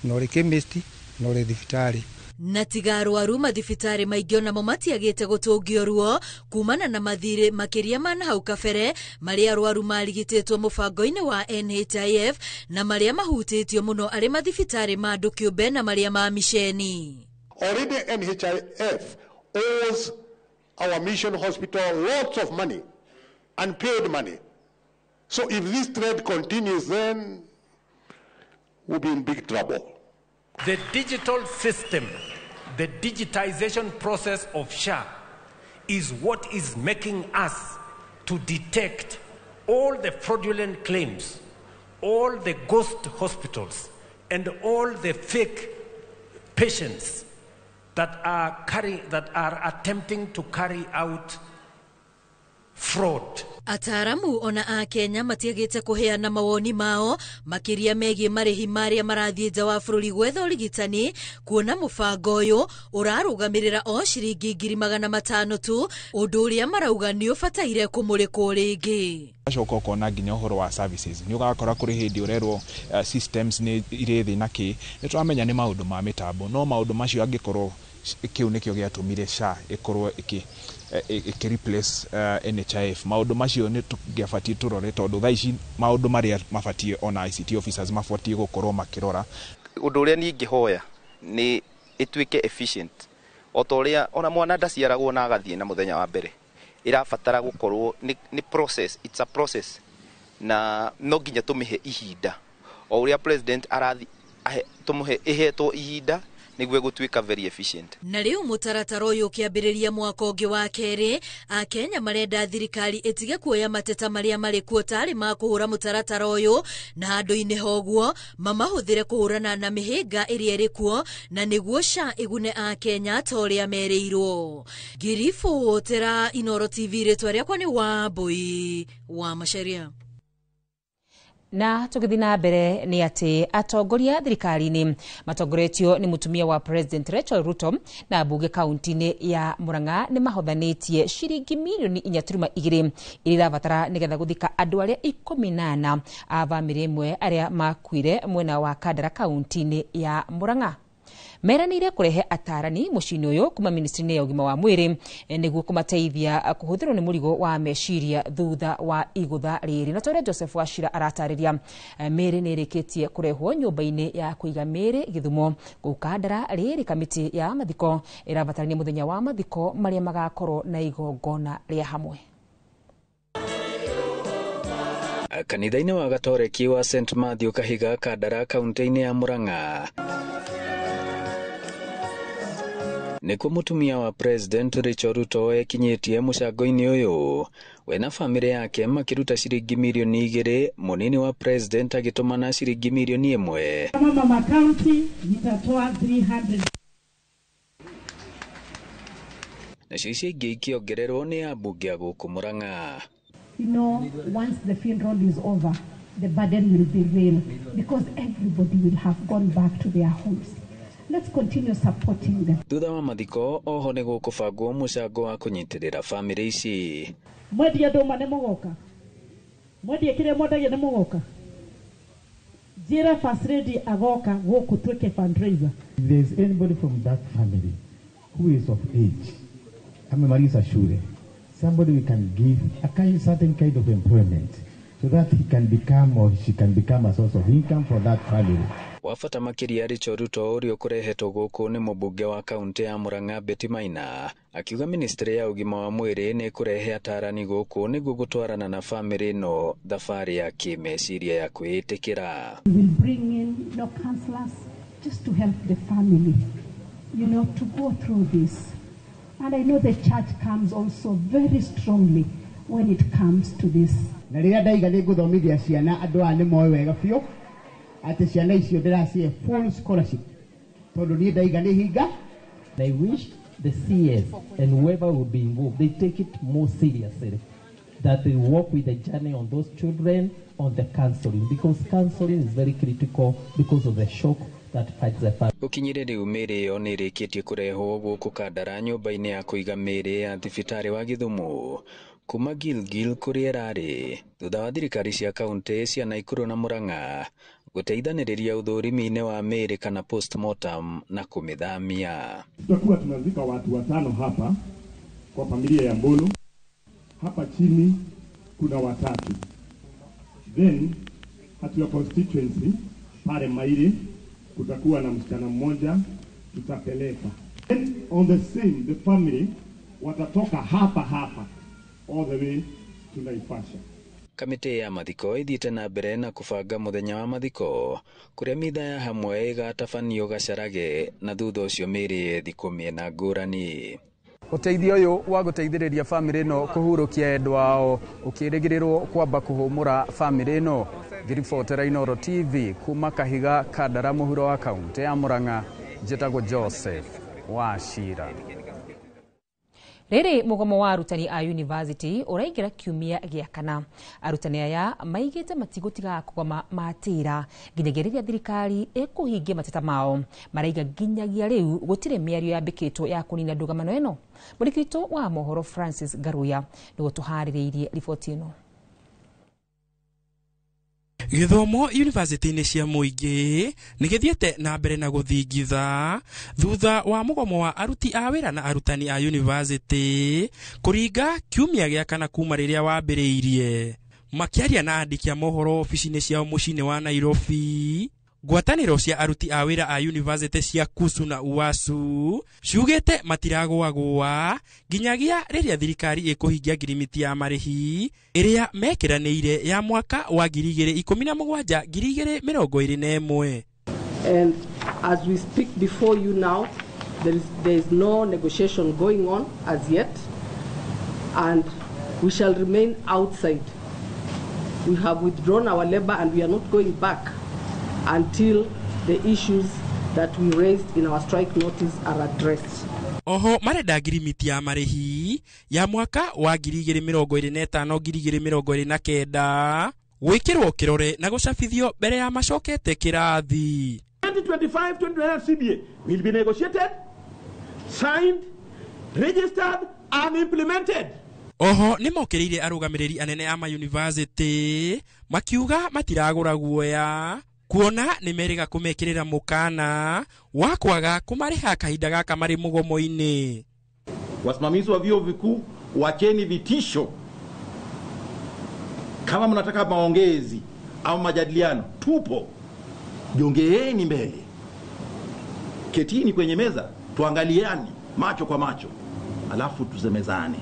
na ũrĩ chemist na ũrĩ thibitarĩ. Na tiga arwaru, mathibitarĩ maingĩ onamo matiagĩte gũtũngio ruo kumana na mathirĩ makĩria ma nahau kabere marĩa arwaru marigitĩtwo mũbango-inĩ wa NHIF, na marĩa mahutĩtio mũno arĩ mathibitarĩ ma andũ kĩũmbe na marĩa ma miceni. Already NHIF owes our mission hospital lots of money, unpaid money. So if this trend continues, then we'll be in big trouble. The digital system, the digitization process of SHA is what is making us to detect all the fraudulent claims, all the ghost hospitals, and all the fake patients that are attempting to carry out fraud. Ataramu ona a Kenya matiagĩte kũheana mawoni mao makĩria megiĩ marĩhi marĩa marathiĩ nja wa bũrũri gwetha ũrigitani, kuona mũbango ũyũ ũrarũgamĩrĩra o ciringi 500,000 tu, ũndũ ũrĩa marauga nĩ ũbataire kũmũrĩkwo rĩngĩ. Acoka ũkona nginya ũhoro wa services nĩ ũgakora kũrĩ hĩndĩ ũrerwo systems nĩ irĩ thĩ na kĩ, nĩ tũramenya nĩ maũndũ ma mĩtambo, no maũndũ macio angĩkorwo kĩu nĩkĩo gĩatũmire SHA ĩkorwo ĩkĩ replace NHIF, maũndũ macio nĩ tũngĩabatiĩ tũrore, tondũ thaa ici maũndũ marĩa mabatiĩ ona ICT officers mabatiĩ gũkorwo makĩrora. Ũndũ ũrĩa niĩ ingĩhoya nĩ ĩtuĩke efficient, o ta ũrĩa ona mwana ndaciaragwo na agathiĩ na mũthenya wa mbere, ĩrabatara gũkorwo nĩ process, it's a process, na no nginya tũmĩhe ihinda o ũrĩa president arathi tũmũhe ĩhetwo ihinda Nĩguo ĩgũtuĩka very efficient. Na rĩu mũtaratara ũyũ ũkĩambĩrĩria mwaka ũngĩ wa kerĩ, Akenya marenda thirikari ĩtige kuoya mateta marĩa marĩ kuo tarĩ ma kũhũra mũtaratara ũyũ, na handũ-inĩ ha ũguo mamahũthĩre kũhũrana na mĩhĩnga ĩrĩa ĩrĩ kuo, na nĩguo SHA ĩgune Akenya ta ũrĩa merĩirwo. Ngĩribotera Inooro TV, rĩtwa rĩakwa nĩ Wambui wa Macharia. Na tũgĩthiĩ na mbere nĩ atĩ atongoria thirikari-inĩ matongoretio nĩ mũtumia wa President Rachel Ruto na mbunge kaunti-inĩ ya Murang'a nĩ mahothanĩtie ciringi mirioni 4.2 iria irabatara nĩgetha gũthika andũ arĩa 14 a bamĩrĩ ĩmwe arĩa makuire mwena wa Kandara kaunti-inĩ ya Murang'a. Meranĩire kũrehe atarani mũciĩ-inĩ ũyũ kuma ministry-inĩ ya ũgima wa mwĩrĩ nĩguo kũmateithia kũhũthĩrwo nĩ mũrigo wa meciria thutha wa igũtha rĩrĩ. Na ta ũrĩa Joseph Wachira aratarĩria, mĩĩrĩ nĩ ĩrĩkĩtie kũrehwo nyũmba-inĩ ya kũiga mĩĩrĩ Gĩthumo kũu Kandara. Rĩrĩ kamĩtĩ ya mathiko ĩrabatarania mũthenya wa mathiko marĩa magakorwo na igongona rĩa hamwe. Kanitha-inĩ wa Gatoreki wa St Matthew Kahiga Kandara kaunti-inĩ ya Murang'a nĩkuo mũtumia wa President Rachel Ruto ekinyĩtie mũcango-inĩ ũyũ. We na bamĩrĩ yake makĩruta ciringi mirioni 2, mũnini wa President agĩtũmana ciringi mirioni 1. Kama mama county nitatoa 300. Nacio icio ingĩ ikĩongererwo nĩ ambunge a gũkũ Murang'a. You know, once the funeral is over, the burden will be real because everybody will have gone back to their homes. Let's continue supporting them. Thutha wa mathiko oho nĩ gũkũbangwo mũcango wa kũnyitĩrĩra bamĩrĩ ici. Mwendie ndũma nĩ mũgoka, mwendie kĩrĩa mwendagia nĩ mũgoka. Njĩra First Lady agoka gũkũ twĩke fundraiser. If there is anybody from that family who is of age, amemaliza shule, somebody we can give a kind, certain kind of employment so that he can become or she can become a source of income for that family. Wa bata makĩria Rachel Ruto ũrĩa ũkũrehetwo gũkũ nĩ mũmbunge wa kaunti ya Murang'a Betty Maina akiuga ministry ya ũgima wa mwĩrĩ nĩ ĩkũrehe atarani gũkũ nĩguo gũtwarana na bamĩrĩ ĩno thabarĩ ya kĩmeciria ya kwĩĩtĩkĩra. We will bring in counselors just to help the family, you know, to go through this. And I know the church comes also very strongly when it comes to this. Na rĩrĩa ndaiga nĩ ngũthomithia ciana andũ aya nĩ moĩ wega biũ atĩ ciana icio ndĩracihe full scholarship tondũ niĩ ndaiga nĩ hinga. I wish the CS and whoever will be involved, they take it more seriously, that they work with the journey on those children, on the counseling, because counseling is very critical because of the shock that fights the family. Gũkinyĩria rĩu mĩĩrĩ ĩyo nĩ ĩrĩkĩtie kũrehwo gũkũ Kandara nyũmba-inĩ ya kũiga mĩĩrĩ ya thibitarĩ wa Gĩthumo kuma Gilgil kũrĩa ĩrarĩ thutha wa thirikari cia kaunti cia Naikuru na Murang'a gũteithanĩrĩria ũthũrimi-inĩ wa mĩĩrĩ kana postmortem na kũmĩthamia. Tutakuwa tunazika watu 5 hapa kwa familia ya Mbulu. Hapa chini kuna 3. Then hatu ya constituency pale Mairi kutakuwa na msichana mmoja tutapeleka. Then on the same the family watatoka hapa hapa all the way to Naivasha. Kamĩtĩ ya mathiko ĩthiĩte na mbere na kũbanga mũthenya wa mathiko kũrĩa mitha ya hamwe ĩgatabanio Gacarage na thutha ũcio mĩĩrĩ ĩthikwo mĩena ngũrani. Ũteithio ũyũ wa gũteithĩrĩria bamĩrĩ ĩno kũhurũkia endwa ao ũkĩrĩgĩrĩrwo kwamba kũhũmũra bamĩrĩ ĩno. Ngĩribotera Inooro TV kuma Kahiga Kandara mũhuro wa kaunti ya Murang'a, njĩtagwo Joseph Wachira. Rĩrĩ mũgomo wa arutani a university ũraingĩra kiumia gĩa kana. Arutani aya maigĩte matigũtigaga kũgoma matĩra nginyagia rĩrĩa thirikari ĩkũhingia mateta mao. Maraiga nginyagia rĩu gũtirĩ mĩario yambĩkĩtwo ya kũnina ndũgamano ĩno. Mwandĩki witũ wa mohoro Francis Ngaruya nĩwe ũtũharĩrĩirie riboti ĩno. Gĩthomo university-inĩ cia mũingĩ nĩ gĩthiĩte na mbere na gũthingitha thutha wa mũgomo wa aruti a wĩra na arutani a university kũringa kiumia gĩa kana kuma rĩrĩa wambĩrĩirie. Makĩaria na andĩki a mohoro obici-inĩ ciao mũciĩ-inĩ wa Nairobi, ngwatanĩro cia aruti a wĩra a university cia KUSU na UASU ciugĩte matiragũagũa nginyagia rĩrĩa thirikari ĩkũhingia ngirimiti ya marĩhi ĩrĩa mekĩranĩire ya mwaka wa 2017 2021. And As we speak before you now, there is no negotiation going on as yet, and we shall remain outside. We have withdrawn our labor and we are not going back until the issues that we raised in our strike notice are addressed. Oho marenda ngirimiti ya marĩhi ya mwaka wa 2025 2029 gwĩkĩrwo kĩrore na gũcabithio mbere ya macokete kĩrathi. 2025-2029 CBA will be negotiated, signed, registered and implemented. Oho nĩ mokĩrĩire arũgamĩrĩri anene a mayunivasĩtĩ makiuga matiragũra guoya kuona nĩ merĩga kũmekĩrĩra mũkana wa kwaga kũmarĩha kahinda gaka marĩ mũgomo-inĩ. Wasimamizi wa vyuo vikuu, wacheni vitisho. Kama mnataka maongezi au majadiliano, tupo. Jongeeni mbele, ketini kwenye meza, tuangaliane macho kwa macho, alafu tusemezane.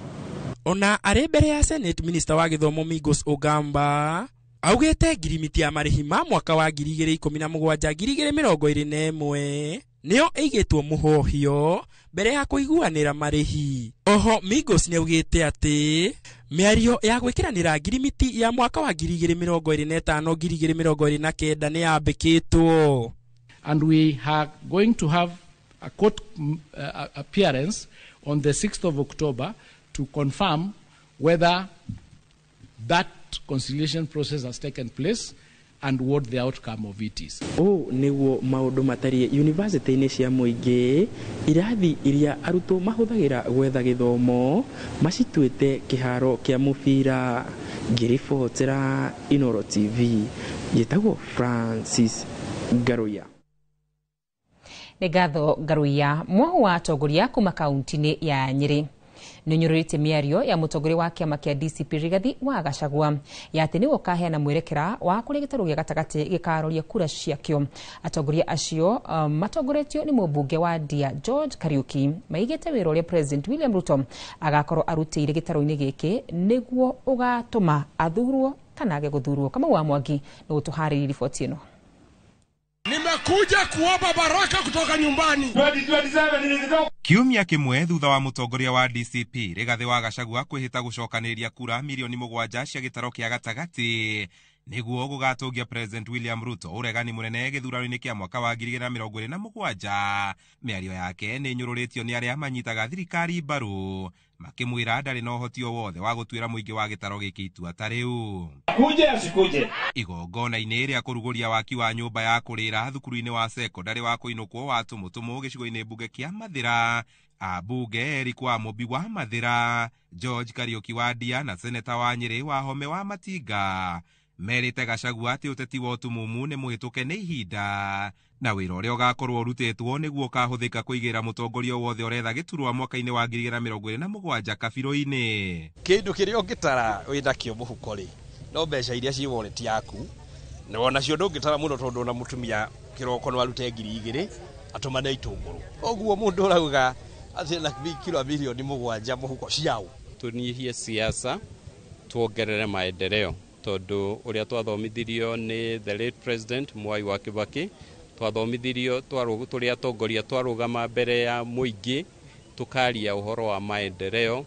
Ona arĩ mbere ya Senate, Minister wa gĩthomo Migos Ogamba augĩte ngirimiti ya marĩhi ma mwaka wa 2017 2021 nĩyo ĩigĩtwo mũhohio mbere ya kũiguanĩra marĩhi. Oho Migos nĩaugĩte atĩ mĩario ya gwĩkĩranĩra ngirimiti ya mwaka wa 2025 2029 nĩ yambĩkĩtwo. And we are going to have a court appearance on the 6th of October to confirm whether that conciliation process has taken place and what the outcome of it is. Ũũ nĩguo maũndũ matariĩ yunivasĩtĩ-inĩ cia mũingĩ, irathi iria arutwo mahũthagĩra gwetha gĩthomo macituĩte kĩharo kĩa mũbira. Ngĩribotera Inooro TV, njĩtagwo Francis Ngaruiya. Nĩ ngatho Ngaruiya. Mwahu wa atongoria kuma kaunti-inĩ ya Nyĩrĩ nĩũnyũrũrĩtie mĩario ya mũtongoria wa kĩama kĩa DCP Rigathi wa Gachagua ya atĩ nĩwe ũkaheana mwerekera wa kũrĩa gĩtarũ gĩa gatagatĩ gĩkaroria kura ciakĩo. Atongoria acio matongoretio nĩ mũmbunge wa Ndia George Kariuki maigĩte wĩra ũrĩa President William Ruto agakorwo arutĩire gĩtarũ-inĩ gĩkĩ nĩguo ũgatũma athurwo kana age gũthurwo. Kamau wa Mwangi nĩ gũtũharĩria riboti ĩno. Nimekuja kuomba baraka kutoka nyumbani. 2027 Kiumia kimwe thutha wa mutongoria wa DCP Rigathi wa Gachagua kwihita gucokanĩrĩria kura milioni 7 cia gĩtaro kĩa gatagatĩ nĩguo gũgatũngia President William Ruto ũregani mũnene gĩthurano-inĩ kĩa mwaka wa 2027. Mĩario yake nĩ ĩnyũrũrĩtio nĩ arĩa manyitaga thirikari mbaru makĩmwĩra ndarĩ na ũhoti o wothe wa gũtuĩra mũingĩ wa gĩtaro gĩkĩ itua ta rĩu. Kuje asikuje. Igongona-inĩ rĩa kũrugũria waki wa nyũmba ya kũrĩra thukuru-inĩ wa sekondarĩ wa kũinũkwo wa Tũmũtũmũ gĩcigo-inĩ mbunge kĩa Mathĩra, ambunge Eric wa Mũmbi wa Mathĩra, George Kariuki wa Ndia na seneta wa Nyĩrĩ wa Home wa Matinga merĩte Gachagua atĩ ũteti wa ũtumumu nĩ mũhĩtũke nĩ ihinda na wĩra ũrĩa ũgakorwo ũrutĩtwo nĩguo ũkahũthĩka kũigĩra mũtongoria wothe ũretha gĩturwa mwaka-inĩ wa 2027 kabirũ-inĩ. Kĩndũ kĩrĩa ũngĩtara wĩnakĩo mũhuko rĩ, no mbeca iria ciĩ wallet yaku, na onacio ndũngĩtara mũno tondũ ona mũtumia kĩroko no arute 2,000 atũmane itũngũrũ. Ũguo mũndũ ũrauga atĩ na kilo milioni 7 mũhuko ciao. Tũnyihie siasa tuongerere maendeleo tondu uria twathomithirio ni the late president Mwai wa Kibaki, twathomithirio turi atongoria twarugama mbere ya muingi tukaria uhoro wa maendeleo.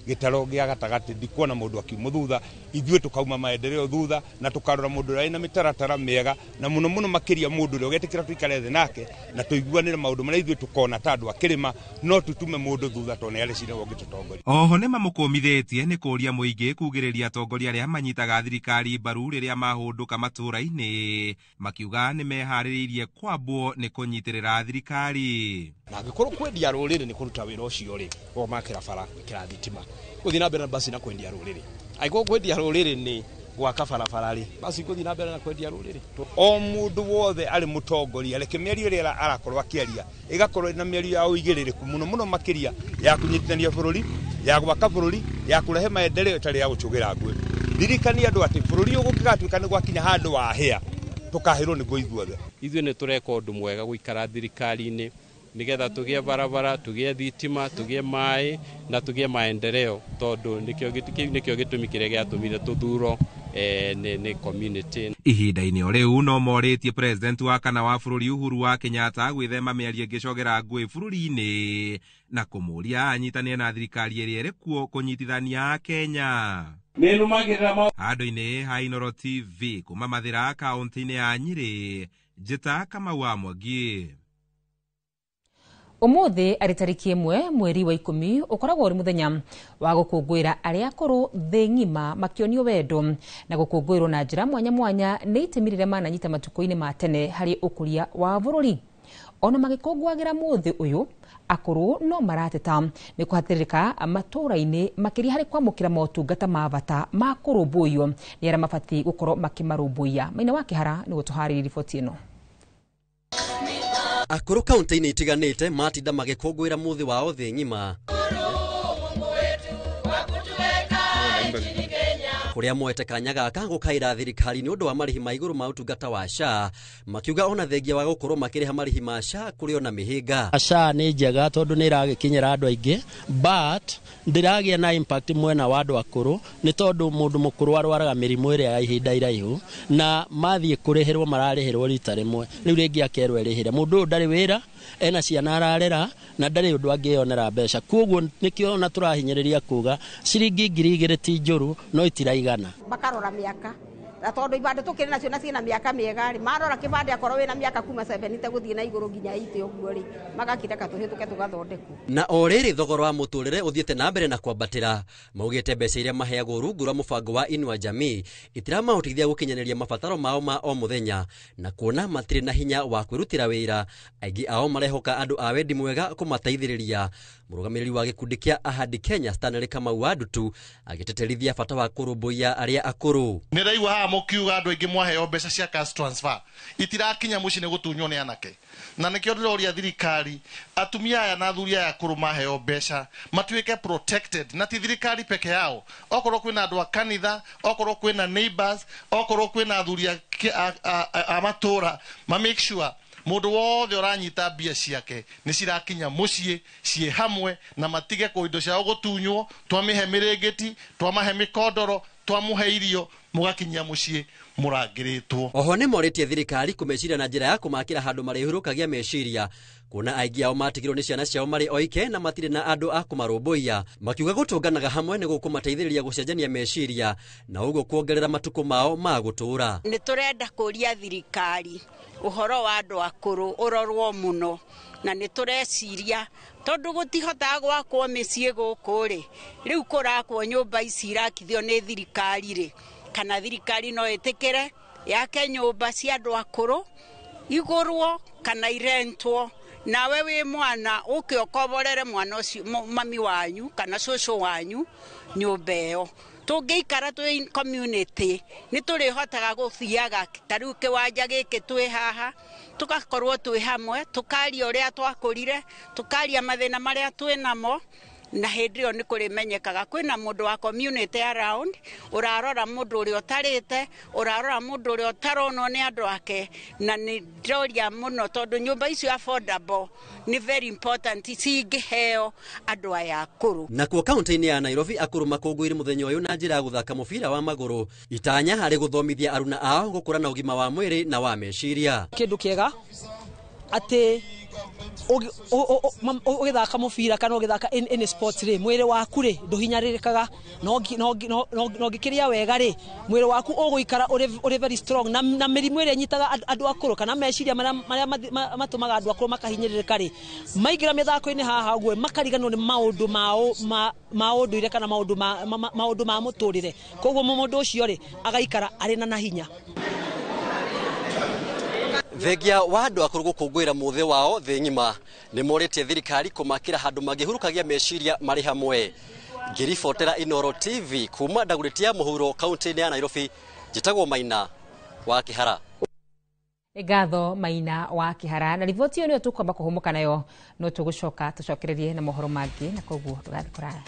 Gĩtaro gĩa gatagatĩ ndikuona mũndũ akiuma thutha, ithuĩ tũkauma maendeleo thutha na tũkarora mũndũ ũrĩa wĩna mĩtaratara mĩega na mũno mũno makĩria mũndũ ũrĩa ũgetĩkĩra tũikare thĩ nake na tũiguanĩre maũndũ marĩa ithuĩ tũkona ta andũ a kĩrĩma, no tũtume mũndũ thutha tondũ nĩ areciria ũngĩtũtongoria. Oho nĩ mamũkũmithĩtie nĩ kũũria mũingĩ kugĩrĩria atongoria arĩa manyitaga thirikari mbaru rĩrĩa mahũndũka matũũra-inĩ, makiuga nĩ meharĩrĩirie kwambwo nĩ kũnyitĩrĩra thirikari. Na angĩkorwo kwendia rũrĩrĩ nĩ kũruta wĩra ũcio rĩ, makĩra bara, gwĩkĩra thitima, gũthiĩ na mbere na basi na kwendia rũrĩrĩ. Angĩkorwo kwendia rũrĩrĩ nĩ gwaka barabara rĩ, basi gũthiĩ na mbere na kwendia rũrĩrĩ. O mũndũ wothe arĩ mũtongoria reke mĩario ĩrĩa arakorwo akĩaria ĩgakorwo ĩna mĩario ya ũigĩrĩrĩku mũno mũno makĩria ya kũnyitithania bũrũri, ya gwaka bũrũri, ya kũrehe maendeleo ĩtarĩ ya gũcũgĩra ngũĩ. Ririkania andũ atĩ bũrũri ũyũ gũngĩgatuĩka nĩ gwakinya handũ wahĩa tũkahĩrwo nĩguo ithuothe. Ithuĩ nĩ tũreka ũndũ mwega gũikara thirikari-inĩ nigetha tugie barabara, tugie thitima, tugie maĩ na tugie maendeleo, tondu nikio gĩtũmi kĩrĩa gĩatũmire tũthuro Nĩ community. Ihinda-inĩ o rĩu no morĩtie president wa kana wa bũrũri Uhuru wa Kenyatta gwĩthema mĩario ĩngĩcogera ngũĩ bũrũri-inĩ na kũmũria anyitanĩre na thirikari ĩrĩa ĩrĩ kuo kũnyitithania Kenya. Handũ-inĩ ha Inooro TV kuma Mathĩra kaũntĩ-inĩ ya Nyĩrĩ, Njĩta Kamau wa Mwangi. Umuthi arĩ tarĩki 1 mweri wa 10 ũkoragwo ũrĩ mũthenya wa gũkũngũĩra arĩa akũrũ thĩ ng'ima makĩonio wendo na gũkũngũĩrwo na njĩra mwanya mwanya nĩ itemi rĩrĩa mananyita matukũ-inĩ ma tene harĩ ũkũria wa bũrũri. Ona magĩkũngũagĩra mũthĩ ũyũ, akũrũ no marateta nĩ kũhatĩrĩrĩka matũũra-inĩ makĩria harĩ kwamũkĩra motungata ma bata ma kũrũmbũiyo nĩ arĩa mabatiĩ gũkorwo makĩmarũmbũiya. Maina wa Kĩhara nĩwe ũtũharĩirie riboti ĩno. Akũrũ kaunti-inĩ itiganĩte matinda magĩkũngũĩra mũthĩ wao thĩ ng'ima kũrĩa moete kanya gaka gũkaĩra thirikari nĩ ũndũ wa marĩhi ma igũrũ ma ũtungata wa SHA, makiuga ona thengia wa gũkorwo makĩrĩha marĩhi ma SHA kũrĩ ona mĩhĩnga. SHA nĩ njega tondũ nĩ ĩragĩkinyĩra andũ aingĩ, but ndĩragĩa na impact mwena wa andũ akũrũ nĩ tondũ mũndũ mũkũrũ arwaraga mĩrimũ ĩrĩa ya ihinda iraihu na mathiĩ kũrĩhĩrwo mararĩhĩrwo rita rĩmwe, rĩu rĩngĩ akerwo erĩhĩre. Mũndũ ũyũ ndarĩ wĩra, ena ciana ararera na ndarĩ ũndũ angĩyonera mbeca, koguo nĩkĩo ona tũrahinyĩrĩria kuga ciringi 2000 ti njũru no itiraigana. Makarora mĩaka na tondũ ibandĩ tũkĩrĩ nacio na ciĩna mĩaka mĩega rĩ, marora kĩbandĩ akorwo wĩna mĩaka kuma 70 gũthiĩ na igũrũ nginya 80 ũguo rĩ, magakĩreka tũhĩtũke tũgathondekwo. Na o rĩrĩ thogora wa mũtũrĩre ũthiĩte na mbere na kwambatĩra, maugĩte mbeca iria maheagwo rungu rwa mũbango wa Inua Jamii itiramahotithia gũkinyanĩria mabataro mao ma o mũthenya, na kuona matirĩ na hinya wa kwĩrutĩra wĩra, aingĩ ao marehoka andũ a wendi mwega kũmateithĩrĩria. Mũrũgamĩrĩri wa gĩkundi kĩa Ahadi Kenya Stanley Kamau wa Ndutu agĩteterithia bata wa kũrũmbũiya arĩa akũrũ. Nĩraigua haha mũkiuga andũ aingĩ mwaheo mbeca cia cash transfer itirakinya mũciĩ nĩ gũtunywo nĩ anake, na nĩkĩo ndĩroria thirikari atumia aya na athuri aya akũrũ maheo mbeca matuĩke protected, na ti thirikari peke yao, okorwo kwĩna andũ a kanitha, okorwo kwĩna neighbors, okorwo kwĩna athuri a matũra, ma make sure mũndũ wothe ũranyita mbia ciake nĩ cirakinya mũciĩ ciĩ hamwe, na matige kũ indo ciao gũtunywo. Twamĩhe mĩrĩngĩti, twamahe mĩkondoro, twamũhe irio, mũgakinyia mũciĩ mũrangĩrĩtwo. Oho nĩ morĩtie thirikari kũmeciria na njĩra ya kũmakĩra handũ marĩhurũkagia meciria, kuona aingĩ ao matigirwo nĩ ciana ciao marĩ oike na matirĩ na andũ a kũmarũmbũiya, makiuga gũtũnganaga hamwe nĩ gũkũmateithĩrĩria gũcenjania meciria na ũguo kuongerera matukũ mao ma gũtũũra. Nĩ tũrenda kũria thirikari ũhoro wa andũ akũrũ ũrorwo mũno, na nĩ tũreciria tondũ gũtihotaga gwakwo mĩciĩ gũkũ rĩ, rĩu kũrakwo nyũmba ici irakithio nĩ thirikari rĩ, kana thirikari no ĩtĩkĩre yake nyũmba cia andũ akũrũ igũrwo kana irentwo, nawe wĩ mwana ũke ũkomborere mwana ũcio mami wanyu kana cũcũ wanyu nyũmba ĩyo. Tũngĩikara twĩ community nĩ tũrĩhotaga gũthiaga ta rĩu kĩwanja gĩkĩ twĩ haha, tũgakorwo twĩ hamwe, tũkaria ũrĩa twakũrire, tũkaria mathĩna marĩa twĩ namo, na hĩndĩ ĩyo nĩ kũrĩmenyekaga kwĩna mũndũ wa community around ũrarora mũndũ ũrĩa ũtarĩte, ũrarora mũndũ ũrĩa ũtaronwo nĩ andũ ake. Na nĩ ndĩroria mũno tondũ nyũmba icio affordable nĩ very important cingĩheo andũ aya akũrũ. Nakuo kaunti-inĩ ya Nairobi akũrũ makũngũĩire mũthenya ũyũ na njĩra ya gũthaka mũbira wa magũrũ, itanya harĩ gũthomithia aruna ao gũkũra na ũgima wa mwĩrĩ na wa meciria. Kĩndũ kĩega atĩ ũgĩthaka mũbira kana ũgĩthaka any sport rĩ, mwĩrĩ waku rĩ ndũhinyarĩrĩkaga, na ũngĩkĩrĩa wega rĩ, mwĩrĩ waku ũgũikara ũrĩ very strong, na mĩrimũ ĩrĩa ĩnyitaga andũ akũrũ kana meciria marĩa matũmaga andũ akũrũ makahinyĩrĩrĩka rĩ, maingĩra mĩthako-inĩ haha ũguo makariganĩrwo nĩ maũndũ ma ũndũire kana maũndũ ma mũtũrĩre, koguo mũndũ ũcio rĩ agaikara arĩ na hinya. Thengia wa andũ akũrũ gũkũngũĩra mũthĩ wao thĩ ng'ima nĩ morĩtie thirikari kũmakĩra handũ mangĩhurũkagia meciria marĩ hamwe. Ngĩribotera Inooro TV kuma Dagoretti ya mũhuro kaunti-inĩ ya Nairobi, njĩtagwo Maina wa Kĩhara. Ngatho Maina wa Kĩhara, na riboti ĩyo nĩyo tũkwamba kũhũmũka nayo, no tũgũcoka tũcokererie na mohoro mangĩ, na koguo ndũgathiĩ kũraya.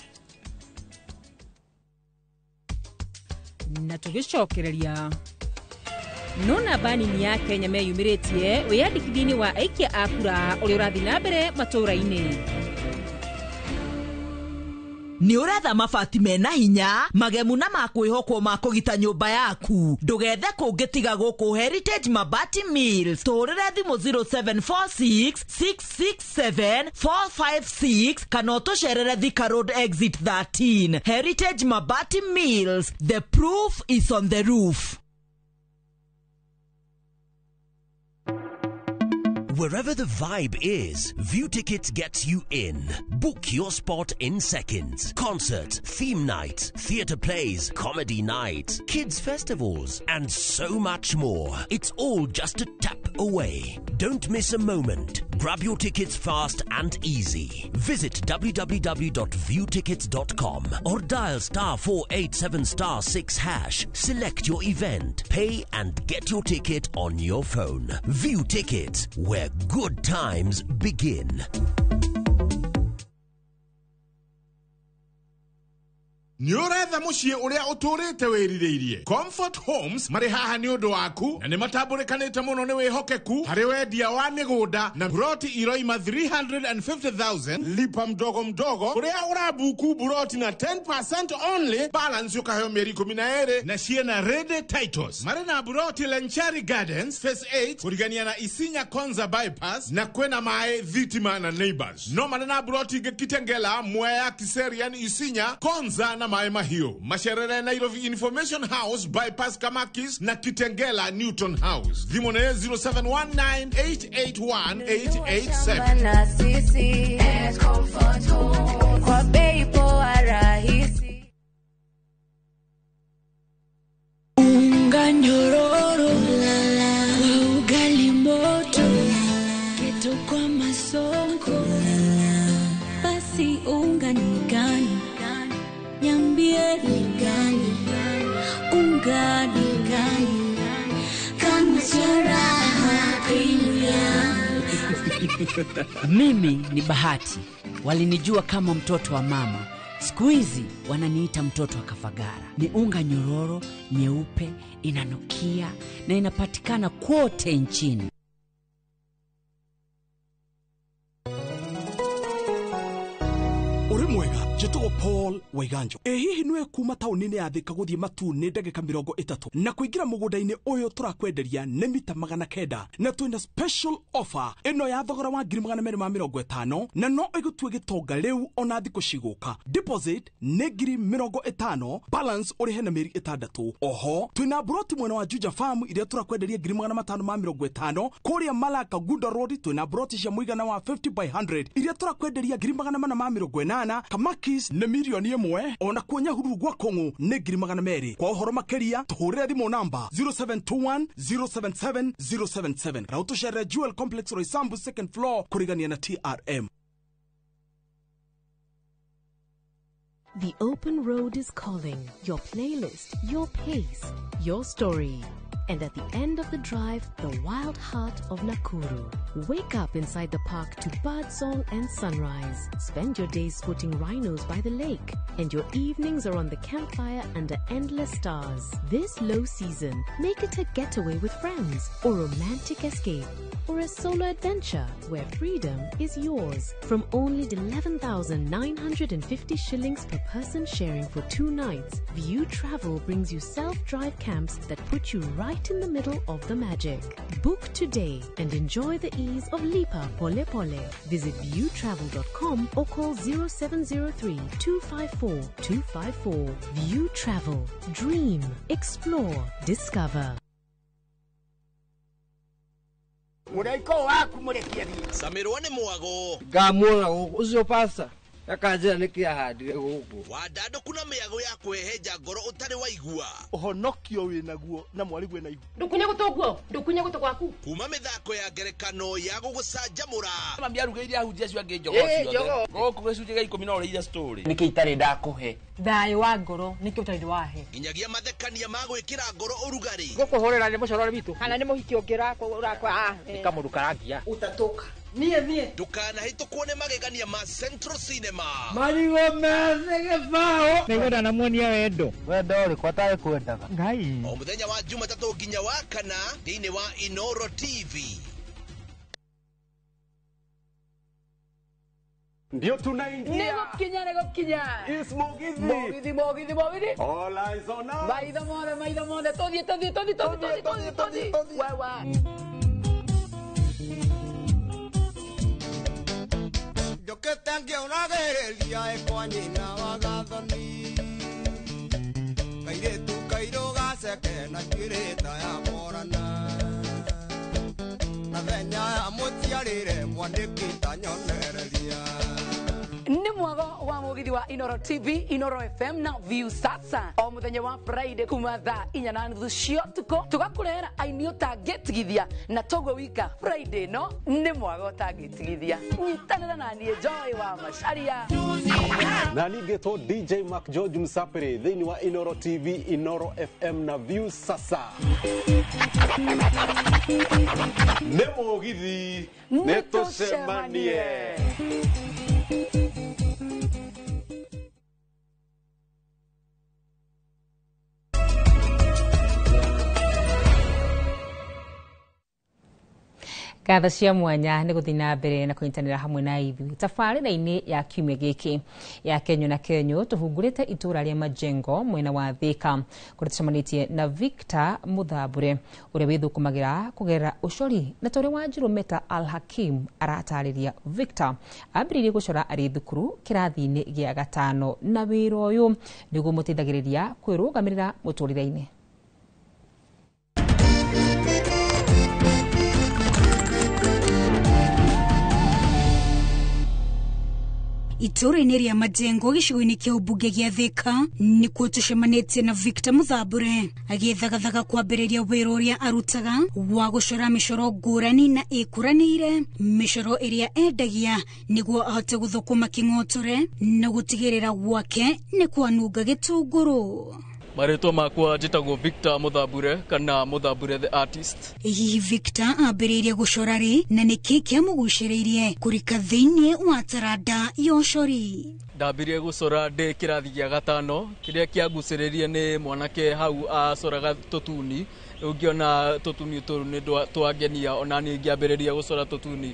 Na tũgĩcokereria no namba nini ya Kenya meyumĩrĩtie wĩyandĩkithia-inĩ wa aikia a kura ũrĩa ũrathiĩ na mbere matũũra-inĩ. Nĩ ũretha mabati mena hinya magemu na makwĩhokwo ma kũgita nyũmba yaku, ndũgethe kũngĩ tiga gũkũ Heritage Mabati Mills. Tũhũrĩre thimũ 0746 667 456 kana ũtũcerere Thika Road exit 13. Heritage Mabati Mills, the proof is on the roof. Wherever the vibe is, View Tickets gets you in. Book your spot in seconds. Concert, theme night, theatre plays, comedy night, kids festivals, and so much more. It's all just a tap away. Don't miss a moment. Grab your tickets fast and easy. Visit www.viewtickets.com or dial *487*6#. Select your event, pay and get your ticket on your phone. View Tickets, where good times begin. Nĩ ũretha mũciĩ ũrĩa ũtũrĩte wĩrirĩirie. Comfort Homes marĩ haha nĩ ũndũ waku na nĩ matambũrĩkanĩte mũno nĩ wĩhokeku harĩ wendia wa mĩgũnda na buroti iroima 350,000 lipa mdogo mdogo, kũrĩa ũrabuku buroti na 10% only, balance ũkaheo mĩeri 12 na ciĩna ready titles. Marĩ na buroti Lenchari Gardens Phase 8 kũrigania na Isinya Konza bypass na kwĩna maĩ, thitima na neighbors. No marĩ na buroti ingĩ Kitengela, Mwea, Kiserian, Isinya, Konza na Maĩ Mahiũ. Macerere Nairobi Information House bypass Kamakis na Kitengela Newton House. Thimũ nĩ 0719881887. Na sisi Comfort Home kwa bei poa rahisi. Unga nyororo kwa ugali moto, keto kwa masonko, basi unga ni gani? Niambie ni gani? Unga ni gani? Kama Raha Premium. Mimi ni Bahati. Walinijua kama mtoto wa mama. Siku hizi wananiita mtoto wa Kafagara. Ni unga nyororo, nyeupe, inanukia na inapatikana kote nchini. Uri mwega, njĩtagwo Paul Waiganjo. Ĩ hihi nĩwe kuma taũni-inĩ ya Thika gũthiĩ Matu nĩ ndagĩka 30 na kũingĩra mũgũnda-inĩ ũyũ tũrakwenderia nĩ mita 900 na twĩna special offer ĩno ya thogora wa 250,000 na no ĩgũtue gĩtonga rĩu ona thikũ cigũka. Deposit nĩ 50,000, balance ũrĩhe na mĩeri 6. Oho twĩna buroti mwena wa Juja Farm iria tũrakwenderia 550,000. Kũrĩa Malaka Gunda Road twĩna buroti cia mũigana wa 50 by 100 iria tũrakwenderia 480,000. Kamakis nĩ 1,000,000, ona kuo Nyahururu gwa Kũng'ũ nĩ 200,000. Kwa ũhoro makĩria tũhũrĩre thimũ namba 0721 077 077 na ũtũcerere Jewel Complex Roysambu second floor kũrigania na TRM. The open road is calling. Your playlist, your pace, your story. And at the end of the drive, the wild heart of Nakuru. Wake up inside the park to birdsong and sunrise. Spend your days spotting rhinos by the lake. And your evenings are on the campfire under endless stars. This low season, make it a getaway with friends, or romantic escape, or a solo adventure where freedom is yours. From only 11,950 shillings per person sharing for 2 nights, View Travel brings you self-drive camps that put you right in the middle of the magic. Book today and enjoy the ease of Lipa Pole Pole. Visit viewtravel.com or call 0703 254 254. View Travel. Dream, explore, discover. Mũraiko waku mũrekie thiĩ. Camirwo nĩ mwago. Ngamuona gũkũ ũcio pasta akanjĩra nĩkĩ ahandire gũkũ. Wandandũku na mĩago ya kwĩhenja ngoro ũtarĩ waigua. Ũhonokio wĩnaguo na mwarigwe na ihu. Ndũkunye gũtũ guo, ndũkunye gũtũ gwaku. Kuma mĩthako ya ngerekano ya gũgũcanjamũra. Mami arugĩire ahunjia acio angĩ njogoo ciothe. Gũkũ gĩcunjĩ gĩa 10 no ũrĩire story. Nĩkĩ itarĩ ndakũhe? Thayũ wa ngoro nĩkĩ ũtarĩ wahe. Nginyagia mathekania ma gwĩkĩra ngoro ũrugarĩ. Gũkũhũrĩra nĩ mũcorore witũ. Kana nĩ mũhiki ũngĩ ũrakwa. Nĩ kamũndũ karangia. Utatoka. Niĩ niĩ. Ndũkanahĩtũkwo nĩ magegania ma Central Cinema. Marigũ methĩ gĩbaũ. Nĩngwenda namuonia wendo. Wendo ũrĩkũ atarĩ kwendaga? Ngai. O mũthenya wa Jumatatũ nginya wa kana thĩinĩ wa Inoro TV. Ndio tunaingia. Nĩ gũkinya. Is Mugithi. Mugithi, Mugithi, Mugithi. All eyes on us. Maitho mothe, maitho mothe. Tũthiĩ, tũthiĩ, tũthiĩ, tũthiĩ, tũthiĩ, tũthiĩ, tũthiĩ. Wewe. Njũkĩte ngĩũragĩrĩria ĩkwa nyina wa gathoni kairĩtu kairũ gaceke na njuĩrĩ ta ya morana na thenya ya mũciarĩre mwandĩki ta nyonereria. Nĩ mwago wa mugithi wa Inoro TV, Inoro FM na View Sasa o muthenya wa Friday kuma thaa 4:30 cia ũtukũ tũgakũrehera aini ũtangĩtigithia na toguo wika Friday no nĩ mwago ũtangĩtigithia. Nyitanĩra na niĩ Joy wa Macharia na ningĩtwo DJ Mark George Msapiri thĩinĩ wa Inoro TV, Inoro FM na View Sasa. Nĩ Mugithi, nĩ tũcemanie. Ngatho cia mwanya nĩ gũthiĩ na mbere na kũnyitanĩra hamwe na ithuĩ tabarĩra-inĩ ya kiumia gĩkĩ ya Kenyũ na Kenyũ. Tũhungurĩte itũũra rĩa Majengo mwena wa Thĩka kũrĩa tũcemanĩtie na Victor Mũthambure ũrĩa wĩthũkũmagĩra kũgerera ũcori na ta ũrĩa Wanjirũ Meta Al Hakim aratarĩria. Victor ambĩrĩirie gũcora arĩ thukuru kĩrathi-inĩ gĩa gatano na wĩra ũyũ nĩguo mũteithagĩrĩria kwĩrũgamĩrĩra mũtũrĩre-inĩ. Itũũra-inĩ rĩa Majengo gĩcigo-inĩ kĩa ũmbunge gĩa Thĩka nĩkuo tũcemanĩtie na Victor Mũthambure agĩthagathaga kwambĩrĩria wĩra ũrĩa arutaga wa gũcora mĩcoro ngũrani na ĩkũranĩire, mĩcoro ĩrĩa endagia nĩguo ahote gũthũkũma kĩng'otore na gũtigĩrĩra gwake nĩ kwanunga gĩtũngũrũ. Marĩtwa makwa njĩtagwo Victor Mũthambure kana Mũthambure the artist. Hihi Victor ambĩrĩirie gũcora rĩ na nĩkĩ kĩamũgucĩrĩirie kũrika thĩinĩ wa taranda ya ũcori? Ndambirie gũcora ndĩ kĩrathi gĩa gatano. Kĩrĩa kĩangucĩrĩirie nĩ mwanake hau acoraga tũtuni. Rĩu ngĩona tũtuni tũu nĩ twangenia ona niĩ ngĩambĩrĩria gũcora tũtuni.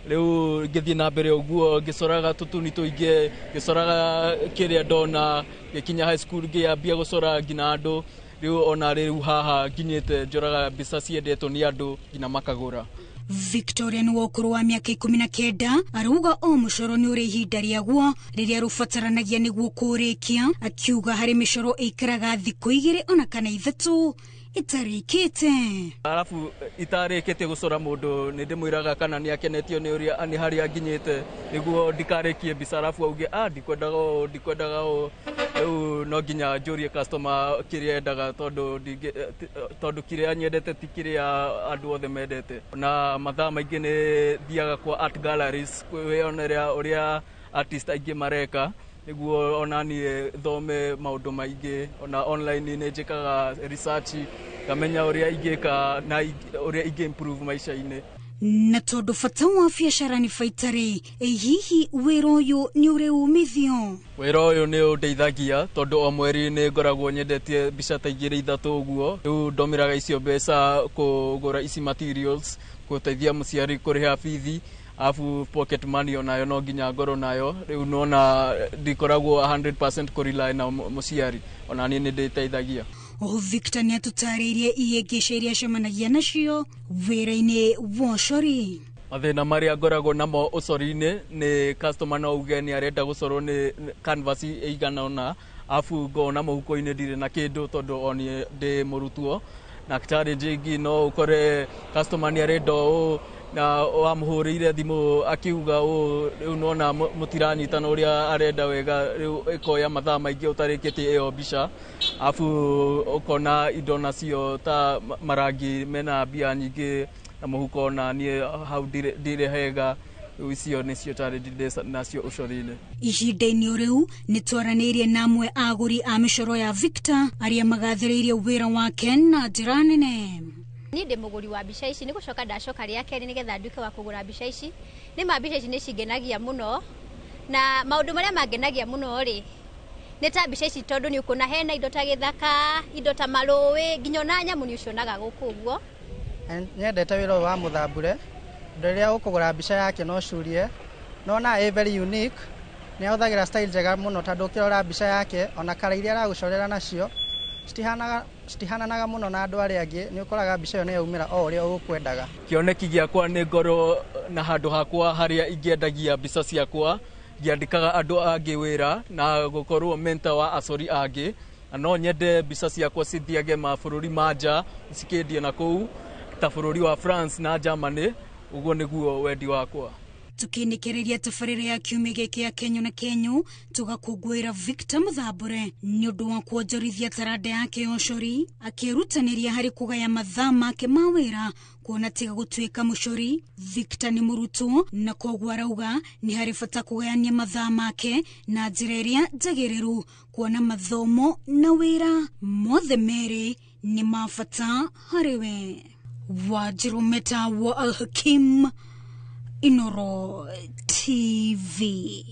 Rĩu ngĩthiĩ na mbere ũguo ngĩcoraga tũtuni tũingĩ, ngĩcoraga kĩrĩa ndona, ngĩkinya high school ngĩambia gũcora nginya andũ. Rĩu ona rĩu haha nginyĩte njoraga mbica ciendetwo nĩ andũ nginya makagũra. Victoria nĩ wa ũkũrũ wa mĩaka 19 arauga o mũcoro nĩ ũrĩ ihinda rĩaguo rĩrĩa rũbataranagia nĩguo kũũrĩkia, akiuga harĩ mĩcoro ĩikaraga thikũ 2 ona kana 3 itarĩkĩte. Arabu itarĩkĩtie gũcora mũndũ nĩ ndĩmwĩraga kana nĩ akenetio nĩ ũrĩa nĩ harĩa nginyĩte nĩguo ndikarĩkie mbica arabu auge ndikwendaga ũũ ndikwendaga ũũ. Rĩu no nginya njũrie customer kĩrĩa endaga tondũ kĩrĩa nyendete ti kĩrĩa andũ othe mendete. Na mathaa maingĩ nĩ thiaga kwa art galleries kwĩyonera ũrĩa artist aingĩ mareka nĩguo ona niĩ thome maũndũ maingĩ. Ona online nĩ njĩkaga research ngamenya ũrĩa ingĩka na ũrĩa ingĩ improve maica-inĩ. Na tondũ bata wa biacara nĩ baita rĩ, hihi wĩra ũyũ nĩ ũrĩ umithio? Wĩra ũyũ nĩ ũndeithagia tondũ o mweri nĩ ngoragwo nyendetie mbica ta 2 3 ũguo. Rĩu ndũmĩraga icio mbeca kũgũra ici materials, gũteithia mũciari kũrĩha bithi, arabu pocket money onayo no nginya ngorwo nayo. Rĩu nona ndikoragwo 100% kũrely na mũciari, ona niĩ nĩ ndĩteithagia. Oho Victor nĩ atũtarĩirie ihĩngĩca iria acemanagia nacio wĩra-inĩ wa ũcori. Mathĩna marĩa ngoragwo namo ũcori-inĩ nĩ customer no uge nĩ arenda gũcorwo nĩ canvas ĩigana ũna, arabu ngona mũhuko-inĩ ndirĩ na kĩndũ tondũ o niĩ ndĩ mũrutwo. Na challenge ĩngĩ no ũkore customer nĩ arenda ũũ na wamũhũrĩire thimũ akiuga ũũ, rĩu nona mũtiranyitana ũrĩa arenda wega, rĩu ĩkoya mathaa maingĩ ũtarĩkĩtie ĩyo mbica. Arabu ũkona indo nacio ta marangi mena mbia nyingĩ na mũhuko ona niĩ hau ndirĩ hega. Rĩu icio nĩcio challenge ndĩ nacio ũcori-inĩ. Ihinda-inĩ o rĩu nĩ twaranĩirie na amwe a agũri a mĩcoro ya Victor arĩa magathĩrĩirie wĩra wake na njĩra nene. Niĩ ndĩ mũgũri wa mbica ici, nĩ gũcoka ndacoka rĩa kerĩ nĩgetha nduĩke wa kũgũra mbica ici. Nĩ ma mbica ici nĩ cingenagia mũno, na maũndũ marĩa mangenagia mũno rĩ nĩ ta mbica ici tondũ nĩ ũkuona hena indo ta gĩthaka, indo ta marũĩ, nginya ona nyamũ nĩ ũcionaga gũkũ ũguo. Nyendete wĩra ũyũ wa Mũthambure, rĩrĩa ũkũgũra mbica yake no curie Nona ĩ very unique, nĩ ahũthagĩra style njega mũno tondũ ũkĩrora mbica yake ona kara iria aragũcorera nacio citihananaga mũno na andũ arĩa angĩ. Nĩ ũkoraga mbica ĩyo nĩ yaumĩra o ũrĩa ũgũkwendaga. Kĩoneki gĩakwa nĩ ngorwo na handũ hakwa harĩa ingĩendagia mbica ciakwa, ngĩandĩkaga andũ angĩ wĩra na gũkorwo mentor wa acori angĩ. Na no nyende mbica ciakwa cithiage mabũrũri ma nja cikĩendia na kũu ta bũrũri wa France na Germany. Ũguo nĩguo wendi wakwa. Tukinikereria tabarĩra ya kiumia gĩkĩ ya Kenyo na Kenyo, tũgakũngũĩra Victor Mũthambũre nĩ ũndũ wa kuonjorithia taranda yake ya ũcori, akĩrutanĩria harĩ kũgaya mathaa make ma wĩra kuona tiga gũtuĩka mũcori. Victor nĩ mũrutwo na koguo arauga nĩ harĩ bata kũgayania mathaa make na njĩra ĩrĩa njagĩrĩru, kuona mathomo na wĩra mothe merĩ nĩ ma bata harĩ we. Wanjirũ Meta wa Alhakim, Inoro TV.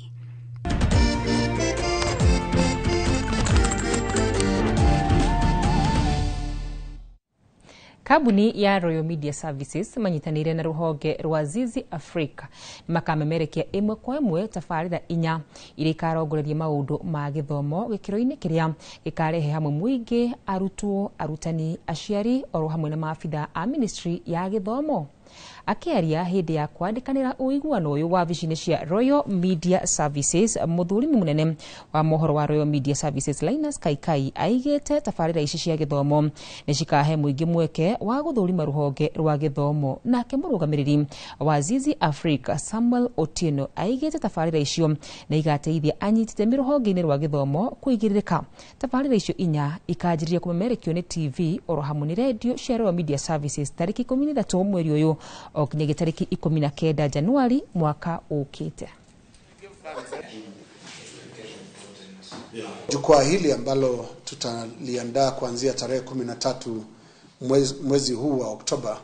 Kambuni ya Royal Media Services manyitanĩire na rũhonge rwa Zizi Africa makamemerekia ĩmwe kwa ĩmwe tabarĩra inya iria ikarongoreria maũndũ ma gĩthomo gĩkĩro-inĩ kĩrĩa gĩkarehe hamwe mũingĩ, arutwo, arutani, aciari oro hamwe na maabitha a ministry ya gĩthomo. Akĩaria hĩndĩ ya kwandĩkanĩra ũiguano ũyũ wabici-inĩ cia Royal Media Services, mũthurimi mũnene wa mohoro wa Royal Media Services Linus Kaikai aigĩte tabarĩra ici cia gĩthomo nĩ cikahe mũingĩ mweke wa gũthũrima rũhonge rwa gĩthomo. Nake mũrũgamĩrĩri wa Zizi Africa Samuel Otieno aigĩte tabarĩra icio nĩ igateithia anyiti itemi rũhonge-inĩ rwa gĩthomo kũigĩrĩrĩka. Tabarĩra icio inya ikanjĩrĩria kũmemerekio nĩ TV oro hamwe nĩ redio cia Royal Media Services tarĩki 13 mweri ũyũ o nginyagia tarĩki 19 Januari mwaka ũkĩte. Jukwaa hili ambalo tutaliandaa kuanzia tarehe 13 mwezi huu wa Oktoba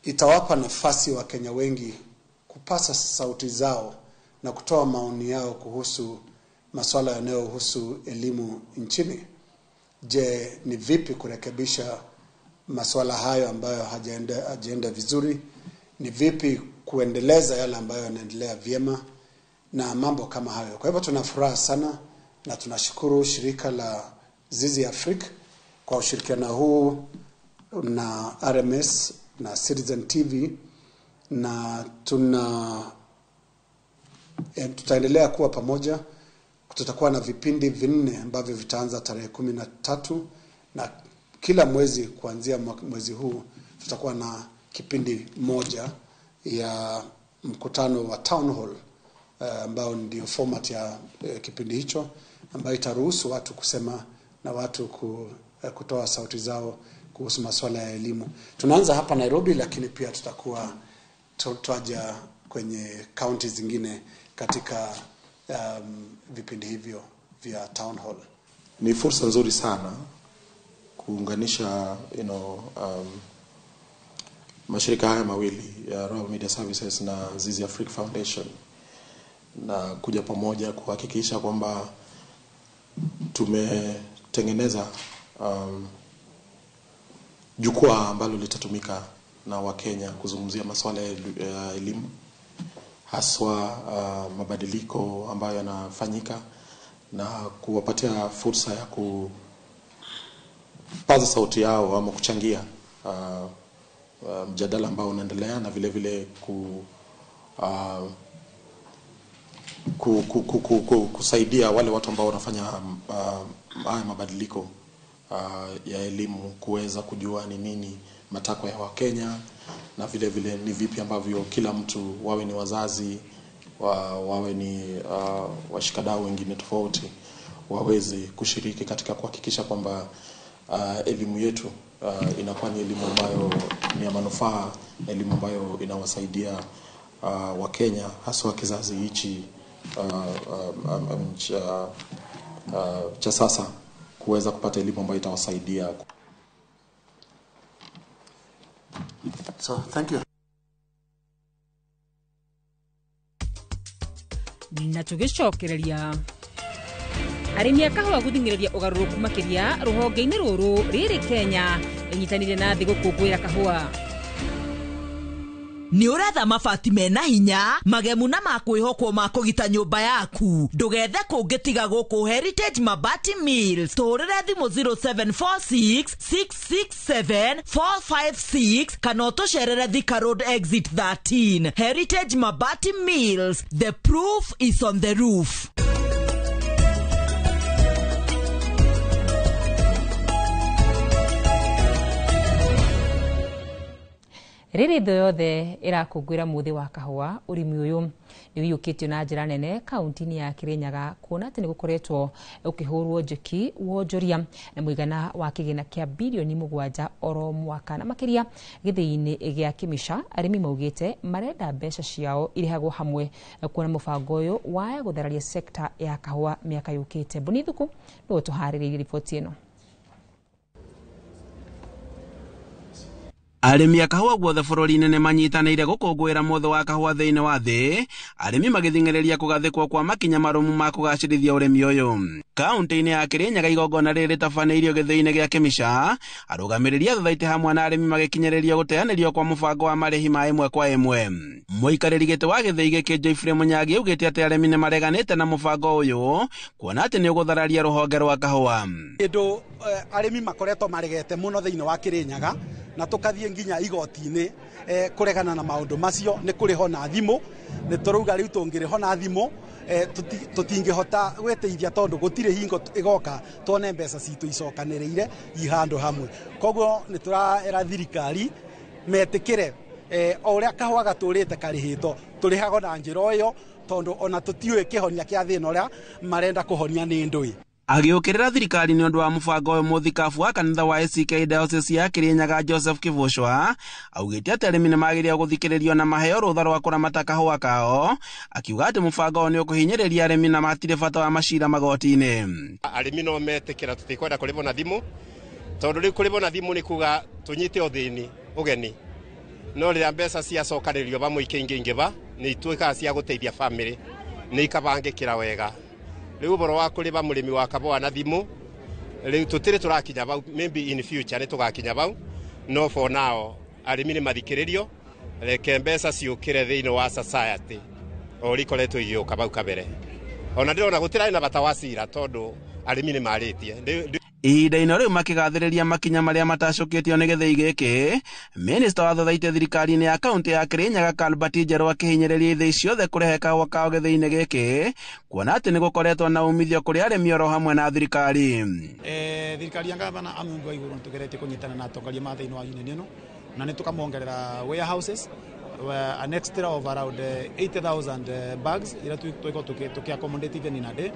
itawapa nafasi Wakenya wengi kupasa sauti zao na kutoa maoni yao kuhusu masuala yanayohusu elimu nchini. Je, ni vipi kurekebisha masuala hayo ambayo hajaenda vizuri? Ni vipi kuendeleza yale ambayo yanaendelea vyema na mambo kama hayo. Kwa hivyo tuna furaha sana na tunashukuru shirika la Zizi Africa kwa ushirikiano huu na RMS na Citizen TV, na tutaendelea kuwa pamoja. Tutakuwa na vipindi 4 ambavyo vitaanza tarehe 13 na kila mwezi kuanzia mwezi huu tutakuwa na kipindi moja ya mkutano wa town hall, ambao ndio format ya kipindi hicho, ambayo itaruhusu watu kusema na watu kutoa sauti zao kuhusu masuala ya elimu. Tunaanza hapa Nairobi, lakini pia tutakuwa tutaja kwenye county zingine katika vipindi hivyo vya town hall. Ni fursa nzuri sana kuunganisha mashirika haya mawili ya Royal Media Services na Zizi Africa Foundation, na kuja pamoja kuhakikisha kwamba tumetengeneza jukwaa ambalo litatumika na Wakenya kuzungumzia masuala ya elimu, haswa mabadiliko ambayo yanafanyika, na kuwapatia fursa ya kupaza sauti yao ama kuchangia mjadala ambao unaendelea, na vile vile kusaidia wale watu ambao wanafanya haya mabadiliko ya elimu kuweza kujua ni nini matakwa ya Wakenya, na vile vile ni vipi ambavyo kila mtu, wawe ni wazazi, wawe ni washikadau wengine tofauti, waweze kushiriki katika kuhakikisha kwamba elimu yetu inakuwa ni elimu ambayo ni ya manufaa, elimu ambayo inawasaidia Wakenya haswa kizazi hichi cha sasa kuweza kupata elimu ambayo itawasaidia. So, thank you. Na tugicokereria arĩmi a kahũa gũthing'ĩrĩria ũgarũrũku makĩria rũhonge-inĩ rũrũ rĩrĩ Kenya ĩnyitanĩire na thĩ gũkũngũĩra kahũa. Nĩ ũretha mabati mena hinya magemu na makwĩhokwo ma kũgita nyũmba yaku, ndũgethe kũngĩ tiga gũkũ Heritage Mabati Mills. Tũhũrĩre thimũ 0746 667 456 kana ũtũcerere Thika Road Exit 13. Heritage Mabati Mills, the proof is on the roof. Rĩrĩ thĩ yothe ĩrakũngũĩra mũthĩ wa kahũa, ũrĩmi ũyũ nĩ ũiyũkĩtio na njĩra nene kaunti-inĩ ya Kirinyaga, kuona atĩ nĩ gũkoretwo ũkĩhũrwo njeki wonjoria na mũigana wa kĩgĩna kĩa birioni 7 oro mwaka. Na makĩria gĩthĩi-inĩ gĩa Kĩmica, arĩmi maugĩte marenda mbeca ciao irĩhagwo hamwe, kuona mũbango ũyũ waya gũthararia sekta ya kahũa mĩaka yũkĩte. Mboni Thuku nĩwe ũtũharĩrĩirie riboti ĩno. Arĩmi a kahũa guothe bũrũri-inĩ nĩ manyitanĩire gũkũngũĩra mũthĩ wa kahũa thĩinĩ wa thĩ, arĩmi magĩthing'ĩrĩria kũgathĩkwo kwa makinya marũmu ma kũgacĩrithia ũrĩmi ũyũ. Kaunti-inĩ ya Kirinyaga igongona rĩrĩ rĩtabanĩirio gĩthĩi-inĩ gĩa Kĩmica, arũgamĩrĩri a thothaitĩ hamwe na arĩmi magĩkinyĩrĩrio gũteanĩrio kwa mũbango wa marĩhi ma ĩmwe kwa ĩmwe. Mũikarĩri gĩtĩ wa gĩthĩi gĩkĩ Geoffrey Mũnyagi augĩte atĩ arĩmi nĩ mareganĩte na mũbango ũyũ kuona atĩ nĩ ũgũthararia rũhonge rwa kahũa. Kĩndũ arĩmi makoretwo maregete mũno thĩinĩ wa Kirinyaga na tũkathiĩ nginya igoti-inĩ kũregana na maũndũ macio nĩ kũrĩho na thimũ. Nĩ tũrauga rĩu tũngĩrĩho na thimũ tũtingĩhota gwĩteithia tondũ gũtirĩ hingo ĩgoka tuone mbeca citũ icokanĩrĩire i handũ hamwe. Koguo nĩ tũraera thirikari metĩkĩre o ũrĩa kahũa gatũrĩte karĩhĩtwo tũrĩhago na njĩra ĩyo, tondũ ona tũtiũĩ kĩhonia kĩa thĩna ũrĩa marenda kũhonia nĩ ndũĩ. Agĩũkĩrĩra thirikari nĩ ũndũ wa mũbango ũyũ, mũthikabu wa kanitha wa ACK Diocese ya Kirinyaga Joseph Kĩbũcwa augĩte atĩ arĩmi nĩ magĩrĩirwo gũthikĩrĩrio na maheo rũtha rwa kũramata kahũa kao, akiuga atĩ mũbango ũyũ nĩ ũkũhinyĩrĩria arĩmi na matirĩ bata wa macira magoti-inĩ. Arĩmi no metĩkĩra tũtikwenda kũrĩhwo na thimũ, tondũ rĩu kũrĩhwo na thimũ nĩ kuga tũnyite ũthĩni ũgeni, no rĩrĩa mbeca ciacokanĩrĩrio vamwe ikĩingĩingĩva nĩ ituĩkaga cia gũteithia bamĩrĩ, nĩ ikabangĩkĩra wega. Rĩu ũhoro wa kũrĩha mũrĩmi wa kahũa na thimũ rĩu tũtirĩ tũrakinya vau, maybe in future nĩ tũgakinya vau, no for now arĩmi nĩ mathikĩrĩrio, reke mbeca ciũkĩre thĩinĩ wa society o ũrĩa ikoretwo igĩũka vau kabere. Ona ndĩrona gũtirarĩ na bata wa cira tondũ arĩmi nĩ marĩtie. Ihinda-inĩ rĩu makĩgathĩrĩria makinya marĩa matacũkĩtio nĩ gĩthĩi gĩkĩ, minista wa thothaitĩ thirikari-inĩ ya kaunti ya Kirinyaga Albert Njerũ akĩhinyĩrĩria ithĩi ciothe kũrehe kahũa kao gĩthĩi-inĩ gĩkĩ, kuona atĩ nĩ gũkoretwo na umithio kũrĩ arĩmi oro hamwe na thirikari. Thirikari ya gavana amungu wa igũrũ nĩtũgeretie kũnyitana na atongoria ma thĩinĩ wa union ĩno, na nĩ tũkamongerera warehouses an extra of around 80,000 bags iria tũgĩkorwo tũkĩ accommodate even in a day,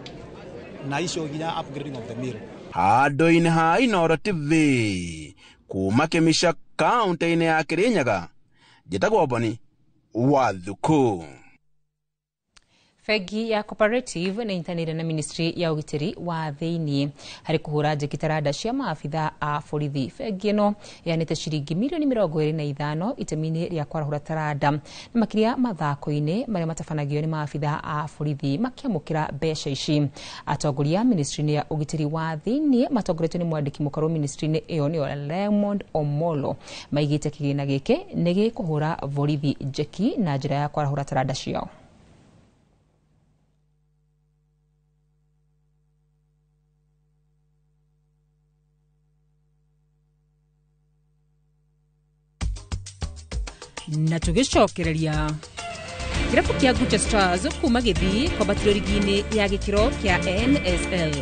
na icio nginya upgrading of the mill. Handũ-inĩ ha Inooro TV kuma Kĩmica kaunti-inĩ ya Kirinyaga, njĩtagwo Boni wa Thuku. Bengi ya Cooperative nĩ ĩnyitanĩire na Ministry ya ũgitĩri wa thĩinĩ harĩ kũhũra njeki taranda cia maabitha a borithi. Bengi ĩno ĩheanĩte ciringi mirioni 25 itemi-inĩ rĩa kwarahũra taranda na makĩria mathako-inĩ marĩa matabanagio nĩ maabitha a borithi makĩamũkĩra mbeca ici. Atongoria ministry-inĩ ya ũgitĩri wa thĩinĩ matongoretio nĩ mwandĩki mũkarũ ministry-inĩ ĩyo nĩo Raymond Omolo maigĩte kĩgĩna gĩkĩ nĩ gĩkũhũra borithi njeki na njĩra ya kwarahũra taranda ciao. Na tũgĩcokereria kĩrabu kĩa Gucha Stars kuma Gĩthii kwambatĩrio rigi-inĩ ya gĩkĩro kĩa NSL.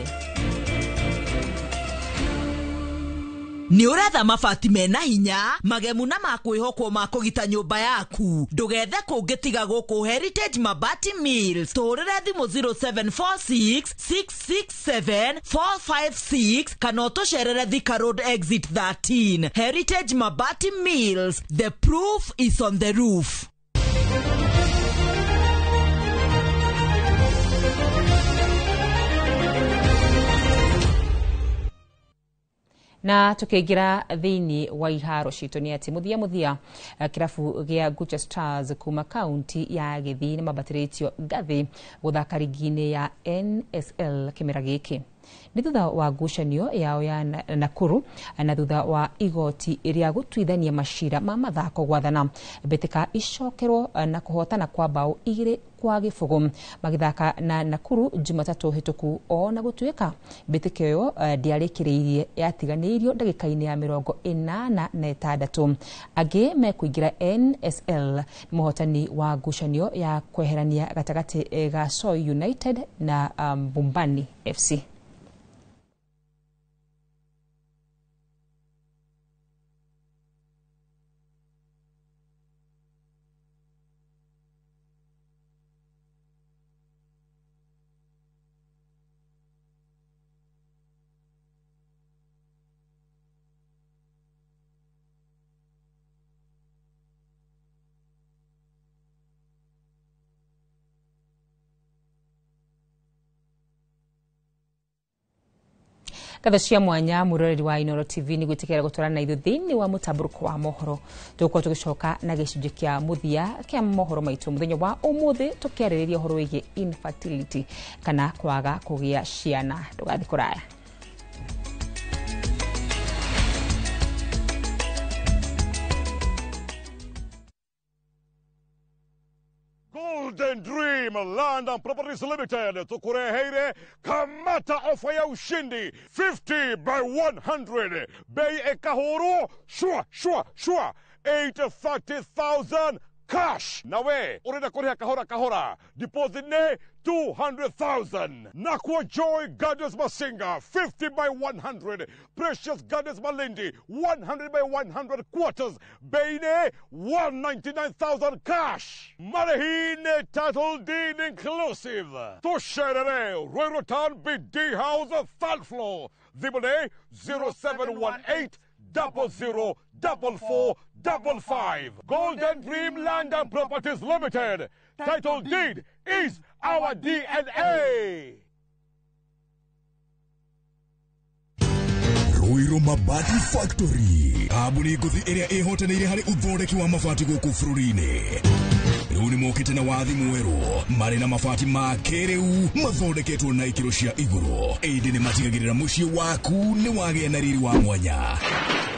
Nĩ ũretha mabati mena hinya magemu na makwĩhokwo ma kũgita nyũmba yaku, ndũgethe kũngĩ tiga gũkũ Heritage Mabati Mills. Tũhũrĩre thimũ 0746 667 456 kana ũtũcerere Thika Road Exit 13. Heritage Mabati Mills, the proof is on the roof. Na tukiingira thiini wa iharo citũ nĩ atĩ mũthia kĩrabu gĩa Gucha Stars kuma kaunti ya Gĩthii nĩ mambatĩrĩtio ngathĩ gũthaka rigi-inĩ ya NSL kĩmera gĩkĩ. Nĩ thutha wa ngucanio yao ya Nakuru na thutha wa igoti rĩa gũtuithania macira ma mathako gwathana mbĩtĩka icokerwo na kũhotana kwa bao 2-0 magĩthaka na Nakuru Jumatatũ hĩtũku. Ona gũtuĩka mbĩtĩka ĩyo ndĩarĩkĩrĩirie, yatiganĩirio ndagĩka-inĩ ya 86. Angĩ mekũingĩra NSL nĩ mũhotani wa ngucanio ya kweherania gatagatĩ ga Soy United na Bumbani FC. Ngatho cia mwanya mwĩroreri wa Inooro TV nĩ gwĩtĩkĩra gũtwarana na ithuĩ thĩinĩ wa mũtambũrũko wa mohoro. Tũgũkorwo tũgĩcoka na gĩcunjĩ kĩa mũthia kĩa mohoro maitũ mũthenya wa ũmũthĩ, tũkĩarĩrĩria ũhoro wĩgiĩ infertility kana kwaga kũgĩa ciana. Ndũgathiĩ kũraya. Golden Dream Land and Properties Limited tukureheire kamata ofa ya ushindi 50 by 100 bei ekahuru shwa shwa shwa 830,000 cash. Nawe urenda kuriha kahora kahora, deposit ne 200,000. Nakwa Joy Gardens Masinga 50 by 100, Precious Gardens Malindi 100 by 100 quarters, bei ne 199,000 cash. Marehine title deed inclusive. Tusherere Ruiru Town BD House third floor. Thimũ 0718 00 44 55. Golden Dream Land and Properties Limited. Title deed is our DNA. Ruiru Mabati Factory, kambuni ngũthi ĩrĩa ĩhotanĩire harĩ ũthondeki wa mabati gũkũ bũrũri-inĩ. Rĩu nĩ mokĩte na wathi mwerũ marĩ na mabati ma kĩrĩu mathondeketwo na ikĩro cia igũrũ, ĩndĩ nĩ matigagĩrĩra mũciĩ waku nĩ wagĩa na riri wa mwanya.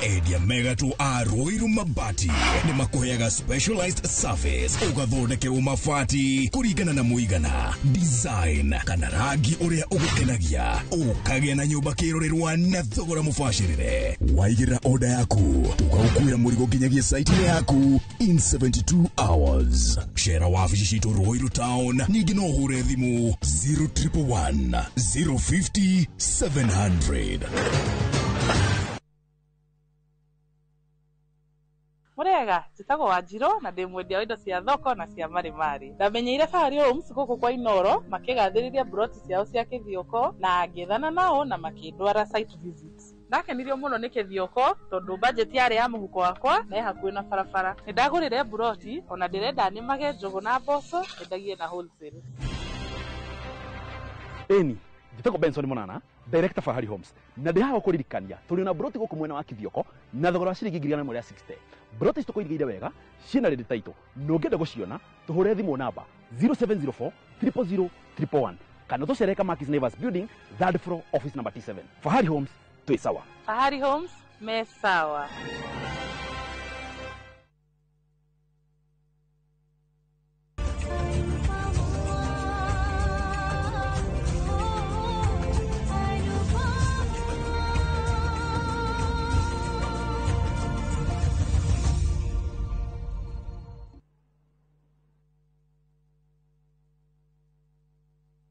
Endia megatũ a Ruiru Mabati nĩ makũheaga specialized service, ũgathondekerwo mabati kũringana na mũigana, design kana rangi ũrĩa ũgũkenagia, ũkagĩa na nyũmba kĩrorerwa na thogora mũbacĩrĩre. Waigĩrĩra order yaku tũkaũkuĩra mũrigo nginyagia site-inĩ yaku in 72 hours. Cera wabici citũ Ruiru Town, ningĩ no ũhũre thimũ 0111 050 700. Mũrĩega, njĩtagwo Wanjirũ na ndĩ mwendia wa indo cia thoko na cia marĩmarĩ. Ndamenyeire Fahari Homes gũkũ kwa Inooro makĩgathĩrĩria mburoti ciao cia Kĩthioko na ngĩethana nao na makĩndwara site visit. Ndakenirio mũno nĩ Kĩthioko tondũ budget yarĩ ya mũhuko wakwa na ĩ hakuhĩ na barabara. Nĩndagũrire mburoti ona ndĩrenda nĩmage njũgũ na mboco nyendagie na wholesale. Ĩni, njĩtagwo Benson Monana, Director Fahari Homes, na ndĩ haha gũkũririkania tũrĩ na broti gũkũ mwena wa Kĩthioko na thogora wa ciringi 160,000. Broti ici tũkũigĩire wega ciĩna ready title, na ũngĩenda gũciona tũhũre thimũ namba 0704 000 111 kana tũcere Kamakis Neighbors Building, third floor, office number T7. Fahari Homes, twĩ sawa. Fahari Homes me sawa.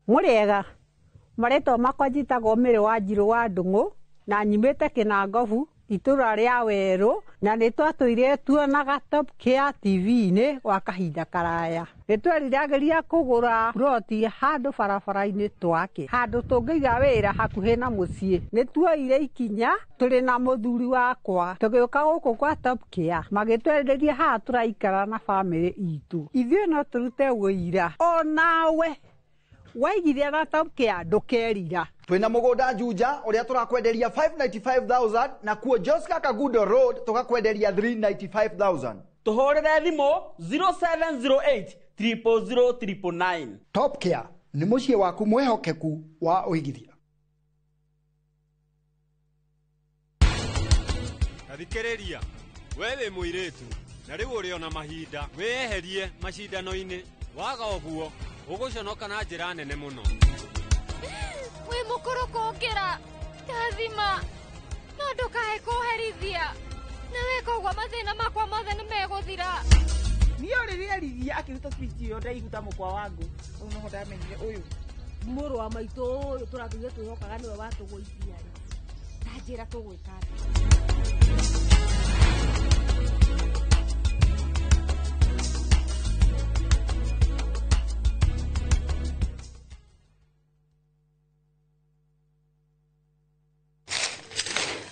Mũrĩega, marĩtwa makwa njĩtagwo Mary Wanjirũ wa Ndung'u na nyumĩte Kĩnangobu itũra rĩa Werũ, na nĩ twatũire tuonaga Top Care TV-inĩ gwa kahinda karaya. Nĩ tweriragĩria kũgũra ploti handũ barabara-inĩ twake, handũ tũngĩiga wĩra hakuhĩ na mũciĩ. Nĩ tuoire ikinya tũrĩ na mũthuri wakwa tũgĩũka gũkũ kwa Top Care, magĩtwenderia haha tũraikara na bamĩrĩ itũ. Ithuĩ no tũrute wũira onawe waigithia na Top Care ndũkerira. Twina mugunda Juja uria turakwenderia 595,000 na kuo Joska Kagudo Road tukakwenderia 395,000. Tuhurire thimu 0708 000 999. Top Care ni muciĩ waku mwihokeku wa uigithia. Thikĩrĩria, we wĩ mũirĩtu na rĩu ũrĩ ona mahinda wĩyeherie macindano-inĩ. Waga ũguo ũgũconoka na njĩra nene mũno. Wĩ mũkũrũ kũngĩra ndathima, no ndũkae kũherithia, na weka ũguo mathĩna makwa mothe nĩ megũthira. Niĩ rĩrĩa eririe akĩruta speech ĩyo ndaiguta mũkwa wangu rĩu noho ndamenyire ũyũ mũrũ wa maitũ ũyũ tũratũire twĩhokaga nĩwe watũgũithia rĩ, ta njĩra tũgwĩka atĩa?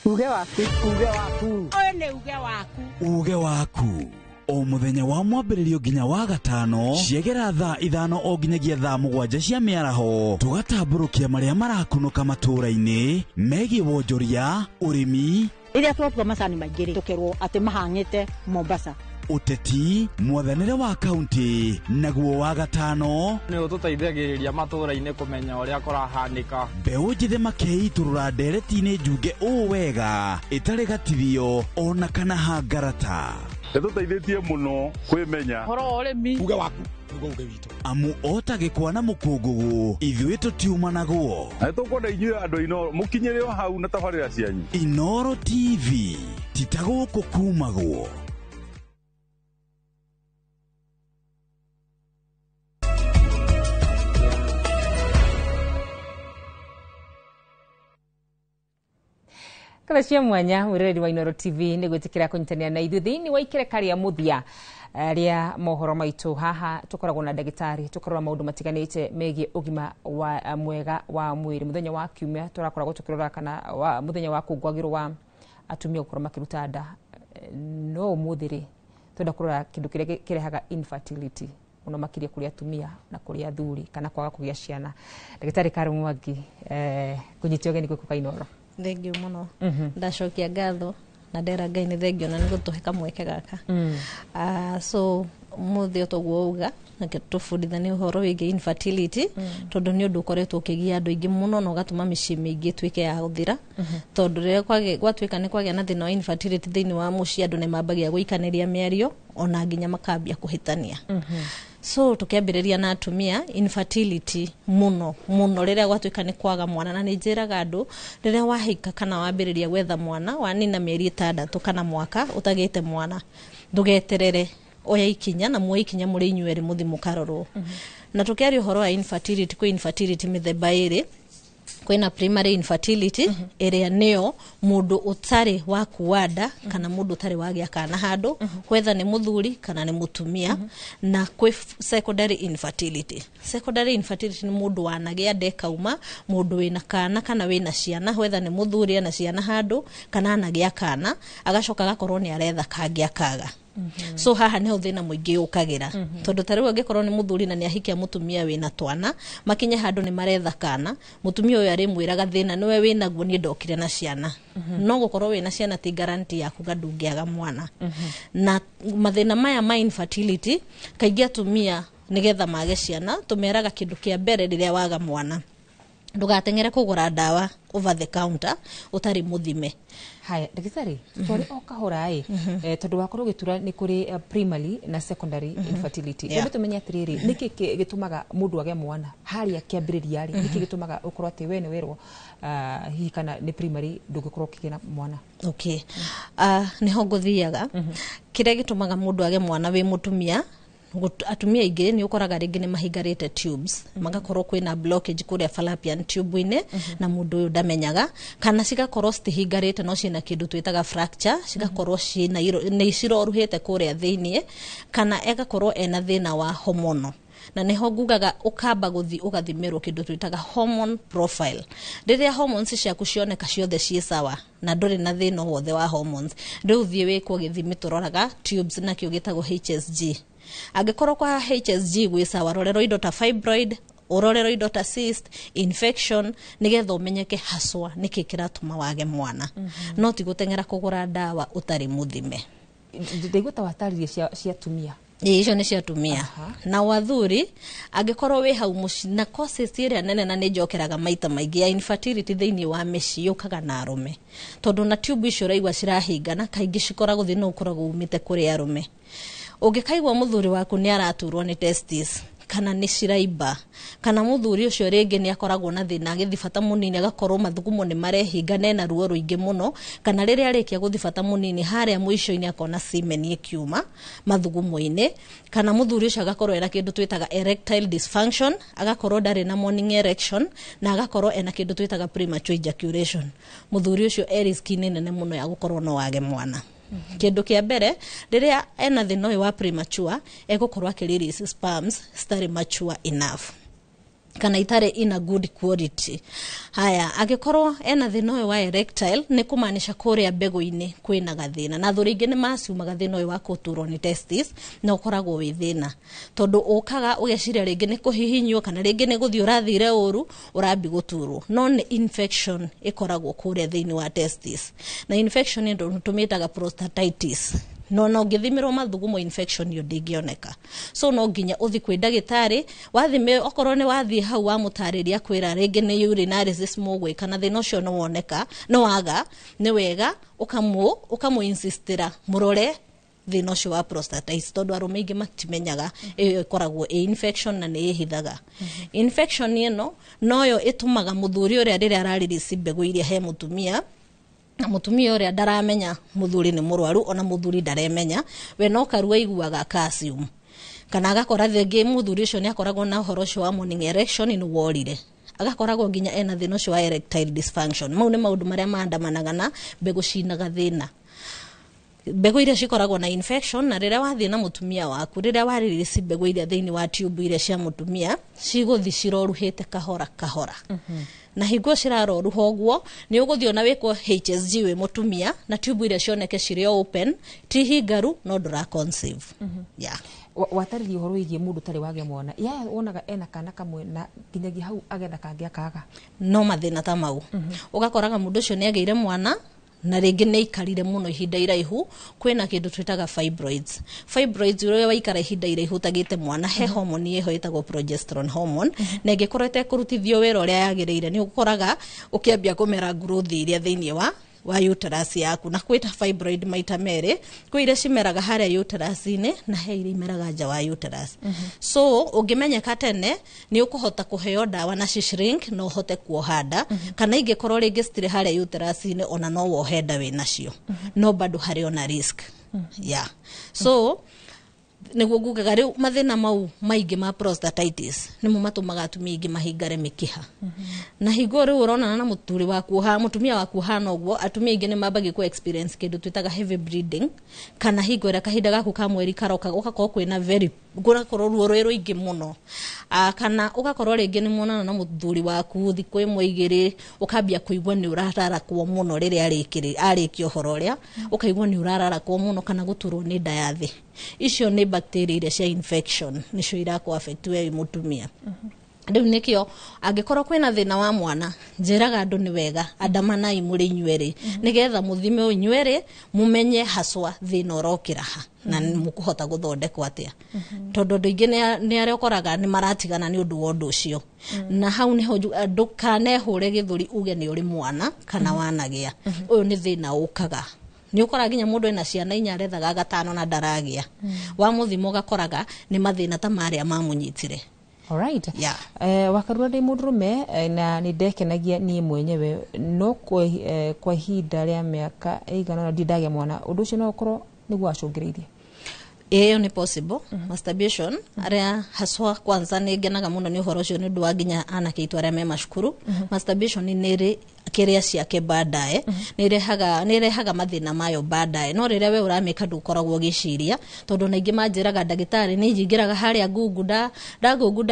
Uge waku, uge waku. Ũyũ nĩ uge waku. Uge waku o muthenya wa mwambĩrĩrio nginya wa gatano ciegera thaa 5 o nginyagia thaa 7 cia mĩaraho, tũgatambũrũkia marĩa marakunũka matũũra-inĩ megiĩ wonjoria, ũrĩmi, rĩrĩa twatua macani maingĩ rĩ, tũkerwo atĩ mahang'ĩte Mombasa, ũteti, mwathanĩre wa kaunti, naguo wa gatano nĩ ũtũteithagĩrĩria matũũra-inĩ kũmenya ũrĩa kũrahanĩka. Mbeũ njĩthĩ makeitũrũra ndereti-inĩ njunge ũũ wega ĩtarĩ gatithio ona kana hangarata. Ĩtũteithĩtie mũno kwĩmenya ũhoro wa ũrĩmi. Uge waku nĩguo uge witũ. Amu ota gĩkwa na mũkũngũgũ ithuĩ tũtiumanagwo. Na nĩtũkwenda inyuĩ andũ a Inooro mũkinyĩre o hau na tabarĩra cianyu. Inooro TV ti ta gũkũ kumagwo. Kana cia mwanya mwĩroreri wa Inooro TV nĩ gwĩtĩkĩra kũnyitanĩra na ithuĩ thĩinĩ wa ikereka rĩa mũthia rĩa mohoro maitũ. Haha tũkoragwo na ndagĩtarĩ tũkarora maũndũ matiganĩte megiĩ ũgima wa mwega wa mwĩrĩ. Mũthenya wa kiumia tũrakoragwo tũkĩrora kana mũthenya wa kũngũagĩrwo wa atumia gũkorwo makĩruta nda, no ũmũthĩ rĩ twenda kũrora kĩndũ kĩrĩa kĩrehaga infertility mũno makĩria kũrĩ atumia na kũrĩ athuri kana kwaga kũgĩa ciana. Ndagĩtarĩ Karo Mwangi, kũnyitio ũgeni gũkũ kwa Inooro. Thengio muno. Ndacokia ngatho na ndera Ngai nĩ thengio na nĩ gũtũhe kamweke gaka. So mũthĩ toguo uga tũbundithanie ũhoro wĩgiĩ infertility, tondũ nĩ ũndũ ũkoretwo ũkĩgia andũ aingĩ mũno na ũgatũma mĩciĩ mĩingĩ ĩtuĩke ya gũthira, tondũ rĩrĩa gwatuĩka nĩ kwagĩa na thĩna wa infertility thĩinĩ wa mũciĩ, andũ nĩ mambagia gũikanĩria mĩario ona nginya makambia kũhĩtania. So tukiambĩrĩria na atumia infertility mũno mũno rĩrĩa gwatuĩka nĩ kwaga mwana, na nĩ njĩraga andũ rĩrĩa wahika kana wambĩrĩria gwetha mwana wanina mĩeri 6 kana mwaka ũtagĩte mwana, ndũgeterere, oya ikinya na muoye ikinya mũrĩ inyuĩ erĩ mũthiĩ mũkarorwo. Na tũkĩaria ũhoro wa infertility, kwĩ infertility mĩthemba ĩrĩ. Kwĩna primary infertility ĩrĩa nĩyo mũndũ ũtarĩ wakua nda kana mũndũ ũtarĩ wagĩa kana handũ, whether nĩ mũthuri kana nĩ mũtumia. Na kwĩ secondary infertility. Secondary infertility nĩ mũndũ wanagĩa nda ĩkauma, mũndũ wĩna kana kana wĩna ciana, whether nĩ mũthuri ena ciana handũ kana anagĩa kana agacoka agakorwo nĩ aretha kangĩ akaga. So haha niho thĩna mũingĩ ũkagĩra, tondũ ta rĩu angĩkorwo nĩ mũthuri na nĩ ahikia mũtumia wĩna twana, makinye handũ nĩ maretha kana, mũtumia ũyũ arĩmwĩraga thĩna nĩwe wĩnaguo, niĩ ndokire na ciana. No gũkorwo wĩna ciana ti guarantee ya kuga ndũngĩaga mwana. Na mathĩna maya ma infertility kaingĩ atumia nĩgetha mage ciana tũmeraga kĩndũ kĩa mbere, rĩrĩa waga mwana ndũgateng'ere kũgũra ndawa over the counter ũtarĩ mũthime. Haya ndagĩtarĩ, tware o kahora ĩ, tondũ wakorwo ũgĩtura nĩ kũrĩ primary na secondary infertility. Twambe tũmenye atĩrĩrĩ, nĩkĩ gĩtũmaga mũndũ age mwana harĩa kĩambĩrĩria rĩ, nĩkĩ gĩtũmaga ũkorwo atĩ we nĩ werwo hihi kana nĩ primary ndũngĩkorwo ũkĩgĩa na mwana? Okay. Nĩho ngũthiaga. Kĩrĩa gĩtũmaga mũndũ age mwana wĩ mũtumia, atumia aingĩ nĩ ũkoraga rĩngĩ nĩ mahingarĩte tubes, magakorwo kwĩna blockage kũrĩa fallopian tube-inĩ na mũndũ ũyũ ndamenyaga, kana cigakorwo citihingarĩte no ciĩna kĩndũ twĩtaga fracture, cigakorwo ciĩna nĩ ciroruhĩte kũrĩa thĩiniĩ, kana ĩgakorwo ena thĩna wa hormonal. Na nĩho ngugaga ũkamba gũthiĩ ũgathimĩrwo kĩndũ twĩtaga hormone profile. Rĩrĩa hormones ciaku cioneka ciothe ciĩ sawa na ndũrĩ na thĩna wothe wa hormones, rĩu thiĩ wĩkwo gĩthimi tũroraga tubes nakĩo gĩtagwo HSG. Angĩkorwo kwa HSG gwĩ sawa, rorerwo indo ta fibroid, ũrorerwo indo ta cyst, infection, nĩgetha ũmenyeke haswa nĩkĩ kĩratũma wage mwana. No ti gũteng'era kũgũra ndawa ũtarĩ mũthime. Ndaigua ta watarĩria cia atumia. Ĩĩ, icio nĩ cia atumia. Na athuri, angĩkorwo wĩ hau mũciĩ na causes ĩrĩa nene, na nĩ njokeraga maita maingĩ ya infertility thĩinĩ wa mĩciĩ, yũkaga na arũme, tondũ na tube icio ũraigua cirahingana kaingĩ cikoragwo thĩna ũkoragwo umĩte kũrĩ arũme. Ũngĩkaigua mũthuri waku nĩ araturwo nĩ testis kana nĩ ciraimba, kana mũthuri ũcio rĩngĩ nĩ akoragwo na thĩna agĩthi bata mũnini agakorwo mathugumo nĩ marehinga na ena ruo rũingĩ mũno, kana rĩrĩa arĩkia gũthi bata mũnini harĩa mũico-inĩ akona semen ĩkiuma mathugumo-inĩ, kana mũthuri ũcio agakorwo ena kĩndũ twĩtaga erectile dysfunction, agakorwo ndarĩ na morning erection, na agakorwo ena kĩndũ twĩtaga premature ejaculation, mũthuri ũcio e risk-inĩ nene mũno ya gũkorwo no age mwana. Kĩndũ kĩa mbere, rĩrĩa ena thĩna ũyũ wa premature, egũkorwo akĩ release sperms citarĩ mature enough kana itarĩ in a good quality. Haya, angĩkorwo ena thĩna ũyũ wa erectile, nĩ kũmaanisha kũrĩa mbegũ-inĩ kwĩna gathĩna, na athuri aingĩ nĩ maciumaga thĩna ũyũ wa gũturwo nĩ testis, na ũkoragwo wĩ thĩna tondũ ũkaga ũgeciria rĩngĩ nĩ kũhihinywo kana rĩngĩ nĩ gũthiĩ ũrathire ũru ũrambi gũturwo, no nĩ infection ĩkoragwo kũrĩa thĩinĩ wa testis, na infection ĩno tũmĩtaga prostatitis. No ũngĩthimĩrwo mathugumo, infection ĩyo ndĩngĩoneka. So no nginya ũthi kwĩ ndagĩtarĩ, wathime. Okorwo nĩ wathiĩ hau wamũtarĩria, kwĩra rĩngĩ nĩ urinalysis mũgwĩka na thĩna ũcio nĩ woneka no waga, nĩ wega ũkamũ insistĩra mũrore thĩna ũcio wa prostatitis, tondũ arũme aingĩ matimenyaga ĩyo ĩkoragwo ĩ infection na nĩ ĩhithaga. Infection ĩno noyo ĩtũmaga mũthuri ũrĩa rĩrĩa ararelease mbegũ iria he mũtumia, na mũtumia ũrĩa ndaramenya mũthuri nĩ mũrwaru, ona mũthuri ndaremenya, we no karuo aiguaga calcium, kana agakora rĩngĩ mũthuri ũcio nĩ akoragwo na ũhoro ũcio wa morning erection nĩ worire, agakoragwo nginya ena thĩna ũcio wa erectile dysfunction. Mau nĩ maũndũ marĩa maandamanaga na mbegũ cinaga thĩna, mbegũ iria cikoragwo na infection. Na rĩrĩa wathiĩ na mũtumia waku, rĩrĩa warelease mbegũ iria thĩinĩ wa tube iria cia mũtumia, cigũthi ciroruhĩte kahora kahora, na hingo ciraroruha ũguo nĩ ũgũthiĩ ona wĩkwo HSG wĩ mũtumia na tube iria cioneke cirĩ o open, ti hingaru, no ndũra conceive, yeah. Watarĩria ũhoro wĩgiĩ mũndũ ũtarĩ wagĩa mwana, yaya wonaga ena kana kamwe na nginyagia hau agetha kangĩ akaga. No mathĩna ta mau ũgakoraga mũndũ ũcio nĩ agĩire mwana na rĩngĩ nĩ aikarire mũno ihinda iraihu. Kwĩna kĩndũ twĩtaga fibroids. Fibroids, ũrĩa waikara ihinda iraihu ũtagĩte mwana, he hormone ĩho ĩtagwo progesterone hormone, na ĩngĩkorwo ĩtekũrutithio wĩra ũrĩa yagĩrĩire, nĩ ũkoraga ũkĩambia kũmera growth iria thĩinĩ wa uterus yaku. Na kwĩta fibroid maita merĩ, kwĩ iria cimeraga harĩa uterus-inĩ na he iria imeraga nja wa uterus. So ũngĩmenyeka tene, nĩ ũkũhota kũheo ndawa na ci shrink na ũhote kuoha nda, kana ingĩkorwo rĩngĩ citirĩ harĩa uterus-inĩ, ona no wohe nda wĩ nacio, no bado harĩ ona risk, yeah. So nĩguo ngugaga rĩu mathĩna mau maingĩ ma prostatitis nĩmo matũmaga atumia aingĩ mahingare mĩkiha. Na hingo rĩu ũronana na mũturi waku ha mũtumia waku hana ũguo, atumia aingĩ nĩ mambagia ku experience kĩndũ twĩtaga heavy bleeding, kana hingo ĩrĩa kahinda gaku ka mweri karoka ũgakorwo kwĩna very gũgakorwo ruo rwĩ rũingĩ mũno. Kana ũgakorwo rĩngĩ nĩ monana na mũthuri waku thikũ ĩmwe igĩrĩ, ũkambia kũigua nĩ ũrararakwo mũno rĩrĩa arĩkia ũhoro ũrĩa, ũkaigua nĩ ũrararakwo mũno kana gũturwo nĩ nda ya thĩ. Icio nĩ bacteria iria cia infection nĩcio irakũ affect we wĩ mũtumia. Rĩu nĩkĩo angĩkorwo kwĩna thĩna wa mwana, njĩraga andũ nĩ wega andamanai mũrĩ inyuerĩ, nĩgetha mũthime inyuerĩ mũmenye haswa thĩna ũrokĩra ha na mũkũhota gũthondekwo atĩa, tondũ andũ aingĩ nĩ arĩa ũkoraga nĩ maratigana nĩ ũndũ wa ũndũ ũcio. Na hau nĩho ndũkanehũre gĩthũri uge nĩ ũrĩ mwana kana wanagĩa. Ũyũ nĩ thĩna ũkaga, nĩ ũkoraga nginya mũndũ ena ciana inya arethaga gatano na ndaragĩa. Wamũthima ũgakoraga nĩ mathĩna ta marĩa mamũnyitire. Alright. Yeah. Wakarura ndĩ mũndũrũme na nĩ ndekenagia niĩ mwenyewe, no kwa ihinda rĩa mĩaka ĩigana ũna ndirĩ ndagĩa mwana. Ũndũ ũcio no ũkorwo nĩguo wacũngĩrĩirie? Ĩyo nĩ possible. Masturbation arĩa haswa, kwanza nĩ ngenaga mũno nĩ ũhoro ũcio nĩ ũndũ wa nginya anake aitũ arĩa me macukuru. Masturbation nĩ ĩrĩ kĩrĩa ciake baadaye, nĩ ĩrehaga mathĩna mayo baadaye, no rĩrĩa we ũramĩka ndũkoragwo ũgĩciria, tondũ na ingĩ manjĩraga, "Ndagĩtarĩ, nĩ njingĩraga harĩa Google, nda Google,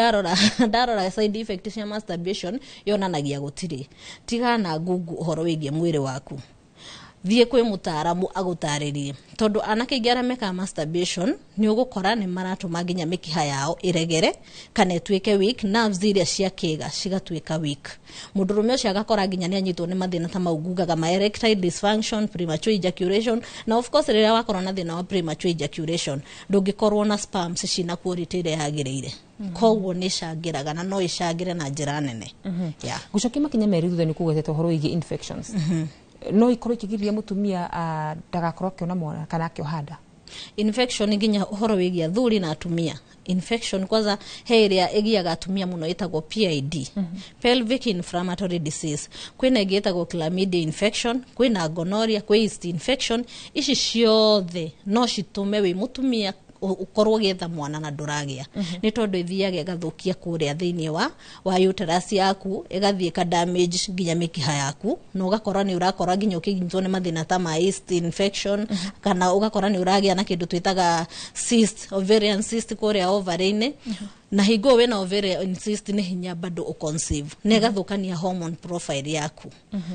ndarora side effect cia masturbation yonanagia gũtirĩ." Tigana na Google ũhoro wĩgiĩ mwĩrĩ waku. Thiĩ kwĩ mũtaaramu agũtarĩrie, tondũ anake aingĩ arĩa mekaga masturbation nĩ ũgũkora nĩ maratũma nginya mĩkiha yao ĩregere kana ĩtuĩke weak, nerves iria cia kĩga cigatuĩka weak. Mũndũrũme ũcio agakora nginya nĩ anyitwo nĩ mathĩna ta mau ngugaga ma erectile dysfunction, premature ejaculation. Na of course rĩrĩa wakorwo na thĩna wa premature ejaculation, ndũngĩkorwo na sperms cina quality ĩrĩa yagĩrĩire. Koguo nĩ ĩcangĩraga na no ĩcangĩre na njĩra nene. Yeah. Gucokia makinya merĩ thutha, nĩ kugwetete ũhoro wĩgiĩ infections. No ikorwo ikĩgiria mũtumia ndagakorwo akĩona mwana kana akĩoha nda? Infection, nginya ũhoro wĩgiĩ athuri na atumia, infection kwanza he ĩrĩa ĩgiaga atumia mũno ĩtagwo PID, pelvic inflammatory disease. Kwĩna ĩngĩ ĩtagwo chlamydia infection, kwĩna gonorrhea, kwĩ yeast infection. Ici ciothe no citũme wĩ mũtumia ũkorwo ũgĩetha mwana na ndũragĩa, nĩ tondũ ĩthiaga ĩgathũkia kũrĩa thĩinĩ wa uterus yaku, ĩgathiĩ ĩka damage nginya mĩkiha yaku, na ũgakora nĩ ũrakora nginya ũkĩnyitwo nĩ mathĩna ta ma yeast infection, kana ũgakora nĩ ũragĩa na kĩndũ twĩtaga cyst, ovarian cyst kũrĩa ovary-inĩ. Na hingo wĩna ovarian cyst nĩ hinya bado ũconceive, na ĩgathũkania hormone profile yaku.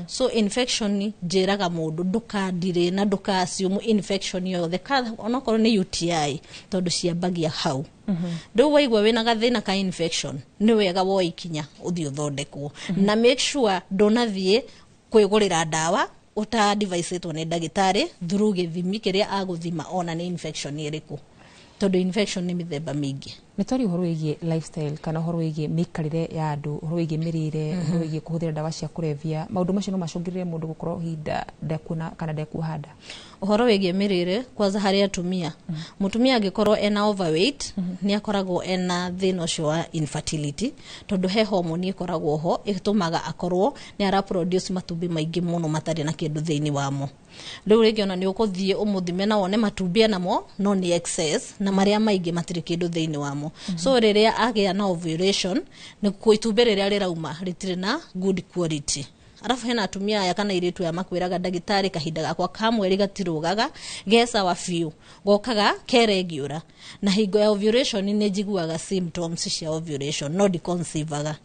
So infection, njĩraga mũndũ ndũkandirĩ na ndũka assume infection yothe, onokorwo nĩ UTI, tondũ ciambagia hau. Rĩu waigua wĩna gathĩna ka infection, nĩ wega woe ikinya ũthiĩ ũthondekwo, na make sure ndũnathiĩ kwĩgũrĩra ndawa ũta adviceĩtwo nĩ ndagĩtarĩ through gĩthimi kĩrĩa agũthima ona nĩ infection ĩrĩkũ, tondũ infection nĩ mĩthemba mĩingĩ. Nĩ twari ũhoro wĩgiĩ lifestyle kana ũhoro wĩgiĩ mĩikarĩre ya andũ, ũhoro wĩgiĩ mĩrĩre, ũhoro wĩgiĩ kũhũthĩra ndawa cia kũrebia. Maũndũ macio no macũngĩrĩre mũndũ gũkorwo hinda ndekuona kana ndekuoha nda? Ũhoro wĩgiĩ mĩrĩre, kwanza harĩ atumia, mũtumia angĩkorwo ena overweight nĩ akoragwo ena thĩna ũcio wa infertility, tondũ he hormone ĩkoragwo ho ĩtũmaga akorwo nĩ ara produce matumbĩ maingĩ mũno matarĩ na kĩndũ thĩinĩ wamo. Rĩu rĩngĩ ona nĩ ũkũthiĩ ũmũthime na wone matumbĩ enamo no nĩ excess, na marĩa maingĩ matirĩ kĩndũ thĩinĩ wamo. So rĩrĩa agĩa na ovulation, nĩ itumbĩ rĩrĩa rĩrauma rĩtirĩ na good quality. Arabu hena atumia aya kana airĩtu aya makwĩraga, "Ndagĩtarĩ, kahinda gakwa ka mweri gatirũgaga, ge sawa biũ, gokaga keregiũra, na hingo ya ovulation nĩ njiguaga symptoms cia ovulation no ndiconceivaga."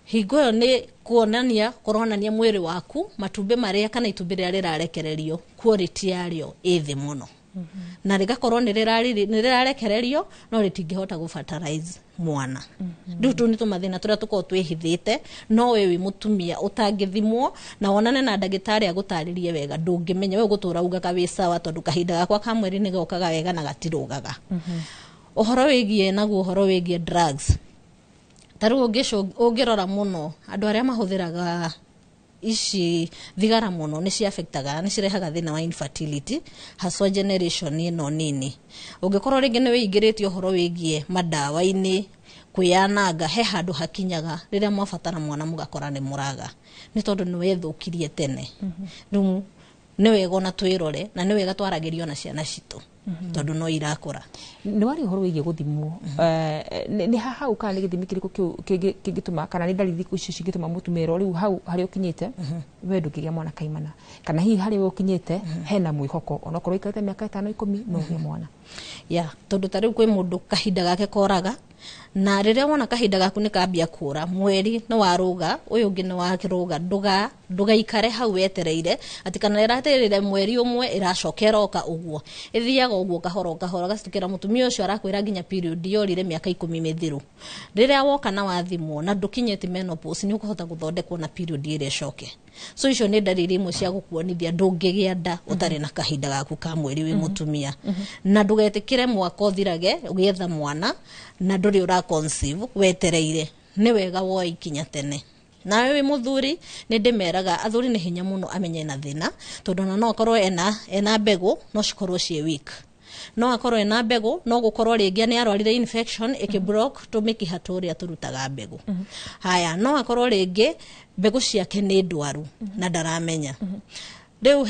Hingo ĩyo nĩ kuonania kũronania mwĩrĩ waku matumbĩ marĩa kana itumbĩ rĩrĩa rĩrarekererio quality yarĩo ĩ thĩ mũno, na rĩgakorwo nĩ rĩrarekererio no rĩtingĩhota gũfertilize mwana. Rĩu tũu nĩ tũmathĩna tũrĩa tũkoragwo twĩhithĩte, no we wĩ mũtumia ũtangĩthimwo na wonane na ndagĩtarĩ agũtarĩrie wega, ndũngĩmenya. We ũgũtũra ugaga wĩ sawa tondũ kahinda gakwa ka mweri nĩ gokaga wega na gatirũgaga. Ũhoro wĩgiĩ naguo ũhoro wĩgiĩ drugs, ta rĩu ũngĩrora mũno andũ arĩa mahũthĩraga ici thigara mũno, nĩ ciafectaga, nĩ cirehaga thĩna wa infertility, haswa generation ĩno nini. Ũngĩkorwo rĩngĩ nĩ wĩingĩrĩtie ũhoro wĩgiĩ mandawa-inĩ, kwĩyananga, he handũ hakinyaga rĩrĩa mwabatara mwana mũgakora nĩ mũraga, nĩ tondũ nĩ wethũkirie tene. Rĩu nĩ wega ona twĩrore, na nĩ wega twaragĩrio na ciana citũ, tondũ no irakũra. Nĩ wari ũhoro wĩgiĩ gũthimwo. Nĩ ha hau kana nĩ gĩthimi kĩrĩkũ kĩu kĩngĩtũma kana nĩ ndariri irĩkũ icio cingĩtũma mũtumia erwo rĩu hau harĩa ũkinyĩte we ndũngĩgĩa mwana kaimana, kana hihi harĩa we ũkinyĩte hena mwĩhoko onokorwo ũikarĩte mĩaka 5, 10, no ũgĩe mwana? Ya, tondũ ta rĩu kwĩ mũndũ kahinda gake koraga, na rĩrĩa wona kahinda gaku nĩ kambia kũra, mweri nĩ warũga, ũyũ ũngĩ nĩ wakĩrũga, ndũgaikare hau wetereire atĩ kana ĩratereire mweri ũmwe ĩracoka ĩroka ũguo. Ĩthiaga ũguo kahora o kahora, gacitũkĩra mũtumia ũcio arakwĩra nginya period yorire mĩaka 10 mĩthiru. Rĩrĩa woka na wathimwo na ndũkinyĩte menopause, nĩ ũkũhota gũthondekwo na period ĩrĩa ĩcoke. So icio nĩ ndariri imwe cia gũkuonithia ndũngĩgĩa nda ũtarĩ na kahinda gaku ka mweri wĩ mũtumia. Na ndũgetĩkĩre mwaka ũthirage ũgĩetha mwana na ndũrĩ ũra conceive wetereire. Nĩ wega woe ikinya tene. Nawe wĩ mũthuri, nĩ ndĩmeraga athuri nĩ hinya mũno amenye na thĩna, tondũ ona no akorwo ena mbegũ no cikorwo ciĩ weak, no akorwo ena mbegũ no gũkorwo rĩngĩ nĩ arwarire infection ĩkĩblock tũmĩkiha tũrĩa tũrutaga mbegũ. Haya, no akorwo rĩngĩ mbegũ ciake nĩ ndwaru na ndaramenya. Rĩu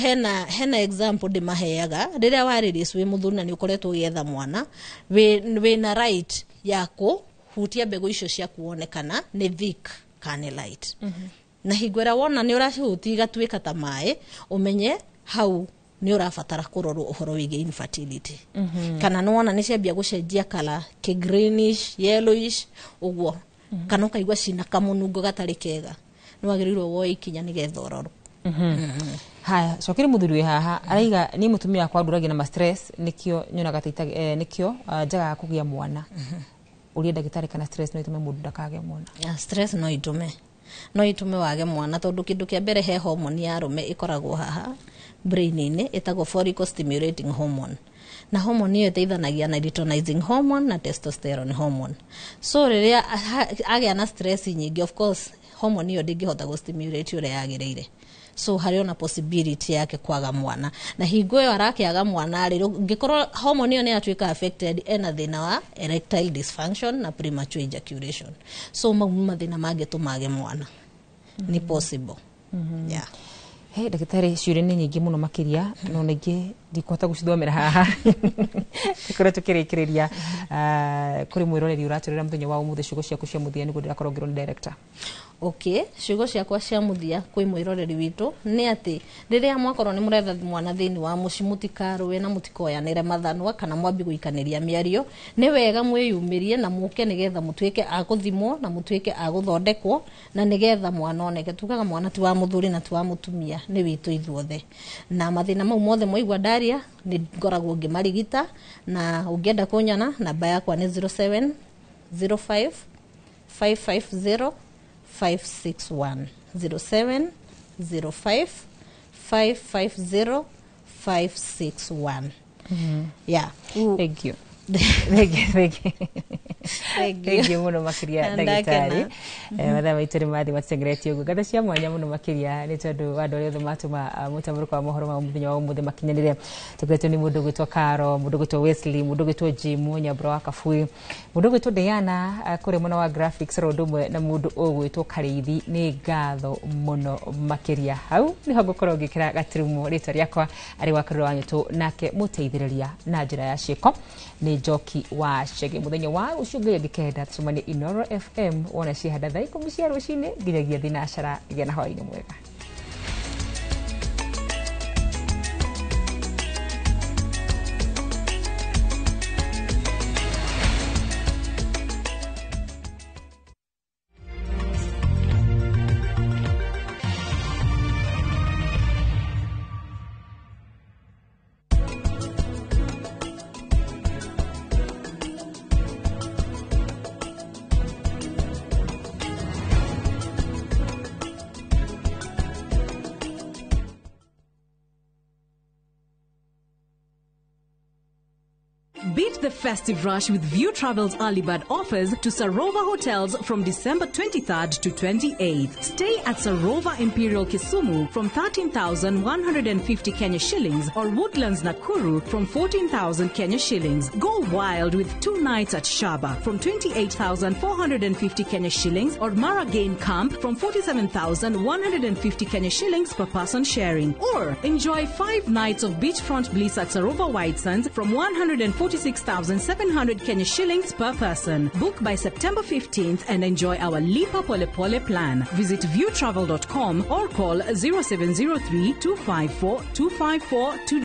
hena example ndĩmaheaga: rĩrĩa wa release wĩ mũthuri na nĩ ũkoretwo ũgĩetha mwana, wĩna right ya kũhutia mbegũ icio ciaku wone kana nĩ thick kana nĩ light. Na hingo ĩrĩa wona nĩ ũracihutia igatuĩka ta maĩ, ũmenye hau nĩ ũrabatara kũrorwo ũhoro wĩgiĩ infertility. Kana nĩ wona nĩ ciambia gũcenjia kala, kĩ greenish, yellowish ũguo, kana ũkaigua cina kamũnungo gatarĩ kega, nĩ wagĩrĩirwo woe ikinya nĩgetha ũrorwo. Haya, cokere muthuri wi haha araiga ni mutumia wakwa nduragia na ma stress nikio nyonaga ta nikio njagaga kugia mwana. Uria ndagĩtarĩ kana stress no itume mũndũ ndakagĩe mwana? Yeah, stress no itume wage mwana, tondu kindu kia mbere he hormone ya arume ikoragwo haha brain-inĩ ĩtagwo follicle stimulating hormone, na hormone ĩyo ĩteithanagia na luteinizing hormone na testosterone hormone. So rĩrĩa agĩa na stress nyingĩ, of course hormone ĩyo ndĩngĩhota gũ-stimulate ũrĩa yagĩrĩire, so harĩ ona possibility yake kwaga mwana. Na hingo ĩyo arakĩaga mwana rĩ, ngĩkorwo hormone ĩyo nĩ yatuĩka affected, ena thĩna wa erectile dysfunction na premature ejaculation. So mau nĩ mathĩna mangĩtũma age mwana. Nĩ possible. Yeah. He ndagĩtarĩ, ciũria nĩ nyingĩ mũno makĩria, no ningĩ ndikũhota gũcithomera haha. Tũkorwo tũkĩrĩkĩrĩria kũrĩ mwĩroreri ũratũrĩra mũthenya wa ũmũthĩ, ciugo ciaku cia mũthia nĩguo ndĩrakorwo ngĩrwo nĩ director. Okay, ciugo ciakwa cia mũthia kwĩ mwĩroreri witũ nĩ atĩ rĩrĩa mwakorwo nĩ mũretha mwana thĩinĩ wa mũciĩ, mũtikarũe na mũtikoyanĩre mathanwa kana mwambi gũikanĩria mĩario. Nĩ wega mwĩyumĩrie na mũke nĩgetha mũtuĩke a gũthimwo na mũtuĩke a gũthondekwo na nĩgetha mwana oneke. Tugaga mwana ti wa mũthuri na ti wa mũtumia, nĩ witũ ithuothe. Na mathĩna mau mothe mwaigua ndaria nĩ ngoragwo ngĩmarigita, na ũngĩenda kũnyona namba yakwa nĩ 0705 550 561, 0705 550 561. Yeah. Thank you. Thank you, thank you. Thank you muno makiria ndagĩtarĩ. Mathaa maitũ nĩ mathiĩ matũtengeretie ũguo. Ngatho cia mwanya mũno makĩria nĩ tondũ wa andũ arĩa othe matũma mũtamũrĩko wa mohoro ma mũthenya wa ũmũthĩ makinyanĩre. Tũkoretwo nĩ mũndũ ũgwĩtwo Karo, mũndũ ũgwĩtwo Wesley, mũndũ ũgwĩtwo Jim Nyambura wa Kabui, mũndũ ũgwĩtwo Diana kũrĩa mwena wa graphics, ro ũndũ ũmwe na mũndũ ũgwĩtwo Karĩithi. Nĩ ngatho mũno makĩria. Hau nĩho ngũkorwo ngĩkĩra gaturumo rĩtwa rĩakwa arĩ wa Karura wa Nyũtũ, nake mũteithĩrĩria na njĩra ya ciĩko nĩ Njoki wa Chege. Mũthenya wa rũciũ Ngai angĩkenda tũcemanie Inoro FM wona cihanda thaa 10 cia rũcinĩ nginyagia thinacara. Gĩa na hwaĩ-inĩ mwega. Beat the festive rush with View Travel's early bird offers to Sarova Hotels from December 23rd to 28th. Stay at Sarova Imperial Kisumu from 13,150 Kenya shillings or Woodlands Nakuru from 14,000 Kenya shillings. Go wild with 2 nights at Shaba from 28,450 Kenya shillings or Mara Game Camp from 47,150 Kenya shillings per person sharing. Or enjoy 5 nights of beachfront bliss at Sarova White Sands from 146,700 Kenya shillings per person. Book by September 15th and enjoy our Lipa Pole Pole plan. Visit viewtravel.com or call 0703 254 254 today.